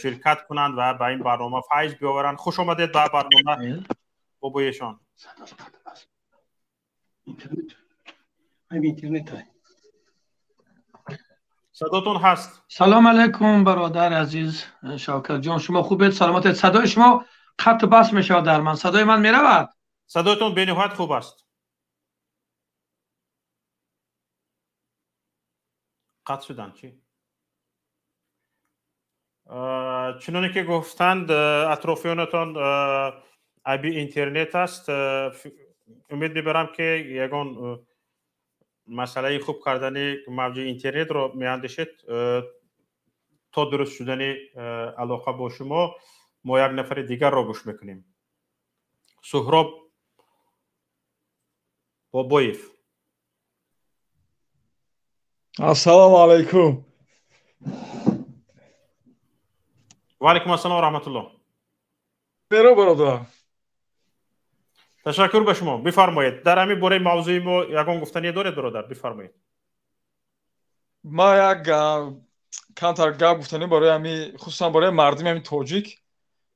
ширкат кунанд ва ба ин барнома файз биёваранд. Хуш омадед ба барнома, бобоешон. Садотон ҳаст. Салом алайкум, бародари азиз Шавкатҷон, шумо хубед, саломатед? Садои шумо қатъ бас мешавад дар ман. Садои ман меравад? Садоятон бениҳоят хуб аст. Қатъ шуданд чӣ? Чуноне ки гуфтанд, атрофиёнатон айби интернет аст. Умед мебарам, ки ягон масъалаи хуб кардани мавҷи интернетро меандешед. То дуруст шудани алоқа бо шумо мо як нафари дигарро гӯш мекунем. Суҳроб Бобоев. Ассалому алайкум. Ва алайкум ассалом ва раҳматуллоҳ. Беро, бародар. Ташаккур ба шумо. Бифармоед, дар ҳамин бораи мавзӯи мо ягон гуфтание доред, бародар? Бифармоед. Ма як камтар гап гуфтанӣ барои ҳами, хусусан барои мардуми ҳами тоҷик.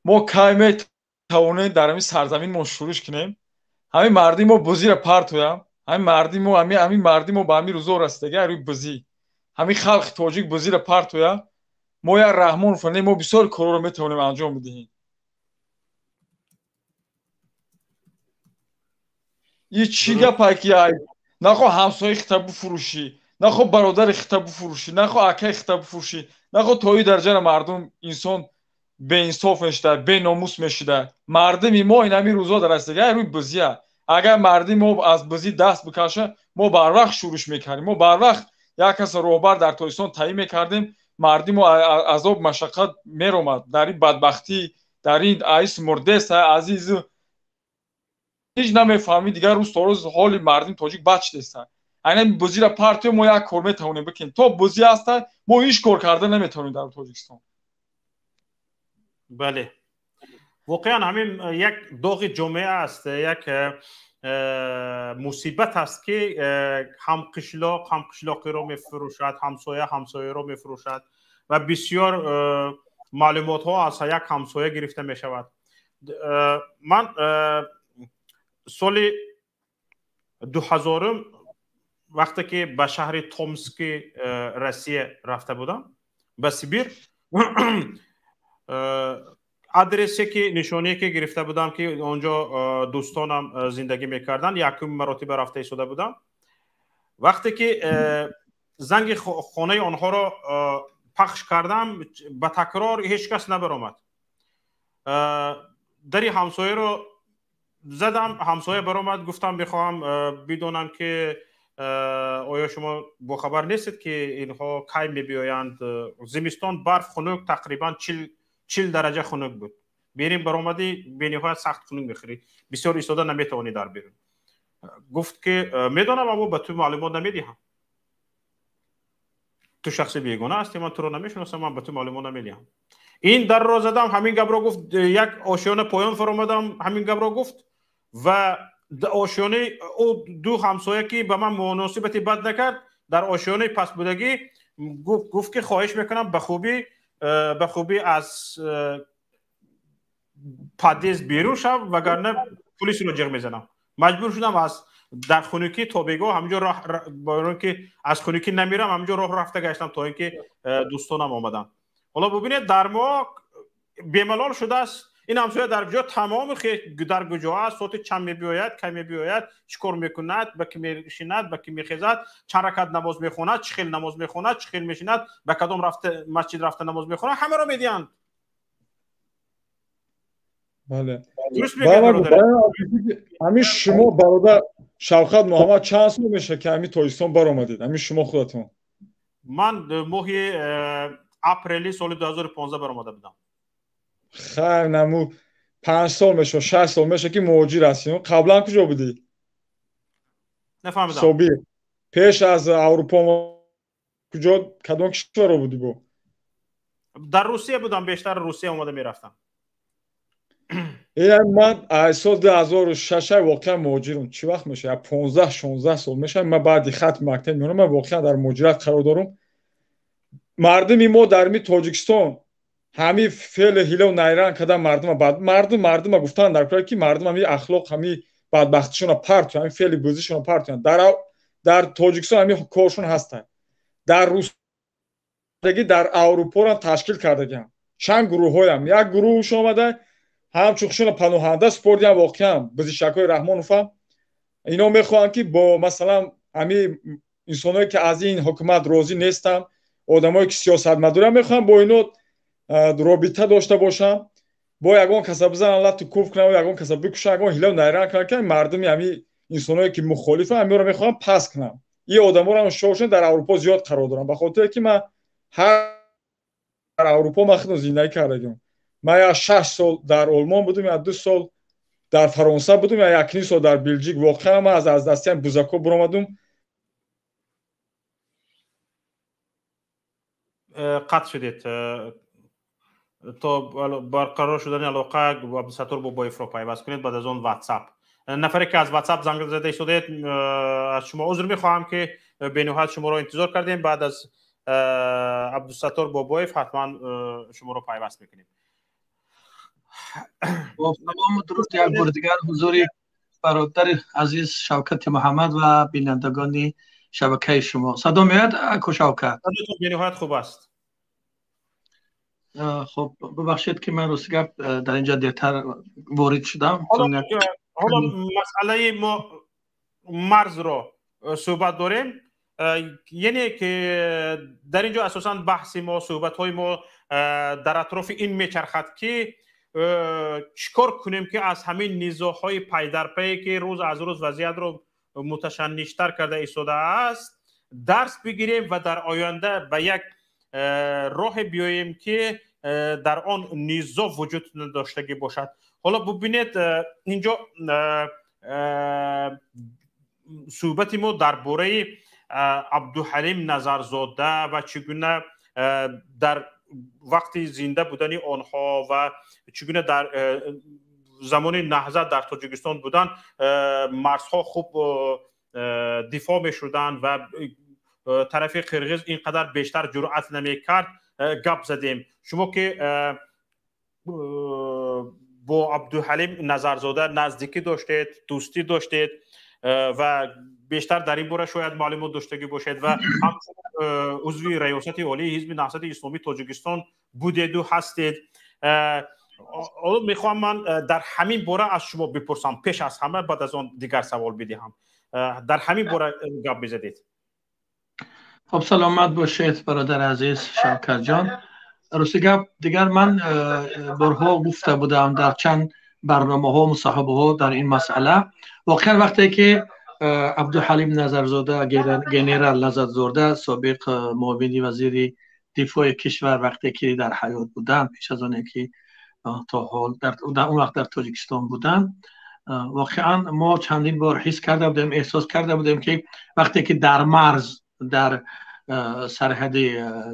Мо кай метавонем дар ҳамин сарзамин мо шӯриш кунем? Ҳамин мардуми мо бузиро партоям, ҳамин мардуми мо, ҳамин мардуми мо ба ҳамин рӯзо расидаги, рӯи бузӣ. Ҳамин халқи тоҷик бузиро партоя, мо як Раҳмон фанем, мо бисёр корҳоро метавонем анҷом бидиҳем. И чӣ гапае, ки нахо ҳамсояи хита бифурӯшӣ, нахо бародари хита бифурӯшӣ, нахо акаи хита бифурӯшӣ, нахо то ин дараҷара мардум инсон беинсоф мешуда, беномус мешуда. Мардуми мо ин ҳамин рӯзо дарасидаги рӯи бузия. Агар мардуми мо аз бузӣ даст бикаша, мо барвақт шӯриш мекардем, мо барвақт як кас роҳбар дар Тоҷикистон таъин мекардем, мардуми мо азоб машаққат меромад дар ин бадбахтӣ, дар ин аис мурдест, азиз ҳеҷ намефаҳмӣ. Дигар рӯз то рӯз ҳоли мардуми тоҷик бад шудест. Айнан бузиро партоем, мо як кор метавонем бикунем. То бузӣ ҳаста, мо ҳеҷ кор карда наметавонем дар Тоҷикистон. Бале, воқеан ҳамин як доғи ҷомеа аст, як мусибат аст, ки ҳам қишлоқ ҳам қишлоқиро мефурӯшад, ҳамсоя ҳамсояро мефурӯшад ва бисёр маълумотҳо аз як ҳамсоя гирифта мешавад. Ман соли 2000 вақте ки ба шаҳри Томски Россия рафта будам, ба Сибир, адресе ки, нишоние ки гирифта будам, ки онҷо дӯстонам зиндагӣ мекарданд, якум маротиба рафта истода будам. Вақте ки занги хонаи онҳоро пахш кардам, ба такрор ҳеҷ кас набаромад. Дари ҳамсояро задам, ҳамсоя баромад. Гуфтам, мехоҳам бидонам, ки оё шумо бохабар нестед, ки инҳо кай мебиёянд? Зимистон, барф, хунук, тақрибан 40 дараҷа хунук буд. Берин баромадӣ, бениҳоят сахт хунук мехӯрӣ, бисёр истода наметавонӣ дар берун. Гуфт, ки медонам, аммо ба ту маълумот намедиҳам. Ту шахси бегона ҳастӣ, ман туро намешиносам, ман ба ту маълумот намедиҳам. Ин дарро задам, ҳамин гапро гуфт. Як ошёна поён фаромадам, ҳамин гапро гуфт. Ва ошёнаи ӯ ду ҳамсоя, ки ба ман муносибати бад накард, дар ошёнаи пастбудагӣ гуфт, ки хоҳиш мекунам, ба хубӣ аз подъезд берун шав, вагарна полисро ҷиғ мезанам. Маҷбур шудам аз дар хунукӣ то бегоҳ ҳаминҷо роҳ, ки аз хунукӣ намирам, ҳаминҷо роҳ рафта гаштам, то ин ки дӯстонам омаданд. Ҳоло бубинед, дар мо бемалол шудааст. Ин ҳамсоя дар куҷо, тамоми дар куҷо аст, соати чанд мебиёяд, кай мебиёяд, чӣ кор мекунад, ба ки мешинад, ба ки мехезад, чанд ракат намоз мехонад, чӣ хел намоз мехонад, чӣ хел мешинад, ба кадом рафта масҷид рафта намоз мехонад, ҳамаро медиҳанд. Бале, ҳамин шумо, бародар Шавкат Муҳаммад, чанд сол мешавад, ки ҳамин Тоҷикистон баромадед, ҳамин шумо худатон? Ман моҳи апрели соли 2015 баромада будам. Хайр, наму 5 сол мешавад, 6 сол мешавад, ки муҳоҷир ҳастӣ. Қаблан куҷо будӣ? Нафаҳмидам. Собир, пеш аз Аврупо куҷо, кадом кишварро будӣ бо? Дар Русия будам, бештар Русия омада мерафтам. Ман аз соли 2006 воқеан муҳоҷирам. Чӣ вақт мешавад? 15-16 сол мешавад. Ман баъди хатми мактаб меонам, ман воқеан дар муҳоҷират қарор дорам. Мардуми мо дар ми Тоҷикистон ҳами феъли ҳилаву найранг кардан, мардума, мардум, мардума гуфтан дар кора, ки мардум ҳами ахлоқ, ҳами бадбахтишона партоян, ҳами феъли бузишона партоян. Дар Тоҷикистон ҳами коршон ҳастанд, дар Русдаги, дар Аврупоро ташкил кардагиам чанд гурӯҳҳоям. Як гурӯҳш омада, ҳамчун хушона паноҳанда супордиам. Воқеан бузишакҳои Раҳмоновам ино мехоҳанд, ки бо, масалан, ҳами инсоное, ки аз ин ҳукумат розӣ нестанд, одамое, ки сиёсатмадоранд, мехоҳанд бо ино робита дошта бошанд, бо ягон каса бизананд, лату куф кунанд, ягон каса бикушанд, ягон ҳилаву найранг кунанд, ки мардуми ҳами инсоное, ки мухолифанд, ҳамиро мехоҳанд пас кунанд. Ин одаморо шошон дар Аврупо зиёд қарор доранд, ба хотире ки ман ҳар дар Аврупо ман худам зиндагӣ кардагиам. Ман як 6 сол дар Олмон будум, як 2 сол дар Фаронса будум, 1,5 сол дар Белҷик. Воқеан ман аз дастиам бузако буромадум. Қатъ шудед. То барқарор шудани алоқа Абдусаттор Бобоевро пайваст кунед, баъд аз он Ватсап. Нафаре, ки аз Ватсап занг зада истодаед, аз шумо узр мехоҳам, ки бениҳоят шуморо интизор кардем. Баъд аз Абдусаттор Бобоев ҳатман шуморо пайваст мекунем. Салому дуруд як бори дигар ҳузури бародари азиз Шавкати Муҳаммад ва бинандагони шабакаи шумо. Садо меояд, аку Шавкат? Садотон бениҳоят хуб аст. Хуб, бубахшед, ки ман, рости гап, дар инҷа дертар ворид шудам. Ҳоло масъалаи мо марзро суҳбат дорем, яъне ки дар инҷо асосан баҳси мо, суҳбатҳои мо дар атрофи ин мечархад, ки чӣ кор кунем, ки аз ҳамин низоъҳои пайдарпае, ки рӯз аз рӯз вазъиятро муташанниҷтар карда истодааст, дарс бигирем ва дар оянда ба як роҳе биёем, ки дар он низоъ вуҷуд надоштагӣ бошад. Ҳоло бубинед, инҷо суҳбати мо дар бораи Абдуҳалим Назарзода ва чӣ гуна дар вақти зинда будани онҳо ва чӣ гуна дар замони наҳзат дар Тоҷикистон будан, марзҳо хуб дифоъ мешуданд ва тарафи қирғиз ин қадар бештар ҷуръат намекард, гап задем. Шумо, ки бо Абдуҳалим Назарзода наздикӣ доштед, дӯстӣ доштед ва бештар дар ин бора шояд маълумот доштагӣ бошед ва ҳамчун узви Раёсати Олии Ҳизби Наҳзати Исломии Тоҷикистон будеду ҳастед, ҳоло мехоҳам ман дар ҳамин бора аз шумо бипурсам пеш аз ҳама, баъд аз он дигар савол бидиҳам. Дар ҳамин бора гап мезадед. Хуб, саломат бошед, бародари азиз Шавкатҷон. Рости гап, дигар ман борҳо гуфта будам дар чанд барномаҳо, мусоҳибаҳо дар ин масъала. Воқеан, вақте ки Абдуҳалим Назарзода, генерал Назарзода, собиқ муовини вазири дифои кишвар, вақте ки дар ҳаёт буданд, пеш аз оне ки то ҳол дар он вақт дар Тоҷикистон буданд, воқеан мо чандин бор ҳис карда будем, эҳсос карда будем, ки вақте ки дар марз, дар сарҳади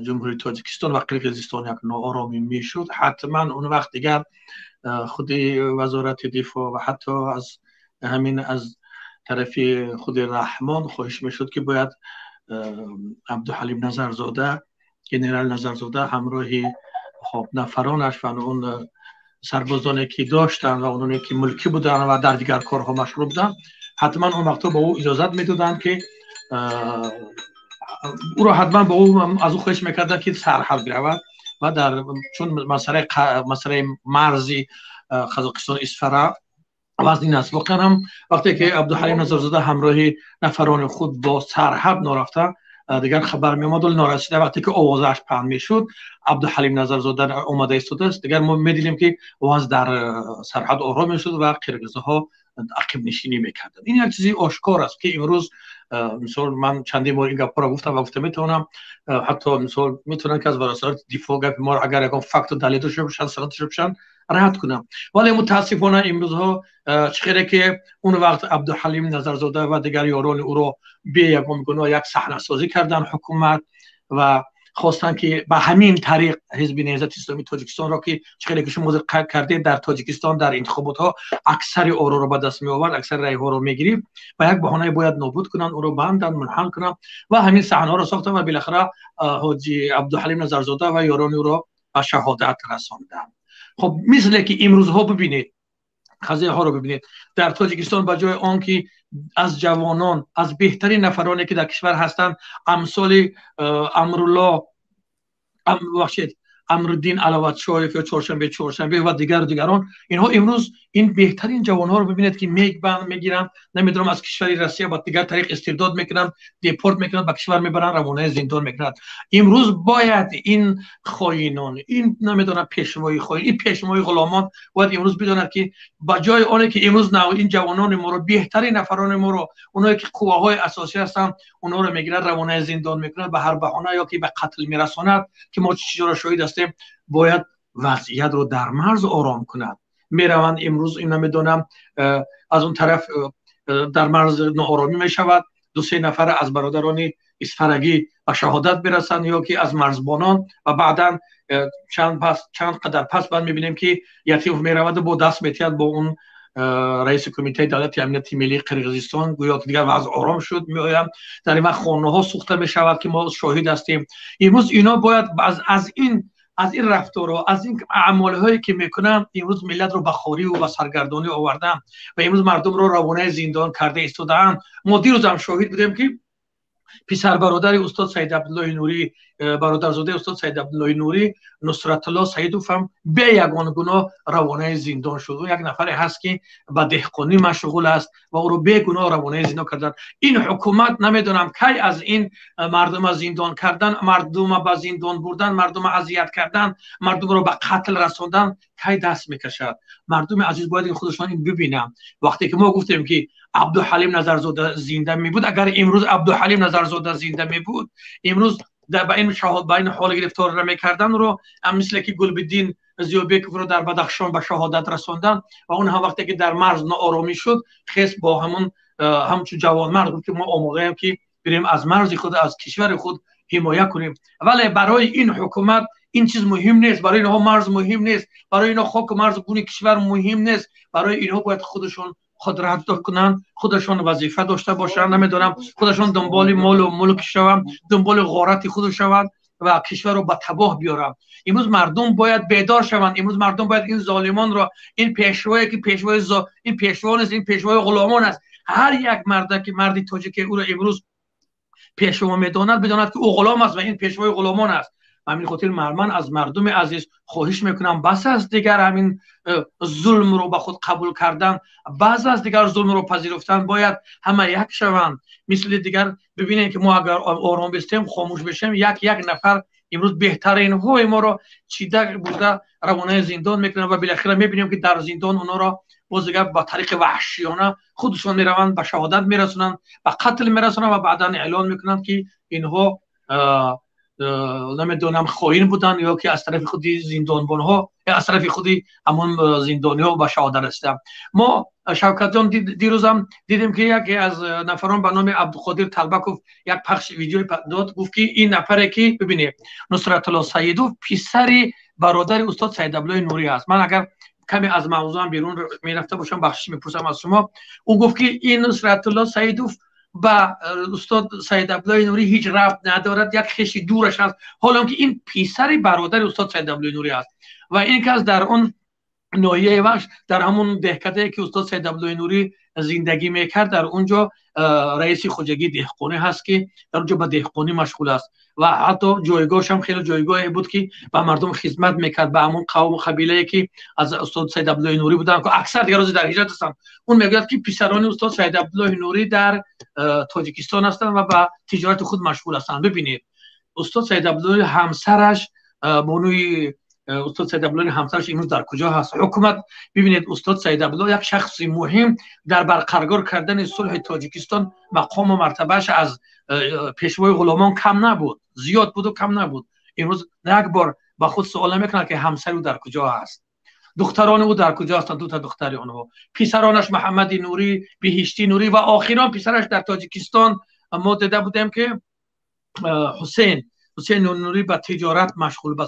Ҷумҳурии Тоҷикистон ва Қирғизистон як нооромӣ мешуд, ҳатман он вақт дигар худи Вазорати дифоъ ва ҳатто аз ҳамин аз тарафи худи Раҳмон хоҳиш мешуд, ки бояд Абдуҳалим Назарзода, генерал Назарзода, ҳамроҳи хоб нафаронаш ва он сарбозоне, ки доштанд, ва ононе, ки мулкӣ буданд ва дар дигар корҳо машғул буданд, ҳатман он вақтҳо ба ӯ иҷозат медоданд, ки ӯро ҳатман ба ӯ аз ӯ хоҳиш мекарданд, ки сарҳад биравад ва дар чун масъалаи марзи Қазоқистон Исфара вазнин аст. Воқеан ҳам, вақте ки Абдуҳалим Назарзода ҳамроҳи нафарони худ бо сарҳад норафта, дигар хабар меомад, вале норасида, вақте ки овозааш паҳн мешуд, Абдуҳалим Назарзода омада истодааст, дигар мо медидем, ки вазъ дар сарҳад ором мешуд ва қирғизҳо ақибнишинӣ мекарданд. Ин як чизи ошкор аст, ки имрӯз мисол ман чандин бор ин гапҳоро гуфтам ва гуфта метавонам, ҳатто мисол метавонам, ки аз вазорати дифоъ гапи моро агар ягон факту далел дошта бошанд, санад дошта бошанд, рад кунам. Вале мутаассифона имрӯзҳо чӣ хеле ки он вақт Абдуҳалим Назарзода ва дигар ёрони ӯро бе ягон гуноҳ як саҳнасозӣ карданд ҳукумат ва хостанд, ки ба ҳамин тариқ Ҳизби Наҳзати Исломии Тоҷикистонро, ки чӣ хеле ки шумо қайд кардед, дар Тоҷикистон дар интихоботҳо аксари ороро ба даст меовард, аксари райҳоро мегирифт, ба як баҳонае бояд нобуд кунанд, ӯро банданд, мунҳал кунанд ва ҳамин саҳнаҳоро сохтанд ва билохира ҳоҷи Абдуҳалим Назарзода ва ёрони ӯро ба шаҳодат расонданд. Хоб, мисле ки имрӯзҳо бибинед, қазияҳоро бибинед, дар Тоҷикистон ба ҷои он ки аз ҷавонон, аз беҳтарин нафароне ки дар кишвар ҳастанд, амсоли Амрулло, бахшед, Амруддин Алаватшоев ё Чоршанбе ва дигару дигарон, инҳо имрӯз ин беҳтарин ҷавонҳоро бибинед, ки мегбанд, мегиранд, намедонам, аз кишвари Россия ба дигар тариқ истирдод мекунанд, депорт мекунанд, ба кишвар мебаранд, равонаи зиндон мекунанд. Имрӯз бояд ин хоинон, ин намедонам, пешвои хоин, ин пешвои ғуломон бояд имрӯз бидонад, ки ба ҷои оне ки имрӯз ин ҷавонони моро, беҳтарин нафарони моро, оное ки қувваҳои асосӣ ҳастанд, онҳоро мегирад, равонаи зиндон мекунад ба ҳар баҳона ё ки ба қатл мерасонад, ки мо чизҳоро шоҳид ҳастем, бояд вазъиятро дар марз ором кунад. Мераванд имрӯз ин намедонам, аз он тараф дар марз нооромӣ мешавад, ду се нафар аз бародарони исфарагӣ ба шаҳодат мерасанд ё ки аз марзбонон, ва баъдан чанд қадар пас баъд мебинем, ки Ятимов мераваду бо даст метиҳад бо он раиси Кумитаи давлати амнияти миллии Қирғизистон, гӯё ки дигар вазъ ором шуд. Меоянд, дар ин вақт хонаҳо сӯхта мешавад, ки мо шоҳид ҳастем. Имрӯз ино бояд аз ин рафторҳо, аз ин аъмолҳое ки мекунанд, имрӯз миллатро ба хориву ба саргардонӣ овардаанд ва имрӯз мардумро равонаи зиндон карда истодаанд. Мо дирӯзам шоҳид будем, ки писарбародари устод Саид Абдуллоҳи Нурӣ, бародарзодаи устод Саид Абдуллоҳи Нурӣ, Нусратулло Саидов ҳам бе ягон гуноҳ равонаи зиндон шуд. Ӯ як нафаре ҳаст, ки ба деҳқонӣ машғул аст ва ӯро бегуноҳ равонаи зиндон карданд. Ин ҳукумат намедонам, кай аз ин мардума зиндон кардан, мардума ба зиндон бурдан, мардума азият кардан, мардумро ба қатл расондан кай даст мекашад? Мардуми азиз бояд ин худашон ин бибинанд. Вақте ки мо гуфтем, ки Абдуҳалим Назарзода зинда мебуд, агар имрӯз Абдуҳалим Назарзода зинда мебуд, имрӯз ба ин шаҳод, ба ин ҳол гирифтор намекардан ро, мисле ки Гулбиддин Зиёбековро дар Бадахшон ба шаҳодат расондан. Ва он ҳам вақте ки дар марз нооромӣ шуд, хес бо ҳамун ҳамчун ҷавонмард гуфт, ки мо омодаем, ки бирем, аз марзи худ, аз кишвари худ ҳимоя кунем. Вале барои ин ҳукумат ин чиз муҳим нест. Барои инҳо марз муҳим нест, барои инҳо хоку марзу буни кишвар муҳим нест. Барои инҳо бояд худашон қудрат кунанд, худашон вазифа дошта бошанд, намедонам, худашон дунболи молу мулк шаванд, дунболи ғорати худ шаванд ва кишварро ба табоҳ биёранд. Имрӯз мардум бояд бедор шаванд. Имрӯз мардум бояд ин золимонро, ин пешвое ки пешвои, ин пешво нест, ин пешвои ғуломон аст. Ҳар як марда ки марди тоҷике ӯро имрӯз пешво медонад, бидонад, ки ӯ ғулом аст ва ин пешвои ғуломон аст. Ба ҳамин хотир ман аз мардуми азиз хоҳиш мекунам: бас аст дигар ҳамин зулмро ба худ қабул кардан, бас аст дигар зулмро пазируфтан. Бояд ҳама як шаванд. Мисли дигар бибинем, ки мо агар ором бистем, хомӯш бишем, як як нафар имрӯз беҳтаринҳои моро чида бурда равонаи зиндон мекунанд ва билохира мебинем, ки дар зиндон онҳоро боз дигар ба тариқи ваҳшиёна худшон мераванд, ба шаҳодат мерасонанд, ба қатл мерасонанд ва баъдан эълон мекунанд, ки инҳо намедонам, хоин буданд ё ки аз тарафи худи зиндонбонҳо, аз тарафи худи ҳамон зиндониҳо ба шаҳодат расиданд. Мо, Шавкатҷон, дирӯзам дидем, ки яке аз нафарон ба номи Абдуқодир Талбаков як пахши видеои дод, гуфт, ки ин нафаре ки бибинед, Нусратулло Саидов писари бародари устод Саидабдуллои Нурӣ аст. Ман агар каме аз мавзӯам берун мерафта бошам, бахшиш мепурсам аз шумо. Ӯ гуфт, ки ин Нусратулло Саидов ба устод Саид Абдуллои Нурӣ ҳеҷ рабт надорад, як хеши дураш аст, ҳоло ки ин писари бародари устод Саид Абдуллои Нурӣ аст ва ин кас дар он ноҳияи Вахш, дар ҳамон деҳкадае ки устод Саид Абдуллои Нурӣ зиндагӣ мекард, дар он ҷо раиси хоҷагии деҳқонӣ ҳаст, ки дар он ҷо ба деҳқонӣ машғул аст ва ҳатто ҷойгоҳаш хеле ҷойгоҳе буд, ки ба мардум хизмат мекард, ба ҳамон қавму қабилае ки аз устод Саид Абдуллои Нурӣ буданд, аксар дигар рӯзи дар ҳиҷрат ҳастанд. Он мегӯяд, ки писарони устод Саид Абдуллоҳи Нурӣ дар Тоҷикистон ҳастанд ва ба тиҷорати худ машғул ҳастанд. Бибинед, устод Саид Абдуллоҳи ҳамсараш бонуи Устод Саид Абдуллоҳ ҳамсараш имрӯз дар куҷо ҳаст? Ҳукумат бибинед, устод Саид Абдуллоҳ як шахси муҳим дар барқарор кардани сулҳи Тоҷикистон, мақому мартабааш аз пешвои ғуломон кам набуд, зиёд буду кам набуд. Имрӯз як бор ба худ суол намекунад, ки ҳамсари ӯ дар куҷо ҳаст, духтарони ӯ дар куҷо ҳастанд, дута духтари онҳо, писаронаш Муҳаммади Нурӣ, Биҳиштӣ Нурӣ ва охирон писараш дар Тоҷикистон мо дида будем, ки Ҳусейн Нурӣ ба тиҷорат машғул, ба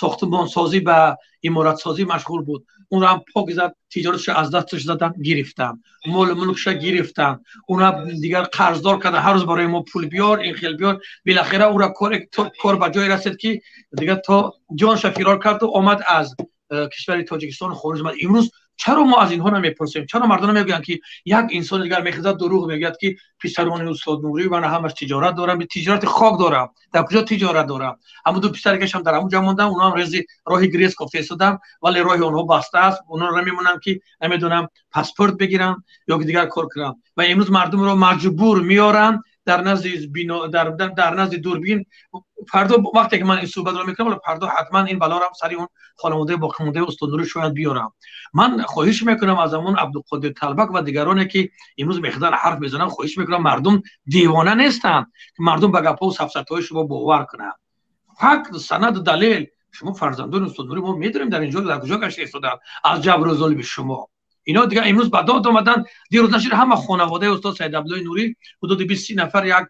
сохтмонсозӣ, ба иморатсозӣ машғул буд. Онро ҳам пок зад, тиҷоратшо аз дасташ задан, гирифтанд, молу мулкша гирифтанд, онро дигар қарздор карданд, ҳар рӯз барои мо пул биёр, ин хел биёр. Билохира ӯро кор ба ҷое расид, ки дигар то ҷонша фирор карду омад аз кишвари Тоҷикистон хориҷ омад. Имрӯз чаро мо аз инҳо намепурсем? Чаро мардум мегӯянд, ки як инсони дигар мехезад, дурӯғ мегӯяд, ки писарони устод Нурӣ ман ҳамаш тиҷорат дорам, тиҷорати хок дорам. Дар куҷо тиҷорат дорам? Ҳамон ду писарикашам дар ҳамон ҷо монданд, онҳо ҳам рези роҳи грез кофта истоданд, вале роҳи онҳо баста аст, онҳоро намемонанд, ки намедонам паспорт бигиранд ё ки дигар кор кунанд. Ва имрӯз мардумро маҷбур меоранд дар назди бино, дар назди дурбин. Фардо вақте ки ман ин суҳбатро мекунам, фардо ҳатман ин балоро сари он хонаводаи боқимондаи устод Нурӣ шояд биёрам. Ман хоҳиш мекунам аз ҳамон Абдуқодир Талбак ва дигароне, ки имрӯз мехоҳанд ҳарф мезананд, хоҳиш мекунам, мардум девона нестанд, ки мардум ба гапҳо ва сафсатаҳои шумо бовар кунанд. Факт, санаду далел. Шумо фарзандони устод Нурӣ, мо медонем дар инҷо дар куҷо гашта истоданд аз ҷабру зулми шумо. Ино дигар имрӯз ба дод омаданд. Дирӯз нашид ҳама хонаводаи устод Саид Абдуллоҳи Нурӣ ҳудуди 20 нафар як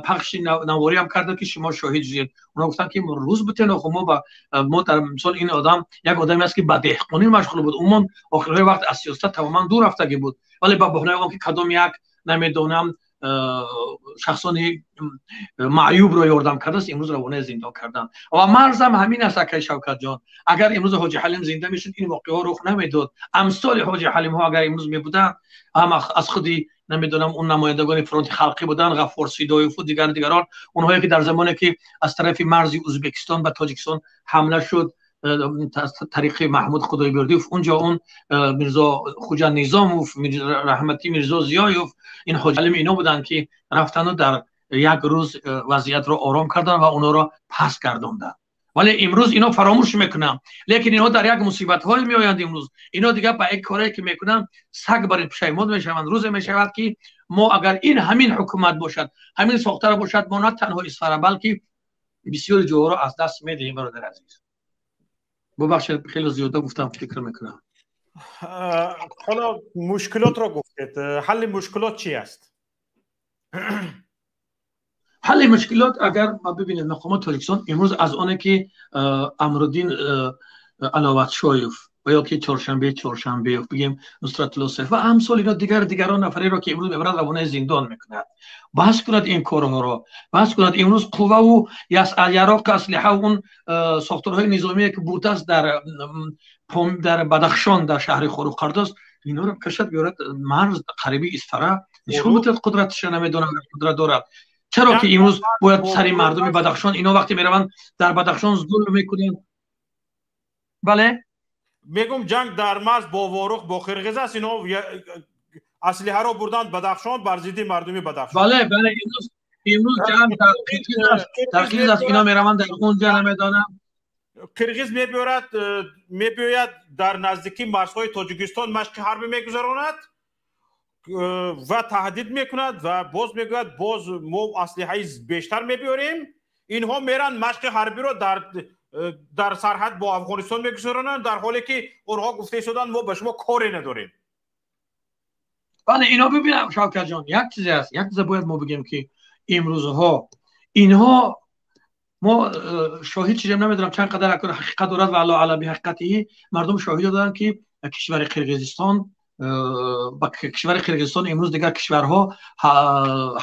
пахши наворӣ ҳам карданд, ки шумо шоҳид шудед. Онҳо гуфтанд, ки рӯз бутен, охо мо дар мисол ин одам як одаме аст, ки ба деҳқонӣ машғул буд, умуман охирҳои вақт аз сиёсат тамоман дур рафтагӣ буд, вале ба баҳонаи он ки кадом як намедонам шахсони маъюбро ёрдам кардааст, имрӯз равонаи зиндон карданд. Ва марзам ҳамин аст, акай Шавкатҷон. Агар имрӯз Ҳоҷи Ҳалим зинда мешуд, ин воқеаҳо рух намедод. Амсоли Ҳоҷи Ҳалимҳо агар имрӯз мебуданд, ҳам аз худи намедонам он намояндагони фронти халқӣ буданд, Ғаффор Сидоеву дигарон, онҳое ки дар замоне ки аз тарафи марзи Ӯзбекистон ба Тоҷикистон ҳамла шуд тариқи Маҳмуд Худойбердиев, унҷо он Мирзо Хуҷа Низомов, Раҳматӣ Мирзо Зиёев, ин Ҳоҷи Ҳалим, ино буданд, ки рафтанду дар як рӯз вазъиятро ором карданд ва онҳоро пас гардонданд. Вале имрӯз ино фаромӯш мекунанд, лекин инҳо дар як мусибатҳое меоянд. Имрӯз ино дигар ба як корое ки мекунанд, саг бар ин пушаймон мешаванд. Рӯзе мешавад, ки мо агар ин ҳамин ҳукумат бошад, ҳамин сохтара бошад, мо на танҳо Исфара, балки бисёри ҷоҳоро аз даст медиҳем, бародари азиз. Бубахшед, хеле зиёда гуфтам, фикр мекунам. Ҳоло мушкилотро гуфтед, ҳалли мушкилот чи аст? Ҳалли мушкилот, агар ма бибинед, мақомоти Тоҷикистон имрӯз аз оне ки Амруддин Аловатшоев ва ё ки Чоршанбеев, бигем Нусратулло Сайф ва амсоли ино, дигарон нафареро, ки имрӯз мебарад равонаи зиндон мекунад, бас кунад ин корҳоро, бас кунад. Имрӯз қувваву яроқ, аслиҳа, он сохторҳои низомие, ки бурдааст дар Бадахшон, дар шаҳри Хоруғ-Қардоз, инҳоро кашад, биёрад марз қариби Исфара, нишон бидиҳад қудраташа. Намедонам, қудрат дорад. Чаро ки имрӯз бояд сари мардуми Бадахшон, ино вақте мераванд дар Бадахшон зулм мекунанд? Бале, мегум, ҷанг дар марз бо Ворух, бо Қирғиз аст. Ино аслиҳаро бурданд Бадахшон бар зидди мардуми Бадахшон. Бале, имрӯз ҷанг дар Қирғиз аст, дар Қирғиз аст. Ино мераванд дар онҷа, намедонам. Қирғиз мебиёрад, мебиёяд, дар наздикии марзҳои Тоҷикистон машқи ҳарбӣ мегузаронад ва таҳдид мекунад ва боз мегӯяд, боз мо аслиҳаи бештар мебиёрем. Инҳо меранд, машқи ҳарбиро дар сарҳад бо Афғонистон мегузаронанд, дар ҳоле ки онҳо гуфта истоданд, мо ба шумо коре надорем. Бале, ино бибинам, Шавкатҷон, як чизе аст, як чизе бояд мо бигем, ки имрӯзҳо инҳо мо шоҳид чизем, намедонам чанд қадар ҳақиқат дорад ва алло аълам биҳақиқатиҳи. Мардум шоҳид доданд, ки кишвари Қирғизистон, ба кишвари Қирғизистон имрӯз дигар кишварҳо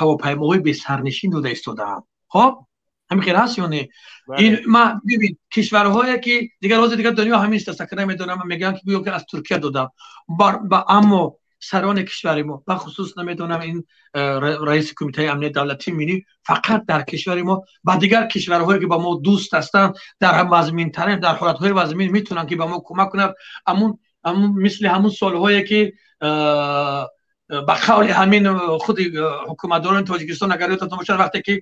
ҳавопаймоҳои бесарнишин дода истодаанд. Хоб, ҳамин хел ҳаст ё не? Ин ма бибин, кишварҳое ки дигар ҳозир дигар дунё ҳамин аст, ки намедонам, мегӯянд, ки гӯё ки аз Туркия додам, аммо сарони кишвари мо, бахусус намедонам ин раиси Кумитаи амнияти давлатии миллӣ, фақат дар кишвари мо ба дигар кишварҳое, ки ба мо дӯст ҳастанд, дар вазминтарин, дар ҳолатҳои вазмин метавонанд, ки ба мо кӯмак кунанд. Амун мисли ҳамун солҳое, ки ба қавли ҳамин худи ҳукуматдорони Тоҷикистон, агар ёдатон бошад, вақте ки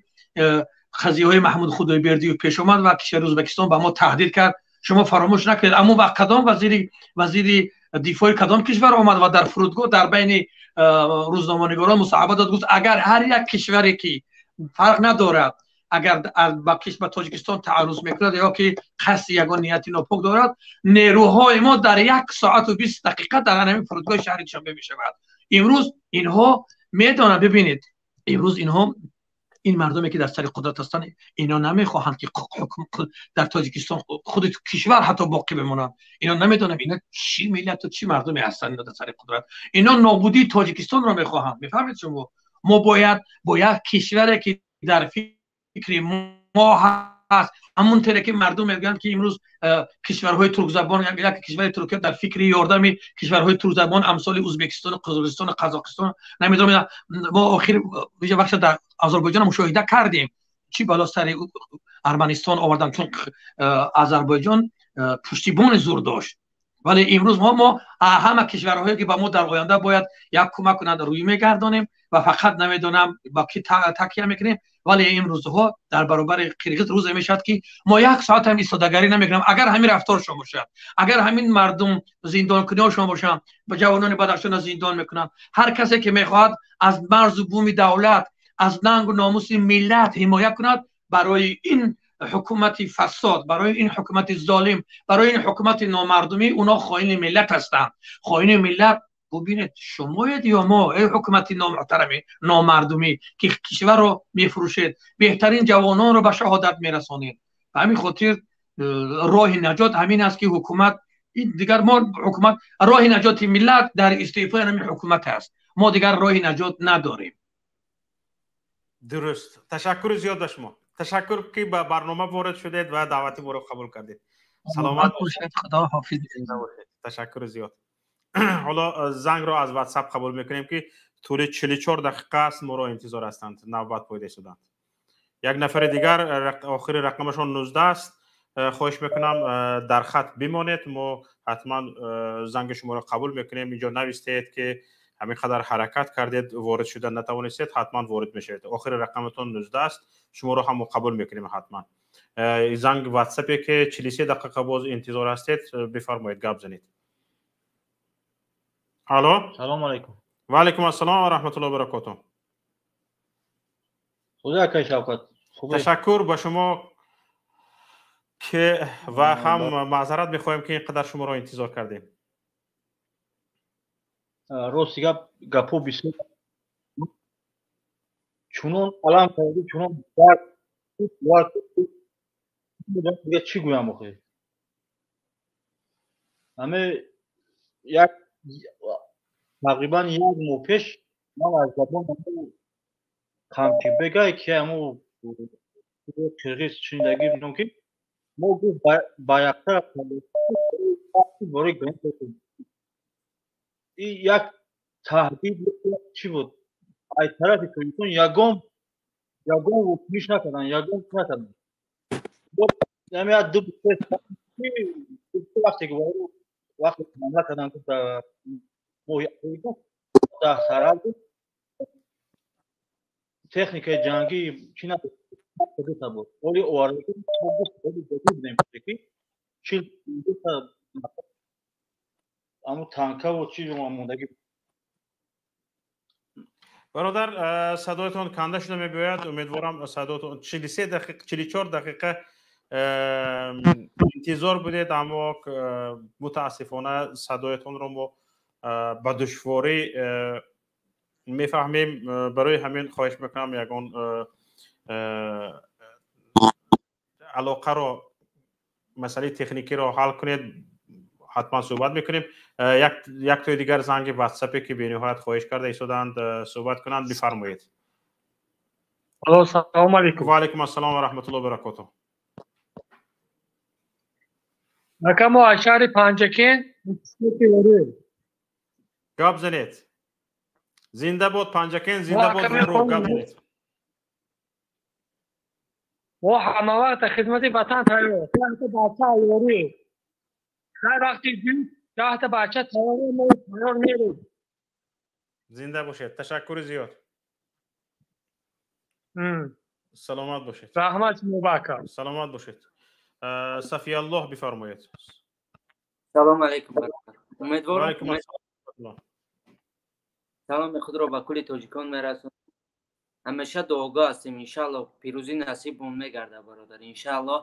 қазияҳои Маҳмуд Худойбердиев пеш омад ва кишвари Ӯзбекистон ба мо таҳдид кард, шумо фаромӯш накунед, аммо вақт кадом вазири дифои кадом кишвар омад ва дар фурудгоҳ дар байни рӯзноманигорон мусоҳиба дод, гуфт агар ҳар як кишваре ки фарқ надорад, агар ба Тоҷикистон таарруз мекунад ё ки қасди ягон нияти нопок дорад, нерӯҳои мо дар 1 соату 20 дақиқа дар ҳамин фурудгоҳи шаҳри Душанбе мешавад. Имрӯз инҳо медонанд, бибинед, имрӯз инҳо, ин мардуме ки дар сари қудрат ҳастанд, ино намехоҳанд ки дар Тоҷикистон худи кишвар ҳатто боқӣ бимонанд. Ино намедонам ино чӣ миллату чӣ мардуме ҳастанд, ино дар сари қудрат, ино нобудии Тоҷикистонро мехоҳанд. Мефаҳмед шумо? Мо бояд бо як кишваре ки дар фикри мо ҳаст, ҳамон таре ки мардум мегӯянд ки имрӯз кишварҳои туркзабон, як кишвари Туркия дар фикри ёрдами кишварҳои туркзабон амсоли Ӯзбекистон, Қирғизистон, Қазоқистон, намедонам, мо охир вақт дар Озарбойҷон мушоҳида кардем чӣ бало сари Арманистон овардан, чун Озарбойҷон пуштибони зур дошт. Вале имрӯз мо ҳама кишварҳое ки ба мо дар оянда бояд як кӯмак кунанд рӯй мегардонем ва фақат намедонам ба ки такя мекунем. Вале имрӯзҳо дар баробари қирғиз рӯзе мешавад ки мо 1 соат ҳам истодагарӣ намекунем. Агар ҳамин рафторшон бошад, агар ҳамин мардум зиндонкуниҳошон бошанд, ба ҷавонони Бадахшонро зиндон мекунанд, ҳар касе ки мехоҳад аз марзу буми давлат, аз нангу номуси миллат ҳимоя кунад, барои ин ҳукумати фасод, барои ин ҳукумати золим, барои ин ҳукумати номардумӣ, اونا хоини миллат ҳастанд. хоини миллат, бубинед, шумоед ё мо, эй ҳукумати номуҳтарами номардумӣ ки кишварро мефурӯшед, беҳтарин ҷавононро ба шаҳодат мерасонед. Ба ҳамин хотир роҳи наҷот ҳамин аст ки ҳукумат, дигар мо ҳукумат, роҳи наҷоти миллат дар истеъфои ҳамин ҳукумат аст. Мо дигар роҳи наҷот надорем. Дуруст. Ташаккури зиёд ба шумо. Ташаккур ки ба барнома ворид шудед ва даъвати моро қабул кардед. Саломат бошед, Худо ҳофиз. Ташаккури зиёд. Ҳоло зангро аз WhatsApp қабул мекунем ки тӯли 44 дақиқа аст моро интизор ҳастанд, навбат пайдо шуданд. Як нафари дигар охири рақамашон 19 аст. Хоҳиш мекунам дар хат бимонед, мо ҳатман занги шуморо қабул мекунем. Инҷо навистед ки ҳамин қадар ҳаракат кардед, ворид шуда натавонистед, ҳатман ворид мешавед. Охири рақаматон 19 аст, шуморо ҳам қабул мекунем ҳатман. Занг WhatsApp ки 43 дақиқа боз интизор ҳастед, бифармоед, гап занед. Алло. Салом алейкум. Ва алейкум ассалом ва раҳматуллоҳи ва баракотуҳ. Худо акай Шавкат. Ташаккур ба шумо ки ва ҳам маъзарат мехоҳем ки инқадар шуморо интизор кардем. Рости гап, гапо бисёр чунон алам карди, чунон дард, дига чӣ гӯям охир? Ҳаме як тақрибан як моҳ пеш ман аз забон Қамчибегай ки ҳамо қирғиз шунидагӣ будам ки мо гуфт ба яктара бораи як таҳдид чӣ буд? Ай тарафи Тоҷикистон ягон вокуниш накарданд, ягон накарданд. Вақте ки вақте ҳамла карданд дар моҳи апрел дар сарҳад буд, техникаи ҷангӣ чӣ набуд, буд. Оли оварда будем ки 40 аму танкаву чӣ мондагӣ. Бародар, садоятон канда шуда мебиёяд. Умедворам садоятон 43 дақиқа, 44 дақиқа интизор будед, аммо мутаассифона садоятонро мо ба душворӣ мефаҳмем. Барои ҳамин хоҳиш мекунам ягон алоқаро, масъалаи техникиро ҳал кунед, ҳатман суҳбат мекунем. Як тои дигар занги WhatsApp ки бениҳоят хоҳиш карда истоданд суҳбат кунанд, бифармоед. Алло, салом алейкум. Ва алейкум ассалом ва раҳматуллоҳи ва баракотуҳ. Ака, мо аз шаҳри Панҷакент. Гап занед. Зинда бод Панҷакент, зинда бод Ворух. Гап занед. Мо ҳама вақт хидмати ватан тайёр. Бача ёрӣ. Ҳар вақти 10 та бача тайёр, мо тайёр мерем. Зинда бошед. Ташаккури зиёд. Саломат бошед. Раҳмат мубака. Саломат бошед. Сафиаллоҳ, бифармоед. Салом алейкум. Умедворам, саломи худро ба кулли тоҷикон мерасонам. Ҳамеша дуогоҳ ҳастем, иншааллоҳ пирӯзӣ насибмон мегардад, бародар. Иншааллоҳ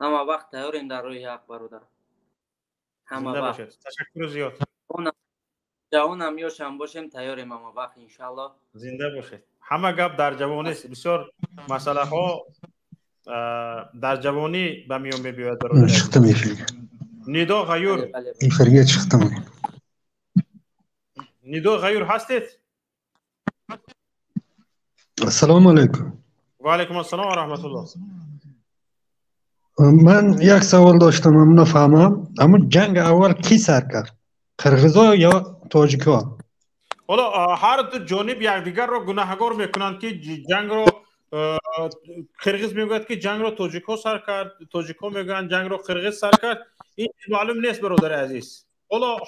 ҳама вақт тайёрем дар роҳи ҳақ, бародар. Ҳама вақт. Ташаккур зиёд. Ҷавонам ёшам бошем, тайёрем ҳама вақт, иншааллоҳ. Зинда бошед. Ҳама гап дар ҷавонист. Бисёр масъалаҳо дар ҷавонӣ ба миён мебиёяд, бародар. Нидо Ғаюр. Нидо Ғаюр ҳастед? Ассалому алайкум. Ва алайкум ассалом ва раҳматуллоҳ. Ман як савол доштам, ам нафаҳмам. Ҳамун ҷанг аввал кӣ сар кард? Қирғизо ё тоҷикҳо? Ҳоло ҳар ду ҷониб якдигарро гунаҳгор мекунанд, ки ҷангро қирғиз мегӯяд, ки ҷангро тоҷикҳо сар кард, тоҷикҳо мегӯянд, ҷангро қирғиз сар кард. Ин чиз маълум нест, бародари азиз.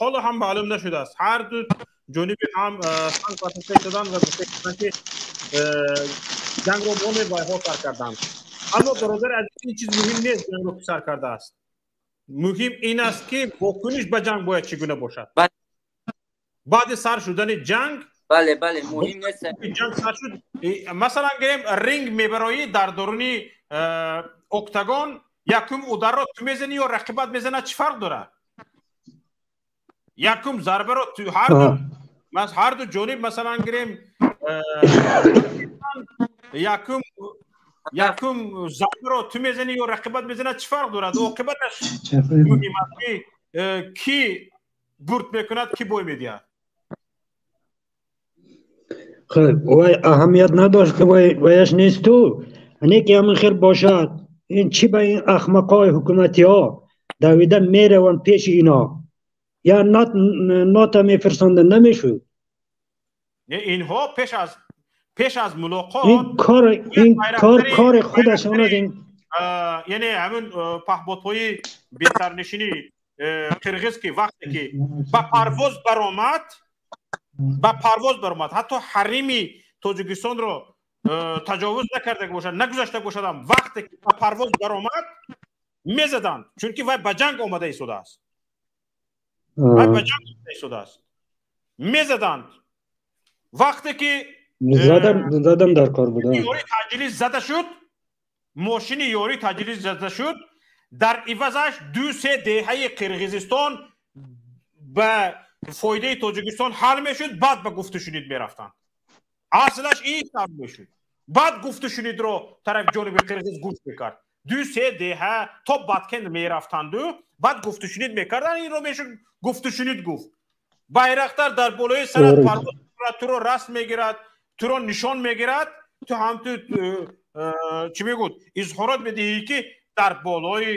Ҳоло ҳам маълум нашудааст. Ҳар ду ҷониби ҳам санг партофта шуданд ва гуфта, ки ҷангро мо вайҳо сар карданд. Аммо, бародари азиз, ин чиз муҳим нест, ҷангро ки сар кардааст. Муҳим ин аст, ки вокуниш ба ҷанг бояд чӣ гуна бошад. Баъди сар шудани ҷанг. Бале, муҳим нест. Ҷанг сар шуд, масалан гирем, ринг мебароӣ, дар даруни октагон якум ударро ту мезанӣ ё рақибат мезанад, чӣ фарқ дорад? Якум зарбаро ҳарду ҷониб, масалан гирем, якум зарбаро ту мезанӣ ё рақибат мезанад, чӣ фарқ дорад? Оқибаташ муҳим аст, ки кӣ бурд мекунад, кӣ бой медиҳад. Вай аҳамият надошт, ки ваяш несту не ки ҳамин хел бошад. Ин чӣ ба ин ахмақҳои ҳукуматиҳо давида мераванд пеши ино? Я нота мефирсонда намешуд? Инҳо пеш аз мулоқот ин кор, ин кор кори худашон аст. Ин яъне ҳамин паҳботҳои бесарнишини қирғиз, ки вақте ки ба парвоз баромад, ҳатто ҳарими Тоҷикистонро таҷовуз накарда бошад, нагузашта бошадам, вақте ки ба парвоз баромад, мезаданд, чунки вай ба ҷанг омада истодааст, вай ба ҷанг омада истодааст, мезаданд. Вақте ки задам дар кор буда. Ёрии таъҷилӣ зада шуд, мошини ёрии таъҷилӣ зада шуд, дар ивазаш ду се деҳаи Қирғизистон ба фоидаи Тоҷикистон ҳал мешуд, баъд ба гуфтушунид мерафтанд. Аслаш ин сар мешуд, баъд гуфтушунидро тарафи ҷониби қирғиз гӯш мекард. Ду се деҳа то Баткен мерафтанду баъд гуфтушунид мекарданд. Инро мешуд гуфтушунид гуфт. Байрақтар дар болои сарат парвоз, туро расм мегирад, туро нишон мегирад, ту ҳам ту чӣ мегӯд, изҳорот медиҳӣ, ки дар болои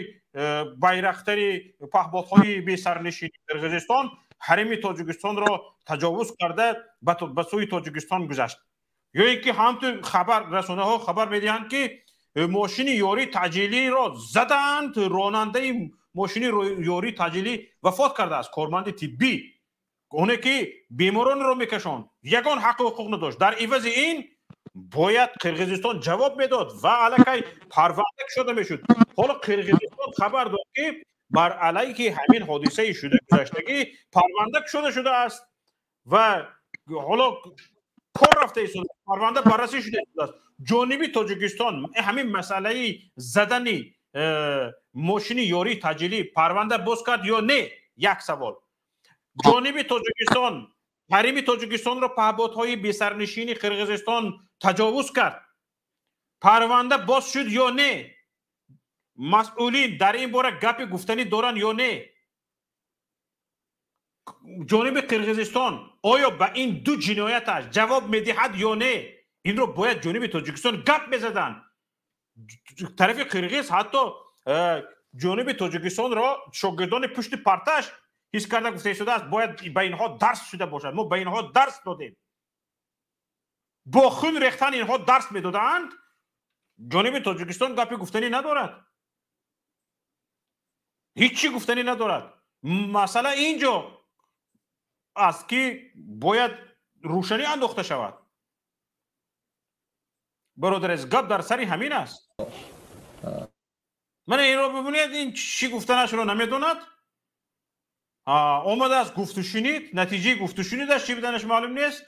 байрақтари паҳботҳои бесарнишини Қирғизистон ҳарими Тоҷикистонро таҷовуз карда, ба сӯи Тоҷикистон гузашт. Ё ин ки ҳам ту хабар, расонаҳо хабар медиҳанд, ки мошини ёрии таъҷилиро задаанд, ронандаи мошини ёрии таъҷилӣ вафот кардааст, корманди тиббӣ, оне ки беморонро мекашонд, ягон ҳаққу ҳуқуқ надошт. Дар ивази ин бояд Қирғизистон ҷавоб медод ва аллакай парванда кушода мешуд. Ҳоло Қирғизистон хабар дод, ки бар алайҳи ҳамин ҳодисаи шуда гузаштагӣ парванда кушода шудааст ва ҳоло кор рафта истодааст, парванда баррасӣ шуда истодааст. Ҷониби Тоҷикистон ҳамин масъалаи задани мошини ёрии таъҷилӣ парванда боз кард ё не? Як савол. Ҷониби Тоҷикистон ҳарими Тоҷикистонро паҳботҳои бесарнишини Қирғизистон таҷовуз кард, парванда боз шуд ё не? Масъулин дар ин бора гапи гуфтанӣ доранд ё не? Ҷониби Қирғизистон оё ба ин ду ҷинояташ ҷавоб медиҳад ё не? Инро бояд ҷониби Тоҷикистон гап мезаданд. Тарафи қирғиз ҳатто ҷониби Тоҷикистонро шогирдони пушти парташ ҳис карда гуфта истодааст, бояд ба инҳо дарс шуда бошад, мо ба инҳо дарс додем. Бо хун рехтан инҳо дарс медодаанд. Ҷониби Тоҷикистон гапи гуфтанӣ надорад, ҳеҷ чӣ гуфтанӣ надорад. Масъала ин ҷо аст, ки бояд рӯшанӣ андохта шавад. Бародар азиз, гап дар сари ҳамин аст. Ман инро бибинед, ин чӣ гуфтанашро намедонад. Омадааст гуфтушунид, натиҷаи гуфтушунидаш чӣ буданаш маълум нест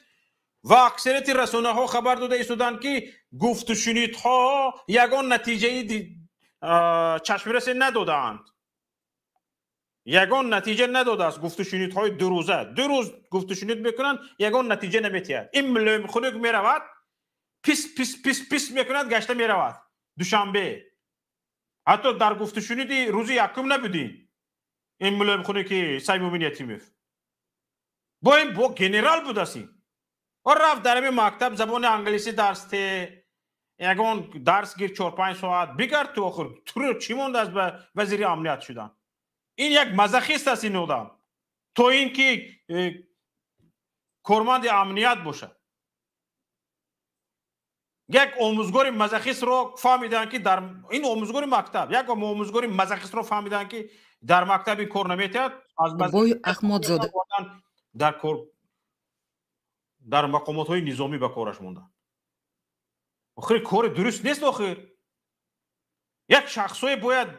ва аксарияти расонаҳо хабар дода истоданд, ки гуфтушунидҳо ягон натиҷаи чашмрасе надодаанд. Ягон натиҷа надодааст гуфтушунидҳои дурӯза. Ду рӯз гуфтушунид мекунанд, ягон натиҷа наметиҳад. Ин мулоимхунук меравад, пис пис пис пис мекунад, гашта меравад Душанбе. Ҳатто дар гуфтушуниди рӯзи якум набудем. Ин мулоимхунуки Саймумин Ятимов бо ин бо генерал будааст. О рафт дар ҳамин мактаб забони англисӣ дарс те, ягон дарс гир 4-5 соат бигард, ту охир туро чӣ мондааст ба вазири амният шудан? Ин як мазохист аст ин одам, то ин ки корманди амният бошад. Як омӯзгори мазохистро фаҳмиданд, ки дар ин омӯзгори мактаб, як омӯзгори мазохистро фаҳмиданд, ки дар мактаб ин кор наметиҳад, аз Бой Ахмадзода дар кор дар мақомотҳои низомӣ ба кораш монданд. Охир кори дуруст нест. Охир як шахсое бояд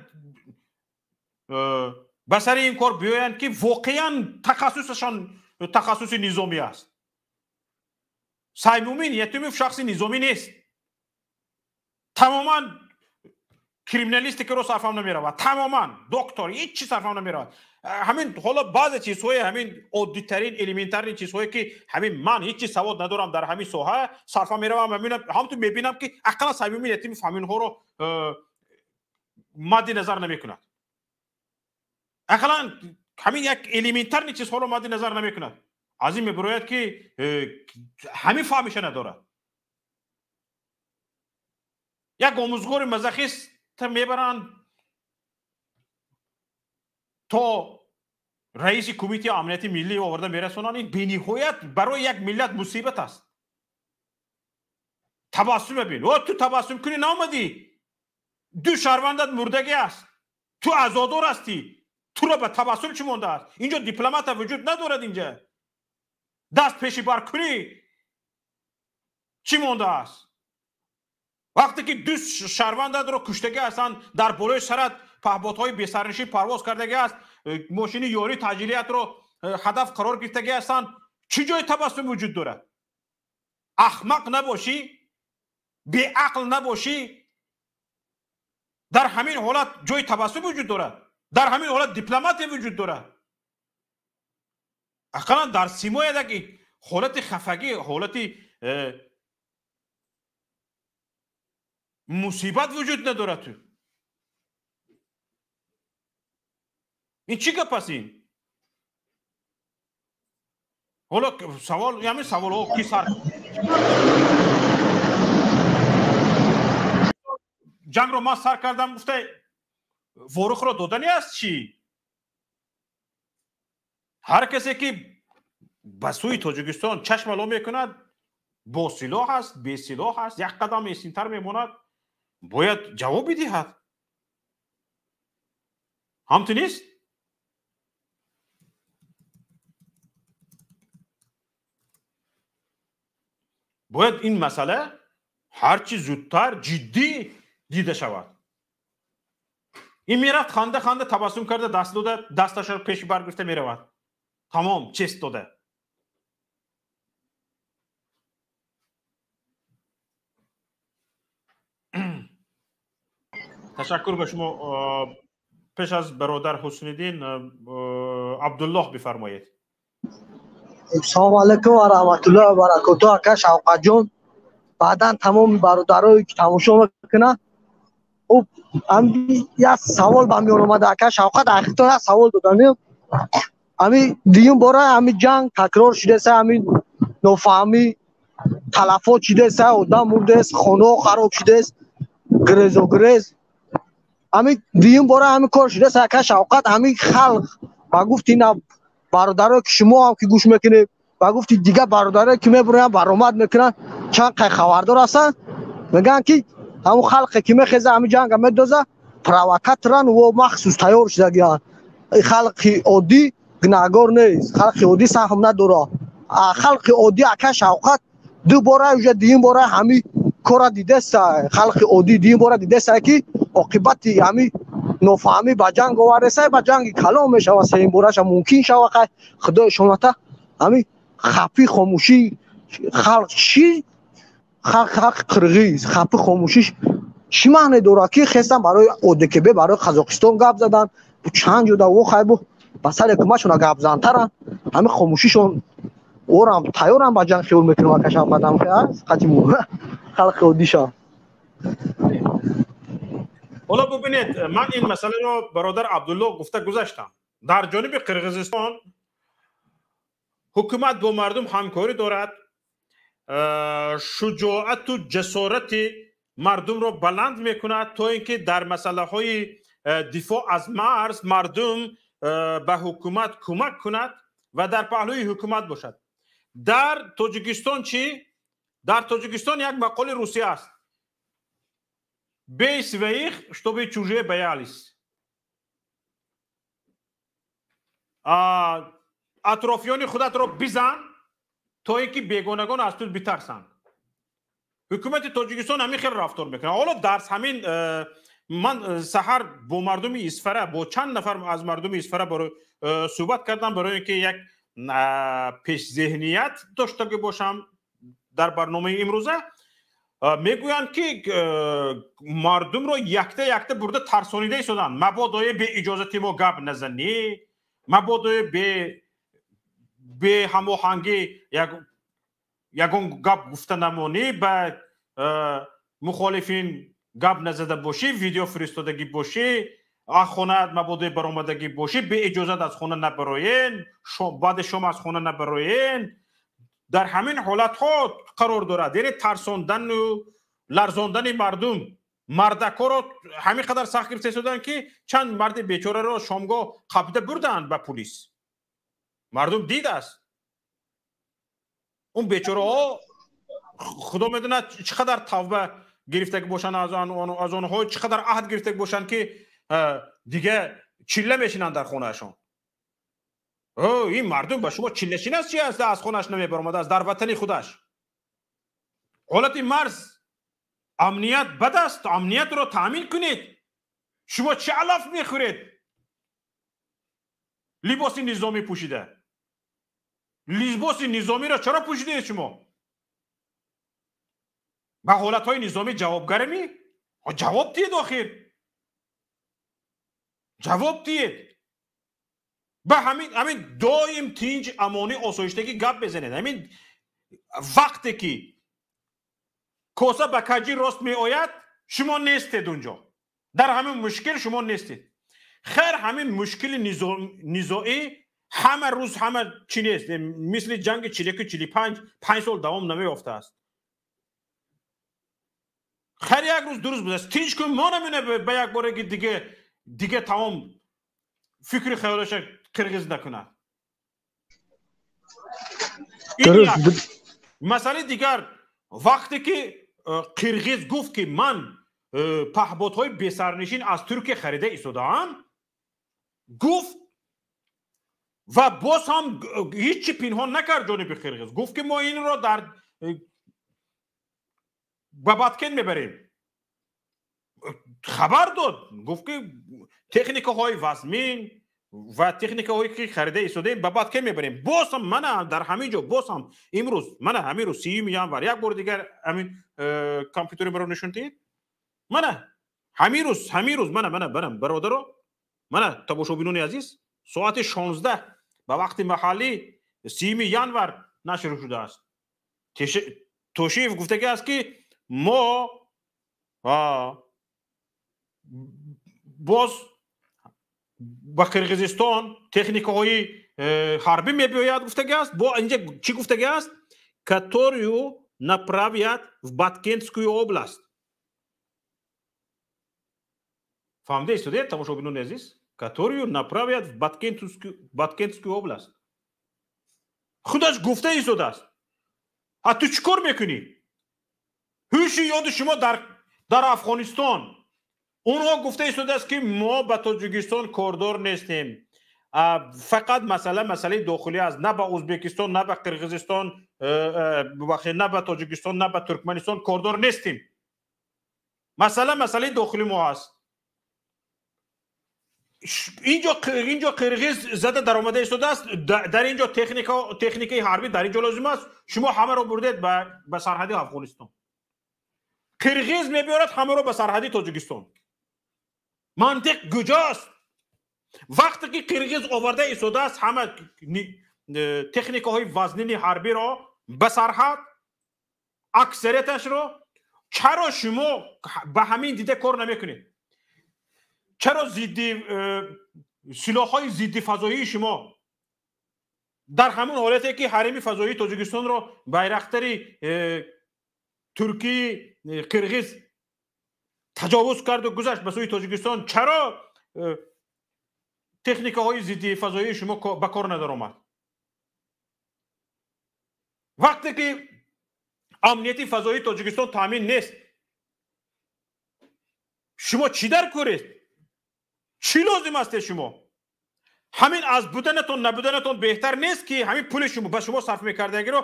ба сари ин кор биёянд, ки воқеан тахассусашон тахассуси низомӣ аст. Саймумин Ятимов шахси низомӣ нест, тамоман криминалистикаро сарфам намеравад, тамоман доктор ҳеҷ чиз сарфам намеравад. Ҳамин ҳоло баъзе чизҳои ҳамин оддитарин элементарный чизҳое, ки ҳамин ман ҳеҷ чиз савод надорам дар ҳамин соҳа, сарфам меравам, ҳамту мебинам, ки ақаллан Саймумин Ятимов ҳаминҳоро мадди назар намекунад. Ақаллан ҳамин як элементарный чизҳоро мадди назар намекунад. Аз ин мебарояд, ки ҳамин фаҳмиша надорад. Як омӯзгори мазохист мебаранд то раиси кумитаи амнияти миллӣ оварда мерасонанд. Ин бениҳоят барои як миллат мусибат аст. Табассум бин, о ту табассум кунӣ наомадӣ, ду шаҳрвандат мурдагӣ аст, ту азодор ҳастӣ, туро ба табассум чӣ мондааст? Инҷо дипломата вуҷуд надорад, инҷа даст пеши бар кунӣ чӣ мондааст? Вақте ки ду шаҳрвандатро куштагӣ ҳастанд, дар болои сарат паҳботҳои бесарнишин парвоз кардагӣ аст, мошини ёрии таъҷилиятро ҳадаф қарор гирифтагӣ ҳастанд, чӣ ҷои табассум вуҷуд дорад? Ахмақ набошӣ, беақл набошӣ, дар ҳамин ҳолат ҷои табассум вуҷуд дорад? Дар ҳамин ҳолат дипломатия вуҷуд дорад? Ақаллан дар симояд як ҳолати хафагӣ, ҳолати мусибат вуҷуд надорад. Ту ин чӣ гап аст ин? Ҳоло савол, ҳамин саволҳо ки сар ҷангро ман сар кардам гуфта Ворухро додани аст чӣ? Ҳар касе ки ба сӯи Тоҷикистон чашм ало мекунад, бо силоҳ аст, бесилоҳ аст, як қадам эсинтар мемонад, бояд ҷавоб бидиҳад. Ҳамту нест? Бояд ин масъала ҳарчи зудтар ҷиддӣ дида шавад. Ин мерафт ханда ханда табассум карда, даст дода, дасташро пеши бар гирифта меравад, тамом чест дода. Ташаккур ба шумо. Пеш аз бародар Ҳусниддин, Абдуллоҳ бифармоед. Салому алайкум ва раҳматуллоҳи ва баракотуҳ. Ака Шавқатҷон, баъдан тамоми бародарое ки тамошо мекунанд, як савол ба миён омада. Ака Шавқат, ҳақиқатан як савол доданем. Ҳами дуюм бора ҳами ҷанг такрор шудааст, ҳами нофаҳмӣ, талафот шудааст, одам мурдааст, хонаҳо хароб шудааст, грезу грез. Ҳами дуюм бора ҳами кор шудааст. Ака Шавқат, ҳами халқ ба гуфти ина бародарое ки шумо ҳам ки гӯш мекунед, ба гуфти дигар бародарое ки мебуроянд, баромад мекунанд, чанд қай хабардор ҳастанд, мегӯянд ки ҳамун халқе ки мехеза ҳами ҷанга медоза, провокаторан во махсус тайёр шудагианд. Халқи оддӣ гунаҳгор нест, халқи оддӣ саҳм надорад. Халқи оддӣ, ака Шавқат, ду бора уже дуюм бора ҳами Кора дидаста, халқи оддӣ дин бора дидаста, ки оқибати ҳами нофаҳмӣ ба ҷанг овардаста, ба ҷанги калон мешава, сеюм бораша мумкин шава. Хай, худои шоната, ҳами хафи хомӯшӣ халқ чӣ, халқи қирғиз хафи хомӯшиш чӣ маъне дорад, ки хестан барои ОДКБ, барои Қазоқистон гап задан чанд ҷода о хай бу ба сари ҳукуматшона гапзантаранд. Ҳами хомӯшишон орам тайёрам ба ҷанг хиёл мекунам, акашам бадам қатиму халқи оддишам. Ҳоло бубинед, ман ин масъаларо бародар Абдулло гуфта гузаштам. Дар ҷониби Қирғизистон ҳукумат бо мардум ҳамкорӣ дорад, шуҷоату ҷасорати мардумро баланд мекунад, то ин ки дар масъалаҳои дифоъ аз марз мардум ба ҳукумат кӯмак кунад ва дар паҳлӯи ҳукумат бошад. Дар Тоҷикистон чӣ? Дар Тоҷикистон як мақоли русия аст: бей своих, чтобы чужие боялись. Атрофиёни худатро бизан, то ин ки бегонагон аз ту битарсанд. Ҳукумати Тоҷикистон ҳамин хел рафтор мекунад. Ҳоло дар ҳамин ман саҳар бо мардуми Исфара, бо чанд нафар аз мардуми Исфара суҳбат кардам, барои ин ки як пешзеҳният доштагӣ бошам дар барномаи имрӯза. Мегӯянд, ки мардумро якта якта бурда тарсонида истоданд: мабодое бе иҷозати мо гап назанӣ, мабодое бе ҳамоҳангӣ ягон гап гуфта намонӣ, ба мухолифин гап назада бошӣ, видео фиристодагӣ бошӣ, аз хона мабодое баромадагӣ бошӣ, бе иҷозат аз хона набароен, баъди шом аз хона набароен. Дар ҳамин ҳолатҳо қарор дорад, яъне тарсондану ларзондани мардум. Мардакҳоро ҳамин қадар сахт гирифта истоданд, ки чанд марди бечораро шомгоҳ қабда бурданд ба пулис. Мардум дидааст. Он бечораҳо худо медонад чӣ қадар тавба гирифтагӣ бошанд, аз онҳо чӣ қадар аҳд гирифтагӣ бошанд, ки дига чилла мешинанд дар хонаашон. Ин мардум ба шумо чиллашин аст, чи аст, аз хонааш намебаромадааст дар ватани худаш. Ҳолати марз, амният бад аст, амниятро таъмин кунед. Шумо чӣ алаф мехӯред? Либоси низомӣ пӯшида, либоси низомиро чаро пӯшидаед шумо? Ба ҳолатҳои низомӣ ҷавобгареми? Ҷавоб диҳед, охир ҷавоб диҳед. Ба ҳамин доим тинҷ, амонӣ, осоиштагӣ гап мезанед. Ҳамин вақте ки коса ба каҷӣ рост меояд, шумо нестед унҷо. Дар ҳамин мушкил шумо нестед. Хайр, ҳамин мушкили низоӣ ҳама рӯз ҳама чӣ нест, мисли ҷанги 41-у 45 панҷ сол давом намеёфтааст. Хайр, як рӯз дуруст будааст, тинҷ кун, мо намена ба як бораги диге тамом фикри хаёлаша қирғиз накунад. Масъалаи дигар, вақте ки қирғиз гуфт, ки ман паҳботҳои бесарнишин аз Туркия харида истодаам, гуфт ва боз ҳам ҳеҷ чи пинҳон накард ҷониби қирғиз. Гуфт, ки мо инро дар ба Баткен мебарем. Хабар дод, гуфт, ки техникаҳои вазмин ва техникаҳое ки харида истодаем, ба Баткен мебарем. Боз ҳам мана дар ҳамин ҷо, боз ҳам имрӯз, мана ҳамин рӯз, 30 январ, як бори дигар ҳамин компютери маро нишон диҳед. Мана ҳамин рӯз, мана бародаро, мана тамошобинони азиз, соати 16 ба вақти маҳаллӣ, 30 январ нашр шудааст. Тошиев гуфтагӣ аст, ки мо боз ба Қирғизистон техникаҳои ҳарбӣ мебиёяд, гуфтагӣ аст. Бо инҷа чӣ гуфтагӣ аст? Которую направят в Баткентскую область. Фаҳмида истодед, тамошобинони азиз? Которую направят в Баткентскую область. Худаш гуфта истодааст. А ту чӣ кор мекунӣ? Ҳуши ёди шумо дар Афғонистон. Онҳо гуфта истодааст, ки мо ба Тоҷикистон кордор нестем. Фақат масъала масъалаи дохилӣ аст, на ба Ӯзбекистон, на ба Қирғизистон, бубахшед, на ба Тоҷикистон, на ба Туркманистон кордор нестем. Масъала масъалаи дохили мо аст. Инҷо қирғиз зада даромада истодааст, дар инҷо техникаи ҳарбӣ дар инҷо лозим аст. Шумо ҳамаро бурдед ба сарҳади Афғонистон. Қирғиз мебиёрад ҳамаро ба сарҳади Тоҷикистон. Мантиқ куҷост? Вақте ки қирғиз оварда истодааст ҳама техникаҳои вазнини ҳарбиро ба сарҳад, аксарияташро, чаро шумо ба ҳамин дида кор намекунед? Чаро зидди силоҳҳои зидди фазоии шумо дар ҳамон ҳолате ки ҳарими фазоии Тоҷикистонро байрақтари туркии қирғиз таҷовуз карду гузашт ба сӯи Тоҷикистон, чаро техникаҳои зидди фазоии шумо ба кор надаромад? Вақте ки амнияти фазоии Тоҷикистон таъмин нест, шумо чӣ дар коред? Чӣ лозим аст шумо? Ҳамин аз буданатон набуданатон беҳтар нест ки ҳамин пули шумо ба шумо сарф мекардагиро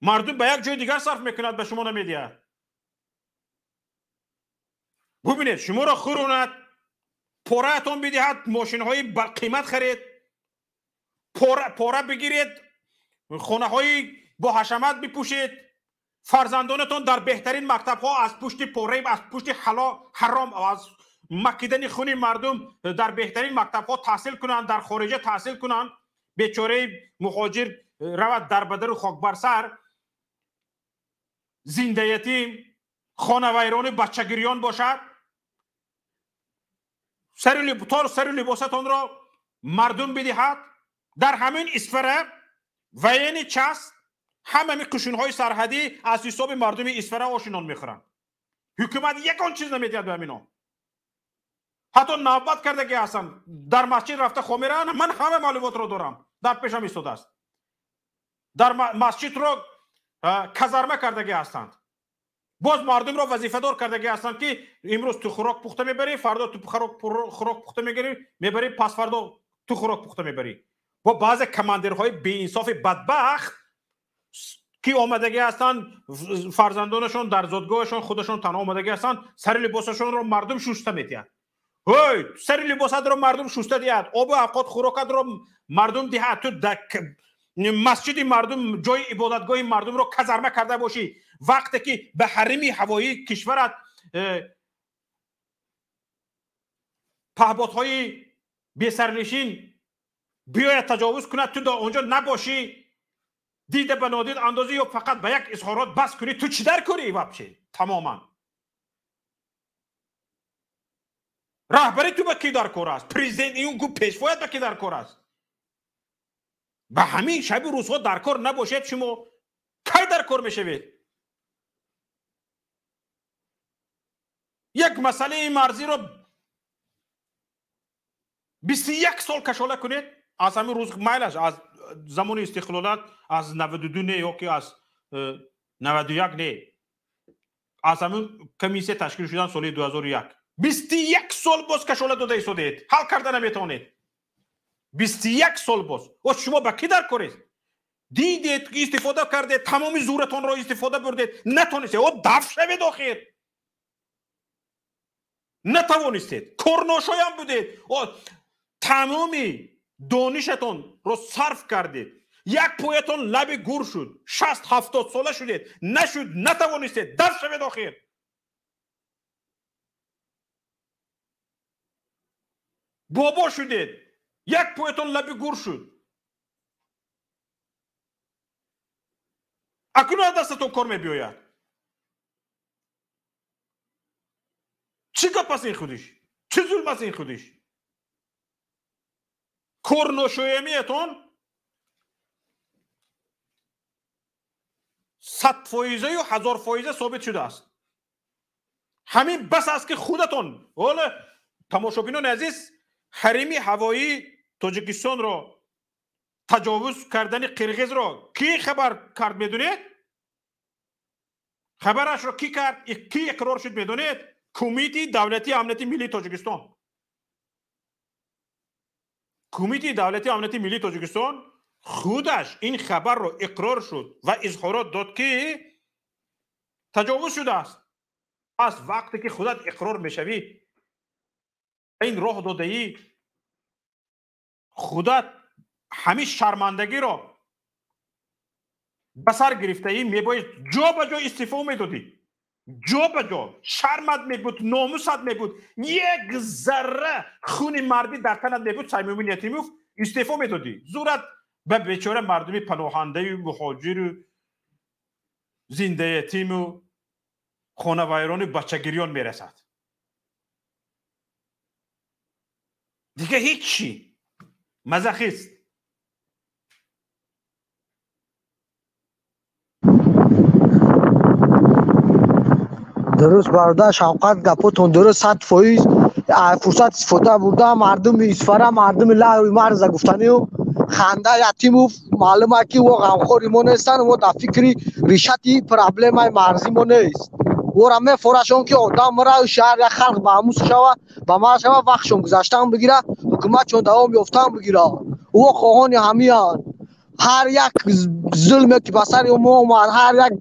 мардум ба як ҷои дигар сарф мекунад, ба шумо намедиҳад. Бубинед, шуморо хӯронад, пораатон бидиҳад, мошинҳои қимат харед, пора бигиред, хонаҳои бо ҳашамат бипӯшед, фарзандонатон дар беҳтарин мактабҳо аз пушти пора, аз пушти ҳаром, аз макидани хуни мардум дар беҳтарин мактабҳо таҳсил кунанд, дар хориҷа таҳсил кунанд. Бечораи муҳоҷир равад дар бадару хокбарсар, зиндаятим, хонавайрони бачагирён бошад, сари либосатонро мардум бидиҳад. Дар ҳамин Исфара военный часть ҳамаи қушунҳои сарҳадӣ аз ҳисоби мардуми Исфара ошинон мехӯранд. Ҳукумат ягон чиз намедиҳад ба ҳамино. Ҳатто навбат кардаги ҳастанд, дар масҷид рафта хомеранд. Ман ҳама маълумотро дорам, дар пешам истодааст. Дар масҷидро казарма кардаги ҳастанд. Боз мардумро вазифадор кардаги ҳастанд ки имрӯз ту хӯрок пухта мебарӣ, фардо ту хӯрок пухта мебарӣ, пасфардо ту хӯрок пухта мебарӣ. Бо баъзе командирҳои беинсофи бадбахт ки омадагӣ ҳастанд, фарзандонашон дар зодгоҳашон худашон танҳо омадагӣ ҳастанд, сари либосашонро мардум шуста медиҳад. Ҳой, сари либосатро мардум шуста диҳад, обу авқот хӯрокатро мардум диҳад. Ту дар масҷиди мардум, ҷои ибодатгоҳи мардумро казарма карда бошӣ, вақте ки ба ҳарими ҳавоии кишварат паҳботҳои бесарнишин биёяд таҷовуз кунад, ту онҷо набошӣ, дида ба нодид андозӣ ё фақат ба як изҳорот бас кунӣ, ту чӣ дар корӣ вообще? Тамоман раҳбари ту ба кӣ дар кор аст? Президент ин пешвоят ба кӣ дар кор аст? Ба ҳамин шаби рӯзҳо дар кор набошед, шумо кай дар кор мешавед? Як масъалаи марзиро 21 сол кашола кунед, аз ҳамин рӯз майлаш, аз замони истиқлолият, аз 92 не ё ки аз 91 не, аз ҳамин комиссия ташкил шудан соли 2001, 21 сол боз кашола дода истодед, ҳал карда наметавонед. 21 сол боз. О, шумо ба кӣ дар коред? Дидед, истифода кардед, тамоми зӯратонро истифода бурдед, натонистед. О, даф шавед охир. Натавонистед, корношоям будед. О, тамоми донишатонро сарф кардед. Як поятон лаби гур шуд, 60-70 сола шудед, нашуд, натавонистед, даф шавед охир. Бобо шудед, як поятон лаби гур шуд. Акнун аз дастатон кор мебиёяд. Чӣ гап аст ин худиш? Чӣ зулм аст ин худиш? Корношоямиятон 100%-ю 1000% собит шудааст. Ҳамин бас аст ки худатон, ҳоло тамошобинони азиз, ҳарими ҳавоии Тоҷикистонро таҷовуз кардани қирғизро кӣ хабар кард медонед? Хабарашро кӣ кард, кӣ иқрор шуд медонед? Кумитаи давлатии амнияти миллии Тоҷикистон. Кумитаи давлатии амнияти миллии Тоҷикистон худаш ин хабарро иқрор шуд ва изҳорот дод, ки таҷовуз шудааст. Пас вақте ки худат иқрор мешавӣ, ин роҳ додаӣ, худат ҳамин шармандагиро ба сар гирифтаӣ, мебоист ҷо ба ҷо истеъфо медодӣ. Ҷо ба ҷо шармат мебуд, номусат мебуд, як зарра хуни мардӣ дар танат мебуд, Саймумин Ятимов, истеъфо медодӣ. Зурат ба бечора мардуми паноҳандаю муҳоҷиру зиндаятиму хонавайрону бачагирён мерасад. Дига ҳеҷ чӣ. Мазохист. Дуруст, бародар Шавқат, гапотон дуруст, 100%. Фурсат истифода бурда, мардуми Исфара, мардуми лаҳви марза гуфтанию ханда Ятимов маълума, ки во ғамхори мо нестанд, во дар фикри решати проблемаи марзӣ мо нест. Вора мефорашон, ки одам мара, шаҳр як халқ ба ҳамус шава, ба мар шава, вақтшон гузаштан бигира, ҳукуматшон давом ёфтан бигира. Во хоҳони ҳамиянд. Ҳар як зулме ки ба сари мо омад, ҳар як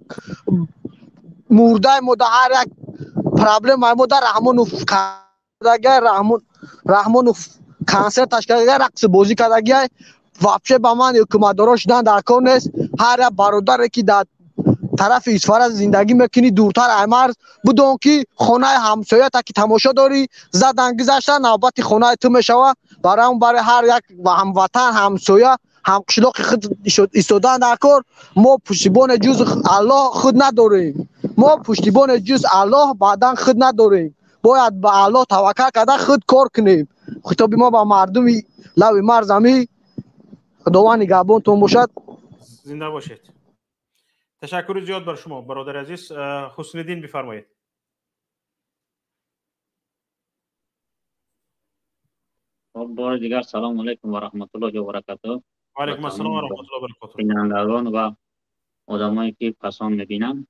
мурдаи мо, да ҳар як проблемаи мо да Раҳмонов кардагай, Раҳмонов консерташ кардагай, рақси бозӣ кардагай. Вообще ба ман ҳукуматдоро шудан дар кор нест. Ҳар як бародаре ки дар тарафи Исфара зиндагӣ мекунӣ, дуртар ай марз, бидон, ки хонаи ҳамсоята ки тамошо дорӣ, задан гузашта, навбати хонаи ту мешава. Барои он барои ҳар як ҳамватан, ҳамсоя, ҳамқишлоқи худ истодан дар кор. Мо пуштибоне ҷуз Аллоҳ худ надорем. Мо пуштибоне ҷуз Аллоҳ баъдан худ надорем. Бояд ба Аллоҳ таваккал карда, худ кор кунем. Хитоби мо ба мардуми лави марз ҳами. Худованд нигаҳбонтон бошад. Зинда бошед. Ташаккури зиёд бар шумо, бародари азиз. Ҳусниддин, бифармоед. Бори дигар салому алайкум ва раҳматуллоҳи ва баракатуҳ. Ва алайкум ассалом ва раҳматуллоҳи ва баракатуҳ. Бинандагон ва одамое ки пасон мебинанд,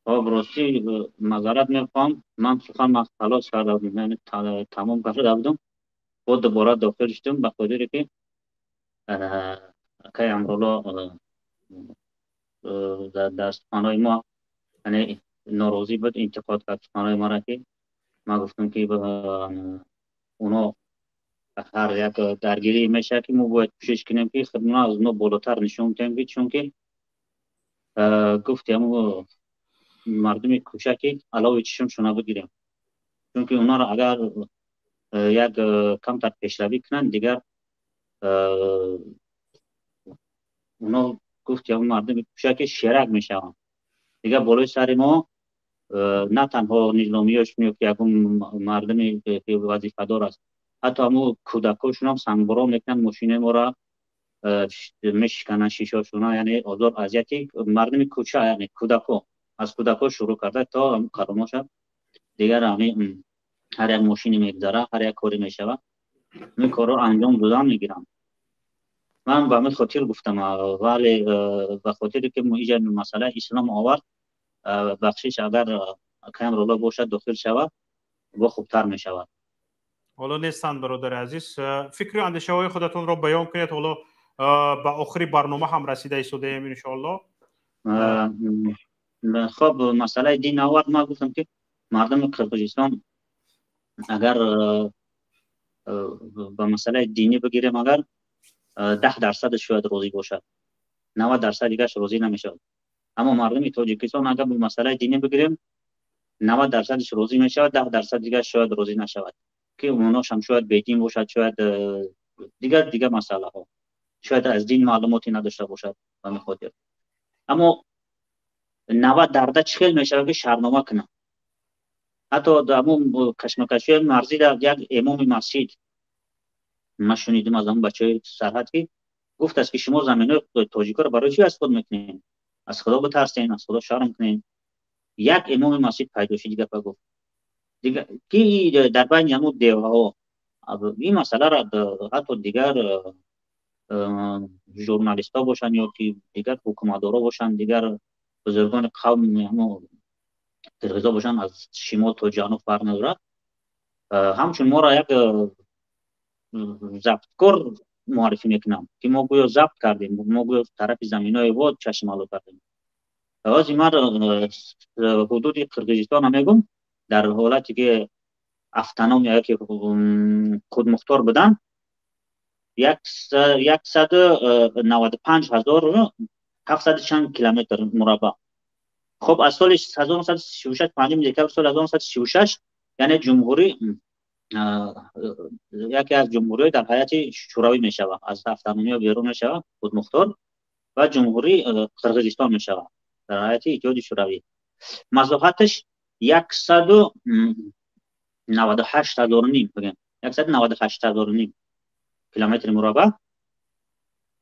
хоб, ростӣ, маъзарат мехоҳам, ман сухан халос карда будам, яъне тамом карда будам, боз дубора дохил шудам, ба хотире ки акай Амрулло дар суханҳои мо, яъне норозӣ буд, интиқод кард суханҳои маро, ки ман гуфтам, ки оно ҳар як даргирӣ мешавад, ки мо бояд кӯшиш кунем, ки худмона аз оно болотар нишон диҳем, ки чунки гуфти ҳамо мардуми кӯча, ки алови чишмшона бигирем, чунки онҳоро агар як камтар пешравӣ кунанд, дигар оно, гуфти ҳамо мардуми кӯча, ки шерак мешаванд, дигар болои сари мо на танҳо низомиёшон ё ки ягон мардуме ки вазифадор аст, ҳатто ҳамо кӯдакҳошонам сангборон мекунанд, мошинаи моро мешикананд, шишошона, яъне озор азияти мардуми кӯча, яъне кӯдакҳо, аз кӯдакҳо шурӯъ карда то каломоша. Дигар ҳар як мошине мегузара, ҳар як коре мешавад, ин корро анҷом додан мегиранд. Ман ба ҳамин хотир гуфтам, вале ба хотире ки иҷа масъалаи ислом овард, бахшиш, агар Камрулло бошад, дохил шавад, бо хубтар мешавад. Ҳоло нестанд, бародари азиз. Фикру андешаҳои худатонро баён кунед. Ҳоло ба охири барнома ҳам расида истодаем, иншоалло. Хоб, масъалаи дин овард. Ман гуфтам, ки мардуми Қирғизистон агар ба масъалаи динӣ бигирем, агар 10%-аш шояд розӣ бошад, 90% дигараш розӣ намешавад. Аммо мардуми Тоҷикистон агар ба масъалаи динӣ бигирем, 90%-аш розӣ мешавад, 10% дигараш шояд розӣ нашавад, ки оношам шояд бедин бошад, шояд дигар дигар масъалаҳо, шояд аз дин маълумоте надошта бошад. Ба ҳамин хотир, аммо 90 дарда чӣ хел мешавад, ки шарнома кунам? Ҳатто ҳамун кашмакашиҳои марзӣ дар як имоми масҷид ман шунидим аз ҳамун бачаҳои сарҳад, ки гуфтааст, ки шумо заминҳои тоҷикоро барои чӣ аз худ мекунед? Аз Худо битарсен, аз Худо шарм кунед. Як имоми масҷид пайдо шуд, гапа гуфт, ки дар байни ҳамун деваҳо ин масъаларо ҳатто дигар журналистҳо бошанд ё ки дигар ҳукуматдоро бошанд, дигар бузургони қавм ҳамо қирғизо бошанд, аз шимол то ҷануб фарқ надорад, ҳамчун моро як Забткор муаррифӣ мекунам, ки мо гӯё забт кардем, мо гӯё тарафи заминои во чашмало кардем. Ҳозир ман ҳудуди Қирғизистона мегум, дар ҳолате ки автономия яке худмухтор будан, 195 700 чанд километр мураббаъ. Хоб, аз соли 1936, 5 декабр соли 1936, яъне ҷумҳурӣ яке аз ҷумҳуриҳои дар ҳайати Шӯравӣ мешавад, аз автономия берун мешавад, худмухтор ва Ҷумҳурии Қирғизистон мешавад дар ҳайати Иттиҳоди Шӯравӣ. Масоҳаташ 198 ҳазору ним, бигем 198 ҳазору ним километри мураббаъ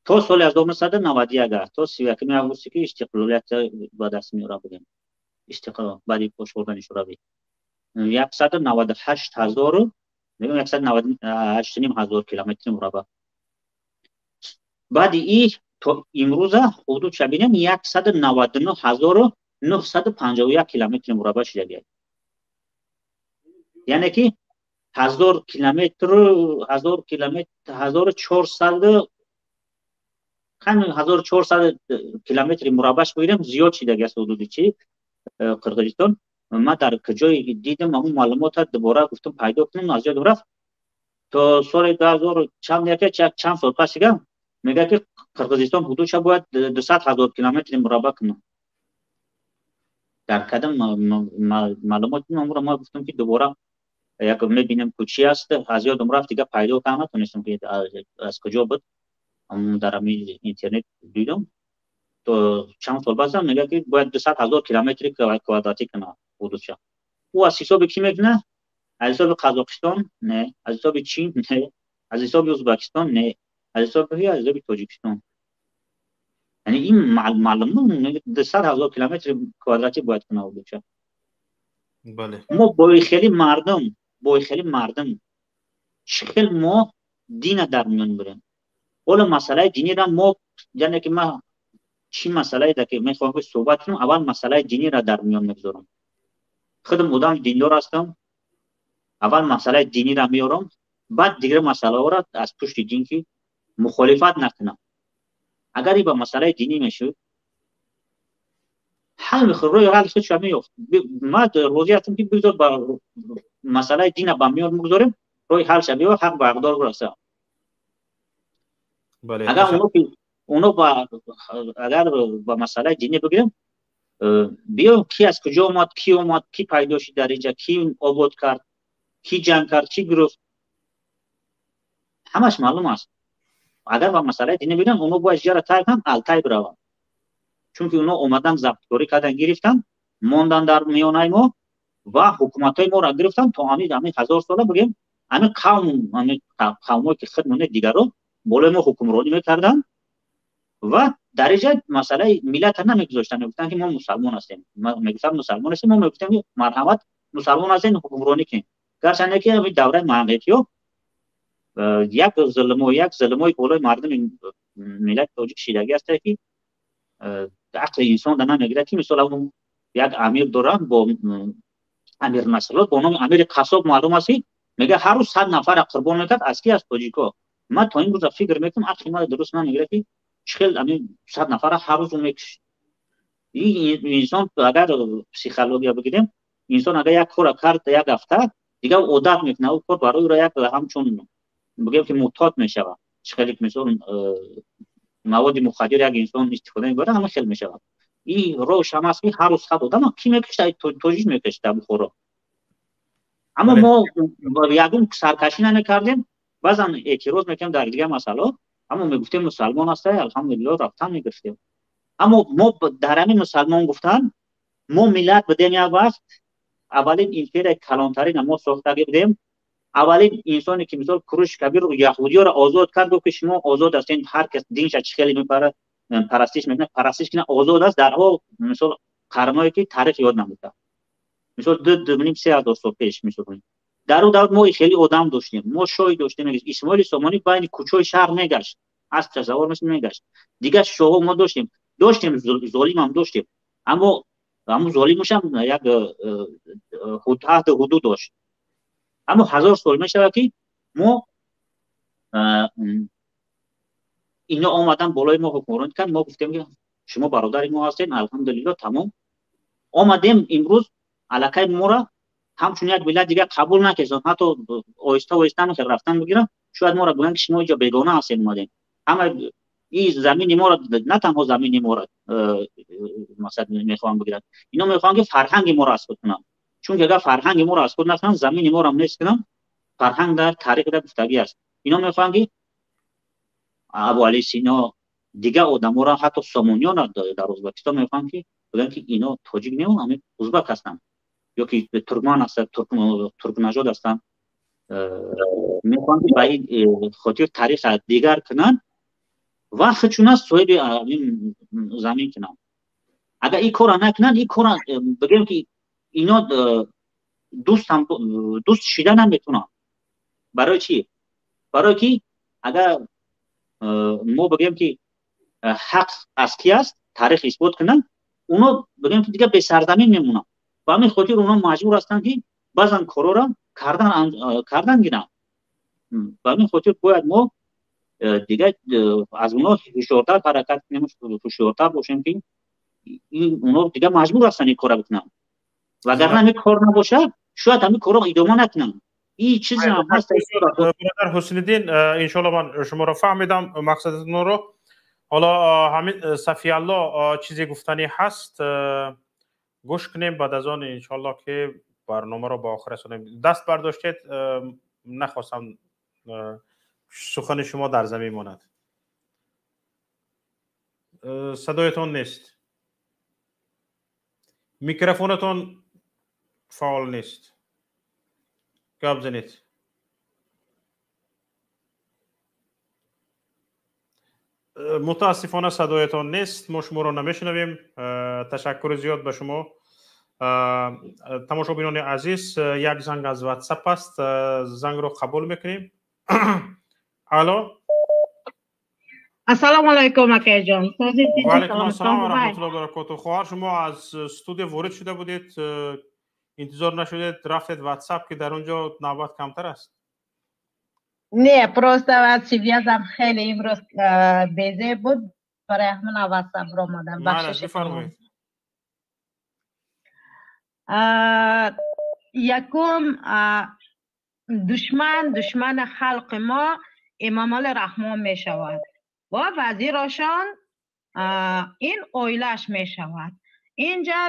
то соли 1991, то 31 августе ки истиқлолият ба даст меорад, бигем истиқлол баъди пош хӯрдани Шӯравӣ, 198 ҳазору, мегӯям, 198,5 ҳазор километри мураббаъ. Баъди и то имрӯза ҳудудша бинем, 199 951 километри мураббаъ шудагиад, яъне ки 1000 километру, 1000 километр, 1400, 1400 километри мураббаъш бигирем, зиёд шидаги аст ҳудуди чи Қирғизистон. Ман дар куҷое дидам ҳамун маълумота, дубора гуфтам пайдо кунам, аз ёдам рафт. То соли 2000 чанд, яке чанд сол пас дига мегӯяд, ки Қирғизистон ҳудудша бояд 200 000 километри мураббаъ кунад. Дар кадом маълумот амро ма гуфтам, ки дубора як мебинем, ку чи аст, аз ёдам рафт, дига пайдо карда натонистам, ки аз куҷо буд. Дар ҳамин интернет дидам, то чанд сол баъдам мегӯяд, ки бояд 200 000 километри квадратӣ кунад ҳудудша. Ӯ аз ҳисоби кӣ мекунад? Аз ҳисоби Қазоқистон не, аз ҳисоби Чин не, аз ҳисоби Ӯзбекистон не, аз ҳисоби Тоҷикистон. Яъне ин маълум, 200 000 километри квадратӣ бояд кунад ҳудудша. Мо бои хели мардум, бои хели мардум чӣ хел мо дина дар миён бурем? Ҳоло масъалаи динира мо, яъне ки ман чӣ масъалае ки мехоҳам ки суҳбат кунам, аввал масъалаи динира дар миён мегузорам. Худам одам диндор ҳастам. Аввал масъалаи динира меорам, баъд дигар масъалаҳоро аз пушти дин, ки мухолифат накунам. Агар и ба масъалаи динӣ мешуд, ҳал роҳи ҳал худша меёфт. Ман розӣ ҳастам, ки бигзор ба масъалаи дина ба миён бигузорем, роҳи ҳалша биё, ҳақ ба ҳақдор бираса. Агар оно ба агар ба масъалаи динӣ бигирем, биё, ки аз куҷо омад, ки омад, ки пайдо шуд дар инҷа, ки обод кард, ки ҷанг кард, чӣ гирифт, ҳамаш маълум аст. Агар ба масъалаи динӣ бигирем, оно бояд ҷара тай кунанд, Алтай бираванд, чунки оно омадан, забткорӣ кардан, гирифтан, мондан дар миёнаи мо ва ҳукуматҳои моро гирифтан то ҳамин 1000 сола, бигем, ҳамин қавм, ҳамин қавмое ки худ монед, дигаро болои мо ҳукмронӣ мекарданд ва дар инҷа масъалаи миллата намегузоштанд. Мегуфтанд, ки мо мусалмон ҳастем. Мегуфтанд, мусалмон ҳастем. Мо мегуфтем, ки марҳамат, мусалмон ҳастем, ҳукмронӣ кунем. Гарчанде ки ҳамин давраи мангитиё як зулмо, як зулмои болои мардуми миллати тоҷик шидагӣ ҳастае, ки ақли инсон да намегирад, ки мисол як амир доранд бо Амир Насрулло, бо номи Амири Қассоб маълум аст, ки мега ҳар рӯз 100 нафара қурбон мекард. Аз ки? Аз тоҷико. Ман то ин рӯза фикр мекунам, ақли ман дуруст намегирад, ки чӣ хел ҳамин 100 нафара ҳар рӯз мекушт ин инсон. Агар психология бигирем, инсон агар як кора кард як ҳафта, дигар одат мекунад, ӯ кор барои ӯро як ҳамчун, бигем, ки муътод мешавад. Чӣ хеле мисол маводи мухаддир як инсон истифода мебарад, ҳама хел мешавад. Ин роҳш ҳам аст, ки ҳар рӯз 100 одам кӣ мекушт? Тоҷик мекушт дар Бухоро. Аммо мо ягон саркашӣ намекардем, баъзан эътироз мекардем дар дигар масъалаҳо, аммо мегуфтем, мусалмон ҳастай, алҳамдулилло, рафтан мегирифтем. Аммо мо дар ҳамин мусалмон гуфтан, мо миллат будем як вақт, аввалин империяи калонтарина мо сохтагӣ будем. Аввалин инсоне ки мисол Куруш Кабир яҳудиёро озод кард, гуфт, ки шумо озод ҳастед, ҳар кас динша чӣ хеле мепара парастиш мекунад, парастиш кунад, озод аст. Дарҳо мисол қарное ки таърих ёд намуда, мисол ду, 2,5, 3 ҳазор сол пеш, мисол дар ӯ давр мо хеле одам доштем, мо шоҳӣ доштем. Исмоили Сомонӣ байни кӯчаҳои шаҳр мегашт, асп савор мешуд, мегашт. Дигар шоҳо мо доштем, золимам доштем, аммо ҳамун золимушам як ҳадду ҳудуд дошт. Аммо 1000 сол мешавад, ки мо Ино омадан болои мо ҳукмронӣ кард, мо гуфтем ки шумо бародари мо ҳастед, алҳамдулилло, тамом. Омадем имрӯз аллакай моро ҳамчун як миллат дигар қабул накарданд, ҳатто оҳиста оҳиста рафтан бигиранд, шояд моро гӯянд ки шумо инҷо бегона ҳастед омадем. Ҳама ин замини моро, на танҳо замини моро масалан мехоҳанд бигиранд, ино мехоҳанд ки фарҳанги моро аз худ кунанд. Чунки агар фарҳанги моро аз худ накунанд, замини моро нест кунанд, фарҳанг дар таърих дар гуфтагӣ аст. Ино мехоҳанд ки Абуалӣ Сино, дигар одаморо, ҳатто сомониёнро дар Ӯзбекистон мехоҳанд ки бигӯянд ки ино тоҷик не, ҳамин ӯзбек ҳастанд ё ки туркман ҳастанд, туркнажод ҳастанд. Мехоҳанд ки ба ин хотир таърих дигар кунанд ва худшона соҳиби замин кунанд. Агар ин корро накунанд, ин корро бигӯем ки ино дӯст шида наметавонанд. Барои чӣ? Барои ки агар мо бигӯем ки ҳақ аз ки аст, таърих исбот кунанд, оно бигӯем ки дигар бесарзамин мемонанд. Ба ҳамин хотир оно маҷбур ҳастанд ки баъзан корҳоро кардан гиранд. Ба ҳамин хотир бояд мо дигар аз оно ҳушёртар ҳаракат кунем, ҳушёртар бошем ки оно дигар маҷбур ҳастанд ин корро бикунанд. Вагарна ҳамин кор набошад, шояд ҳамин корро идома накунанд. Ин чизе ҳам ҳаст. Бародар Ҳусниddin, иншоалло ман шуморо фаҳмидам мақсадатонро. Ҳоло ҳамин Сафиалло чизе гуфтанӣ ҳаст, гӯш кунем, баъд аз он иншоалло ки барномаро ба охир расонем. Даст бардоштед, нахостам сухани шумо дар замин монад. Садоятон нест, микрофонатон фаъол нест, гап занед. Мутаассифона садоятон нест, мо шуморо намешунавем. Ташаккури зиёд ба шумо. Тамошобинони азиз, як занг аз WhatsApp аст, зангро қабул мекунем. Алло. Ассалому алайкум акаҷон. Ва алайкум ассалом ва раҳматуллоҳи ва баракотуҳ. Хоҳар, шумо аз студия ворид шуда будед, интизор нашудед, рафтед WhatsApp ки дар он ҷо навбат камтар аст. Не, просто связам хеле имрӯз безеб буд, барои ҳамин WhatsApp ро омадам. Бахшиш бифармоед. Якум душмани халқи мо Эмомалӣ Раҳмон мешавад ва вазирошон ин оилааш мешавад. Инҷа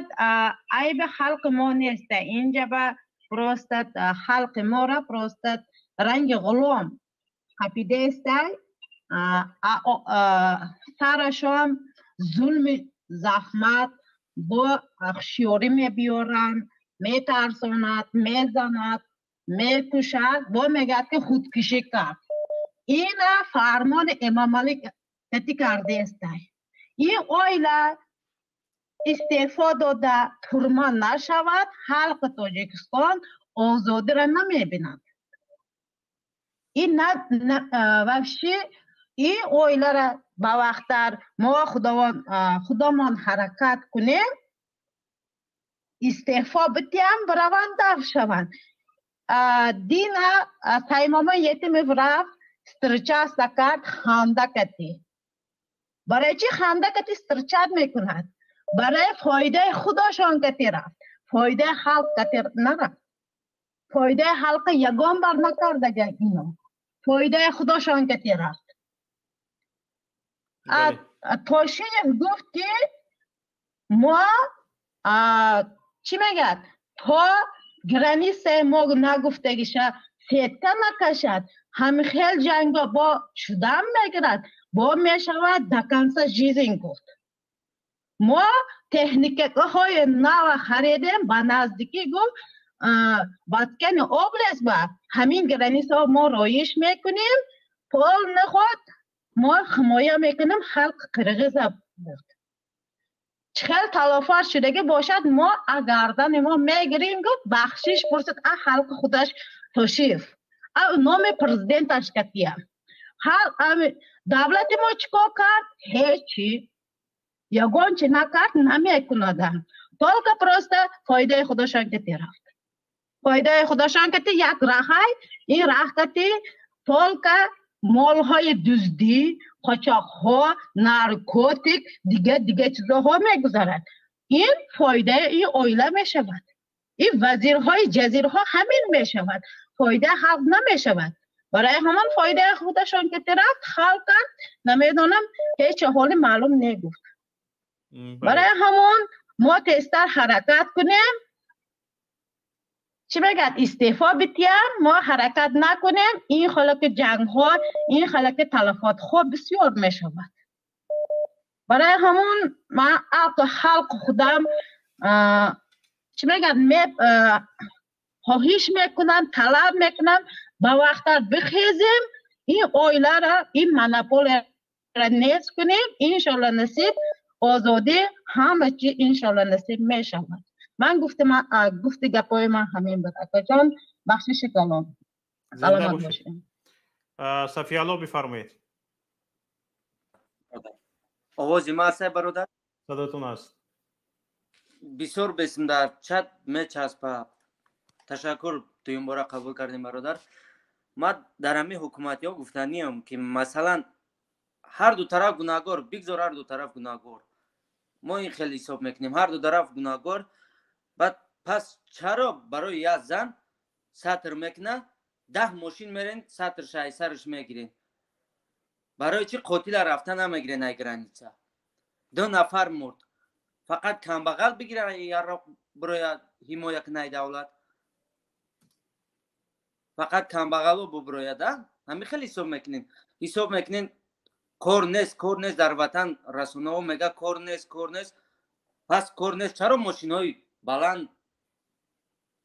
айби халқи мо нест, инҷа ба просто халқи моро просто ранги ғулом қапидааст, сарашон зулми заҳмат бо ҳушёрӣ мебиёранд, метарсонад, мезанад, мекушад, бо мегӯяд ки худкушӣ кард. Ина фармони Эмомалӣ кати кардааст. Ин оила истеъфо дода турма нашавад, халқи Тоҷикистон озодиро намебинад. Ин вообще ин оиларо ба вақттар мо худомон ҳаракат кунем, истеъфо бидиҳам, бираванд, даф шаванд. Дина Саймома Етимов рафт, встречаться кард ханда кати. Барои чӣ ханда кати встречать мекунад? Барои фоидаи худошон кати рафт, фоидаи халқ кати нарафт. Фоидаи халқи ягон бар накардага ино, фоидаи худошон кати рафт. Тошиев гуфт ки мо чӣ мегӯяд, то границаи мо нагуфтагиша сетка накашад, ҳамин хел ҷанго бо шудан мегирад, бо мешавад до конца жизнь гуфт. Мо техникаҳои нава харидем, ба наздикӣ гуфт Баткени область ба ҳамин границаҳо мо роиш мекунем, пол наход мо ҳимоя мекунем халқи қирғиза гуфт. Чӣ хел талофар шудагӣ бошад, мо агардани мо мегирем гуфт, бахшиш пурсид а халқи худаш Тошиев, а номи президенташ катия. Давлати мо чӣ кор кард? Ҳечи. Ягон чӣ накард, намекунадам. Только просто фоидаи худошон кати рафт. Фоидаи худошон кати як раҳай, ин раҳ кати только Молҳои дуздӣ, қочоқҳо, наркотик, дига дига чизоҳо мегузарад. Ин фоидаи ин оила мешавад. Ин вазирҳои ҷазирҳо ҳамин мешавад. Фоидаи халқ намешавад. Барои ҳамон фоидаи худашон ки рафт, халқам намедонам ҳеҷ ҳоли маълум негуфт. Барои ҳамон мо тезтар ҳаракат кунем. Чӣ мегӯяд, истеъфо битиям, мо ҳаракат накунем, ин халаки ҷангҳо, ин халаки талафотҳо бисёр мешавад. Барои ҳамон ман халқ худам чӣ мегӯяд, хоҳиш мекунам, талаб мекунам, ба вақттар бихезем, ин оиларо, ин монополияро нест кунем, иншоалло насиб озодӣ ҳама чи иншоалло насиб мешавад. Ман гуфти гапҳои ман ҳамин буд, акаҷон, бахшиши калом. Саломат бошед. Сафиялло, бифармоед. Овози ма аст, бародар? Садотон аст. Бисёр бесм дар чат мечаспа. Ташаккур, дуюм бора қабул кардем, бародар. Ман дар ҳамин ҳукуматиҳо гуфтаниям, ки масалан ҳар ду тараф гунаҳгор, бигзор ҳар ду тараф гунаҳгор. Мо ин хеле ҳисоб мекунем, ҳар ду тараф гунаҳгор. Баъд пас чаро барои як зан сатр мекуна, 10 мошин мерен, сатрша ай сараш мегирен? Барои чӣ қотила рафта намегирен ай граница? 2 нафар мурд. Фақат камбағал бигиран яроқ бирояд ҳимоя кунай давлат. Фақат камбағало бубирояд, а? Ҳамин хеле ҳисоб мекунен. Ҳисоб мекунен кор нест, кор нест дар ватан, расонаҳо мега кор нест, кор нест. Пас кор нест, чаро мошинҳои баланд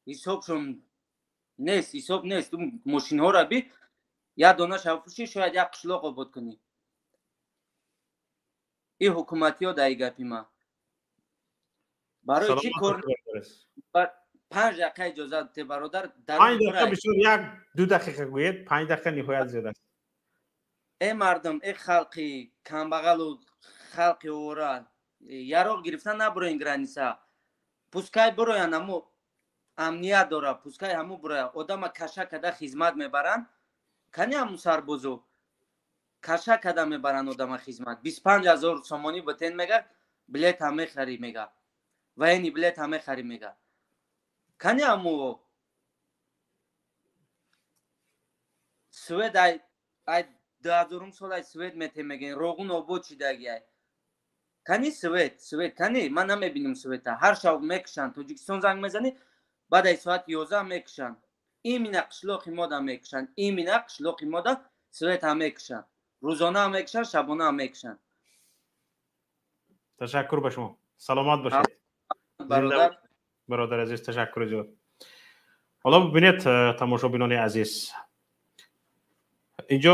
ҳисобшон нест, ҳисоб нест. Мошинҳоро би як дона шавпӯшӣ шояд як қишлоқ обод кунӣ. Ин ҳукуматиҳо дар ин гапи ман. Барои чӣ кор 5 дақиқа иҷозат те, бародар? 5 дақиқа бисёр, 1-2 дақиқа гӯед, 5 дақиқа ниҳоят зиёд аст. Э мардум, э халқи камбағалу халқи овора, яроқ гирифта набуроен граница. Пускай буроян, ҳамо амният дора, пускай ҳамо буроя. Одама каша када хизмат мебаранд. Кани ҳамун сарбозо каша када мебаранд одама хизмат. 25 000 сомонӣ битен мега, билет ҳам мехарӣ мега. Военный билет ҳам мехарӣ мега. Кани ҳамо свет ай 2000 сол ай свет мете мегӯен, роғун обод шидаги ай. Кани свет, свет кани, ман намебинам света. Ҳар шаб мекушанд. Тоҷикистон занг мезанӣ, баъд ай соати 11 мекушанд. Имина қишлоқи мода мекушанд. Имина қишлоқи мода свет ҳам мекушанд. Рӯзона ҳам мекушанд, шабона ҳам мекушанд. Ташаккур ба шумо. Саломат бошед. Бародар. Бародар азиз, ташаккур зиёд. Ҳоло бибинед, тамошобинони азиз. Инҷо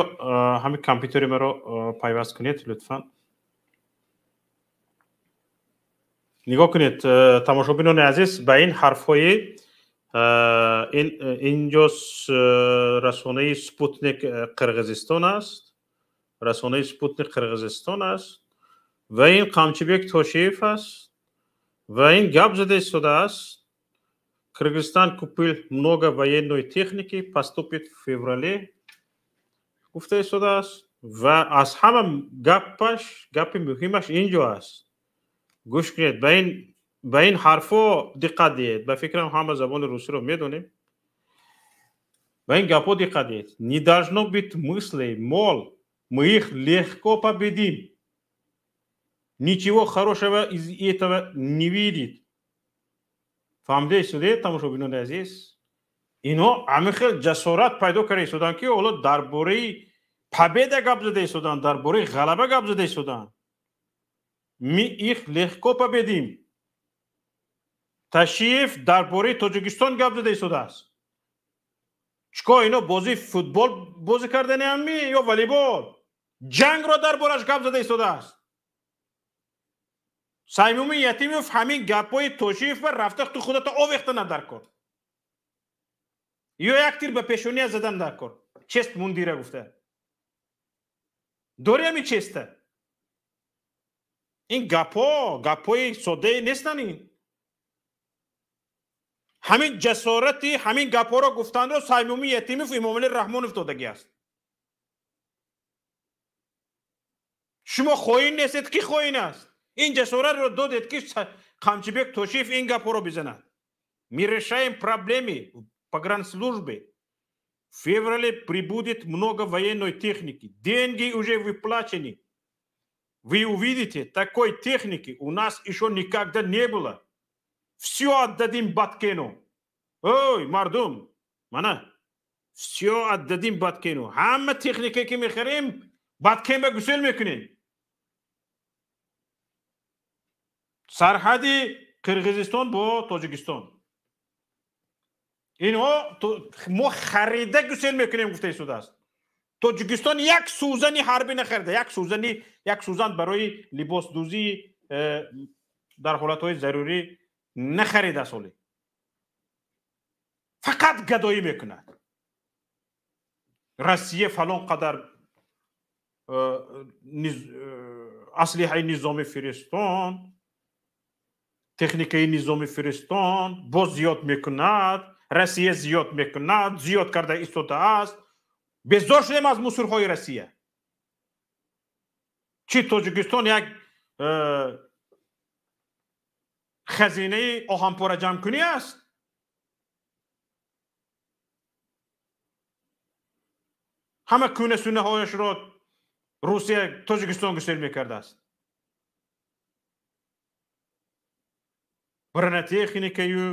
ҳамин компютери маро пайваст кунед, лутфан. Нигоҳ кунед, тамошобинони азиз, ба ин ҳарфҳои инҷо расонаи Спутник Қирғизистон аст, расонаи Спутник Қирғизистон аст ва ин Қамчибек Тошиев аст ва ин гап зада истодааст. Кыргызстан купил много военной техники, поступит в феврале, гуфта истодааст ва аз ҳама гапаш, гапи муҳимаш инҷо аст. Гӯш кунед, ба ин ҳарфҳо диққат диҳед. Ба фикрам ҳама забони русиро медонем. Ба ин гапҳо диққат диҳед. Не должно быть мыслей, мол, мы их легко победим. Ничего хорошего из этого не видит. Фаҳмида истодед, тамошобинони азиз? Инҳо ҳамин хел ҷасорат пайдо карда истоданд, ки ҳоло дар бораи победа гап зада истоданд, дар бораи ғалаба гап зада истоданд. Мы их легко победим. Ташиев дар бораи Тоҷикистон гап зада истодааст. Чикор ино бозии футбол бозӣ карданиамми ё волейбол? Ҷангро дар бораш гап зада истодааст. Саймумин Ятимов ҳамин гапҳои Тошиев ба рафта ту худато овехтана дар кор. Ё як тир ба пешония задан дар кор. Чест мундира гуфта. Дори ҳамин честа. Ин гапҳо гапҳои соддае нестанд ин. Ҳамин ҷасорати ҳамин гапҳоро гуфтанро Саймумин Ятимов Эмомалӣ Раҳмонов додагӣ аст. Шумо хоин нестед, ки хоин аст? Ин ҷасоратро додед, ки Қамчибек Тошиев ин гапҳоро бизанад. Мы решаем проблемы погранслужбы. В феврале прибудет много военной техники. Деньги уже выплачены. Вы увидите, такой техники у нас еще никогда не было. Все отдадим Баткену. Ой, мардум, мана. Все отдадим Баткену. Ҳама техника ки мехарем, Баткен ба гусел мекунем. Сарҳади Қирғизистон бо Тоҷикистон. Инҳо мо харида гусел мекунем гуфта истодааст. Тоҷикистон як сӯзани ҳарбӣ нахарида, як сӯзан барои либосдӯзӣ дар ҳолатҳои зарурӣ нахарида соли. Фақат гадоӣ мекунад. Россия фалон қадар аслиҳаи низомӣ фиристон, техникаи низомӣ фиристон, боз зиёд мекунад, Россия зиёд мекунад, зиёд карда истодааст. Безор шудем аз мусурҳои Россия. Чи Тоҷикистон як хазинаи оҳанпора ҷамъкунӣ аст? Ҳама кӯна сунаҳояшро Русия Тоҷикистон гусел мекардааст. Бронетехникаю,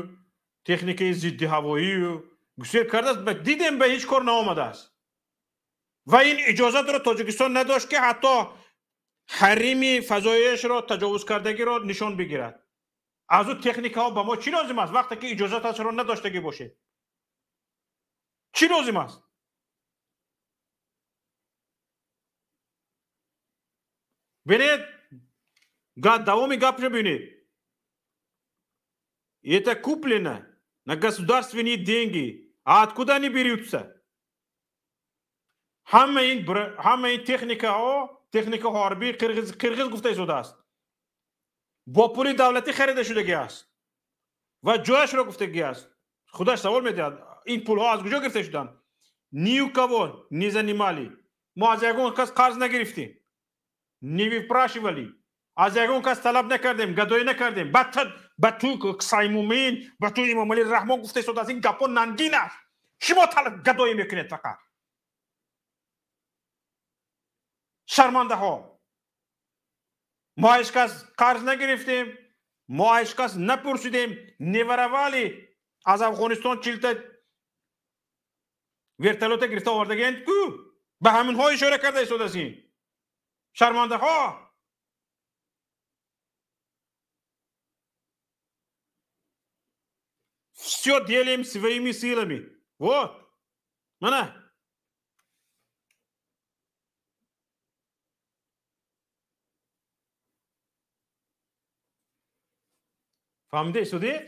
техникаи зидди ҳавоию гусел кардааст, дидем ба ҳеҷ кор наомадааст. Ва ин иҷозатро Тоҷикистон надошт, ки ҳатто ҳарими фазоияшро таҷовузкардагиро нишон бигирад. Аз ӯ техникаҳо ба мо чӣ лозим аст, вақте ки иҷозаташро надоштагӣ бошед? Чӣ лозим аст? Бинед, давоми гапро бинед. Это куплено на государственные деньги. А откуда они берутся? Ҳама ин техникаҳо, техникаҳо ҳарбӣ қирғиз гуфта истодааст. Бо пули давлатӣ харида шудагӣ аст ва ҷояшро гуфтагӣ аст. Худаш савол медиҳад, ин пулҳо аз куҷо гирифта шуданд? Ни у кого не занимали. Мо аз ягон кас қарз нагирифтем. Не выпрашивали. Аз ягон кас талаб накардем, гадоӣ накардем. Ба ту Саймумин, ба ту Имомалӣ Раҳмон гуфта истодааст, ин гапҳо нангин аст. Шумо гадоӣ мекунед фақат. Шармандаҳо. Мо ҳеҷ кас қарз нагирифтем, мо ҳеҷ кас напурсидем, не воровали. Аз Афғонистон 40 вертолёта гирифта овардагианд ку? Ба ҳаминҳо ишора карда истодааст. Шармандаҳо. Все делаем своими силами. Вот. Мана. Фаҳмида истодед?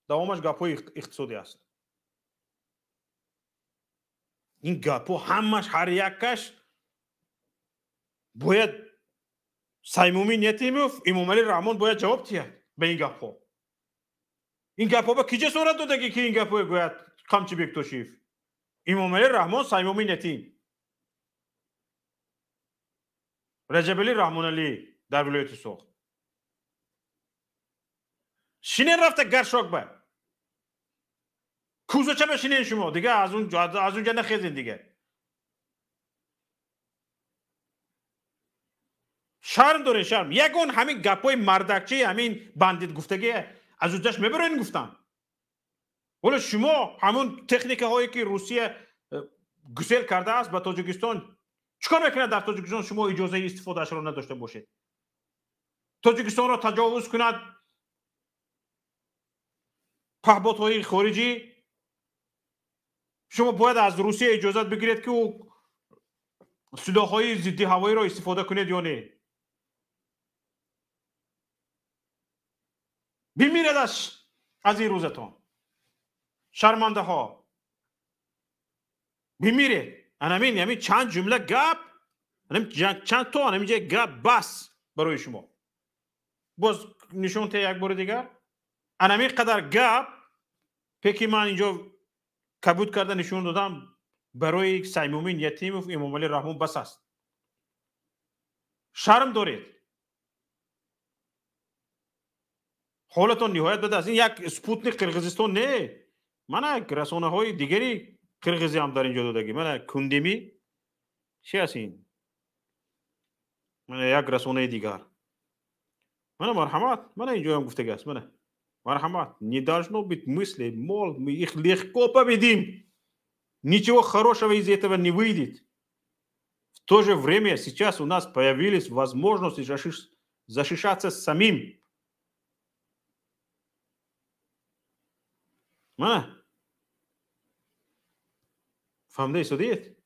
Давомаш гапҳои иқтисодӣ аст. Ин гапҳо ҳамаш ҳар якаш бояд Саймумин Ятимов, Имомалӣ Раҳмон бояд ҷавоб диҳад ба ин гапҳо. Ин гапҳо ба ки ҷасорат додагӣ, ки ин гапҳо гӯяд Қамчибек Тошиев? Имомалӣ Раҳмон, Саймумин Ятим, Раҷабалӣ Раҳмоналӣ дар вилояти Суғд. Шинен рафта гаршок ба кӯзача ба шинен шумо дига, аз унҷа нахезен дига. Шарм дорен, шарм. Ягон ҳамин гапҳои мардакчи, ҳамин бандит гуфтагӣ аз уҷаш мебароен гуфтам. Ҳоло шумо ҳамун техникаҳое ки Русия гусел кардааст ба Тоҷикистон, чӣ кор мекунад дар Тоҷикистон шумо иҷозаи истифодаашро надошта бошед? Тоҷикистонро таҷовуз кунад паҳботҳои хориҷӣ, шумо бояд аз Русия иҷозат бигиред, ки ӯ силоҳҳои зидди ҳавоиро истифода кунед ё не. Бимирад аз ин рӯзатон, шармандаҳо, бимиред. Анамин ҳамин чанд ҷумла гап, чанд то анамин ҷа гап бас барои шумо. Боз нишон те як бори дигар. Анамин қадар гап пеки ман инҷо кабуд карда нишон додам, барои Саймумин Ятимов, Имомалӣ Раҳмон бас аст. Шарм доред. Ҳолатон ниҳоят бад аст. Ин як спутник Қирғизистон не, мана расонаҳои дигари қирғизӣ ҳам дар инҷо додагӣ. Мана Кундеми чи аст ин? Мана як расонаи дигар. Мана марҳамат, мана инҷоям гуфтаги аст. Мана марҳамат, не должно быть мысли, мол, мы их легко победим, ничего хорошего из этого не выйдет. В то же время сейчас у нас появились возможности защищаться самим. Мана фаҳмида истодиед?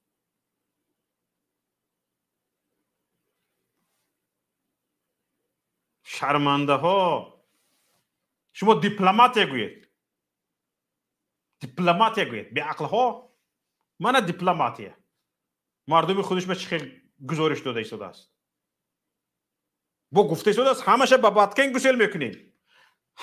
Шармандаҳо, шумо дипломатия гӯед, дипломатия гӯед, беақлҳо. Мана дипломатия мардуми худаш ба чӣ хел гузориш дода истодааст. Бо гуфта истодааст, ҳамаша ба Баткен гусел мекунем.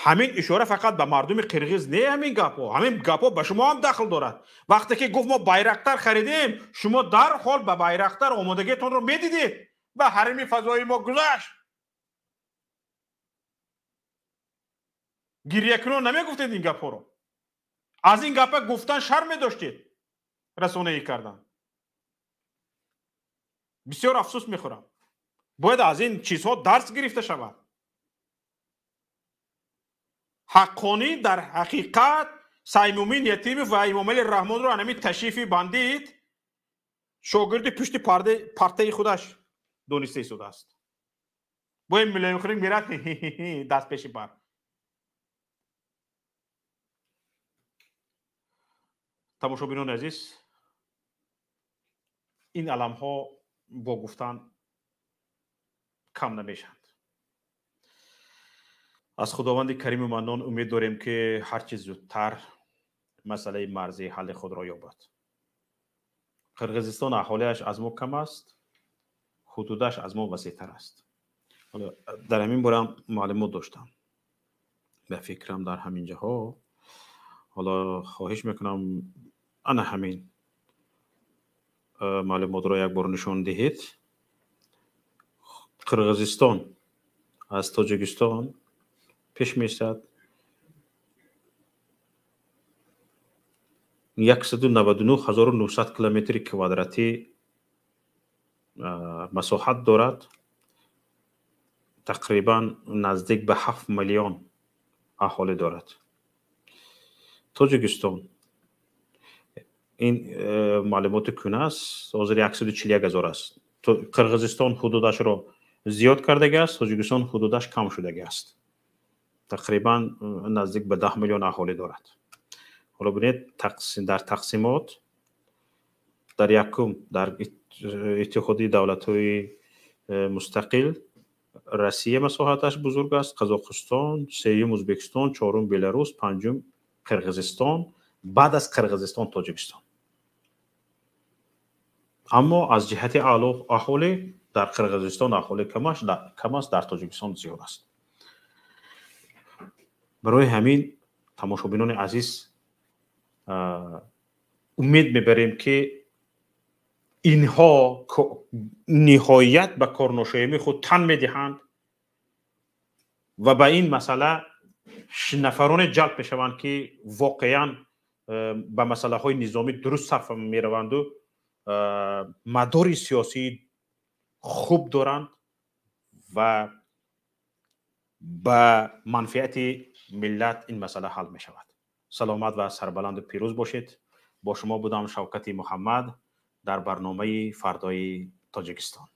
Ҳамин ишора фақат ба мардуми қирғиз не, ҳамин гапҳо, ҳамин гапҳо ба шумо ҳам дахл дорад. Вақте ки гуфт мо Байрақтар харидем, шумо дарҳол ба Байрақтар омодагиатонро медидед. Ба ҳарими фазои мо гузашт, гирьякунон намегуфтед ин гапҳоро. Аз ин гапа гуфтан шарм медоштед, расонаӣ кардан. Бисёр афсӯс мехӯрам. Бояд аз ин чизҳо дарс гирифта шавад. Ҳаққонӣ дар ҳақиқат Саймумин Ятимов ва Имомали Раҳмонро анами ташрифи бандит шогирди пушти партаи худаш дониста истодааст. Бо ин миллионхӯрӣ мерад даст пеши бар. Тамошобинони азиз, ин аламҳо бо гуфтан кам намешаванд. Аз Худованди Кариму Маннон умед дорем, ки ҳарчи зудтар масъалаи марзӣ ҳалли худро ёбад. Қирғизистон аҳолиаш аз мо кам аст, ҳудудаш аз мо васеътар аст. Дар ҳамин бора маълумот доштам, ба фикрам дар ҳамин ҷоҳо. Ҳоло хоҳиш мекунам, ана ҳамин маълумотро як бор нишон диҳед. Қирғизистон аз Тоҷикистон пеш меистад 199 900 километри квадратӣ масоҳат дорад, тақрибан наздик ба 7 миллион аҳолӣ дорад. Тоҷикистон, ин маълумоти кӯна аст, ҳозир 141 ҳазор аст. Қирғизистон ҳудудашро зиёд кардаги аст, Тоҷикистон ҳудудаш кам шудаги аст, тақрибан наздик ба 10 миллион аҳолӣ дорад. Ҳоло бинед, дар тақсимот дар якум дар Иттиҳоди давлатҳои мустақил Россия масоҳаташ бузург аст, Қазоқистон сеюм, Ӯзбекистон чорум, Беларус панҷум, Қирғизистон, баъд аз Қирғизистон Тоҷикистон. Аммо аз ҷиҳати аҳолӣ дар Қирғизистон аҳолӣ кам аст, дар Тоҷикистон зиёд аст. Барои ҳамин, тамошобинони азиз, умед мебарем, ки инҳо ниҳоят ба корношоямии худ тан медиҳанд ва ба ин масъала нафароне ҷалб мешаванд, ки воқеан ба масъалаҳои низомӣ дуруст сарф мераванду мадори сиёсии хуб доранд ва ба манфиати миллат ин масъала ҳал мешавад. Саломат ва сарбаланду пирӯз бошед. Бо шумо будам Шавкати Муҳаммад дар барномаи Фардои Тоҷикистон.